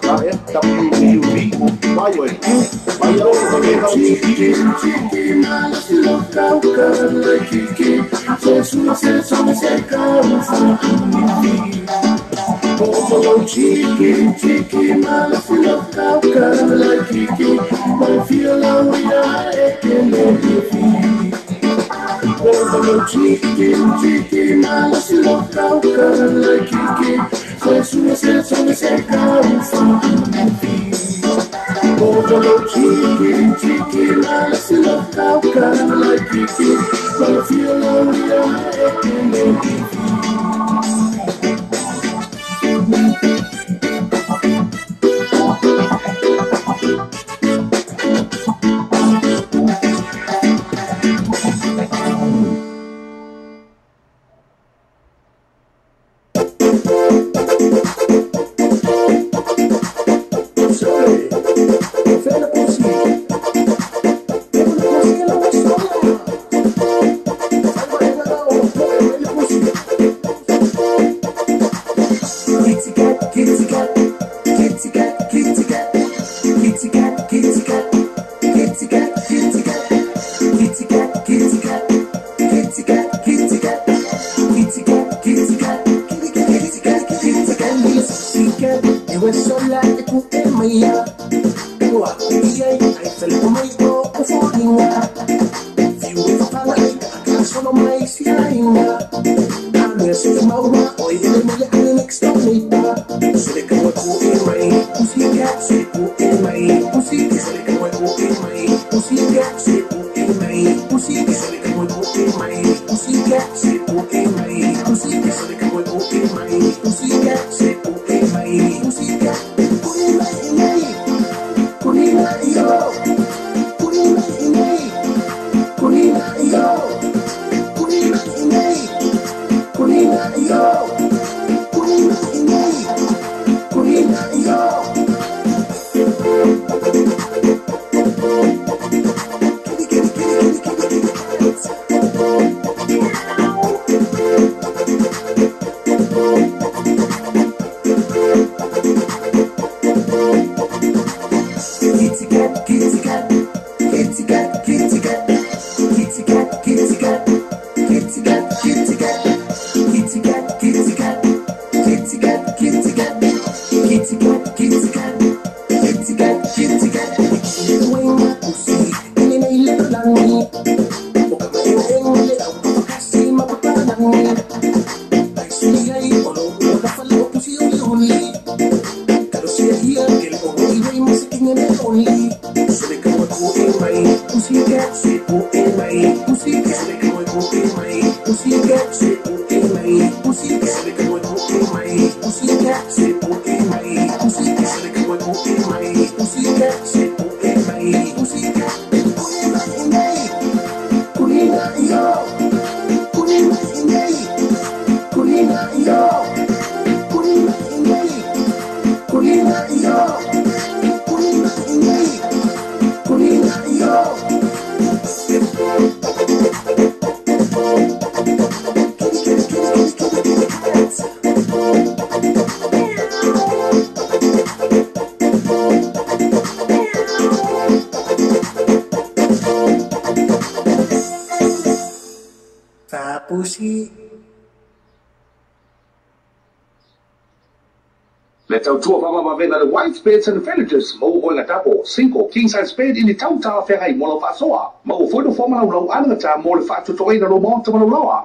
W U V Y O Mai o Le tautua faamamavega le White Beds and Furnitures maua oe gatapo single king size bed i le tautalafeagai mo lau faasoa maua foi nofoa ma laulau alagata mo le faatotogaina lo maota ma laulaoa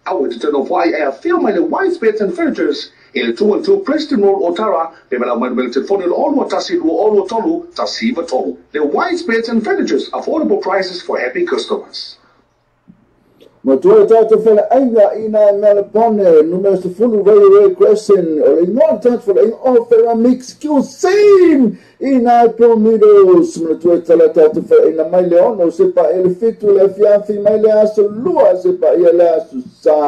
aua e te nofo ai e afio mai le White Beds and Furnitures i le 212 Preston Road Otara pe malau mai le telefoni le 021 223 193. Le White Beds and Furnitures, affordable prices for happy customers. Ma tua tātou whala ainga i nā Melbourne, numero 10 Railway Crescent, o le ingoa tātou whala ainga o Ferramix Cuisine i nā Palmitos. Ma tua tala tātou whala ainga mai le ono, se pa ele fitu le fiafi mai le aso lua, se pa ia le aso sa.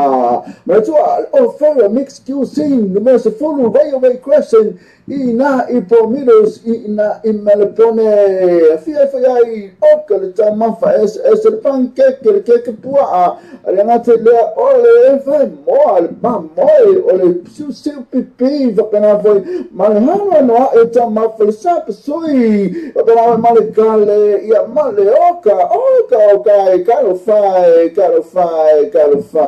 Ma tua o Ferramix Cuisine, numero 10 Railway Crescent i nā i Palmitos i nā i Melbourne. Fia whai ai, oka le tamafa es le pancake, le keke puaa. Le gata i lea o le fai moa le mamoe o le siusiu pipi faapena foi ma le hanoanoaʻi o taumafa le sapasui faapena foi ma le kale ia ma le oka oka oka e talofa e talofa e talofa.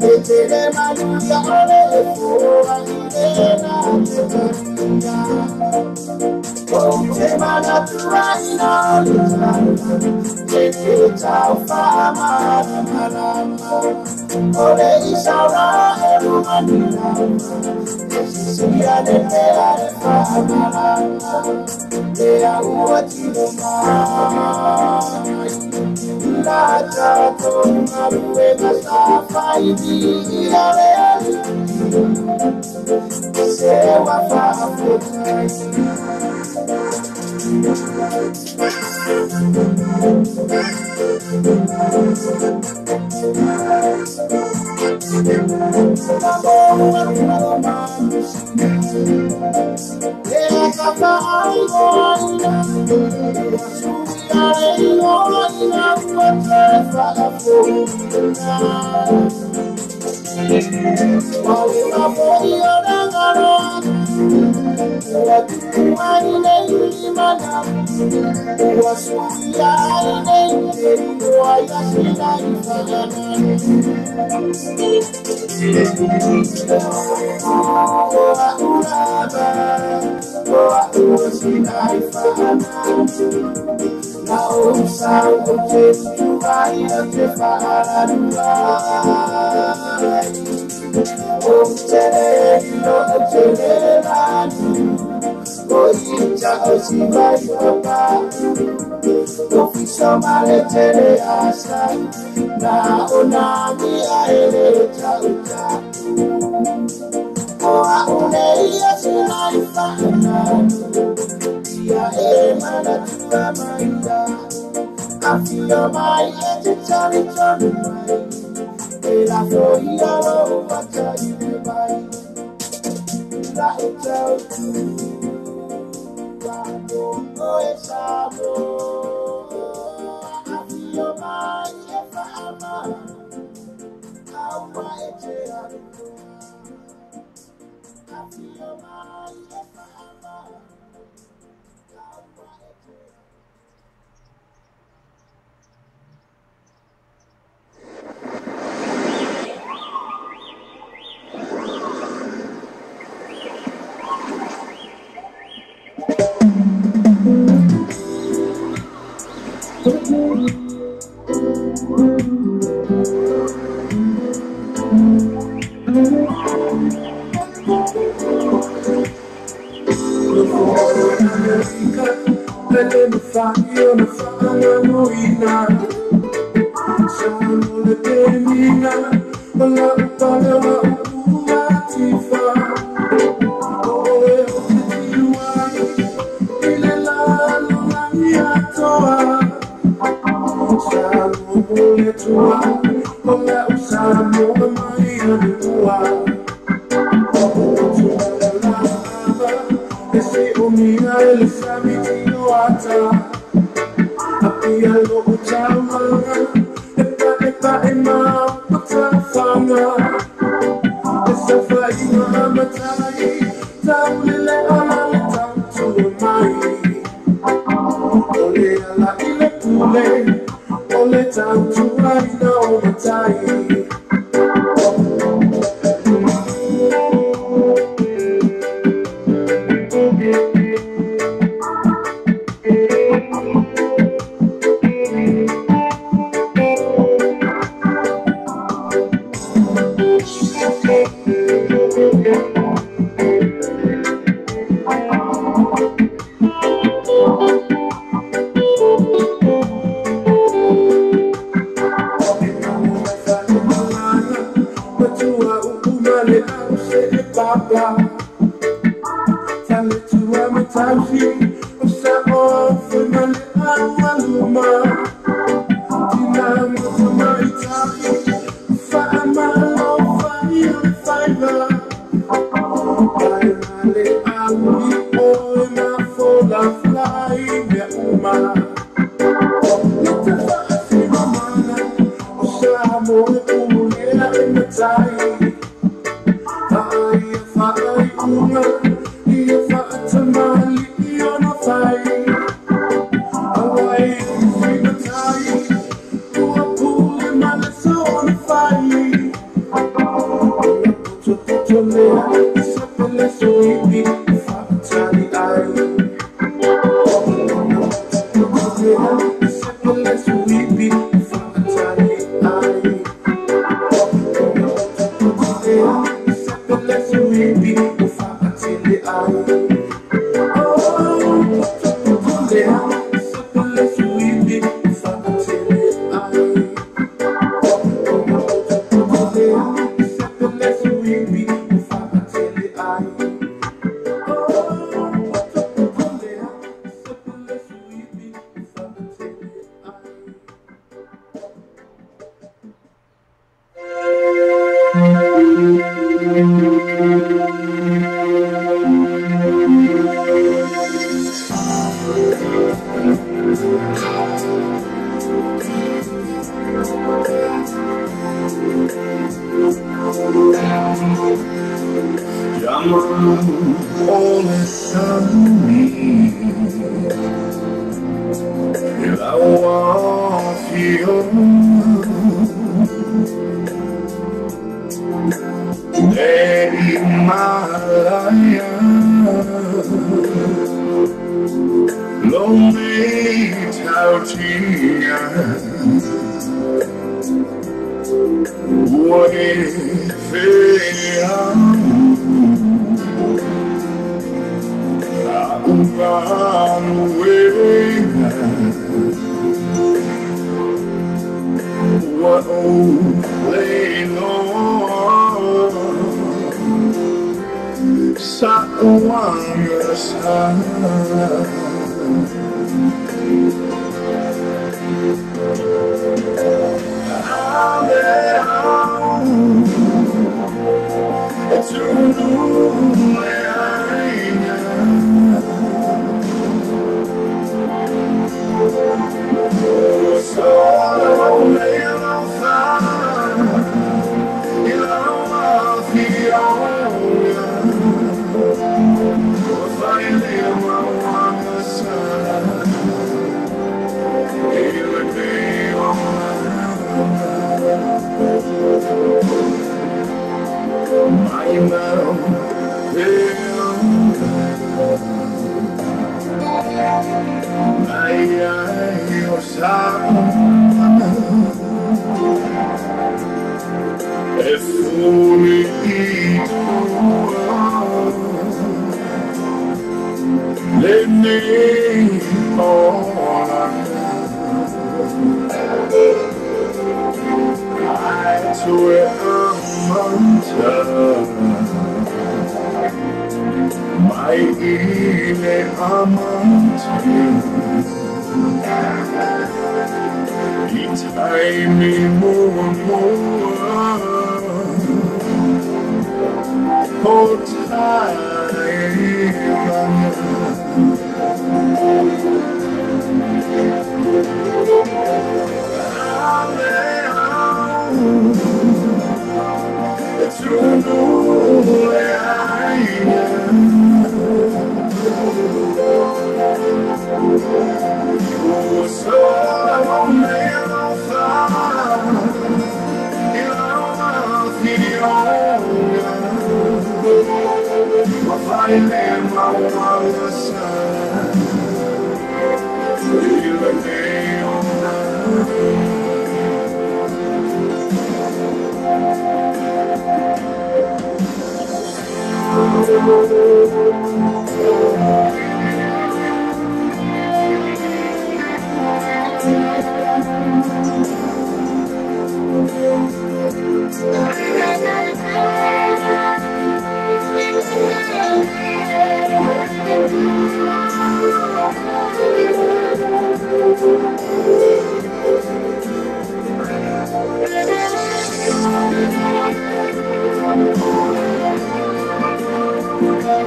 E tele manuia o le e fua i le na te taria. O te manatua ina o le tala, e te tau whaamalamalama. O le isaura e lumani lava, e sisia le pea le whaamalama. E a ua tino mai, la tatou galuega sa fai i le alii, se ua faafotai. Fire. Thank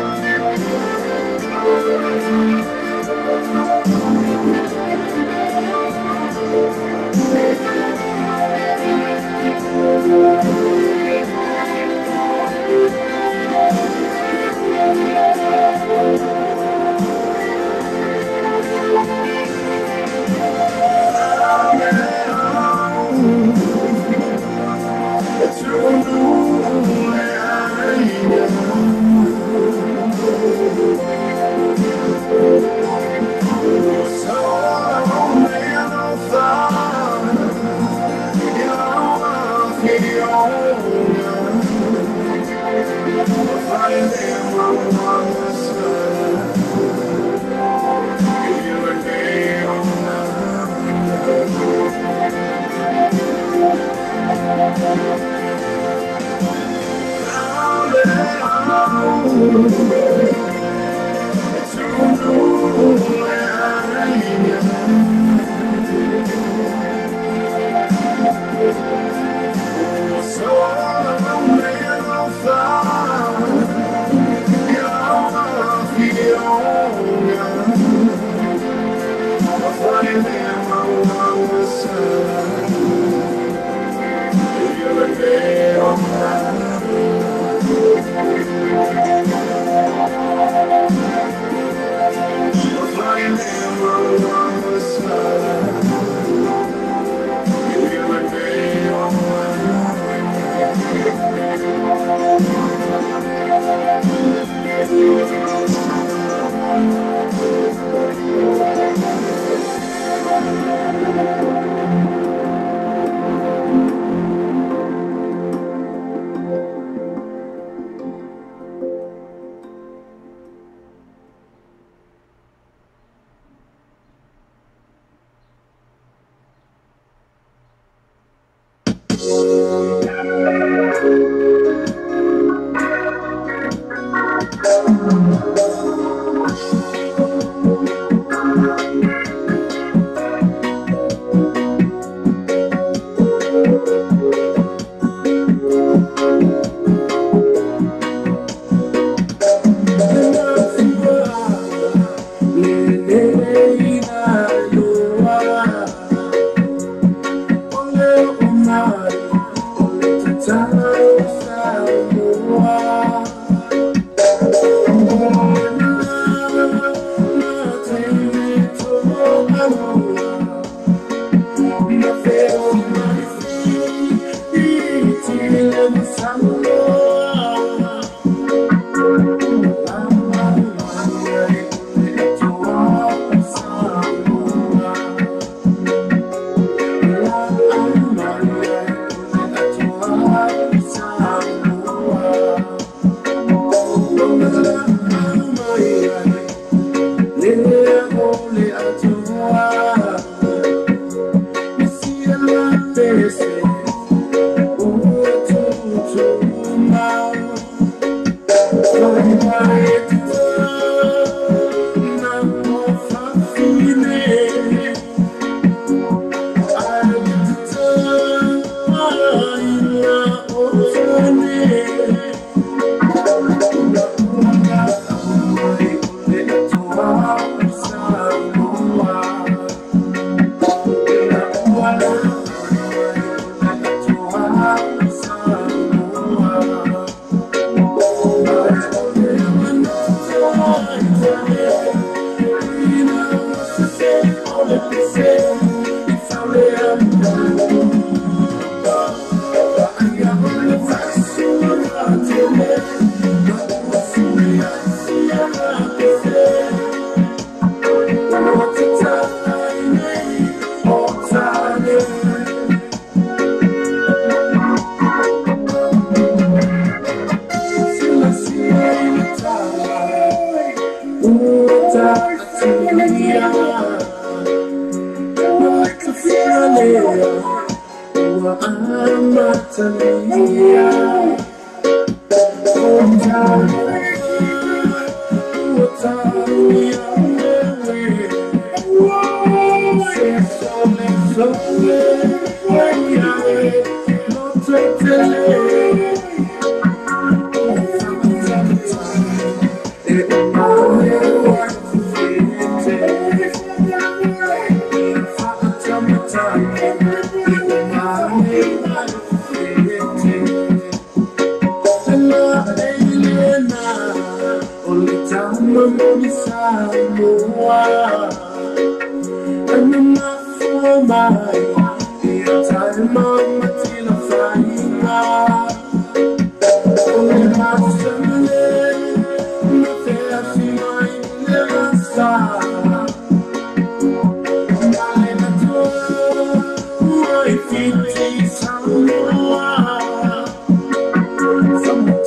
you.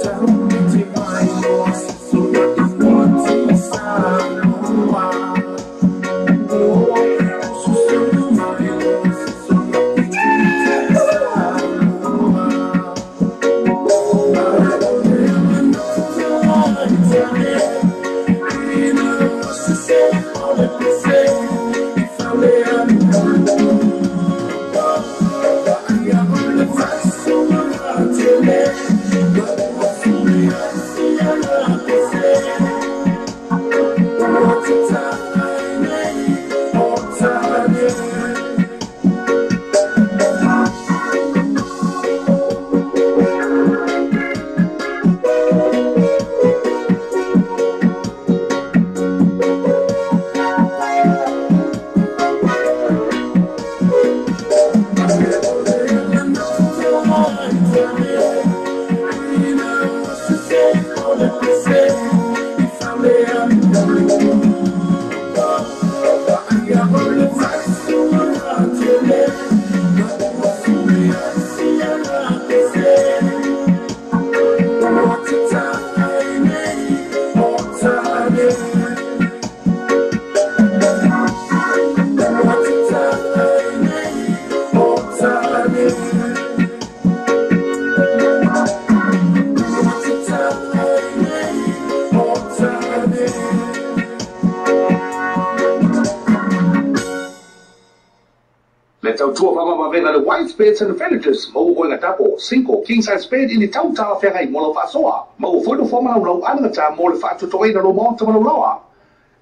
Tell me to my Matua faamamavega le White Beds and Furnitures, maua oega tapo, single, king size bed i ni tau talafeagai mo lau faasoa. Maua foi nofoa ma laulau anagatā mo le faatotogaina o lou maota ma lau laoa.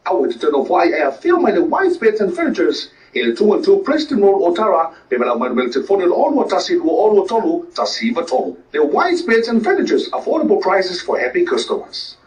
Aua e te toe nofo ai ae afio mai le Wise Beds and Furnitures i le 212 Preston Road, Otara, pe valaau mai numera telefoni o le 021 223 193. Le Wise Beds and Furnitures, affordable prices for happy customers.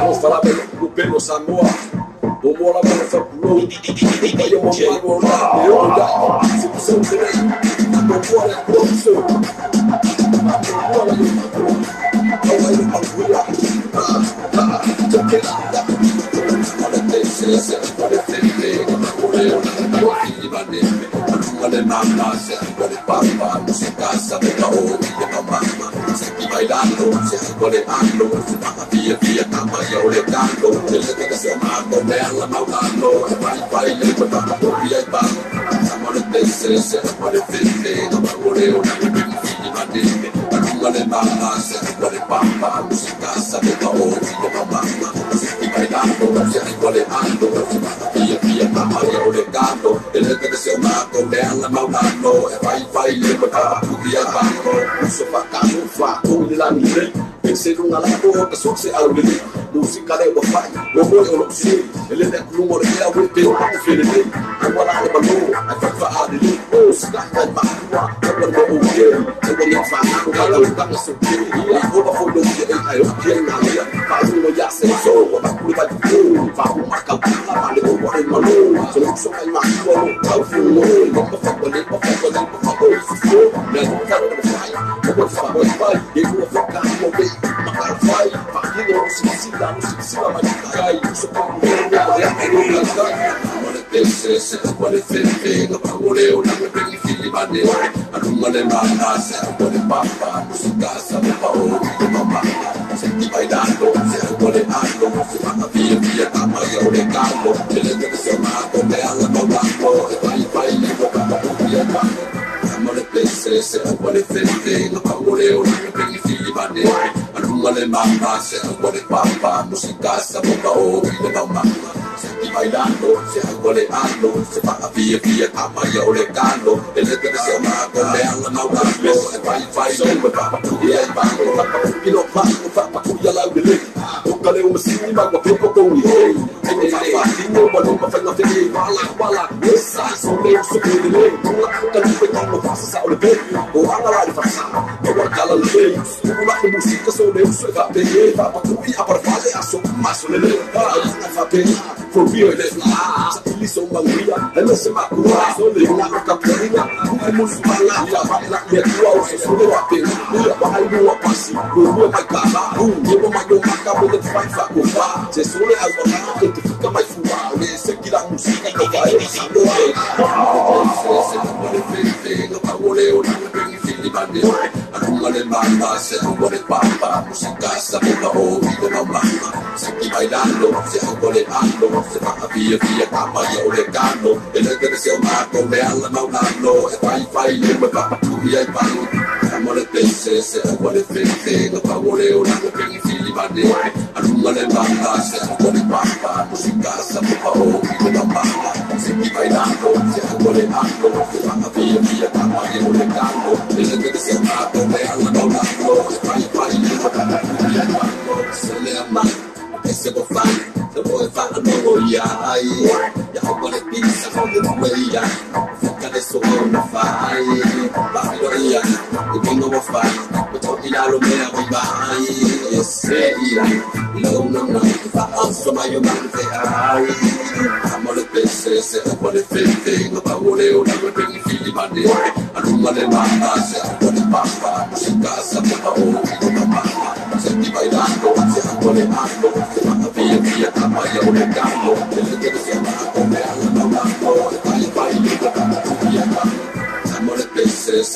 Alofa lava i lou pele o Samoa, muamua lava le faapulou, paia mamalu o la le ola, se se lelei, muamua le atua uso, muamua le matou, aua i le manuia,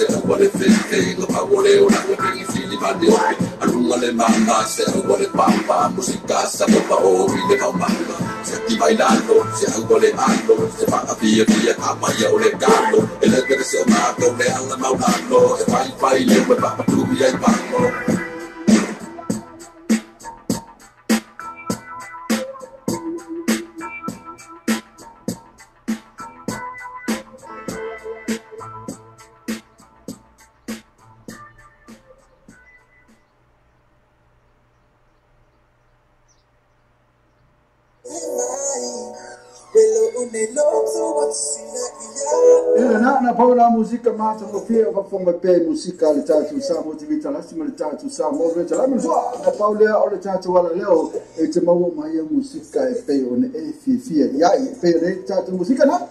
Se aua le fefe Nga pau o le o la Ua pengi fili vale ope Alunga le mama Se aua le papa Musika sa mopa o i le kaumanga Se ti mai lalo Se aua le alo Se whaavia via ka mai o le kalo E le pere se o mātou le anga maulalo E whai whai le ue papatumi ai palo. Na musika mata mo fia fa fonga pe musika le tatu sa mo TV talasi ma le tatu sa mo le tala mo na paule o le tatu wala leo e te maua mai musika e pe o ne e fia fia ia e pe le tatu musika na.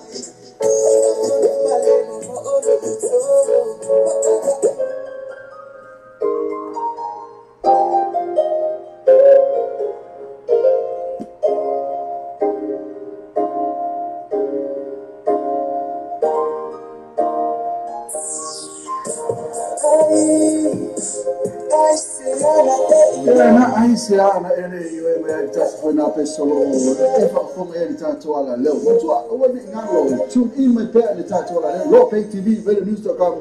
Ana ele i mai tasi foi na pesolo e fa fonga e tatu ala leo matua o ni ngalo tune in mai pe le tatu ala leo lo pay tv velonews.com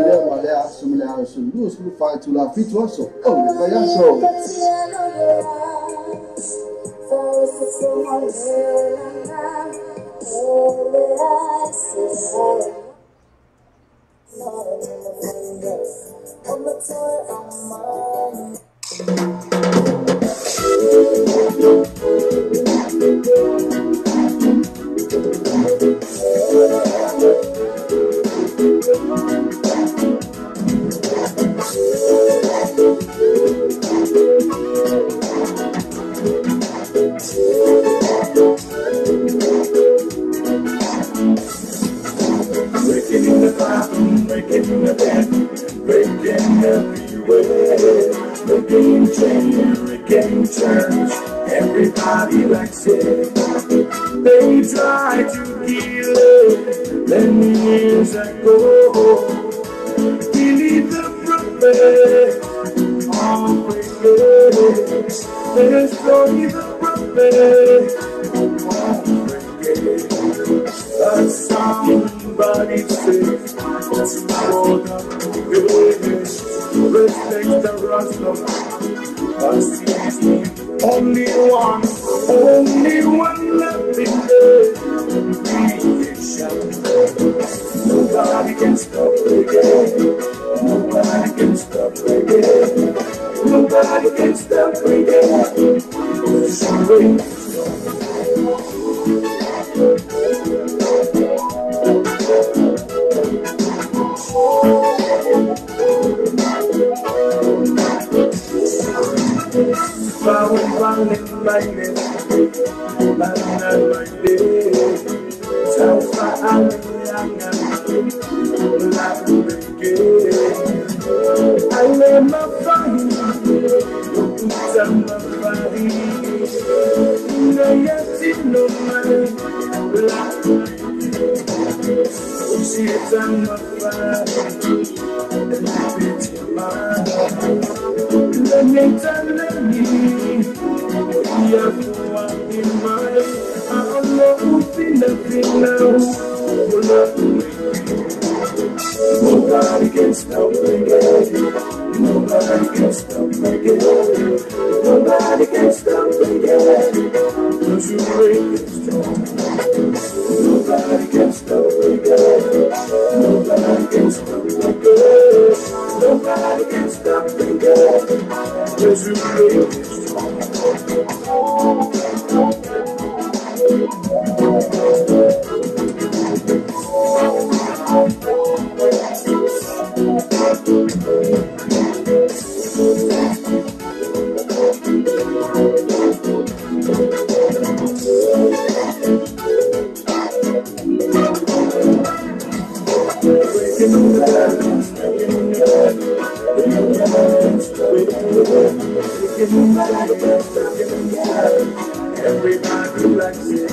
le ma le aso le aso lus lu fa tu la fitu aso o le fa aso. Breaking in the bathroom, breaking in the bed, breaking everywhere. The game changer, game turns, everybody likes it. They try to kill it many years ago. Believe the prophet, all break it. Destroy the prophet, all break it. But somebody says it's for the good. Respect the Rasta, but he's the only one left in the creation. Nobody can stop reggae. Nobody can stop reggae. Nobody can stop reggae. Nobody can stop reggae. Nobody can stop reggae. Nobody can stop reggae. Cause you break it strong. Nobody can stop reggae. Nobody can stop reggae. Nobody can stop reggae. Cause you break it strong. Everybody likes it.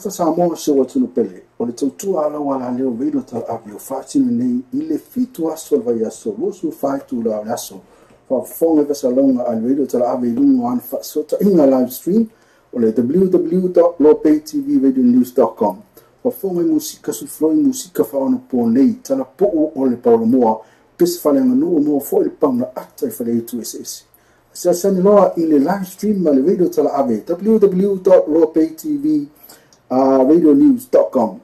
Talofa Samoa se o atunu pele, o le tautua ala wala leo veilo talaave o faatino nei i le 7 aso o le vaiaso, 24 itula o le aso. Faafofoga i faasalaga a le veilo talaave i luga o ana faasoota'iga live stream o le www.lopaytvradionews.com. Faafofoga i musika sulufuloi musika faaonapō nei, talapu'u o le paulamoa, pese faleaganuu mo fo'i le pauna ata i faleitu eseese. Asiasani loa i le live stream ma le radio talaave www.lopaytvradionews.com.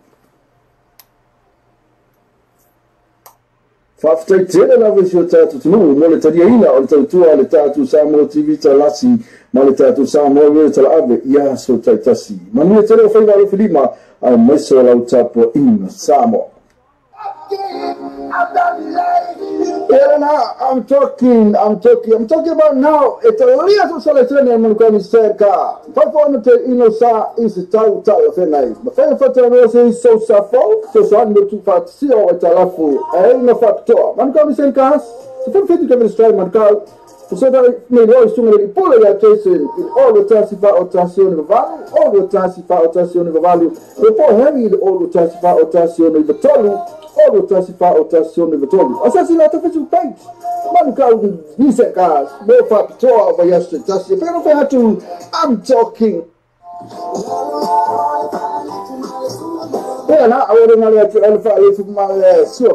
Faafetai tele lava i si o tatou atunuu mo le taliaina o le tautua a le tatou Samoa TV Talasi ma le tatou Samoa Radio Talaave i aso taitasi. Manuia tele o faiva alofilima aemaise o lau tapua'iga Samoa. Elena, I'm talking about now. It's a little selection and I'm going to say, 500 ino sa is a tau tau fenai. Ma fai fata no se so sa fo, so sa no tu fat si o talafu. E no factor. Man come say kas. So fai fai come strike man ka. So that me lo sunga le pula ya Jason in all the tasifa otation valu, all the tasifa otation valu. Le po heavy all the tasifa otation vatolu. All tasifa otation vatolu. Asasi la Facebook page. Manu ka nise kas. Mo fa pitoa va yastre tasi. Pero fa tu I'm talking. Yeah, I would not let you fa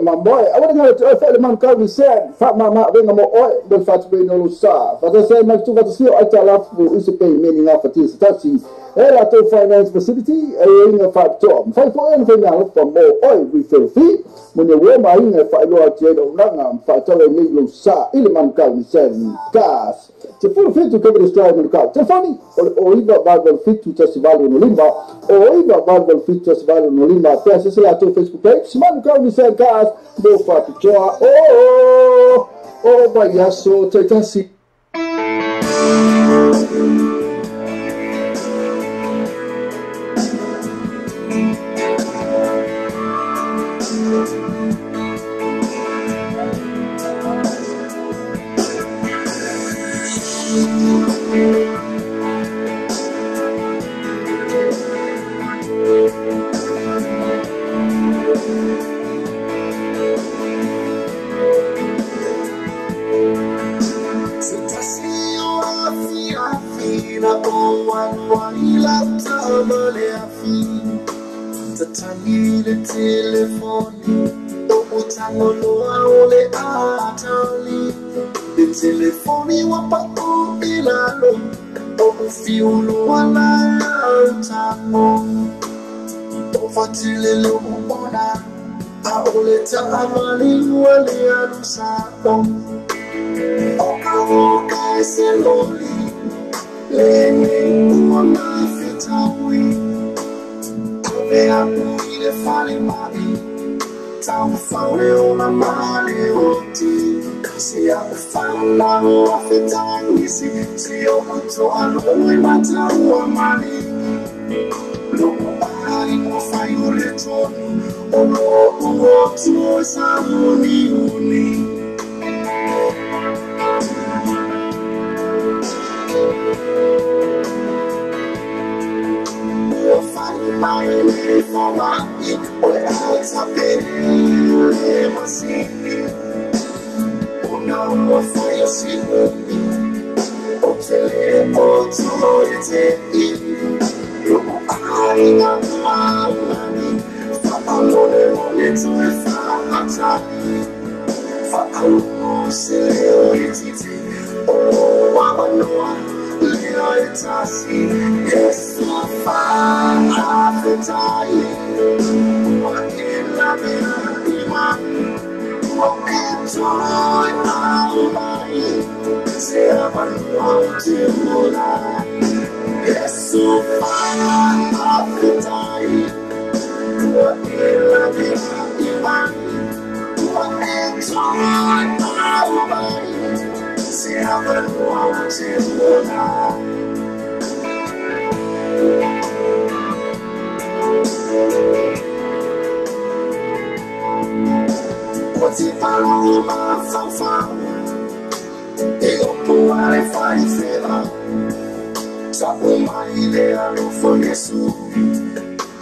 ma boy. I would not let you man ka ni sen fa ma ma venga mo oi del fat be no lo sa. Fa se ma tu fa si o talafu is pay meaning of this tasi. Era to finance facility e inga fa to. Fa fo en fa na fa mo oi we feel fee. Mo ne wo ma inga fa lo ati lo nanga fa to le mi lo sa ile man ka ni sen gas. Te full fit to cover the story man ka. Te fani o iva vagal fit to tasivalu no limba. O iva vagal fit to tasivalu no limba. Pesa se la to Facebook page. Man ka ni sen gas mo fa to o o ba yaso te tasi.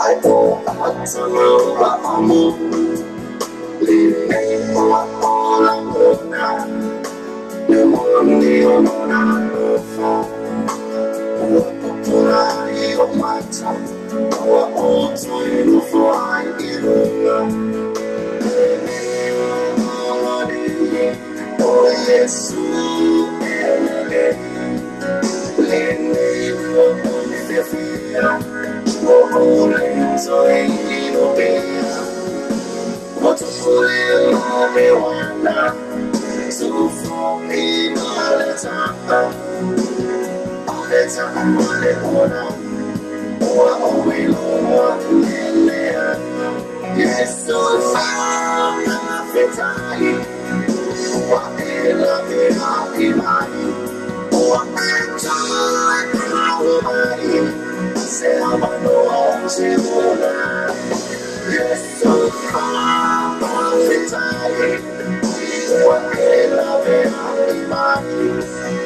Ai o atanga amu Le o ola ona Le moni o nona ofa Ua pupura i o mata Ua oto i nofo ai i runga Le o ni O Yesu e le Le nei o ni fia O ole toi i no pea Watu fule me wana Tufo i maleta Aleta male ona Oa oe loa lelea Yesu fana fetai Oa ela vea i mai Oa eta kau mai Se amanoa se ona Yesu fana fetai Oa ela vea i mai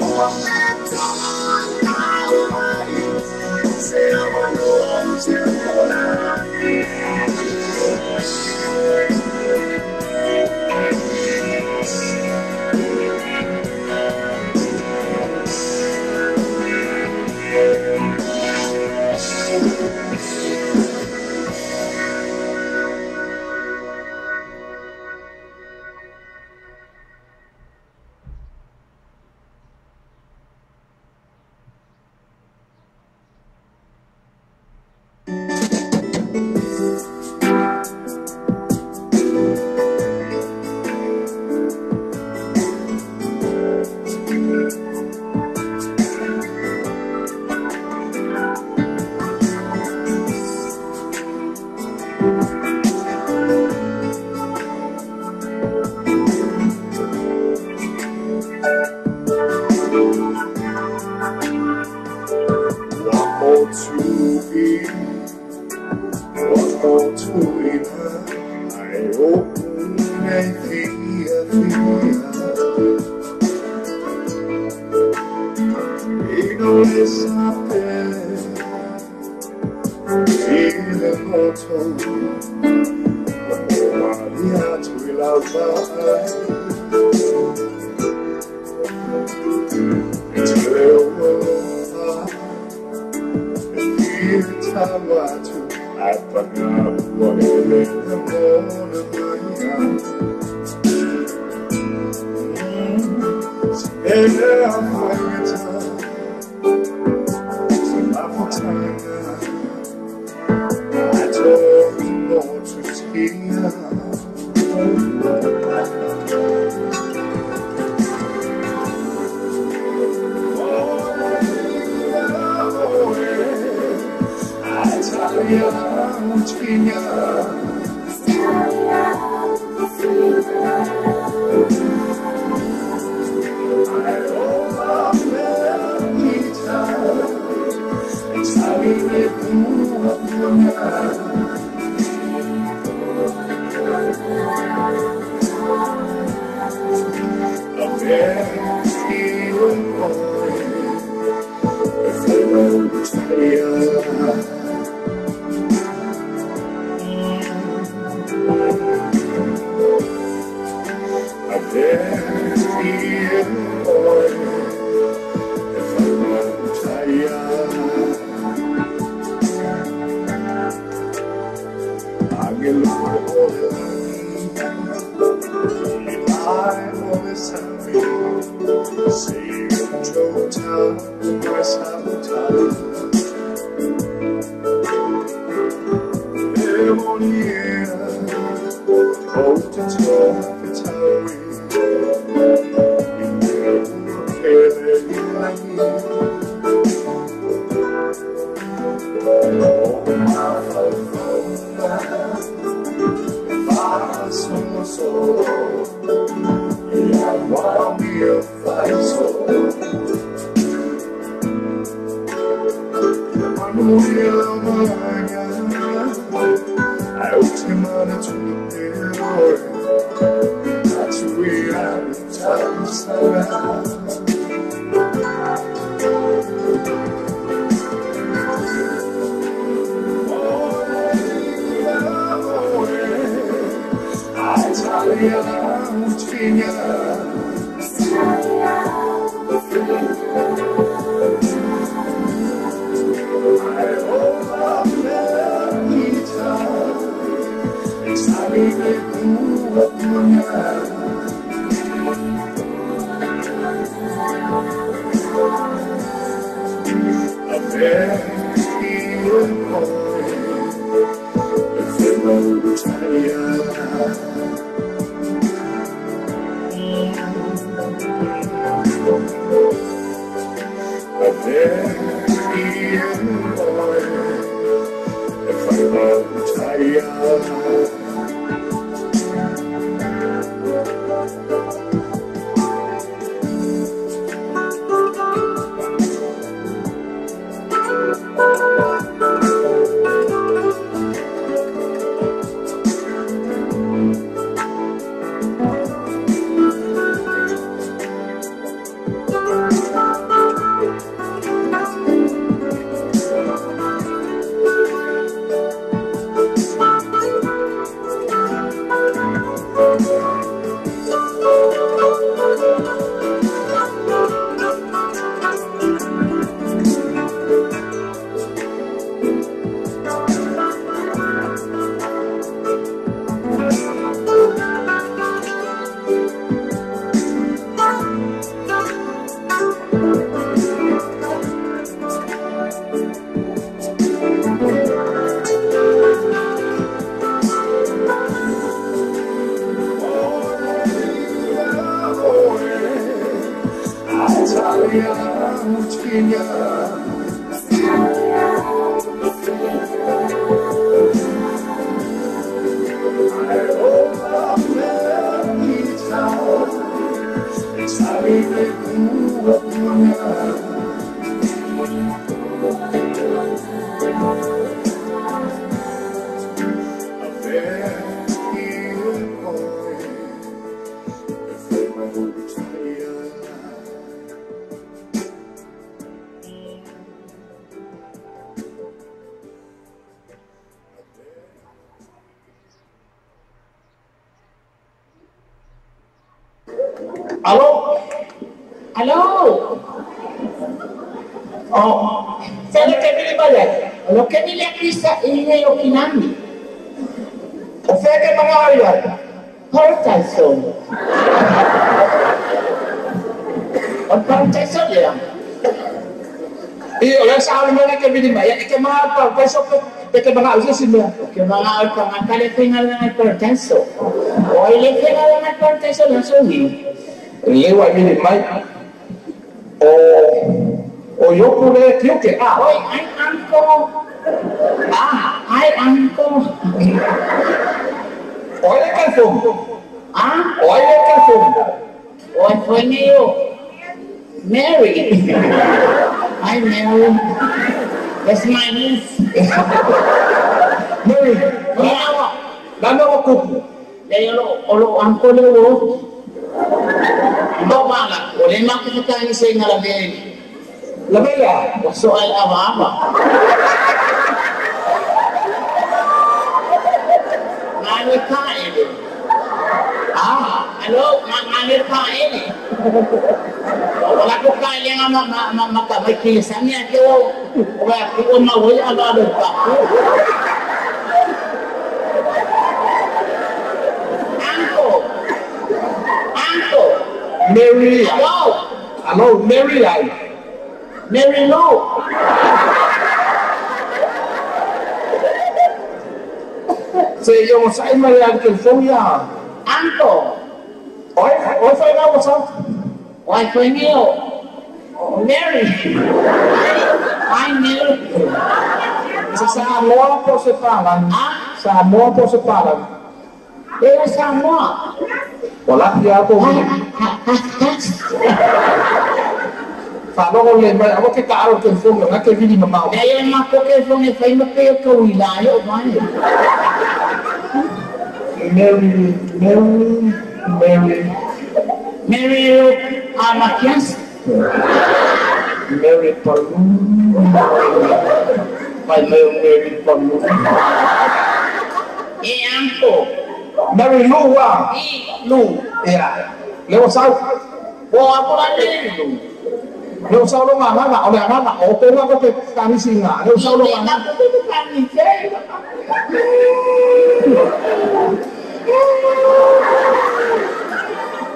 Oa eta kau mai Se amanoa se ona Alô? Alô? Oh, sabe que me vale? Lo que me le crisa e o kinami. O fe que mga Parkinson. O Parkinson ya. E o sa me que me mai que mga Parkinson que mga usa sila. Que mga pangakale pingal ng Parkinson. O ile pingal ng Parkinson na sugi. Lewa mi mai. O yo pure tio que ah. Oi, ai uncle. Ah, ai uncle. Oi le calfón. Ah, oi le calfón. Oi foi meu. Mary. Hi Mary. That's my niece. Mary. Yeah. Dame o kuku. Le lo uncle le wo. No mala, o le makita ni sa ngalabe. Labela, o soal aba-aba. Ngani pa ele. Ah, alo, ngani pa ele. Wala ko kaya nga ma niya ke o wa ko ma wala aba pa. Uncle. Uncle. Mary. Hello. Hello, Mary. Mary Lou. Se yo sai Maria que foi a. Uncle. Oi, oi foi lá você. Oi foi meu. Mary. Ai Mary. Você Samoa ou você fala? Ah, Samoa ou você fala? Eu Samoa. Olá, Tiago. Falou le mai abo ke ka aro ke fo nga ke vili mamao. E ma ko ke fo ne fai ma pe ko ila yo mai. Mary Mary Mary Mary Amakias Mary Palu Mai Mary Palu. E anko. Mary Lou ah. Lou. Ia. Le o sau. O a pula Mary Lou. Le o sau lo nganga o le nganga o ko nga ko ke kanisi nga. Le o sau lo nganga.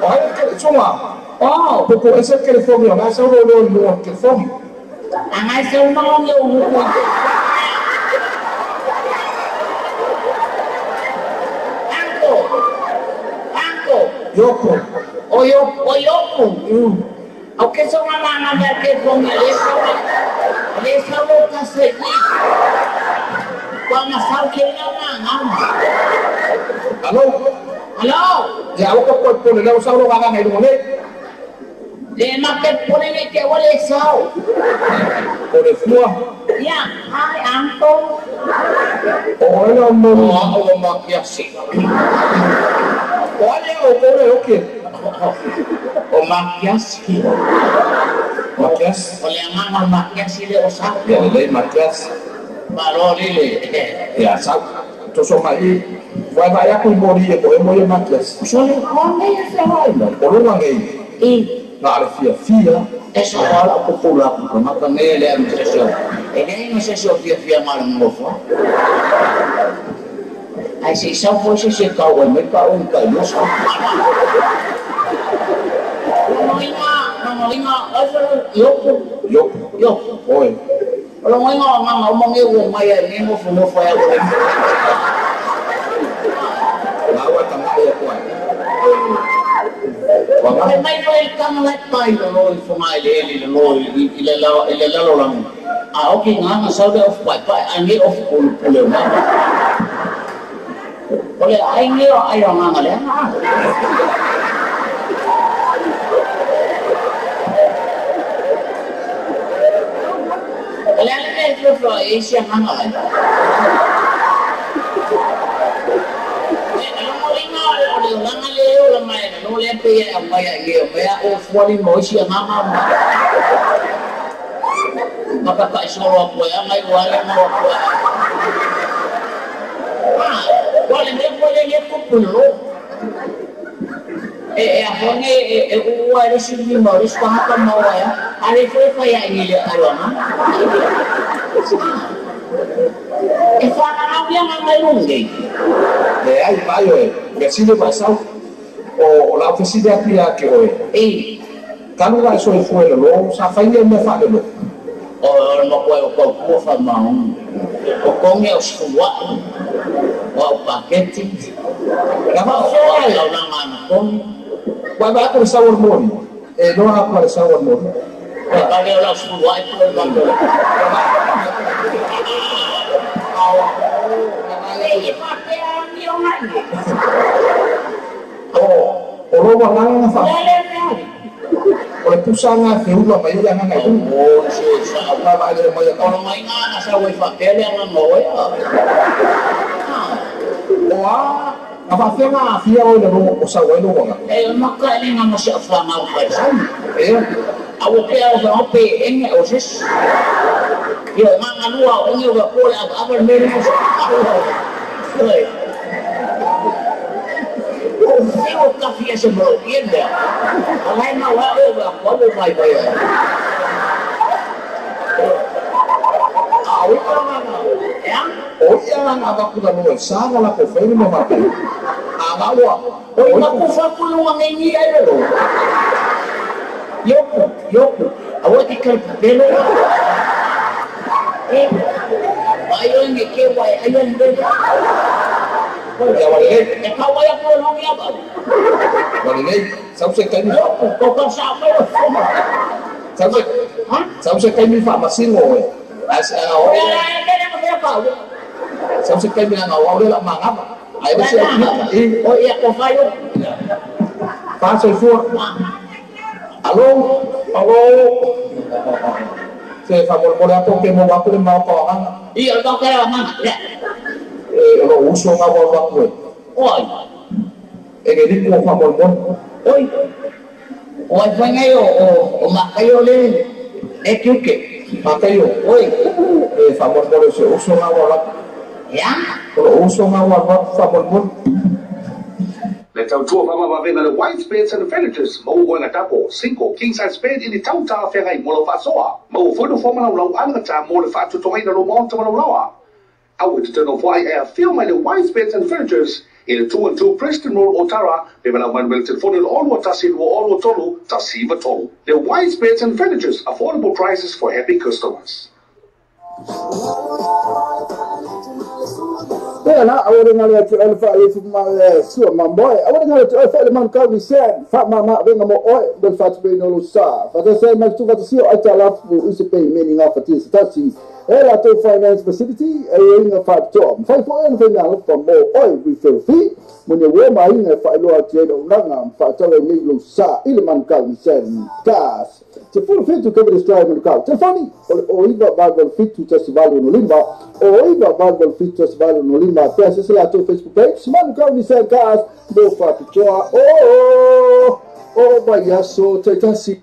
O ai ke chunga. Oh, ko ese California, nga sau lo lo lo California. Angai sau no yo ko. Yoko. O yoko. O que son a manga de que con el eso lo que se cuando sao que na manga. Aló. Aló. Ya o ko ko le sao lo nganga ngai le. Le ma que pone le que wale sao. O le fua. Ya, hi uncle. O le mo o ma que así. Olha o kore o que? O maquias. Maquias. O le nganga maquias ile o sa. Ya le maquias. Malo lile. Ya sa. To so mai. Vai vai a ku mori e ko e mo maquias. So le kone e se vai. O lo ngai. E na le fia fia. Esa wala popula ko makane le am se so. E le no se so fia fia mal ngofo. Ai se sau foi se se kau e me kau e kai no sa. No oi yoku yoku yoku. Oi. O lo inga nga o monge o mai e ni mo fu mo fa ya ko. La wa ta mai e ko. Wa mai foi kang la pai lo lo fo mai le le lo i le la le la lo la. A o ki nga nga sau le of pai pai angi of pul pul ma. Ole ai nge o ai o nganga le. Ole ale me flo flo e sia nganga le. E lo linga o le nganga le o la mai no le pe e mai e o mai o fuali mo sia nganga ma. Maka ka solo ko ya mai wale mo ko. Wale me pole le kupulo. E a hone e ua le sini mo le spa ka mo ya. Ale foi foi ya ni le alona. E fa na na nga lunge. Le ai vai e vecino pasau o la oficina pia que hoy. E kanu ga so foi lo sa fa ni me fa lo. O no ko ko ko fa ma. O konge o sua. O paquete. La ma so la na ma kon. Vai vai com sabor mori. E no ha para sabor mori. Vai vai la sua e poi va. O lo wa la fa. O le pusanga fe ula mai ya nga O se sa va va le mai o mai nga sa we fa pele nga mo ya. O a a fa fe nga fia o le o sa we lo nga. E ma ka le nga mo sa fa nga o fa sa. E a o pe o pe en o ses. Yo nga nga lua o ngi o ko le a ba me mo sa. O café se me lo pierde. Alai na wa o wa ko mo mai mai. A o ya. O ya nga ba ku da no sa la ko fe ni mo ma. A ga wa. O ma ku fa ku lo nga ngi ai lo. Yoku, yoku. A wa ki ka pelo. Eh. Ayo ngi ke wa ayo ngi. Ya vale. E ka wa ya ko lo ngi ba. Vale, sau se kai mi. Ko ko sa ko. Sau se. Ha? Sau se kai mi fa ma sin ngồi. A sa o. Sau se kai mi na wa le la ma ngap. Ai ba se i. O ya ko fa yo. Fa se fu. Alo, alo. Se fa mol mol apo ke mo wa ko le ma ko nga. I o ka ma. E lo uso nga wa wa ko. Oi. E ke ni ko fa mol mol. Oi. Oi fa ngai o ma kayo le e kyuke. Ma kayo. Oi. E fa mol mol se uso nga wa wa. Ya. Lo uso nga wa wa fa mol mol. Le tautua faamavaavega le White Beds and Furnitures maua oe gatapo single king size bed i le tau talafeagai mo lau faasoa. Maua foi nofoa ma laulau alagata mo le faatotogaina lou maota ma laulaoa. Aua e te toe nofo ai ae afio mai le Wise Beds and Furnitures i le 212 Preston Road, Otara, pe valaau mai le telefoni o le 021 223 193. Le Wise Beds and Furnitures, affordable prices for happy customers. Ia la, aua le galo ia te oe le faaleifu ma le sua mamoe. Aua le galo ia te oe foi le manukau ni sea, faamama avega mo oe, mo le faatupeina o lou sa. Faatasi ai ma le tuufaatasia o aitalafu i se peimeni gafatia se tasi. E latou finance facility e aiaiga faapitoa. Mafai foi ona faimeaalofa mo oe referral fee mo ni uo ma aiga e faailoa atu ai le auaunaga ma faatau ai nei lou sa i le manukau Nissan Cars. 17 Cavendish Drive Manukau. Telefoni o le 0987 1865 0987 1865 pe asiasi latou Facebook page Manukau Nissan Cars mo faapitoa o o vaiaso taitasi.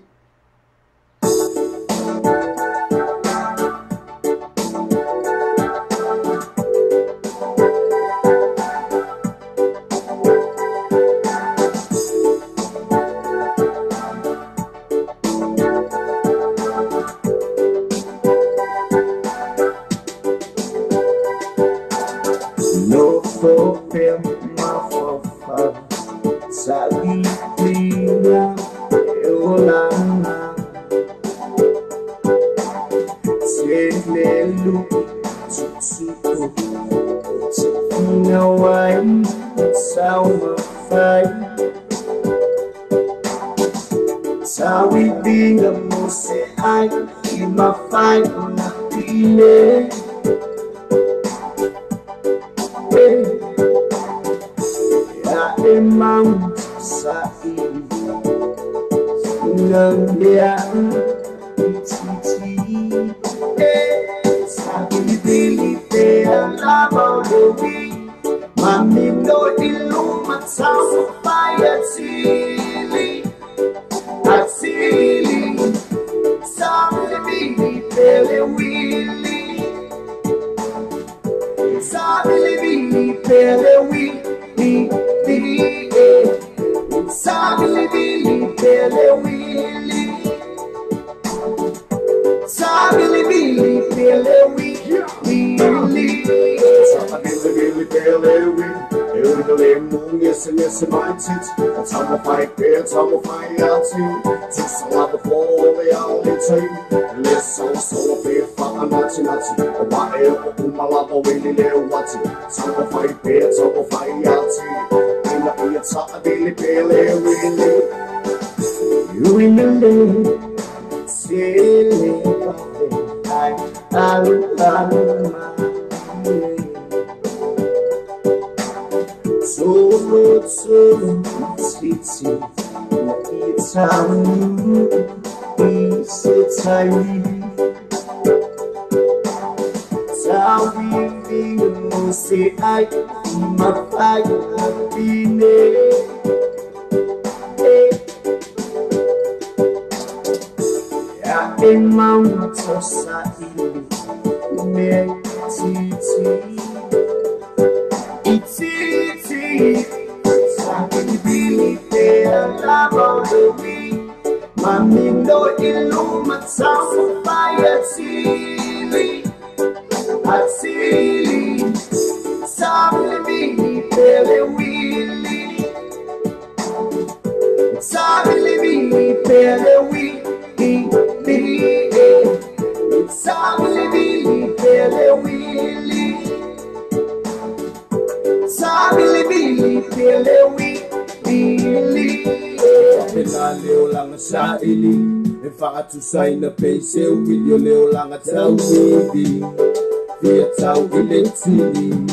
Saina pese wilio leo langa tau bibi via tau ile tini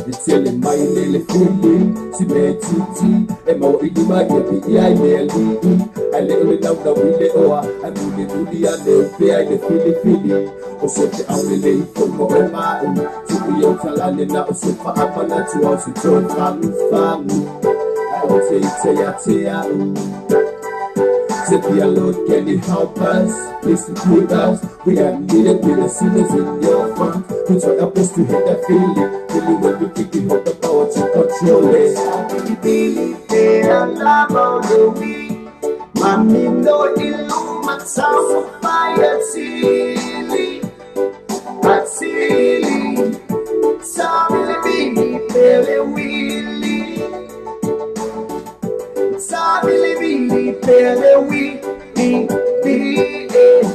itele mai lele fili si me titi e mau ili mai ya bi ai me li ai le le lau na wile oa ai muli muli a le pe ai le fili fili o se te au le le fo mo e ma u tu yo talale na o se fa amana tu au se toi fangu fangu ai o te te ya te ya u. Dear Lord, can you help us? Please forgive us. We have needed, we are sinners in your front. We try our best to hit that feeling. Feeling when we think we hold the power to control it. Mamino ilumatsa atsili atsili Sabili bili pele wili Sabili bili pele wili bili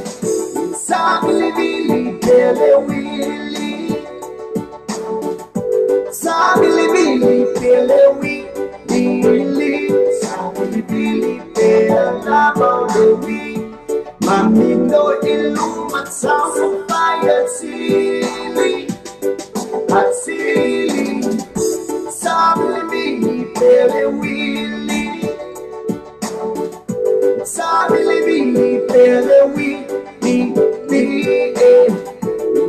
Sabili bili pele wili Sabili bili pele wili Sabili bili pele wili Mamino ilumatsa atsili atsili Sabili bili pele wili Sabili bili pele wili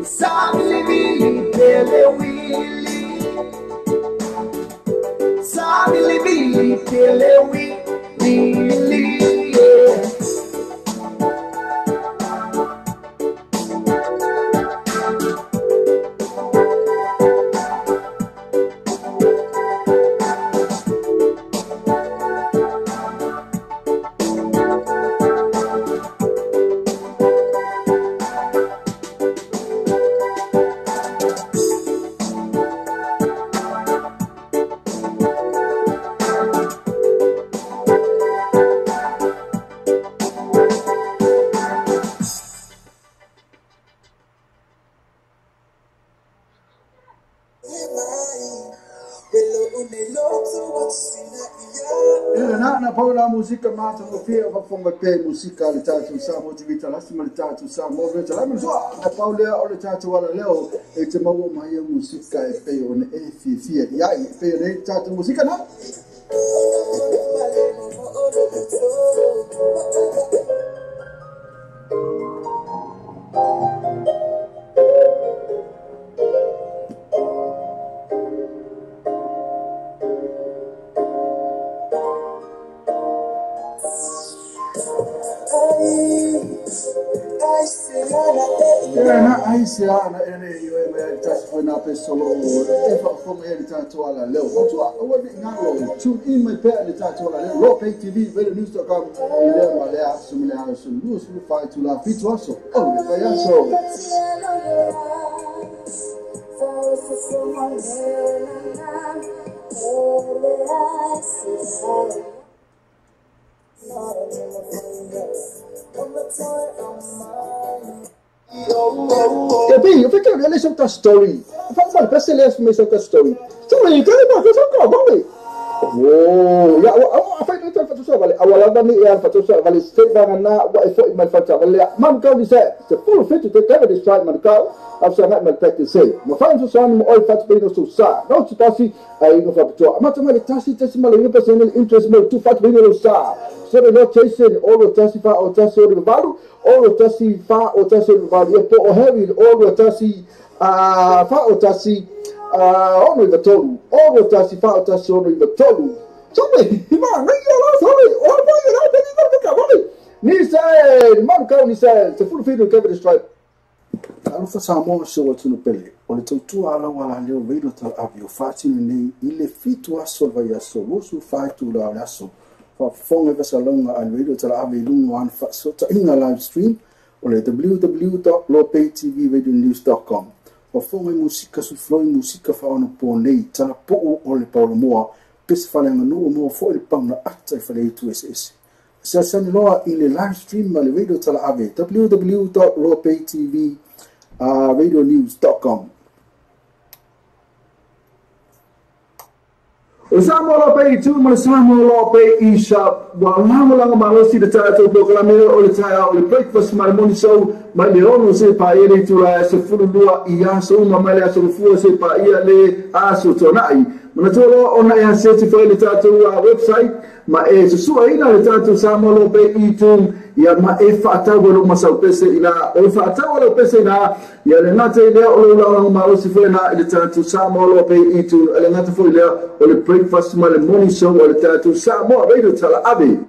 Sabili bili pele wili Sabili bili pele wili. Musika mata o pia o fonga pe musika le tatu sa mo tivita lasi ma le tatu sa mo le tala so a paule o le tatu wala leo e te maua mai musika e pe o ne e fi fi ya e pe le tatu musika na Ana ene yo e mai tasi foi na pesolo e fa fonga e tatu ala leo o o ni ngalo tune in mai pe le tatu ala leo lo pay tv radionews.com ile malea sumile su lu su fa tu la fitu aso o le fa ya so E bem, eu fiquei olhando essa story. Eu falei, parece que ele é story. Sorry, kaya ba sa ko ba? Oh, ya, a fai no fa so vale. Awala ba ni ya fa so vale se ba na wa e fo mai fa vale. Man ka di se, se full fit to take the strike man ka. Afsa na man practice se. Ma fa so so mo oi fa pe no so sa. No se tasi ai no fa to. Ma tama le tasi tasi ma le personal interest mo tu fa pe no sa. So the not chasing all the tasi fa o tasi o valu, all the tasi fa o tasi o valu. E po o heavy all the tasi fa o tasi ono i tolu, ono tasi fa o tasi ono i tolu. Sorry, ma ngai la sorry, o ba ya pe ni ka ka ni se man ka ni se se full feed ke stripe. Alofa Samoa se o tunu pele. O le tautua ala wala leo radio tal avio fatinu nei i le fitu aso vai aso losu faitu la aso. Fa fonga vesalonga al radio tal avio lungo an fa sota inga live stream o le www.lopaytvradionews.com. Fa fonga musika su floi musika fa ono po nei tala po o le Paulo Moa pese fale nganu mo fo le pauna ata i fale itu ss. Sa sani loa i le live stream ma le radio tala ave www.lopaytvradionews.com. O Samoa Lope tu ma le Samoa Lope isa wa langa malosi le tatou programme o le taia o le breakfast ma le morning show ma le ono se pa ele tu la se fululua i aso uma ma le aso fua se pa ia le aso tonai. Mana tolo ona ia se te foi le tatou website ma e susua ina le tatou Samoa Lope itu ia ma e faatau lo masau pese ina o faatau lo pese ina ia le nate le o langa malosi foi na le tatou Samoa Lope itu le nate foi le o le breakfast ma le morning show o le tatou Samoa Radio Tala Ave.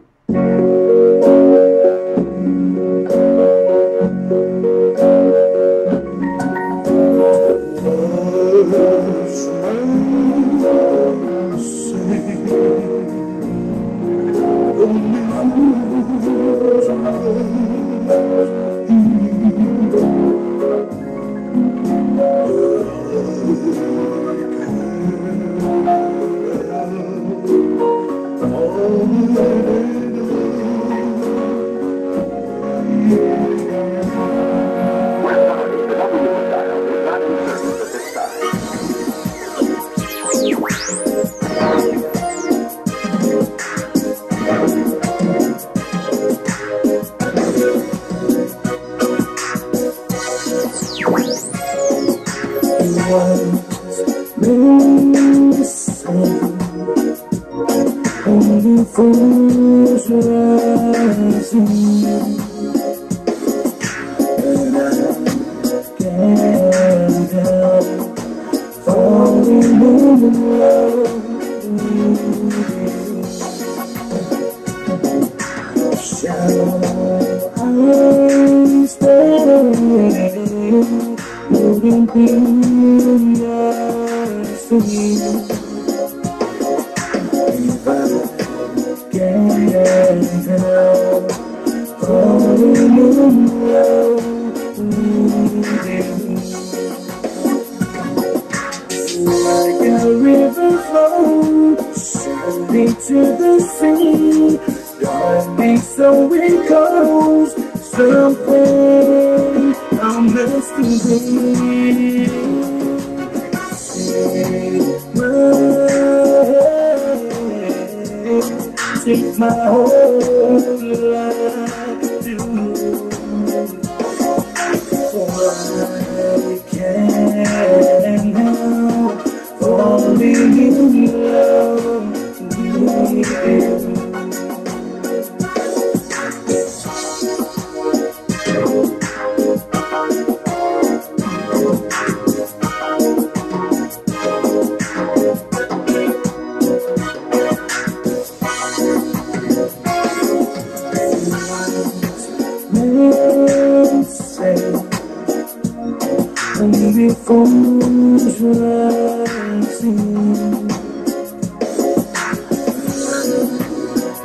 Only fools rush in, but I can't help falling in love with you. Shall I stay? Wouldn't be yours to me if I can't help falling in love with you. Like a river flows surely to the sea, darling, so it goes. Something I'm meant to be. Take my hand, take my whole life too. For I can't help falling in love with you. Only fools rush in,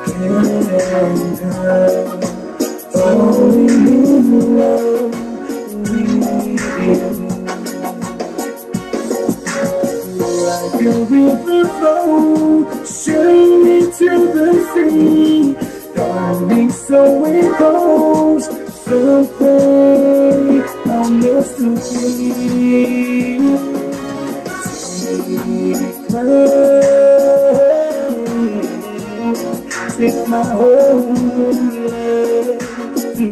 can't help falling in love with you. Like a river flows surely to the sea, darling, so it goes. Something I'm meant to be. Take my hand, take my whole life too.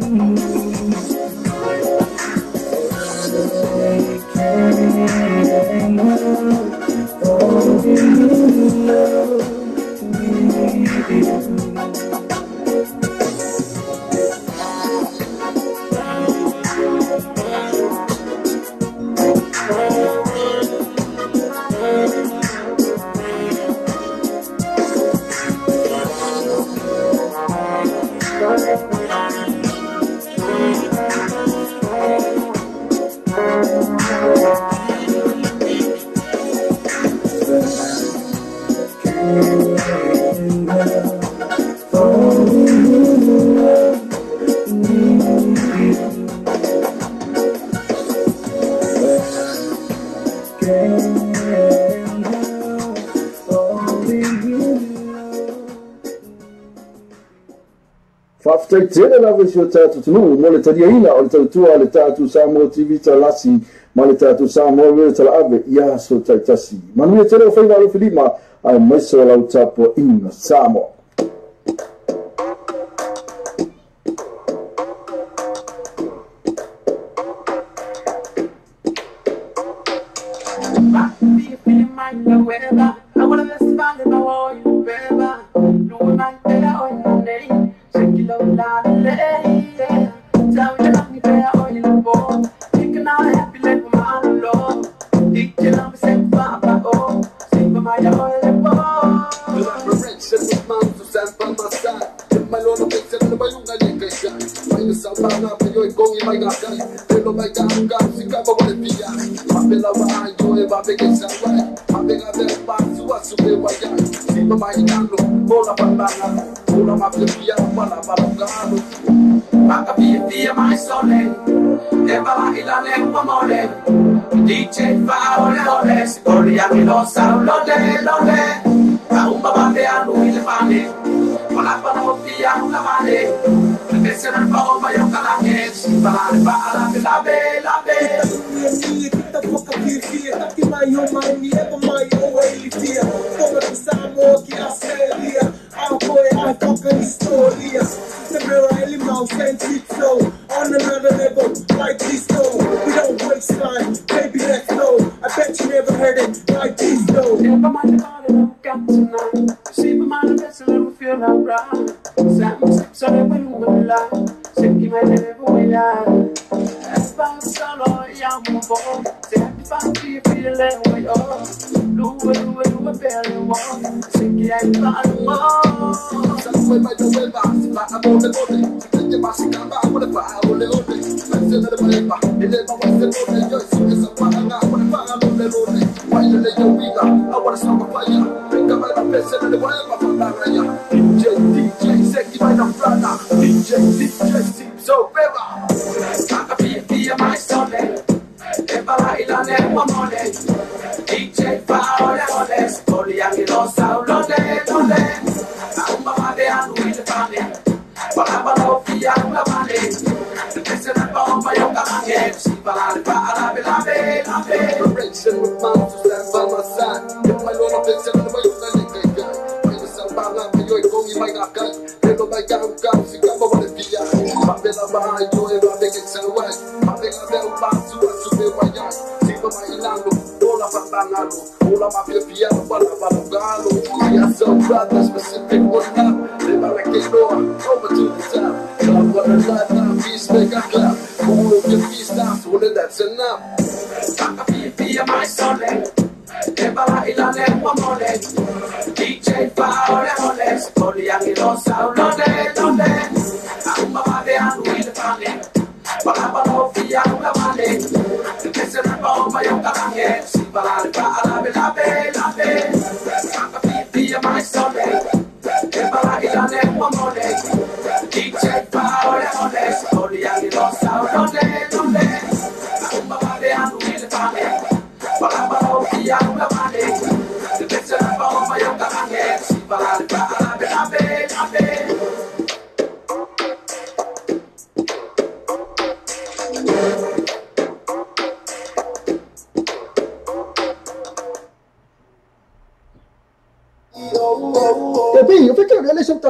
I can't help falling in love with you. Faafetai tele lava i si o tatou atunuu mo le taliaina o le tautua a le tatou Samoa TV Talasi ma le tatou Samoa Radio Talaave i aso taitasi. Manuia tele o faiva alofilima aemaise o lau tapuaʻiga Samoa. On another level, like this though. We don't waste time, baby, let's go. I bet you never heard it like this though. Never mind about it, I've got tonight.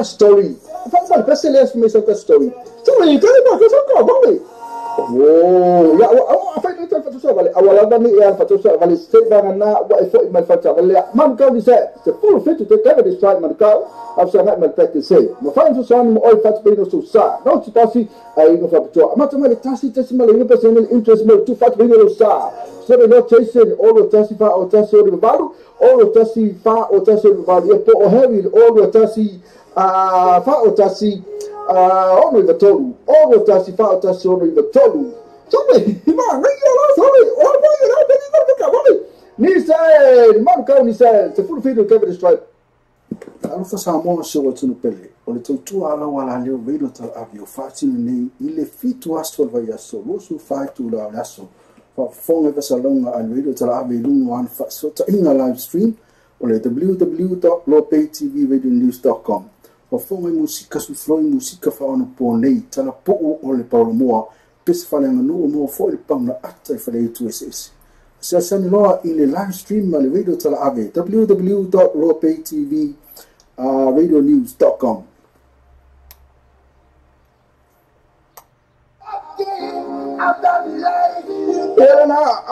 Story. Story. Story. Oh, ya, Alofa Samoa se o tunu pele, o le tautua ala wala leo veilo tal avi o whaatinu nei i le fitu aso vai aso, losu whaatu la o aso, whaafonga vasalonga a veilo tal avi lungu an whaasota inga live stream o le www.lopaytvradionews.com. Whaafonga i musika sufloi musika whaono po nei, tala poo o le paulo moa, pese whalenga nuu moa fo le pauna ata i whale itu ese. Siasani loa i le live stream ma le radio tala ave www.lopaytvradionews.com.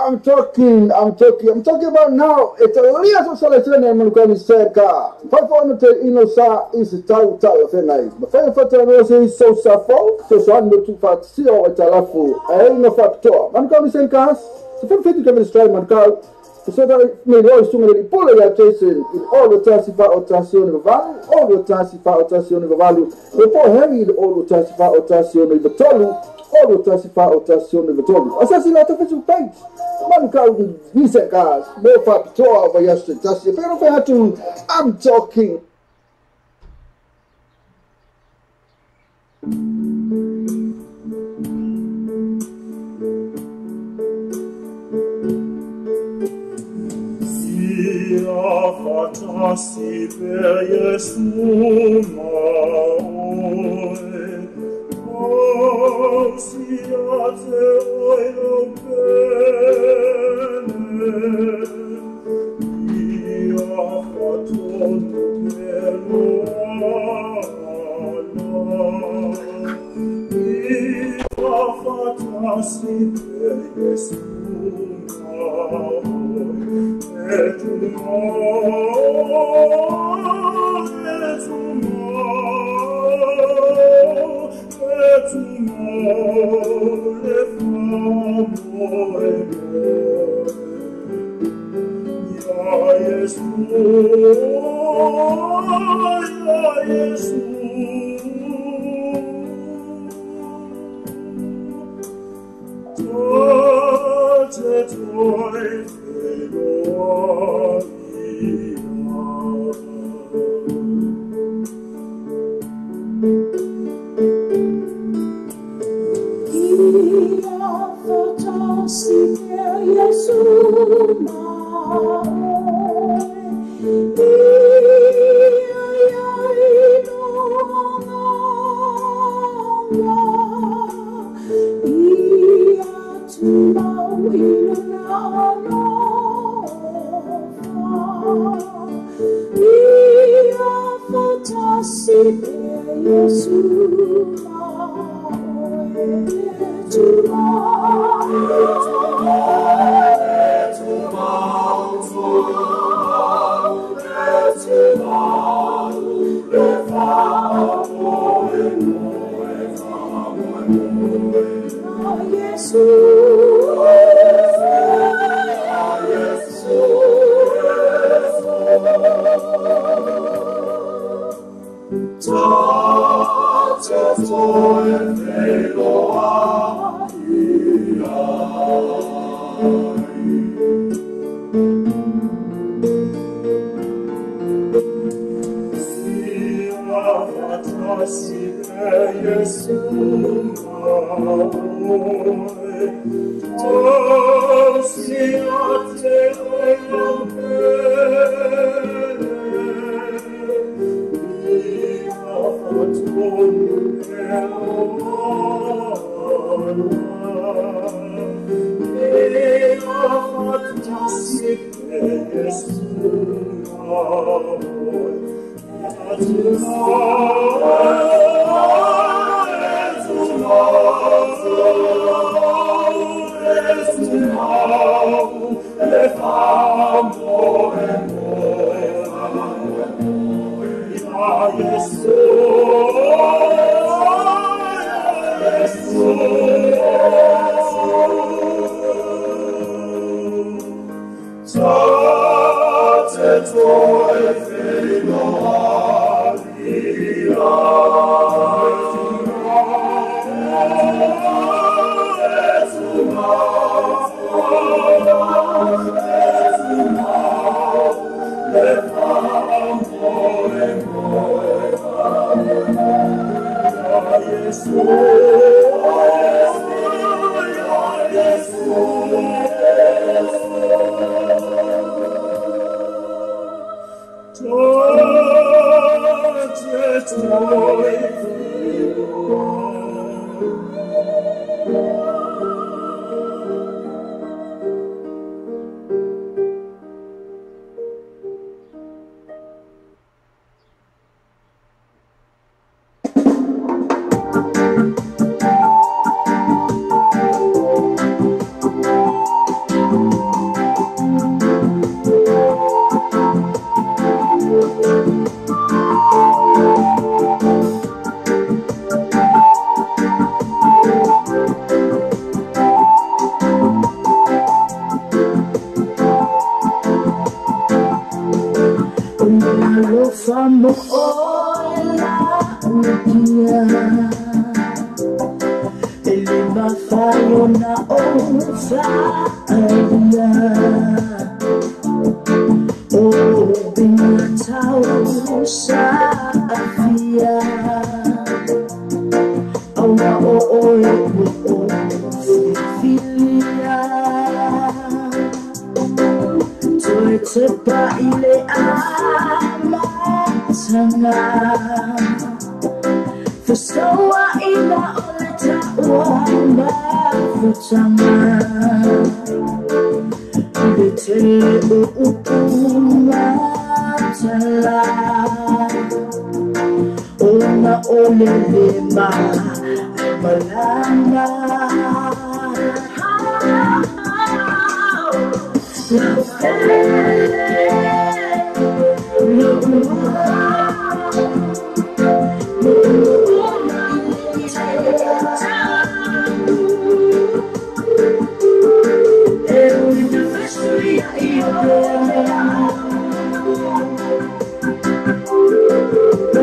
I'm talking about now. It's a real selection and I'm cerca. 500 inosa is tau tau fenai. Ma fai fata no se so safo, so so no tu fat si o talafu. Ai no factor. Man come cerca. So 50 km strike man ka. So that me lo sunga di polo ya Jason in all the tasifa otasion valu, all the tasifa otasion valu. E po heavy all the tasifa otasion vatolu. All the tasifa otasion vatolu. Assassinato Facebook page. Man ka ni gas. Mo factor va ya tasi. Pero fa tu I'm talking. Fatasi per Jesu maoi, o siate oi lo bene, ia faton per ala, ia fatasi per Jesu maoi, et Thank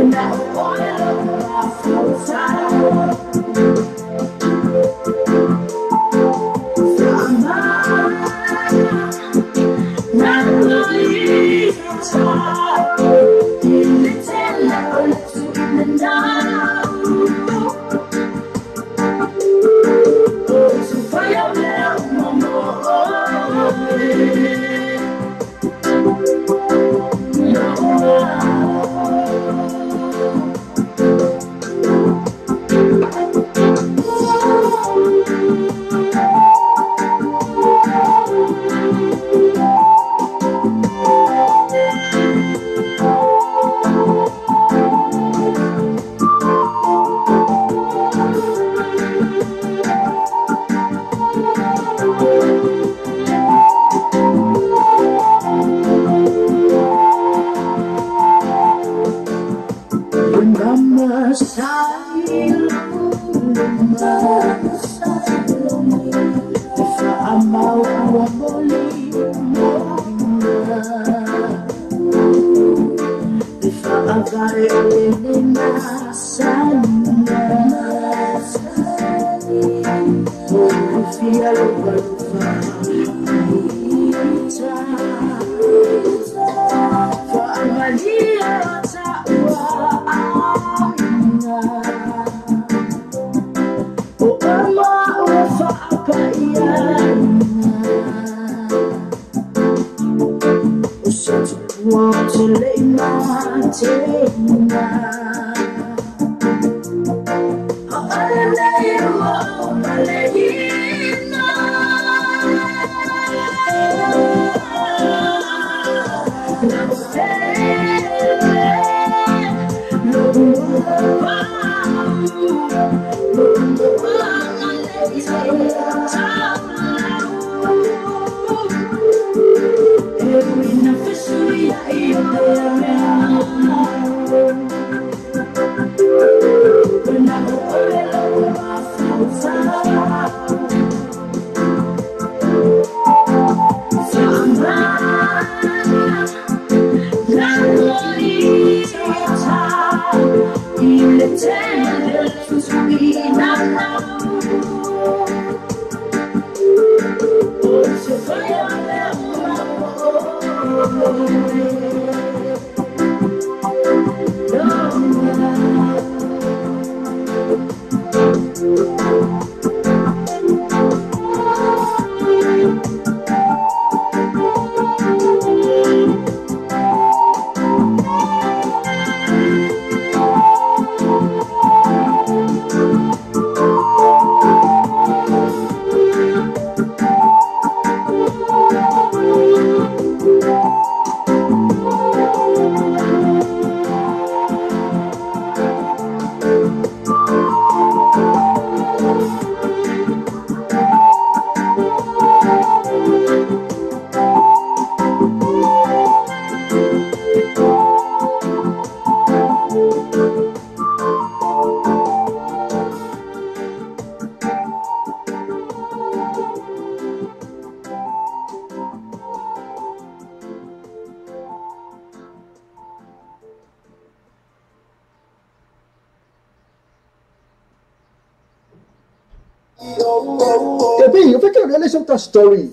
Story.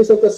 Story.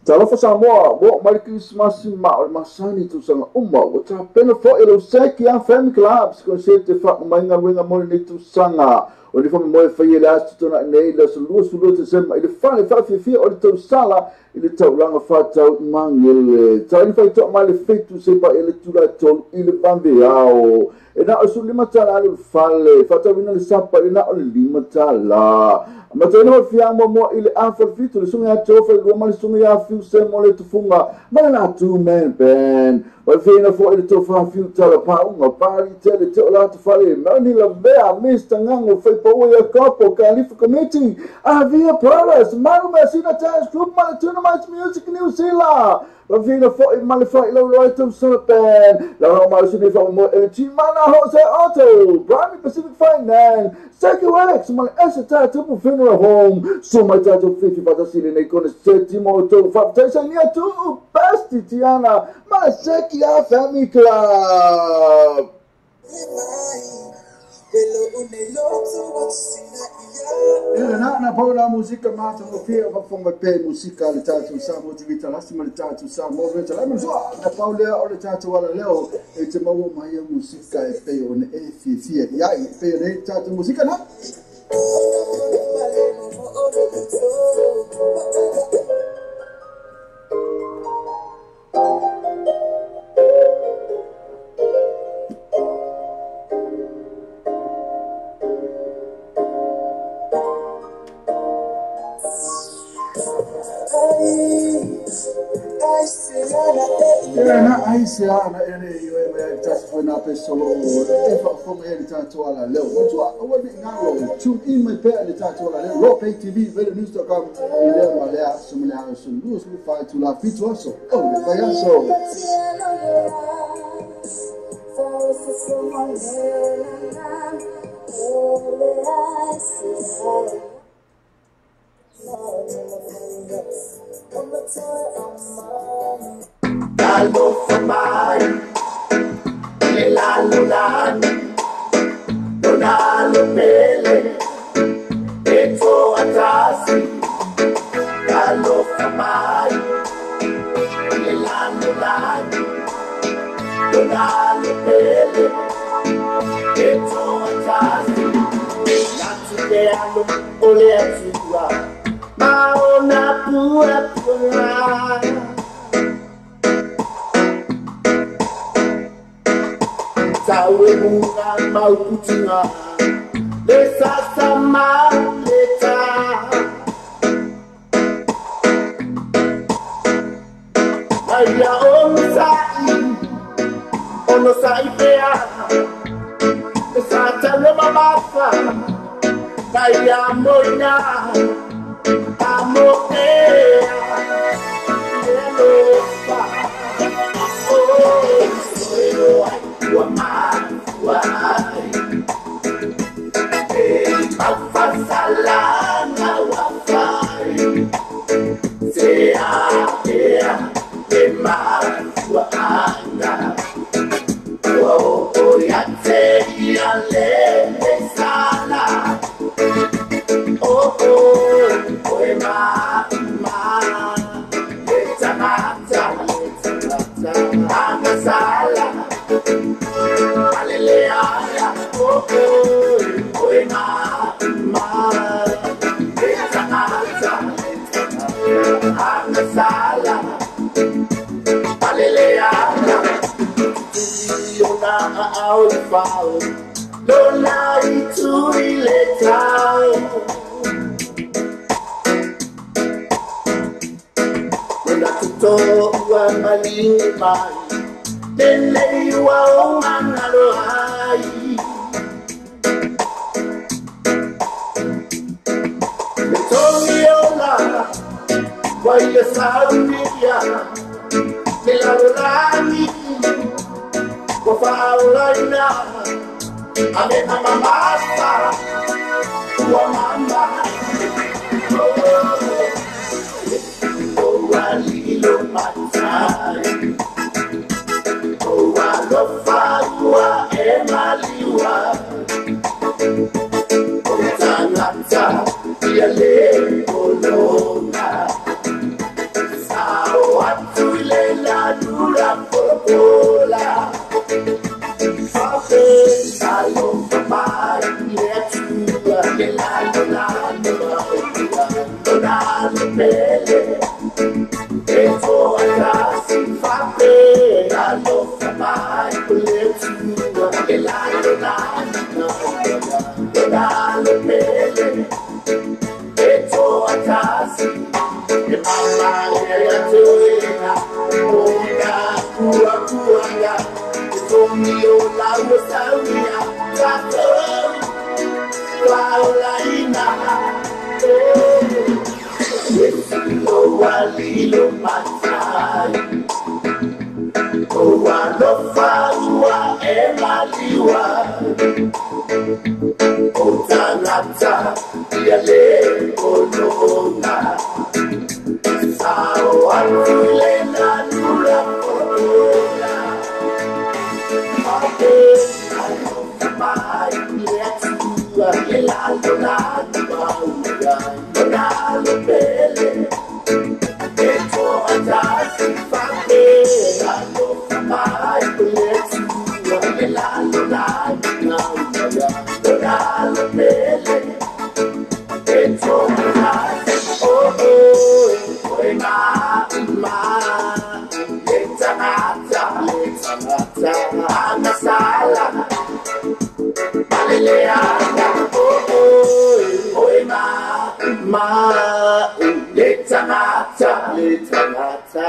Talofa Samoa, mo mai Christmas ma o masani tu sanga uma o ta pena fo e lo seki a family clubs ko se te fa mai nga wenga mo ni tu sanga o ni fo mo e fa ile astu tona nei la sulu sulu te sema ile fa le fa fi fi o te sala ile taulanga fa tau mangele tau ni fa to mai le fitu se pa ile tu la tolu ile bambe ao e na o su lima tala le fale fa tau ina le sapa ile na o le lima tala Mateno fia mo mo ile afa fitu le sunga tofa le ma le sunga fiu se mo le tufunga ma la tu men ben wa fina fo ile tofa fiu tala pa unga pari tele te ola tu fale mani la vea Mr. Ngango fai po ya kopo Kalifa Committee Avia Brothers Manu Messina Dance Group ma Tournament Music New Zealand wa fina fo ma le fa lo lo tu so ben la lo ma suni fa mo e mana Jose Auto Brand Pacific Finance Securex ma S Tupu Funeral Home so my tato fifi fatasili nei kone seti mo to fa nia tu besti Tiana ma Sekia Family Club. Na paula musika mata o fia va fonga pe musika le tatu sa mo te vita lasi ma le tatu sa mo vita la mo na paula o le tatu ala leo e te maua mai musika e pe o ne e fi fi ya e pe ne tatu musika na Ana ene yo tatu foi na pesolo e fa fonga ele tatu ala leo wa wa ni ngalo tune in my pet le tatu ala leo ro pay tv velonews.com ile malea sumula sulu sulu fa tu la fitu so oh fa ya so Albo mai le la lo la lo pele e to atasi albo mai le la lo la pele e to atasi la tu te alo ole atua ma ona pura pura Tau e munga mauputinga le sasama leta Maria ono sai pea le sata le mamafa Maria moina amoea le lofa Oh, soy matai O alofa ua e maliua O tangata ia le olonga Sao atu le nanura potola Pape alofa mai le atua Le lalo na maua Lona lo pele E toa tasi fape Alofa mai le atua Le lalo na maua Lona lo pele E toa tasi Oh oh Oe ma ma Le tangata Angasala Maleleanga Oh oh Oe ma ma Le tangata Le tangata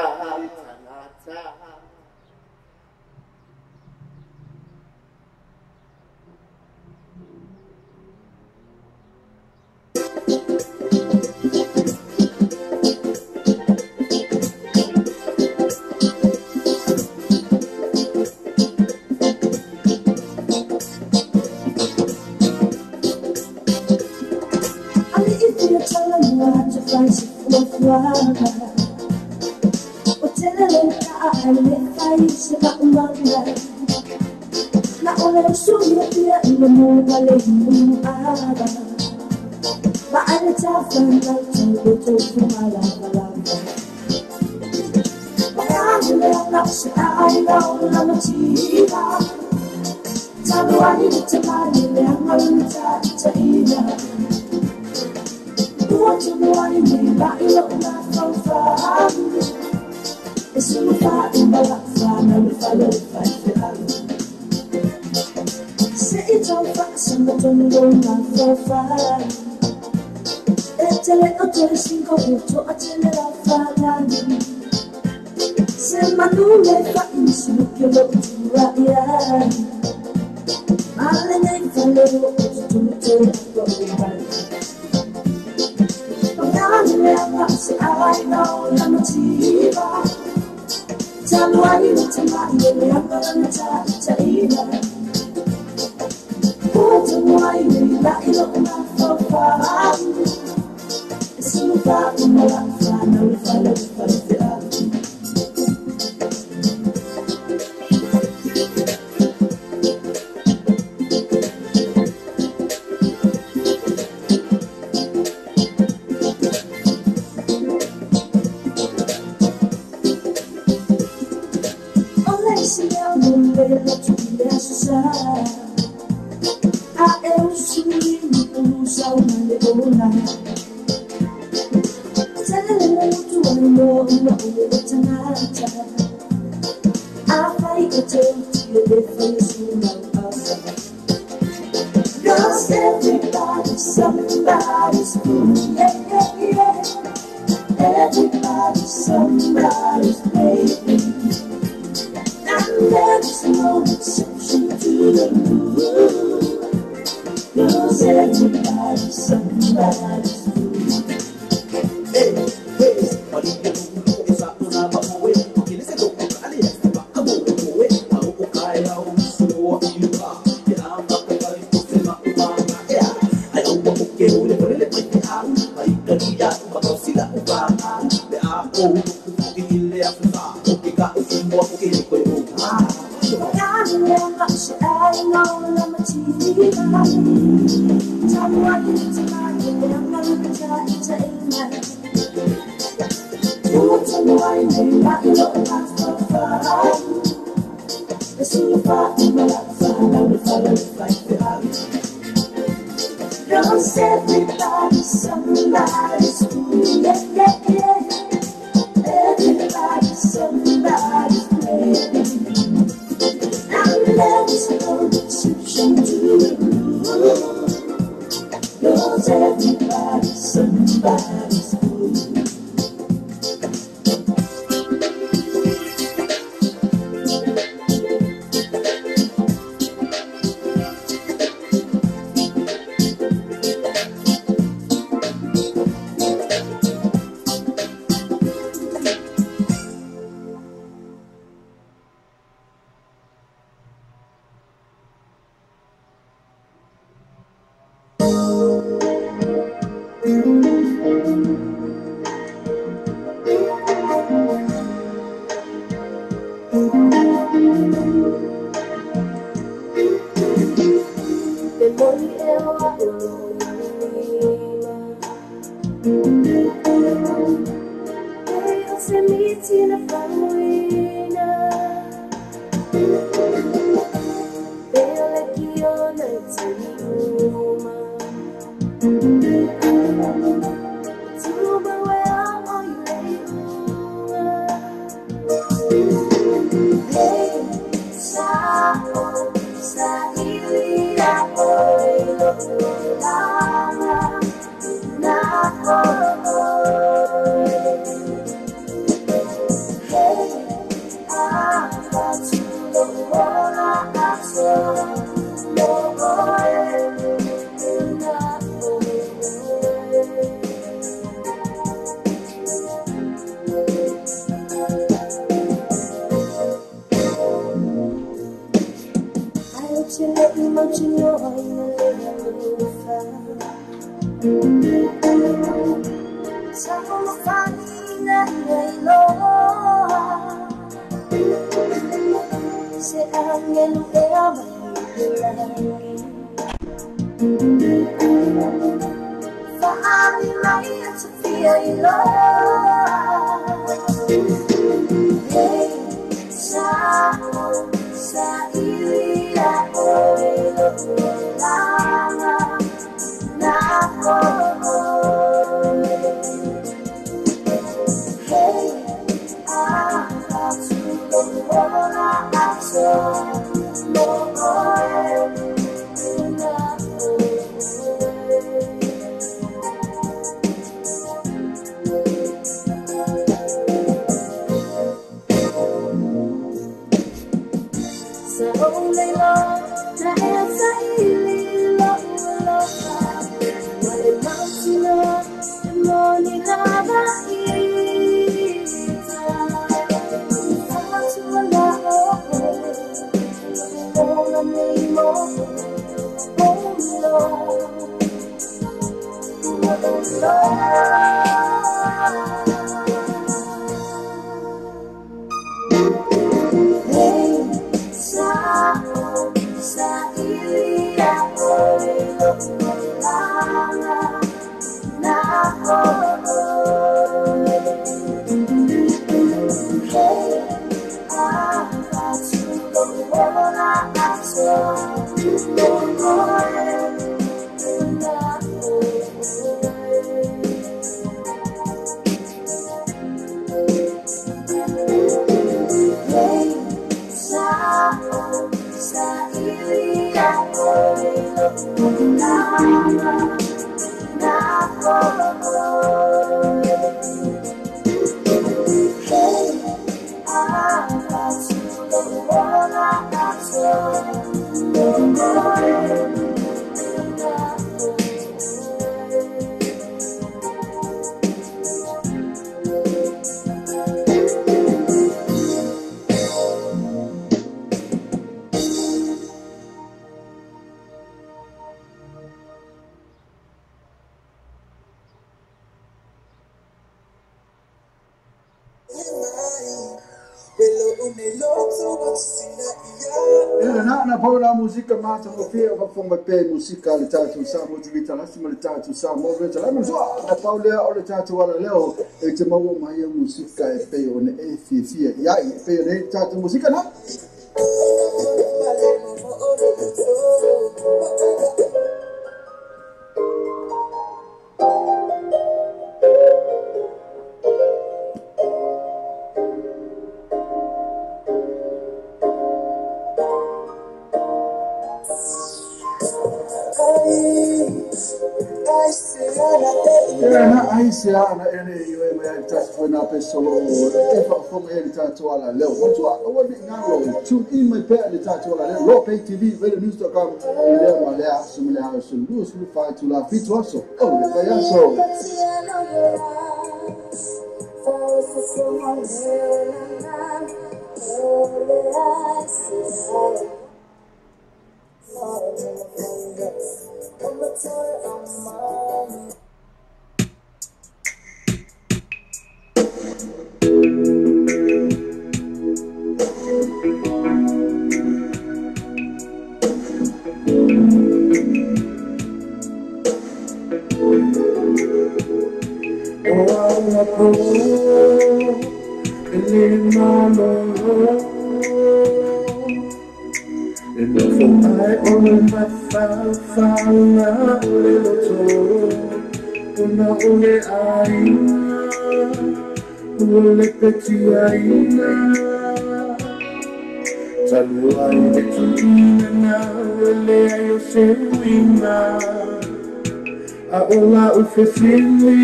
Se miti na famuina Pele ki ona i tani uma Tuba wea o i lei ua Hey, sa o, sa ili a o i loko langa Na o Se angelo e amai Faami mai a te fia i loa Hey, sa o, sa ili a o i loko langa Na o oe Hey, a fatu loko ola aso Mo oe Na oe Sa ole lo na e sa ili lo aloha Wale mautino e moni lava ita Fatua la oe Ola nei mo Oh lo Oh lo Hey, sa o, sa ili a o i loko langa Na o oe Hey, a fatu loko ola aso Mo oe Na oe Hey, sa o, sa ili a o i loko langa Na o oe Hey, a fatu loko ola aso Mo oe Na oe Na paula musika mata o fia o fonga pe musika le tatu sa mo tivita la sima le tatu sa mo le tala mo na paula o le tatu ala leo e te maua mai musika e pe o ne e fia fia ia e pe ne tatu musika na Se ana ene i oe mai ai tasi foi nā pesolo e whaafonga e le tātou ala leo. Motua, aua ni ngaro, tune in mai pea le tātou ala leo. Lo Pay TV, radionews.com, i lea ma lea, sumile hao sulu, sulu whai tula fitu aso. O, le whai aso. O aua po e le malolo E nofo ai o le mafaufauga o le loto Ona o le aiga ua le petiaina Talu ai le tuuina nau e leai o se uiga A o lau fesili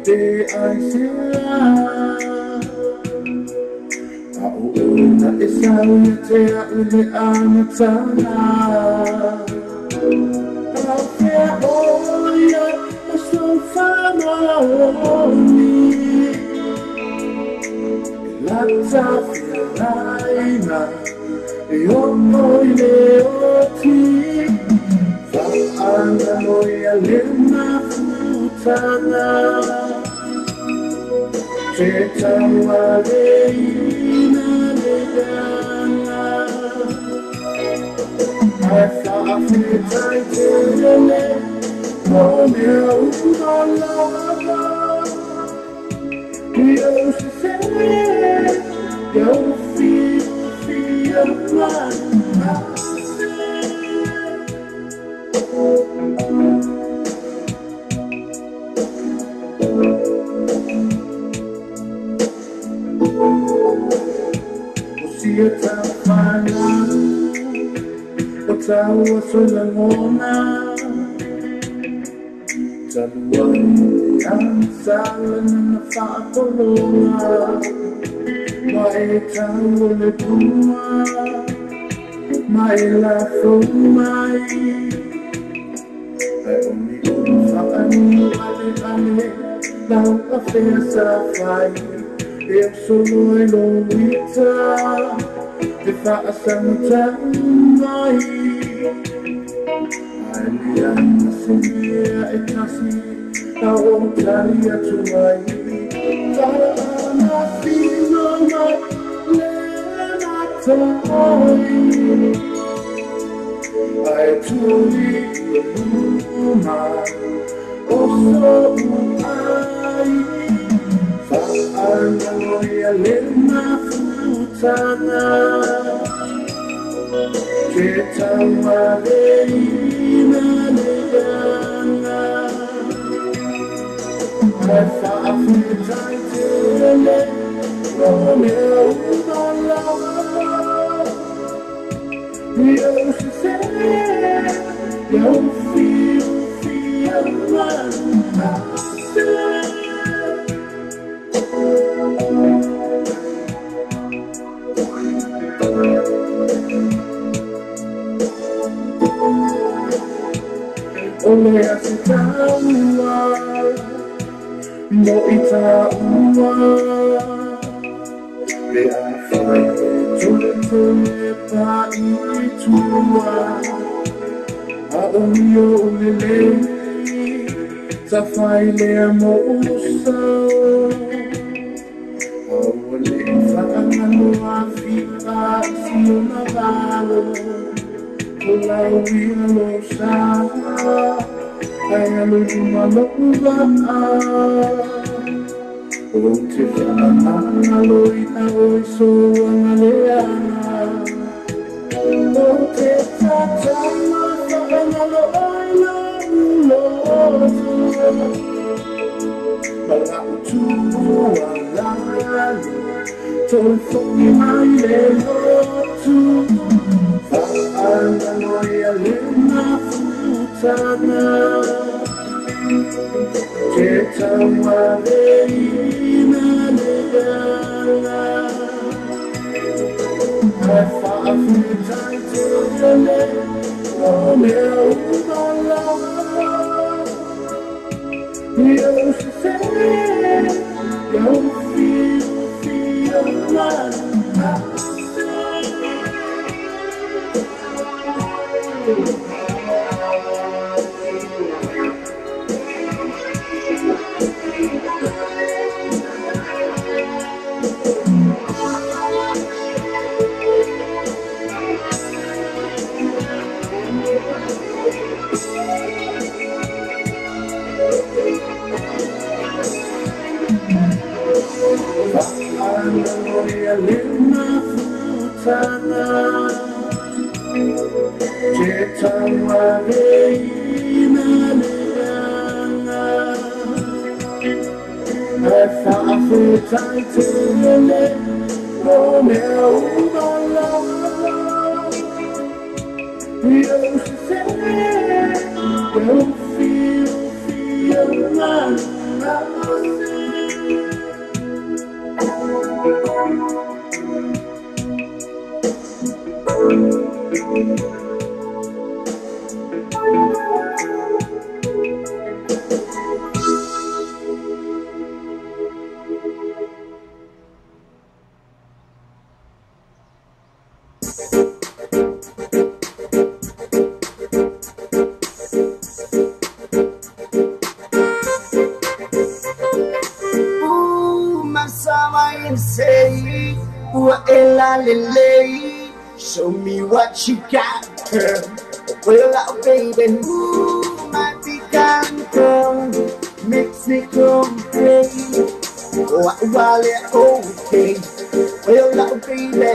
te ai se a A o oe na e sau ia te au le amataga Afea oia o sou famaoni E lata fealaina e oo i le oti Faagalo ia le mafutaga Te tauaveina le leaga Ae faafetai tele mo mea uma lava Ia ou sesē, ia ou fiofia manase O sia taufaga o taua solagona Talu ai le agasala na faapologa Ma e tau o le pua ma e lafo mai Ae o ni ulu faaniu aleale lau afea sa fai E o solo ai lo ita e faasagatau mai Ae leai ma se mea e tasi a o tali atu ai Faamasino mai le matai Ae tuli i luma o so'u ai Faagalo ia le mafutaga Te tauaveina le leaga Ae faafetai tele mo mea uma lava Ia ou sesē, ia ou fiofia manase O le ase taua mo i taua Pe afai e tole te pa i tua A o ni o lelei sa fai lea mo usau A ua le faagalo afia i si ona valo O lau ia lo sa ae alu i luma lou vaa Ou te faamagalo ia oe soaga leaga Ou te tatala faagalo ai lau loto Ma lau tuualalo toe fo'i mai le lotu Faagalo ia le mafutaga Te tauaveina le leaga Ae faafetai tele mo mea uma lava Ia ou sesē, ia ou fiofia manase matanga Te tauaveina le anga E whaafetai tele mo mea umala Eu se eu fio fio na Show me what you got, girl. Well, oh, baby, ooh, my picanto makes me complain. Oh, while it okay. Well, oh, baby.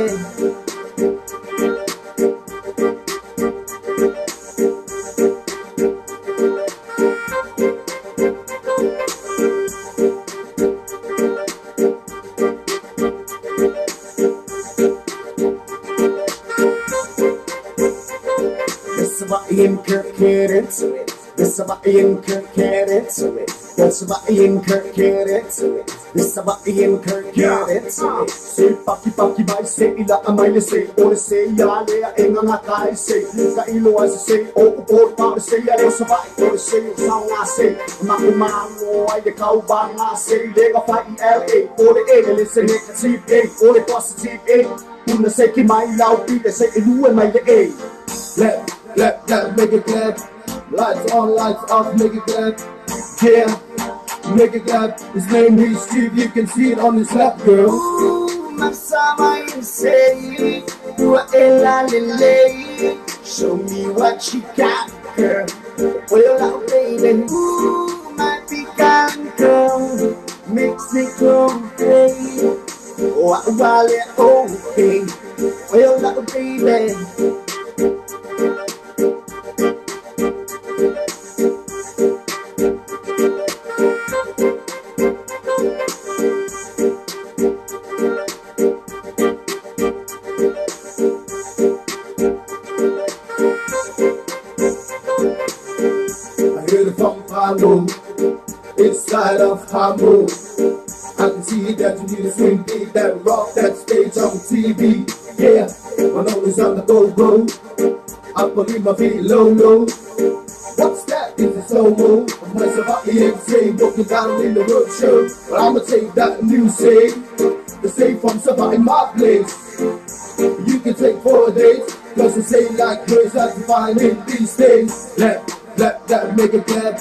Into it. This about Ian Kirk get into it. That's about Ian Kirk get into it. This about Ian Kirk get into it. Say paki paki mai say ila amai le say ole say ya le enga nga kai say ka ilo ai say o o pa say ya le sa bai ole say o sa nga say ma ku ma lo ai le kau ba nga say le ga fa I L A ole E le say negative A ole positive A una say ki mai lau pi le say elu e mai le A. Let clap, clap, make it clap. Lights on, lights off, make it clap. Yeah, make it clap. His name is Steve, you can see it on his lap, girl. Ooh, masama insane. Show me what you got, girl. Well, oh, baby. Ooh, my picanto makes me complain. Oh, while it okay. Well, oh, baby. Inside of Hamu, I can see that you need a swing beat that rock that stage on TV. Yeah, my nose is on the go-go. I believe my feet low, low. What's that? It's a slow mo. I'm like somebody insane walking down in the road show. But I'ma take that new say, the say from somebody in my place. You can take 4 days, cause the say like hers I can find in these days. Clap, clap, clap, make it clap.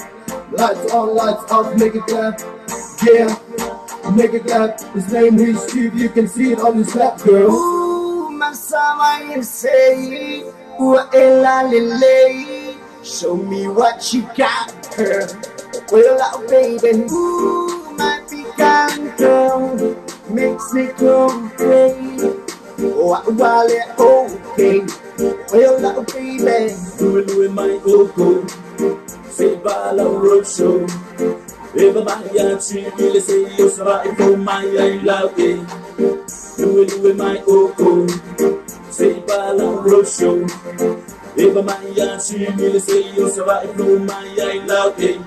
Lights on, lights off, make it clap. Yeah, make it clap. His name is Steve, you can see it on his lap, girl. Ooh, masama insane. Show me what you got, girl. Well, oh, baby. Ooh, my picanto makes me complain. Oh, while it okay. Well, oh, baby. Louie, my go-go. Say bala road show. Everybody at you say you survive for my love. Louie, my oko. Say bala road show. Everybody at you say you survive for my love. Yeah.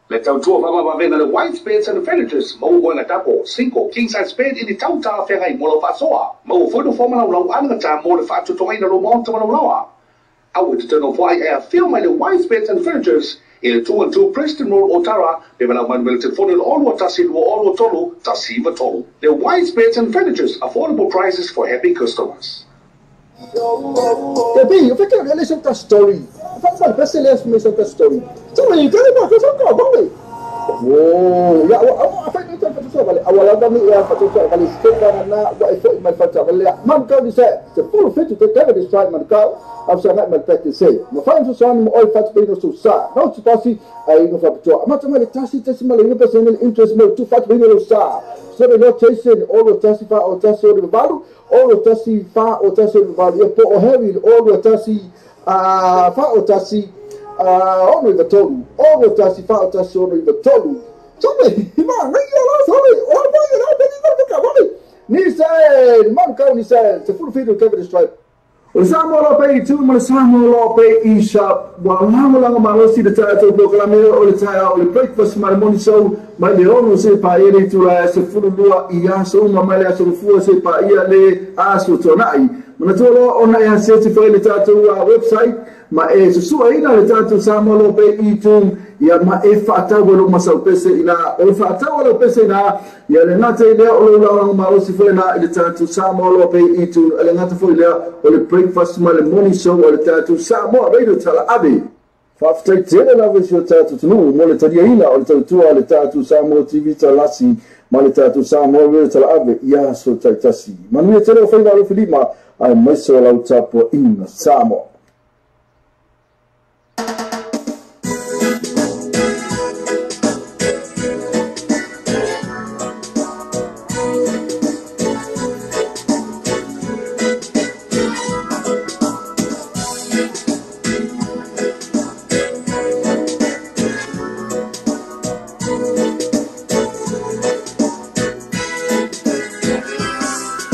Le tautua faamavaavega le White Beds and Furnitures maua oe tapo single king size bed i le tautalafeagai mo lau faasoa maua foi nofoa ma laulau alagatā mo le faatotogaina lou maota ma laulaoa aua e tatau ai e afio mai le White Beds and Furnitures i le 212 Preston Road Otara pe malau mai le telefoni le 021 223 193. Le White Beds and Furnitures, affordable prices for happy customers. Baby, eu fiquei olhando essa story. Fala, parece ele essa story. Então, aí, cara, eu só calma, velho. Uou, ya, eu falei, faletaavale aua lava ni e alu faatauataavale se na ua e fo'i mai faletaavale lea manukau ni se 17 te kevin strike manukau afesagai ma le peke se mafai ona fesoasoani mo oe fa'atupeina o sou sā no se tasi aiga fa'apitoa amata mai le 1.9% le interest mo le tu'ufa'atupeina lou sā sere lo Jason 6 1 4 1 6 8 6 1 4 1 6 8 ia po o Harry 6 1 4 1 6 3 6 1 4 1 6 3 Sabe, ma ngai la sabe, o ba ya la ni ba ka ba ni se man ka ni se se full feed Kevin Stripe. O le Samoa Loa Pei tu ma le Samoa Loa Pei e-shop ua lagolago malosi le tatou polokalame o le taeao o le breakfast ma le morning show mai le 6 se paia le itula e 12 i aso uma mai le aso gafua se paia le aso tuana'i. Manatua loa ona e aseti foi le tatou website ma e susu'aina le tatou Samoa Loa Pei e-tune ia ma e fa'atau e lou masaupese ina o le fa'atau a lau pese ina ia le gata i lea o lou lagolago malosi foi lena i le tatou Samoa Loa Pei e-tune e le gata foi lea o le breakfast ma le morning show o le tatou Samoa Radio Talaave. Faafetai tele lava i si o tatou atunuu mo le taliaina o le tautua a le tatou Samoa TV Talasi ma le tatou Samoa Radio Talaave i aso taitasi. Manuia tele o faiva alofilima aemaise o lau tapuaʻiga Samoa.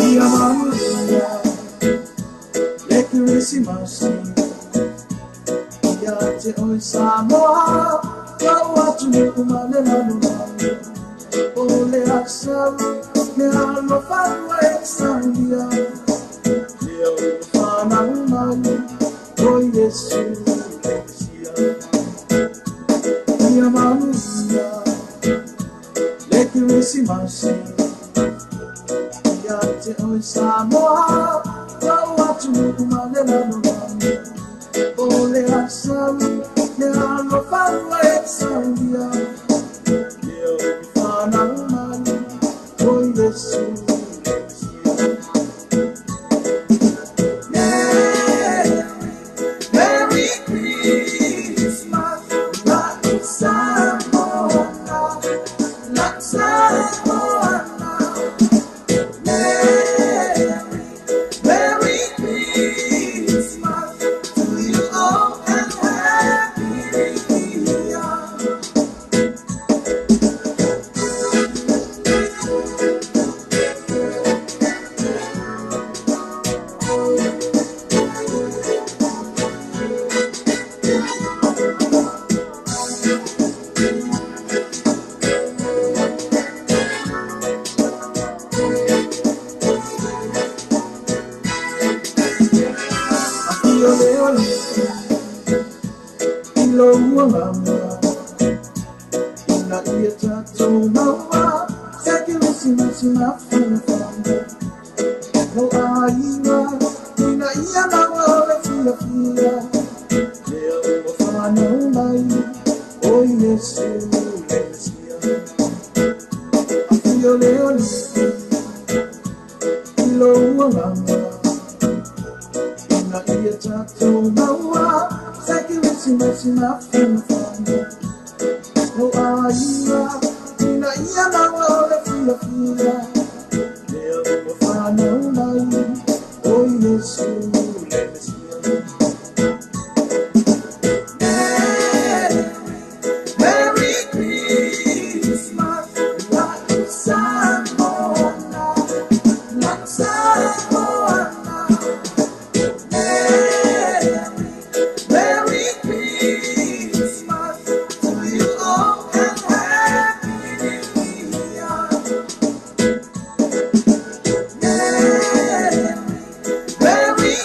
Ia manuia le Kerisimasi ia te oe Samoa lau atunuu ma le lalolagi o le aso le alofa ua e saunia lea ua fanau mai o Iesu le Mesia. Ia manuia le Kerisimasi ia te oe Samoa lau atunuu ma le lalolagi o le aso le alofa ua e saunia lea ua fanau mai o Iesu le Mesia. Merry Christmas, la Samoa, la Samoa. Merry Christmas to you all and Happy New Year. Afio le ole i lou agaga ina ia tatou maua se Kerisimasi mafanafana lau aiga ina ia maua o le fiafia lea ua fanau mai o Iesu le Mesia. Afio le ole i lou agaga ina ia tatou maua se Kerisimasi mafanafana lau aiga ina ia maua o le fiafia lea ua fanau mai o Iesu le Mesia. Merry Christmas, la Samoa, la Samoa. Merry Christmas to you all and Happy New Year. Merry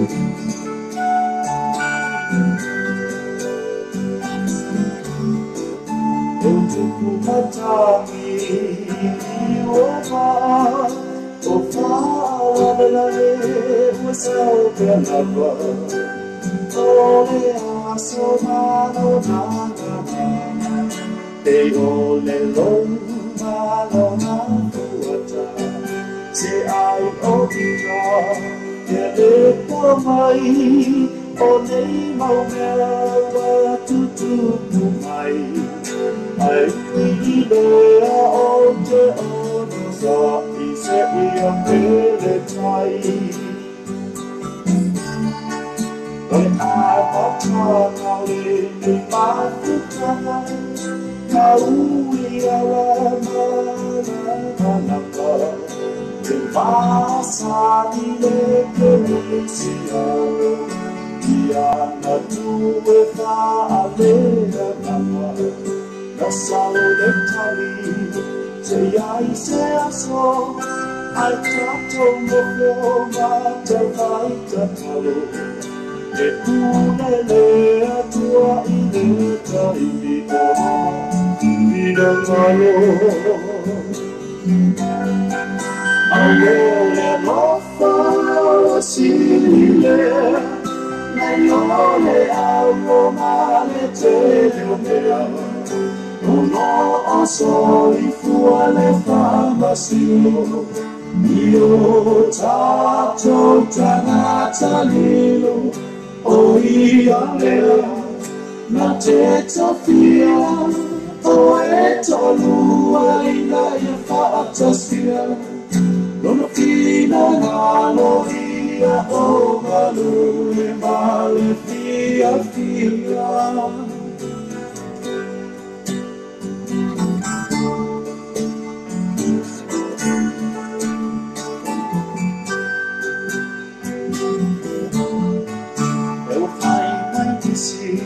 Eu tupu matangi o maa o whaalalale ua sao pea lava o le aso malo nā e o le lou malo nā fuata se ai o ita e le pua mai o nei mau mea ua tutupu mai ai ui lea o te ono sa i se ia pele tai. O le amataga o lenei mafutaga ka ui ala malamalama e masani le kerisiano ia na tu e faaleagaga na sau le tali se iai se aso ai tatou nofo matavai tatalo e pule le Atua i le taimi o finagalo. Aue o le alofa ua sili lea nai lo le alo ma le tele o mea o lo o soifua le faamasino i o tatou tagata lilo o ia lea na te tofia o e toalua ina ia faatasia lona finagalo ia o galue ma le fiafia. E ua fai mai nisi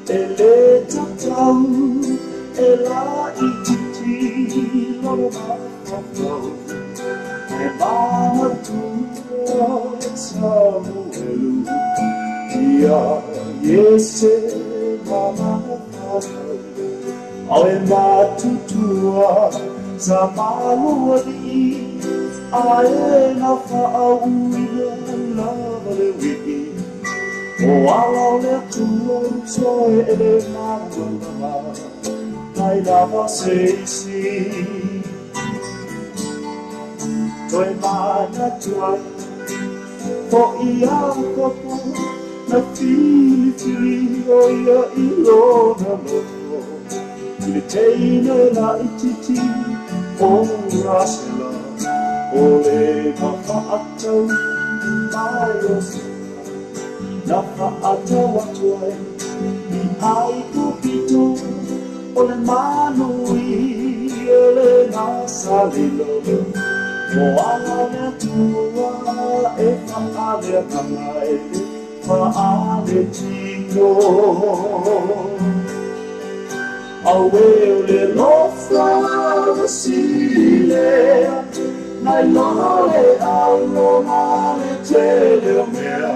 e le tatau e laitiiti lona mafaufau e manatua e Samuelu ia Iese ma mafaufau ao e matutua sa malualii ae na faauuina lava le uii o ala o le Atua uso e le malamalama nai lava se isi. Toe manatua fo'i Iakopo na filifili o ia i lona loto i le teine laitiiti o Rasela o le mafaatau mai Iosefa na faatau atu ai i Aikupito o le manui e le gasalilo o ala o le Atua e faaleagaga e le faaletino. Aue o le alofa ua sili lea nai lo le alo ma le tele o mea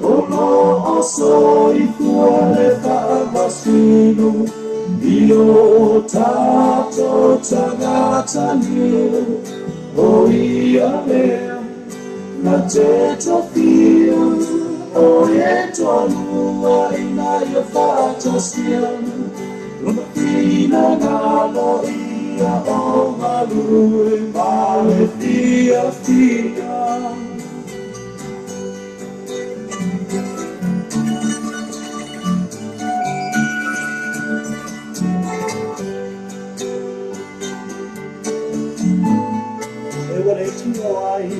o lo o soifua le faamasino i o tatou tagata lilo o ia lea na te tofia o e toalua ina ia faatasia lona finagalo ia o galue ma le fiafia. E ua le tino ai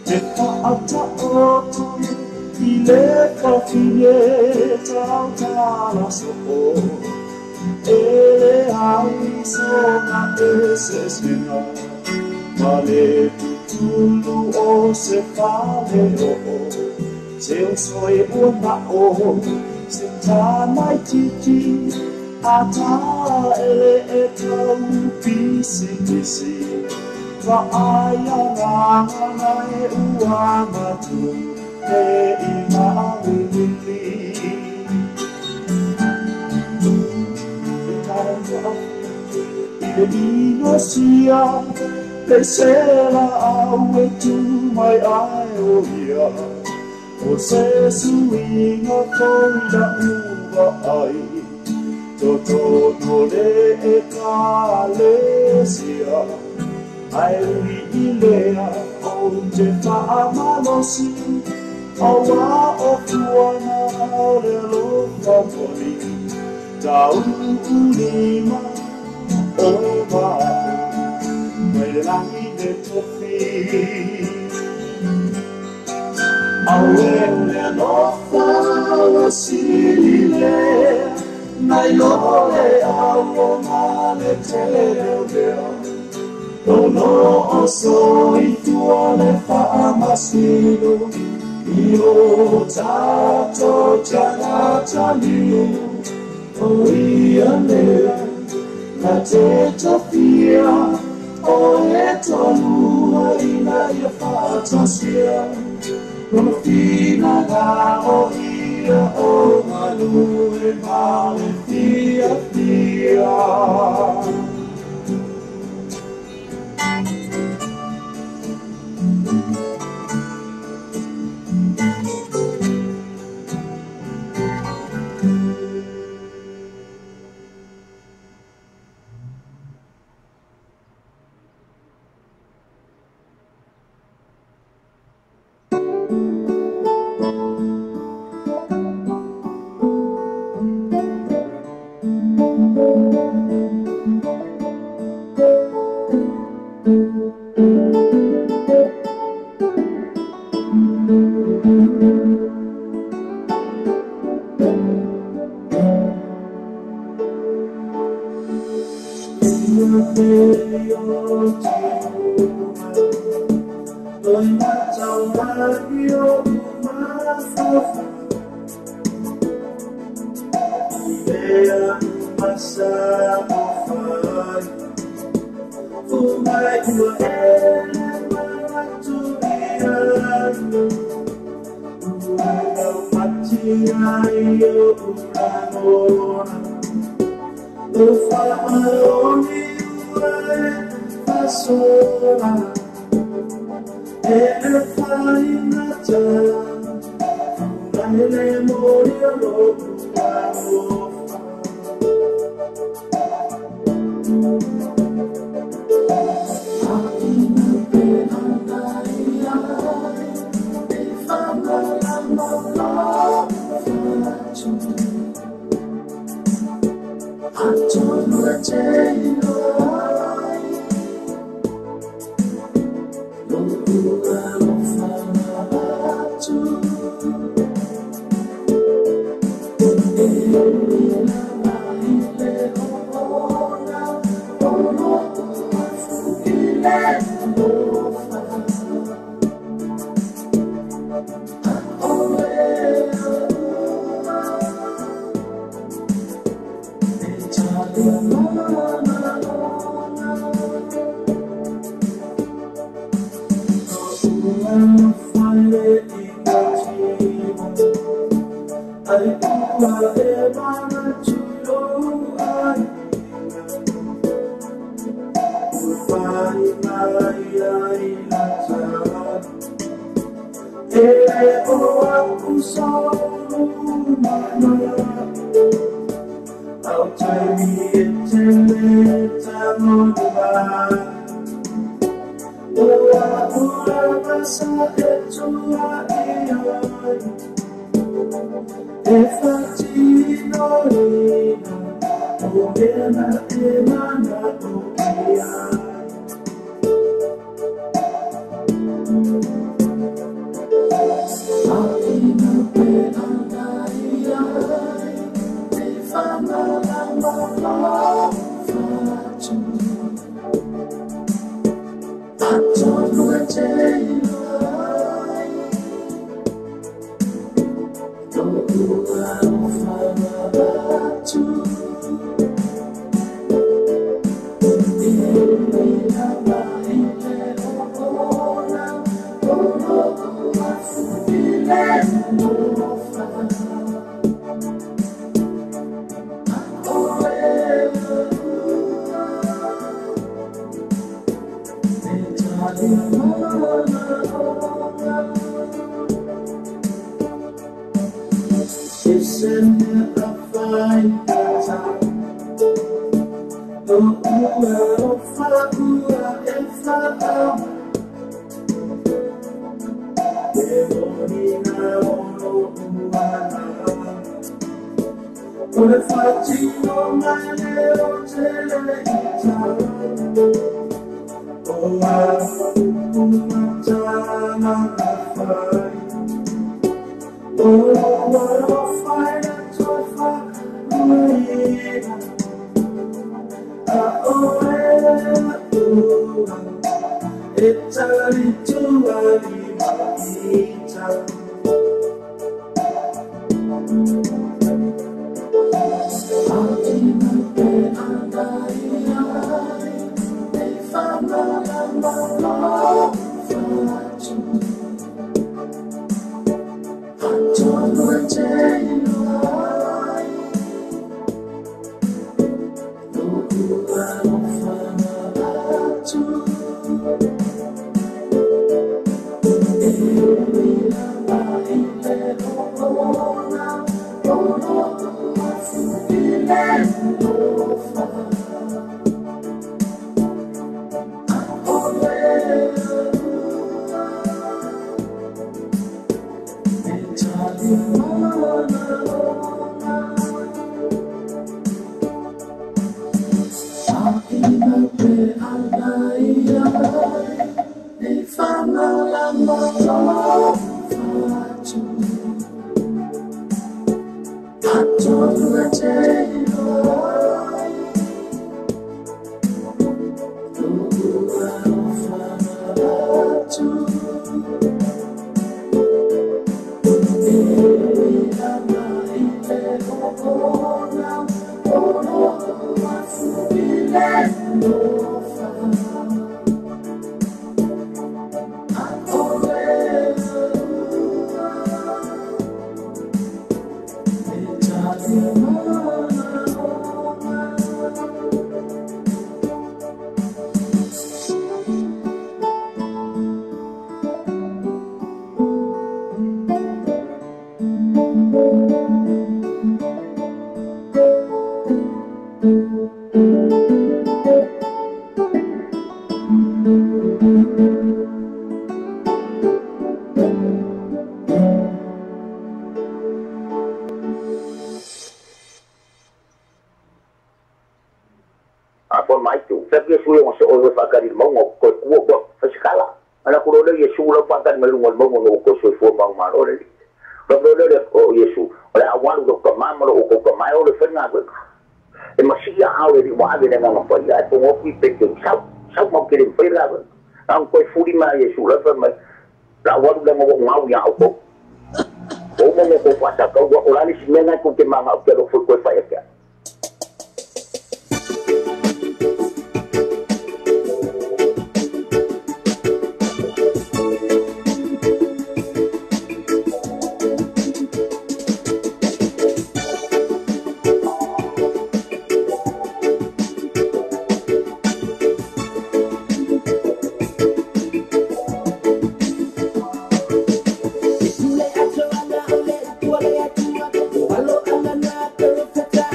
te faataoto i le fafine tautala soo e le ai sona eseesega ma le tutulu o se faleoo se uso e ua ma'o se tamaititi a taele e tau pisipisi Vaaia ngana e ua matu te i maawili. E taua i le inosia, le sela au e tu mai ai o ia. O se suiga foi la uva ai, toto le e kalesia. Ai ui i lea o te whaamalosi, aua o kuana o le lofa moni. Tau ulima o mao, mai le langi le tofi. Aue le lofa o sili lea, nai lo le au o ngā le tele lea. Lono o soifua le faamasino, i o tātou tagata-liu. O ia lea, na te tofia, o e tolua ina ia faatasia. Lona finagalo ia o galue ma le fiafia.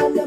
Alo,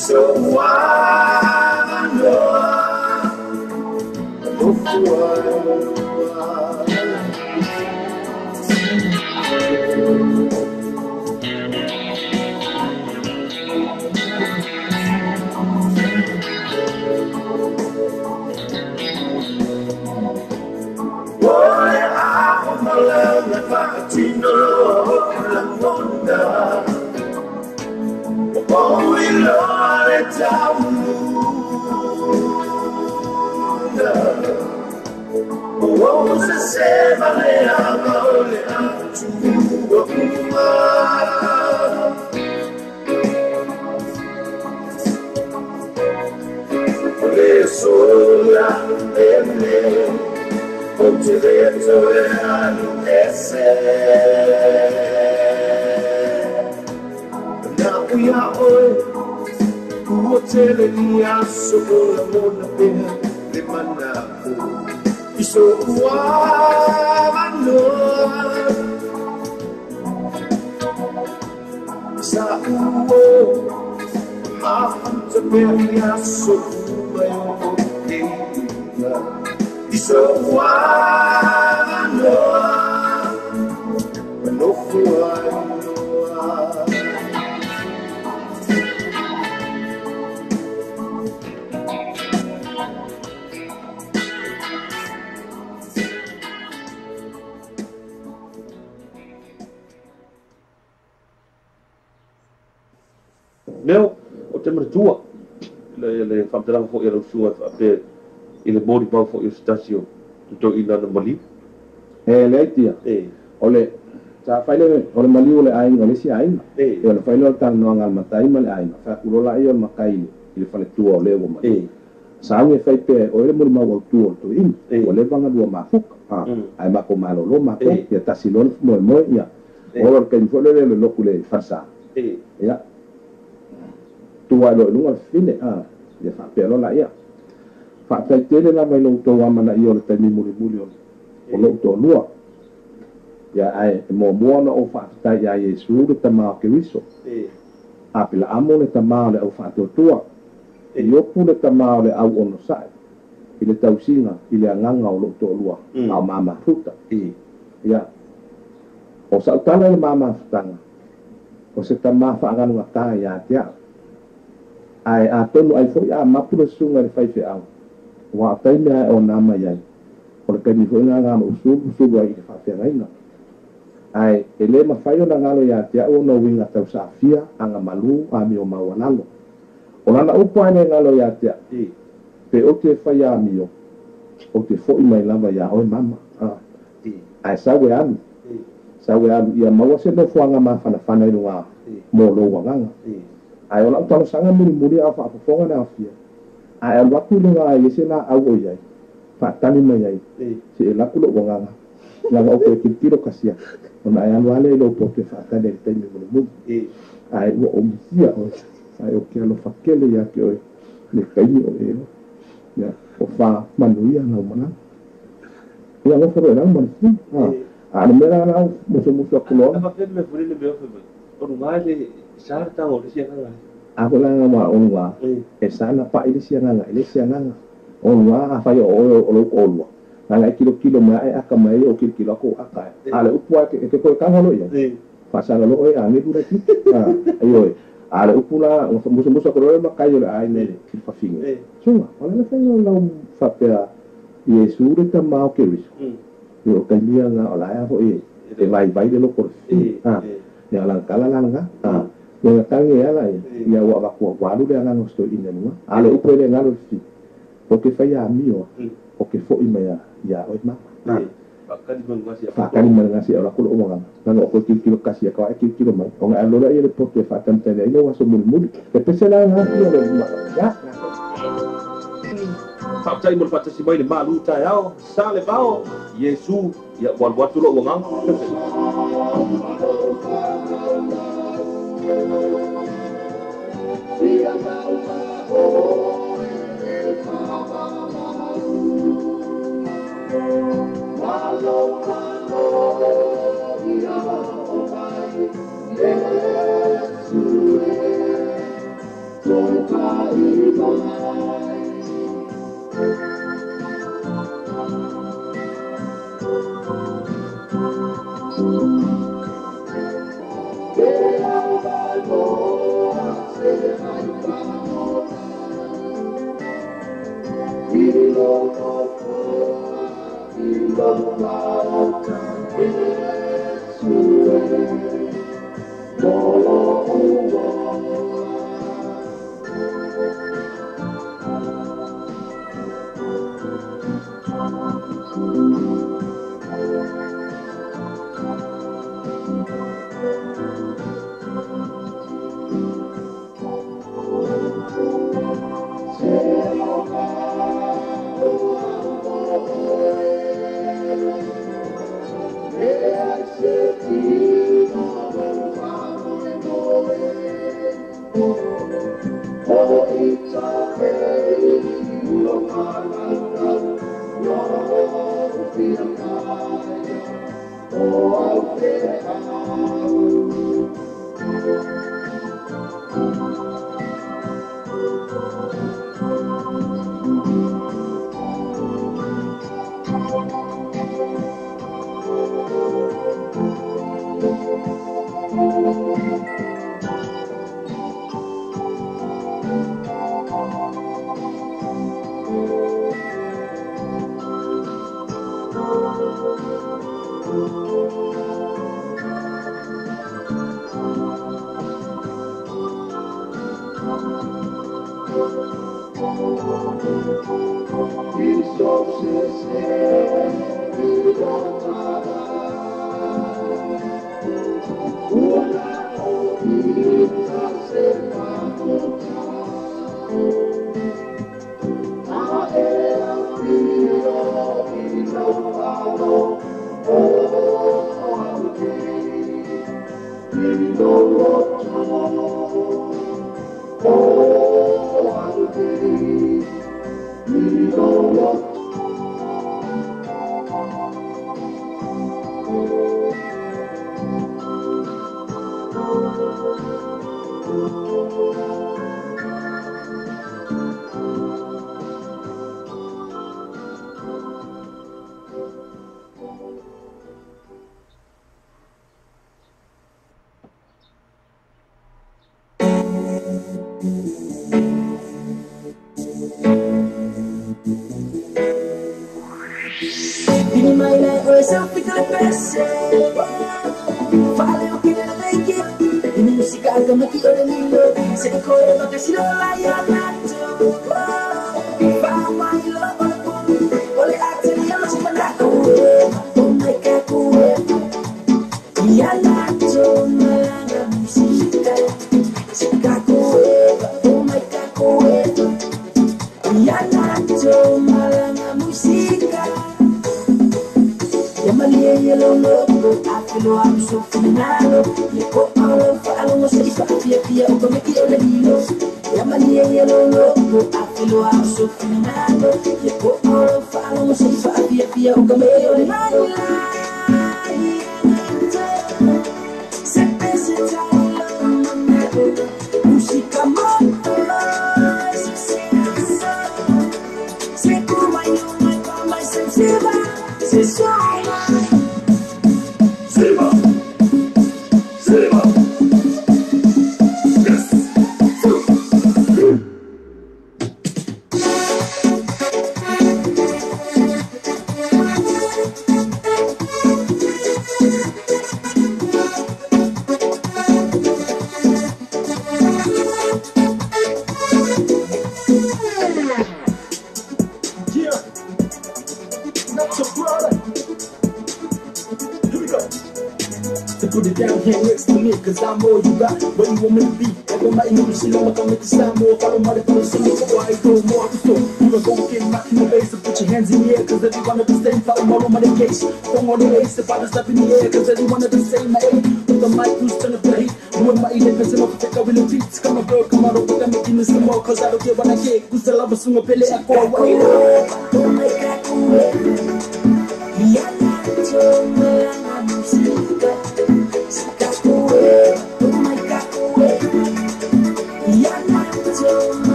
So tauluga O se se valeanga o le atua uma O le sola ele O te leto e alu ese Na uia oe Ua tele ni aso o la mona pea le mana o Iso ua manoa Sa uo mafuta pea i aso uma o te iwa Iso ua manoa Manofo ai noa. Meo, o te manatua, le whamtaranga fo i rau sua pe i le mori pau fo i o se o tuto i nana maliu. E le tia. O le, sa whaile, o le maliu o le ainga, o le si ainga. E o le whaile o le talanoa al matai ma le ainga. Whakurola i o le makai i le whaletua o le ua maliu. Sa unge whai pe, o ele mori mau au tua o le tuini. O le vanga lua mafuka. Ai mako malolo mako, ia tasilon moe moe ia. O le kaini fo le le loku le wharsa. Ia. Tua lo lunga fine a ia fa pe lo la ia fa tai tele la mai lo to wa mana i o le taimi muli muli o lo to lua ia ai mo mo na o fa tai ia Yesu le tama ke wiso a pila amo le tama le au fa to tua e yo pu le tama le au ono sai i le tausinga i le anganga o lo to lua a mama futa ia o sa tala le mama futanga o se tama fa anga ta ia tia ai a tonu ai foi a mapu le sunga le fai feau wa tai mea o nā mai ai o le kaimi foi ngā ngā usu usu ai le whaafeagaina ai e le mawhai o na ngalo ia te au no winga tau saafia anga malu a mio maualalo o lana upu ai ne ngalo ia te pe o te whai a mio o te foi mai lava ia oe mama ai sawe alu ia maua se no fuanga mawhanawhana i lunga mō lō wanganga ai o lau talosanga muri muri au whaafofonga na awhia. Ai alu aku lunga ai ese la au o iai. Whaatani mai ai. Se e laku lo wanganga. Langa o koe kiltiro kasia. Ona ai alu ale lo pote whaatani ai taimi muri muri. Ai ua o misia oe. Ai o ke alo whakele ia ke oe. Le kaimi o e. Ia o wha manuia ngau mananga. Ia ngoforo e rau manu. A le mera rau musu musu akuloa. Apa pene me furi le meo whemai. O runga le sara tango le sianganga. Ako langa ma onwa e sana pa ile sianganga ile sianganga. Onwa a fai o o lo olwa. Nanga kilo kilo ma e aka mai o kilo kilo ko aka. Ale upu ke ke ko ka holo ia. Fa sala lo e a me dura ki. Ayo. Ale upu la musu musu ko lo ma kai le ai ne ki fa finge. Sunga, wala na fai lo fa pe Yesu le ta ma o ke riso. Yo ka lia nga ola ya ho e e vai vai le lo ko. Ia lang kala lang ha ia tangi ia la ia wa wa ku wa lu le nga sto ina nua ale upo le ngalo fi o ke fa ya mio o ke fo ima ya ya o ma fakali mangasi ora kulo omanga nang o ko kilo kasi ka e kilo mai o nga lola ia le pote fa tantane ile wa so mul mul e pesela nga ia le ma ya Fatai mo fatasi mai le malu tai ao sale vao Yesu ia wal watu lo wanga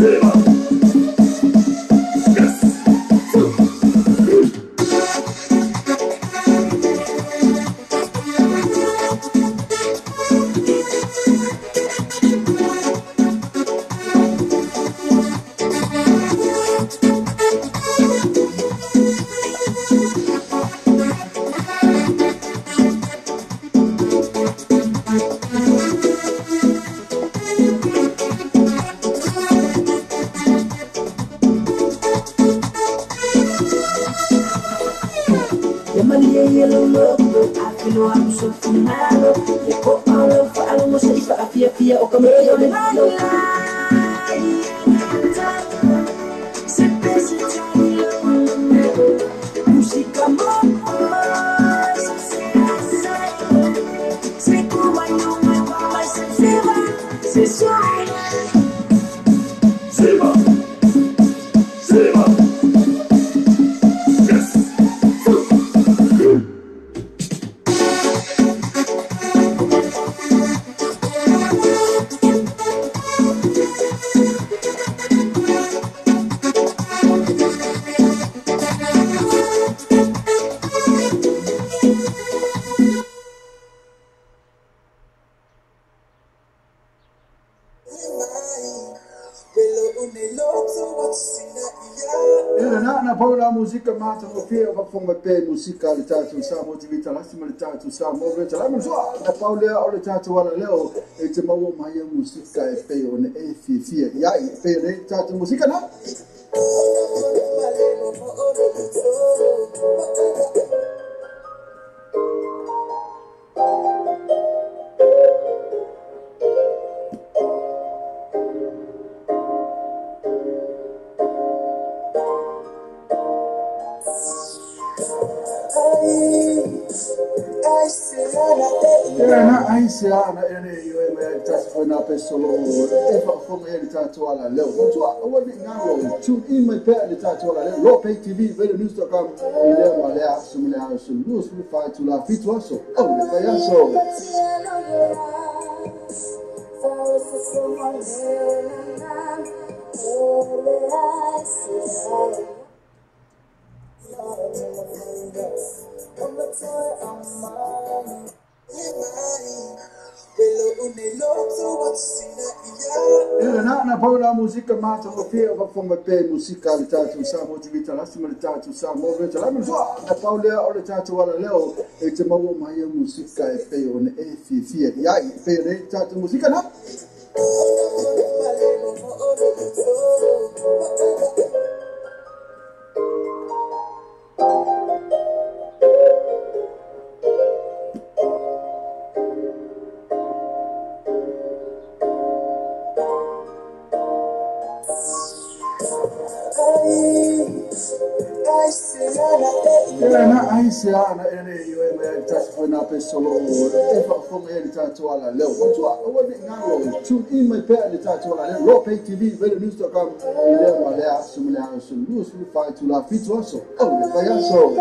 Silva! Ia malie ia lolo Afilo aku so finalo Ia ko au whaalo mo se ifa afia fia o ka mea o le lalo Se pese tani Musika mo Se kuma nunga mai se seba Se Seba Seba. Yes. Musika mata o fia o fonga pe musika le tatu sa motivita la sima le tatu sa moveta la mo na paulea o le tatu ala leo e te maua mai musika e pe o ne e fia ia e pe ne tatu musika na Ana ene yo e mai tasi foi na pesolo e fa fonga e tatu ala leo tua o ni ngalo tune in mai pe le tatu ala leo lo pay tv radionews.com ile malea sumle su lus lu fa tu la fitu so o le fa ya so Na paula musika mata o fia o fonga pe musika le tatu sa motivita la sima le tatu sa moveta la mo na paulea o le tatu ala leo e te maua mai musika e pe o ne e fia ia e pe ne tatu musika na Ana ene yo e mai tasi foi na pesolo e fa fonga e tatu ala leo tua o ni ngalo tune in mai pe le tatu ala leo lo pay tv radionews.com ile malea sumle su lus lu fa tu la fitu so o le fa ya so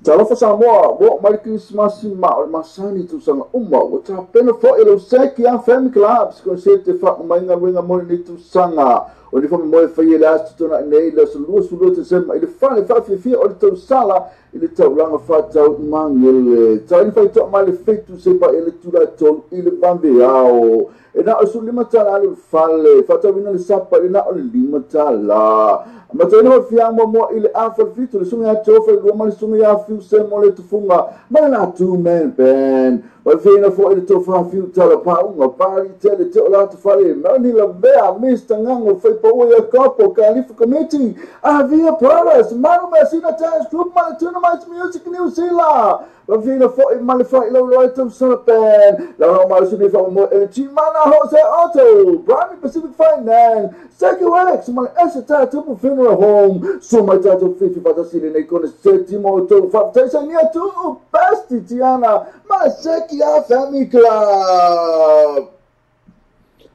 Talofa Samoa, mo mai Christmas ma o masani tu sanga uma o ta pena fo e lo seki a Family Clubs ko se te fa mai nga wenga mo ni tu sanga o ni fo mo e fa ile astu tona nei le sulu sulu te sema ile fa le fa fi fi o le sala ile taulanga fa tau mangele tau ni fa to mai le fetu se pa ile tu la tol ile bambe ao e na o su lima tala le fale fa tau ina le sapa ile na o le lima tala Mateno fiamo mo ile afa fitu le sunga tofa le ma le sunga fiu se mo le tufunga ma la tu men ben wa fina fo ile tofa fiu tala pa unga pari tele te ola tu fale mani la vea Mr Ngango foi pa o ya kopo Califa Committee Avia Brothers Manu Messina Dance Group ma Tournament Music New Zealand wa fina fo ma le fa ile lo tu sala ben la la ma suni fa mo e Chimana Jose Auto Brand Pacific Finance Seki Wex ma Eseta Tupu Funeral Home so my tato fifi fatasili nei con settimo to fa tu besti Tiana ma Seki Family Club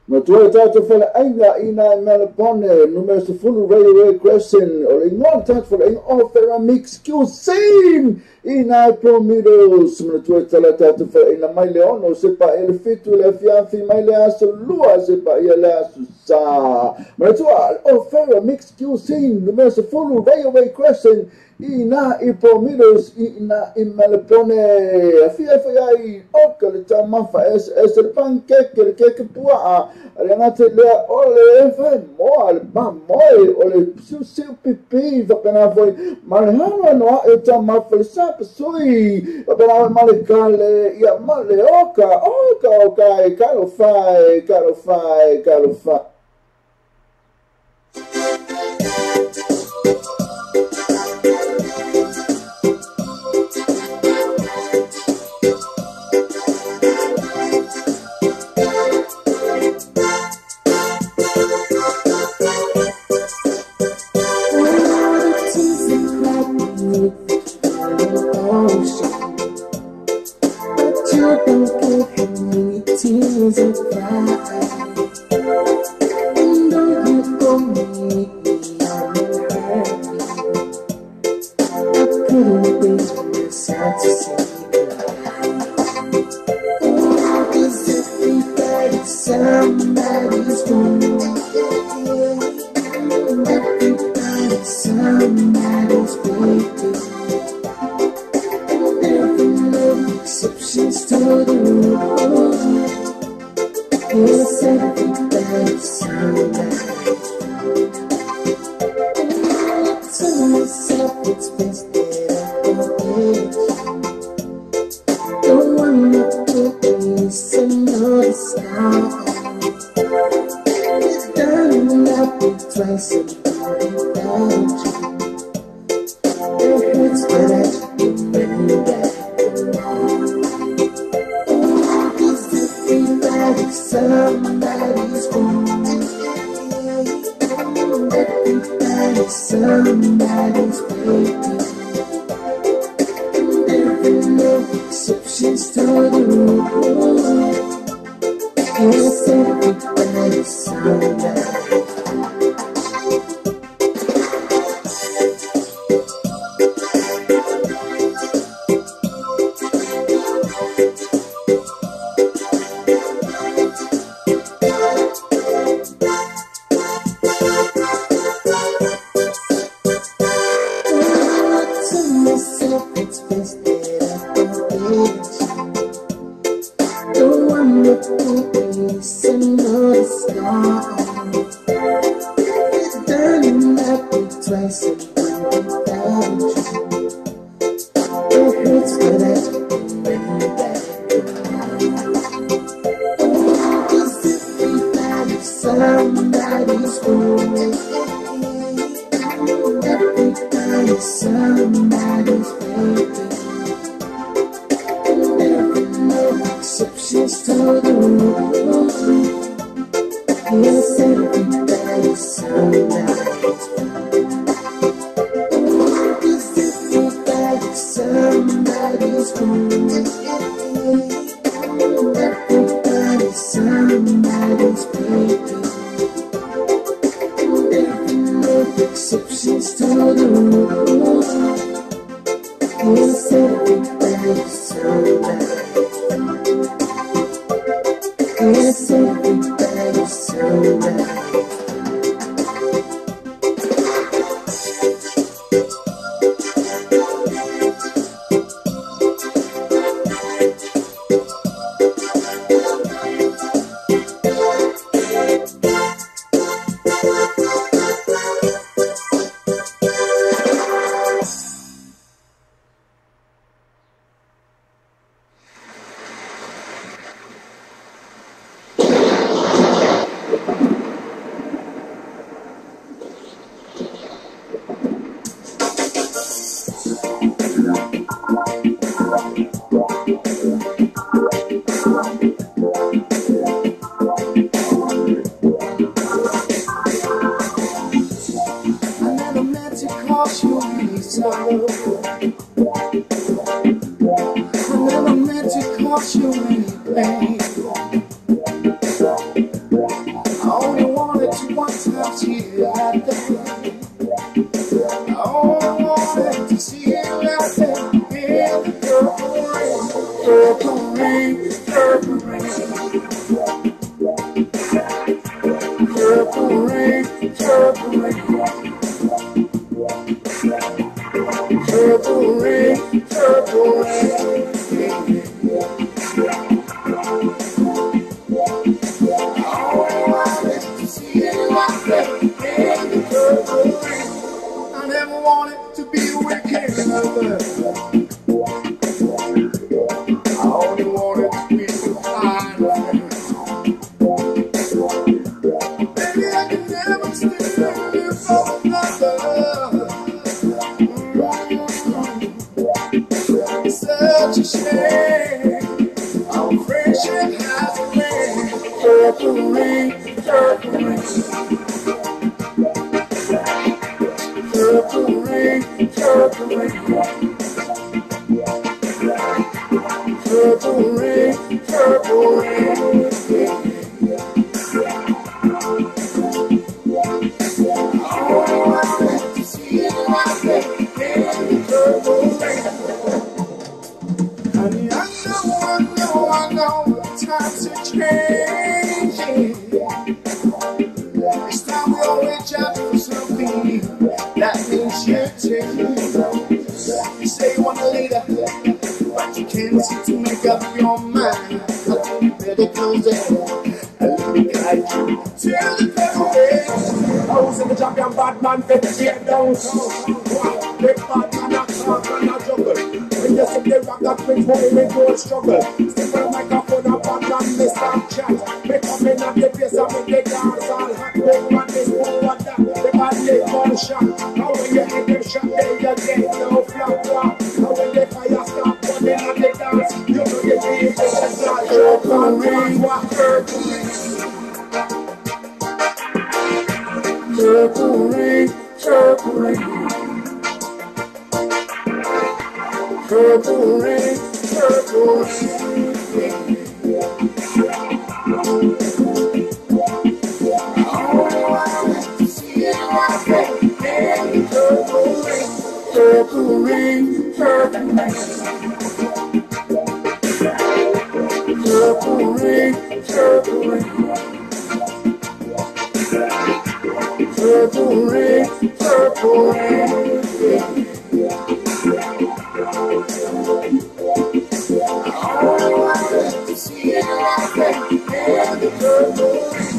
Ma tua tato fa ainga ina Melbourne numero 10 Railway Crescent o le non tato fa opera mix cuisine ina Promidos ma tua tato fa ina mai leono se pa il fitu le fianfi mai le aso lua se pa ia la sa ma tua opera mix cuisine numero 10 Railway Crescent ina i Promidos ina i Melbourne afia fa ai o ka le tamafa es es le pancake le keke pua le ngate le o le fa mo le ba mo o le su su pipi va pena foi ma le hano no e tamafa le sa sui va pena ma le kale ia ma le oka oka oka e kalo fai kalo fai kalo fai. Tears of pride, and though you don't need me, I'm in hurt. happy twice and without you. It hurts, but I bring you back. Oh, 'cause everybody's somebody's fool. Everybody's somebody's baby. There are no exceptions to the rule. Yes, everybody's somebody. To myself, it's best that I forget you. The one with the peace and all the scars. It's done and happy twice and without you. It hurts, but I bring you back. Oh, 'cause everybody's somebody's fool. Everybody's somebody's baby. There are no exceptions to the rule. Yes, everybody's somebody's fool. Oh, 'cause everybody's somebody's fool. Everybody's somebody's baby. There are no exceptions to the rule. Yes, everybody's somebody's fool. Yes, everybody's somebody's fool. I never meant to cause you any sorrow. I never meant to cause you any pain. I only wanted to one time see you laughing. I only wanted to see you laughing in the purple rain, purple rain, purple rain, purple rain, purple rain. Purple rain, purple rain. I only wanted to see you laughing in the purple rain. I never wanted to be a wicked lover. I only wanted to be the kind of friend. Baby, I can never steal you from another. It's such a shame. Our friendship has a ring. Purple rain, purple rain. Purple rain, purple rain. Purple rain, purple rain. I only wanted to see you laughing in the purple rain. Honey, I know, times are changing. It's time we all reach out for something new. That means you too. You say you want a leader, but you can't seem to make up your mind. I think you better close it and let me guide you to the purple rain. I was in the champion bad man, fit tear down. Big bad man, a talk and a juggle. When you see the rock that brings money, we don't struggle. Stick with the microphone and bad man, me start chat. Me come in at the place and make the dance all hot. Big man, this one. They gunshot. How when you hit them shot, then you get no flat. How when the fire stop running on the dance, you know the people start. Purple rain, purple rain. Purple rain, purple rain. Purple rain, purple rain. Purple rain, purple rain. Purple rain, purple rain. Purple rain, purple rain. All I want to see is the purple rain.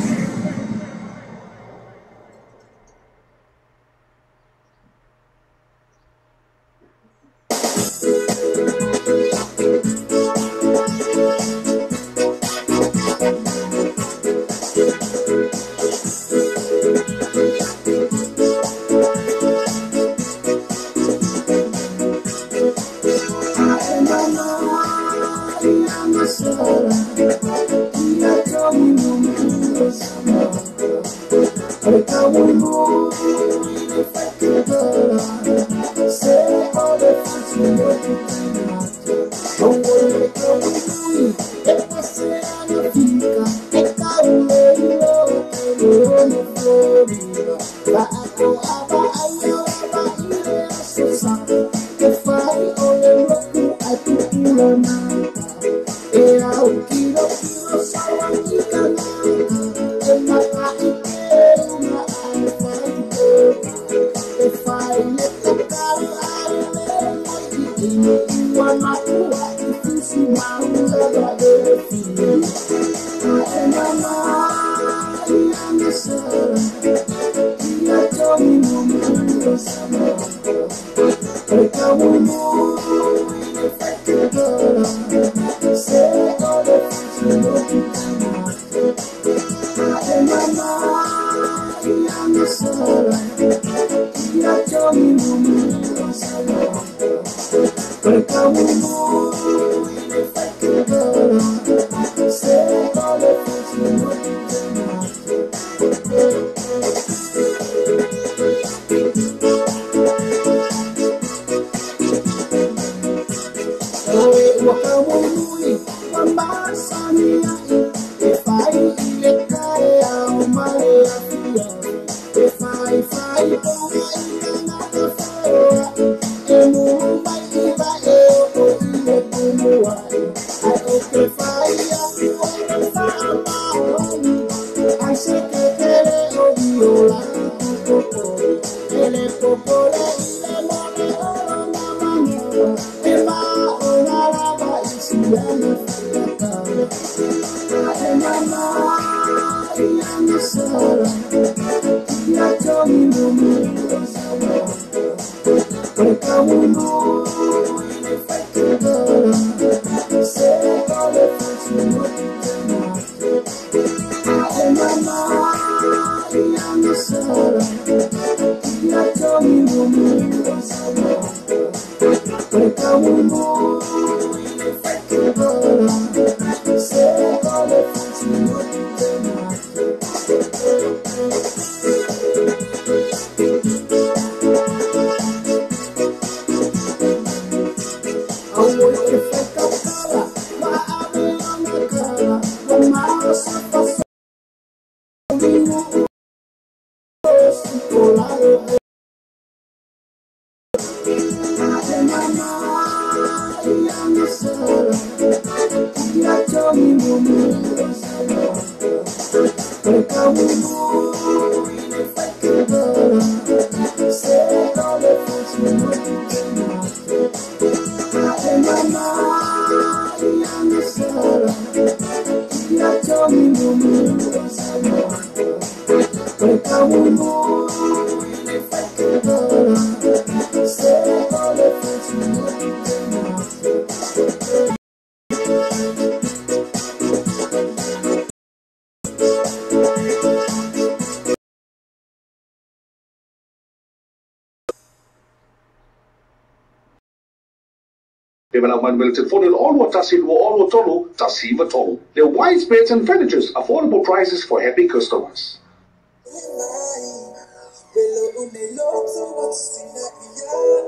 Pe malau mai numera telefoni o le 0 1 2 2 3 1 9 3. The White Beds and Furnitures, affordable prices for happy customers.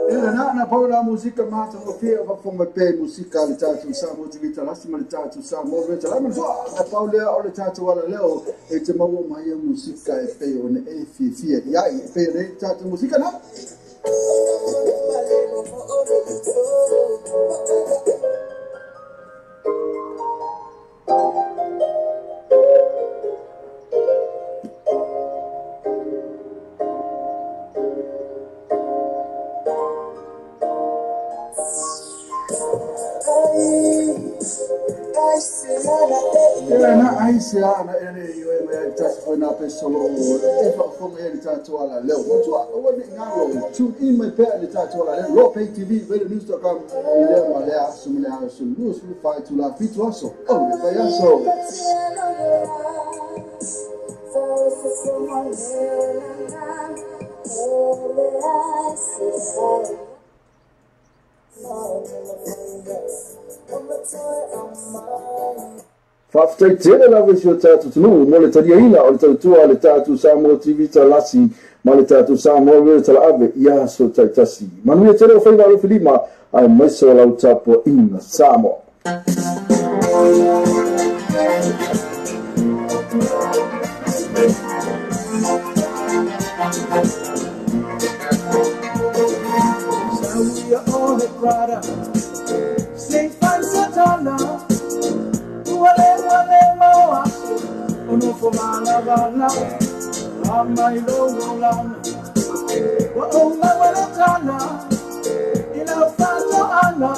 Ia na pau la musika mata o pia o fonga pe musika le tatu sa mo te vita lasi ma le tatu sa mo le tala ma so na pau le o le tatu ala leo e te mau mai musika e pe o ne e fi fi ia e pe le tatu musika na Ai se ana ene yo e mai tasi foi na pesolo e fa fonga e tatu ala leo motu o ni ngalo tune in mai pe le tatu ala leo Raw Pay TV radio news.com ile malea sumle sum lus fa tu la fitu aso o le fa aso Faafetai tele lava i si o tatou atunuu mo le taliaina o le tautua a le tatou Samoa TV Talasi ma le tatou Samoa Radio Talaave i aso taitasi. Manuia tele o faiva alofilima aemaise o lau tapuaʻiga Samoa. Sauia o le Prada, sei fai satana. Ono fo mala amai lo lana wa o ma tana ila fato ana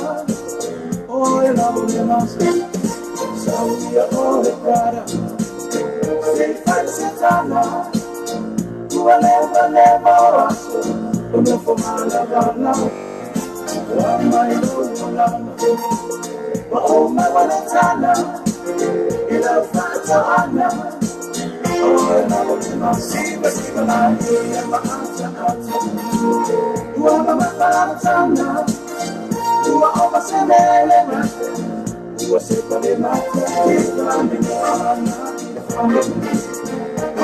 o ila o me masa sauia o le Prada sei fai satana wale wale mawaso ono fo mala amai lo lana wa o ma tana ila fato ana o ila o me masa siva la ya ma ata ata wa ma ma tana wa o ma se le ma wa se pa le ma ti pa ni na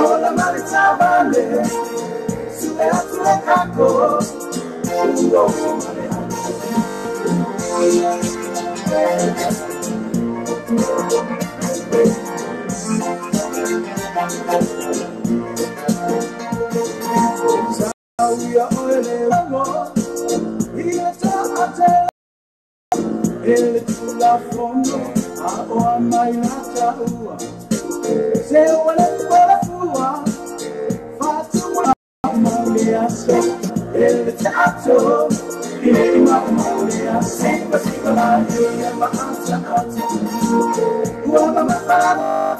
o la ma le tabale su e atu le kako o ma le Sauia oele mo ia ta ate ele tula fono a o amai la taua se wale wale fua fatu mauli aso ele tato ile mauli aso siva la ia ma ata ata ua ma ma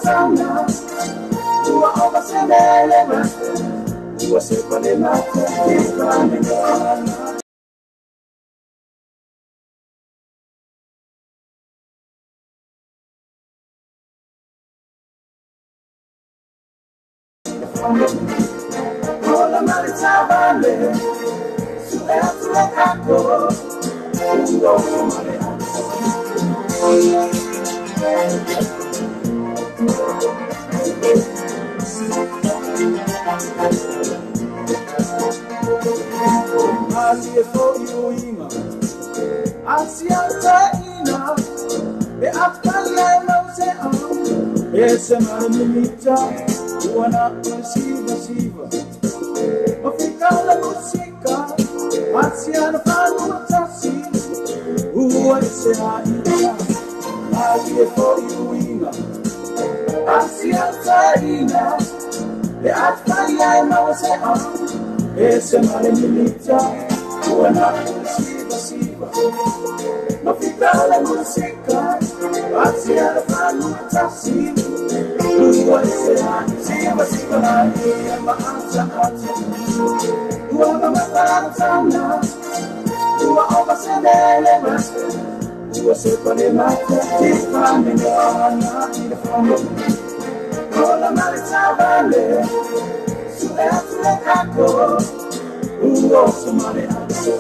tana ua o ma se mele ma ua se pa le ma ti pa ni na Ola mali su e atu le kako ua o male Ali e fo i uinga Asia taina E atpale mau se au E se mare mimita Uana siva siva O fica la musica Asia no fanu tasi Ua se aina Ali e fo i uinga Asia taina E atpale mau se au E se mare mimita Uana siva siva No fica la musica Asia no fanu tasi Ua se aina siva siva la ia ma ata ata Ua ma ma tana Ua o ma se mele ma Ua se pa le ma ti pa ni na i le fono Ola male tabale Su e atu le kako Ua o se male aso.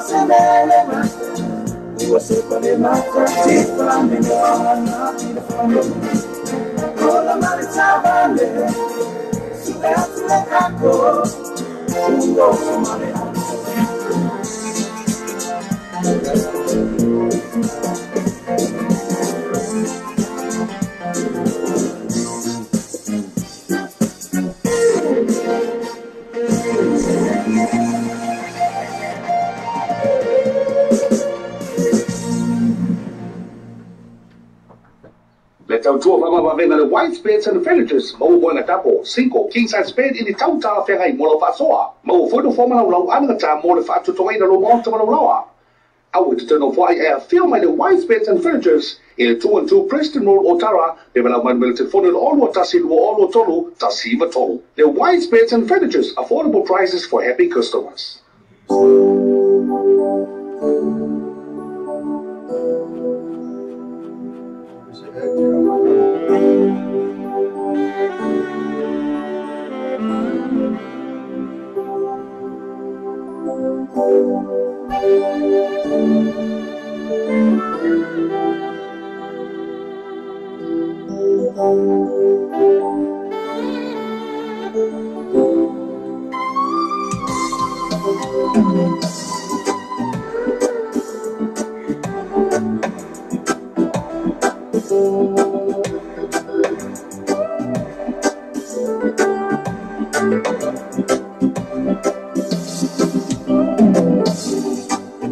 Se Ua se pale mata tifa minoana i le fano Ola mare su atu le ako Ua o mare ako. Le tautua faamavaega le White Beds and Furnitures maua moega tapo single king size bed i le tautalafeagai mo lau faasoa maua foi nofoa malaulau anagatā mo le faatotogaina lo maota malaulaoa au e tatau foai e afio mai le White Beds and Furnitures i le 212 Preston Road Otara pe malau mai le telefoni le 6 1 2 3 1 9 3. Le White Beds and Furnitures, affordable prices for happy customers.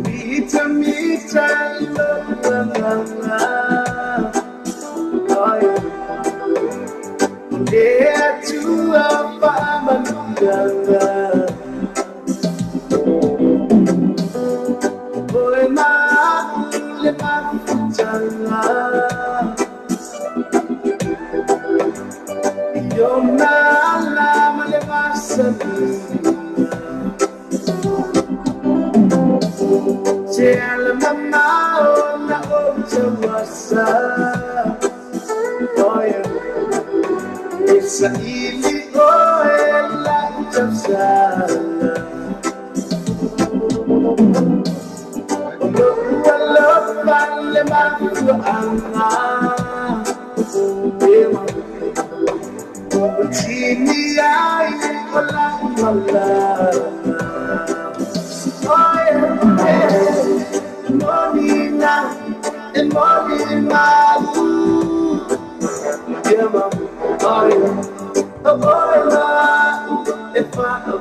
Mita mita la la la oh yeah. Le atua faamanuiaga Oe ma'u le mafutaga I ona ala ma le masaniga Se ala mamao na o te wasa. Oh yeah. Sa ili o e la tafsala O lo alofa le mafuaga Ewa O tini ai o la malala. Oh yeah. E moni na e moni mau. Yeah, mama. Oh yeah. Oh yeah. E fa'a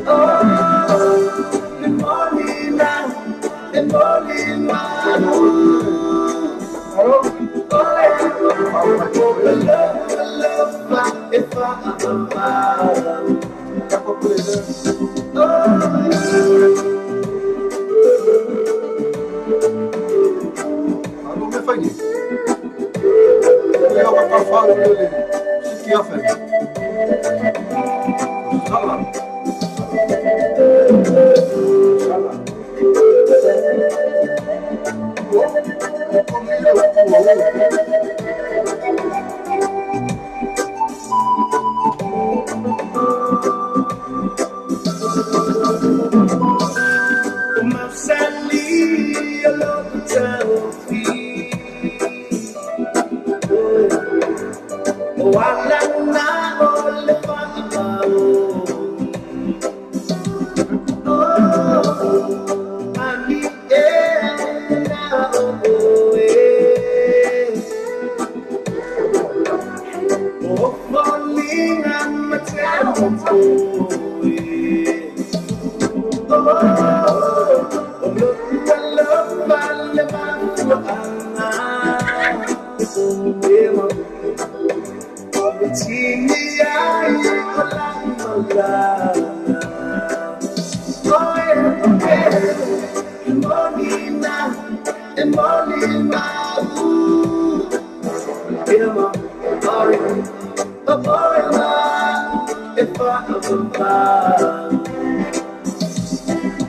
Oh, e moni na e moni mau. Oh yeah. Alofa e fa'a Oh yeah. Mafsali alo Wala na o le fa'amao. Oh, ani e na o e O folinga mateo e Oh, o lo alofa le mafuaga Ewa Tini ai o la malala. Oh yeah. E moni na e moni mau. Yeah, mama. Oh yeah. Oh yeah. E fa'a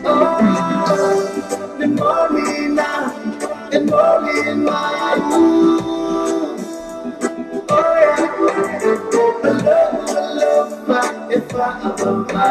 Oh, e moni na e moni mau. Oh yeah. Alofa e fa'a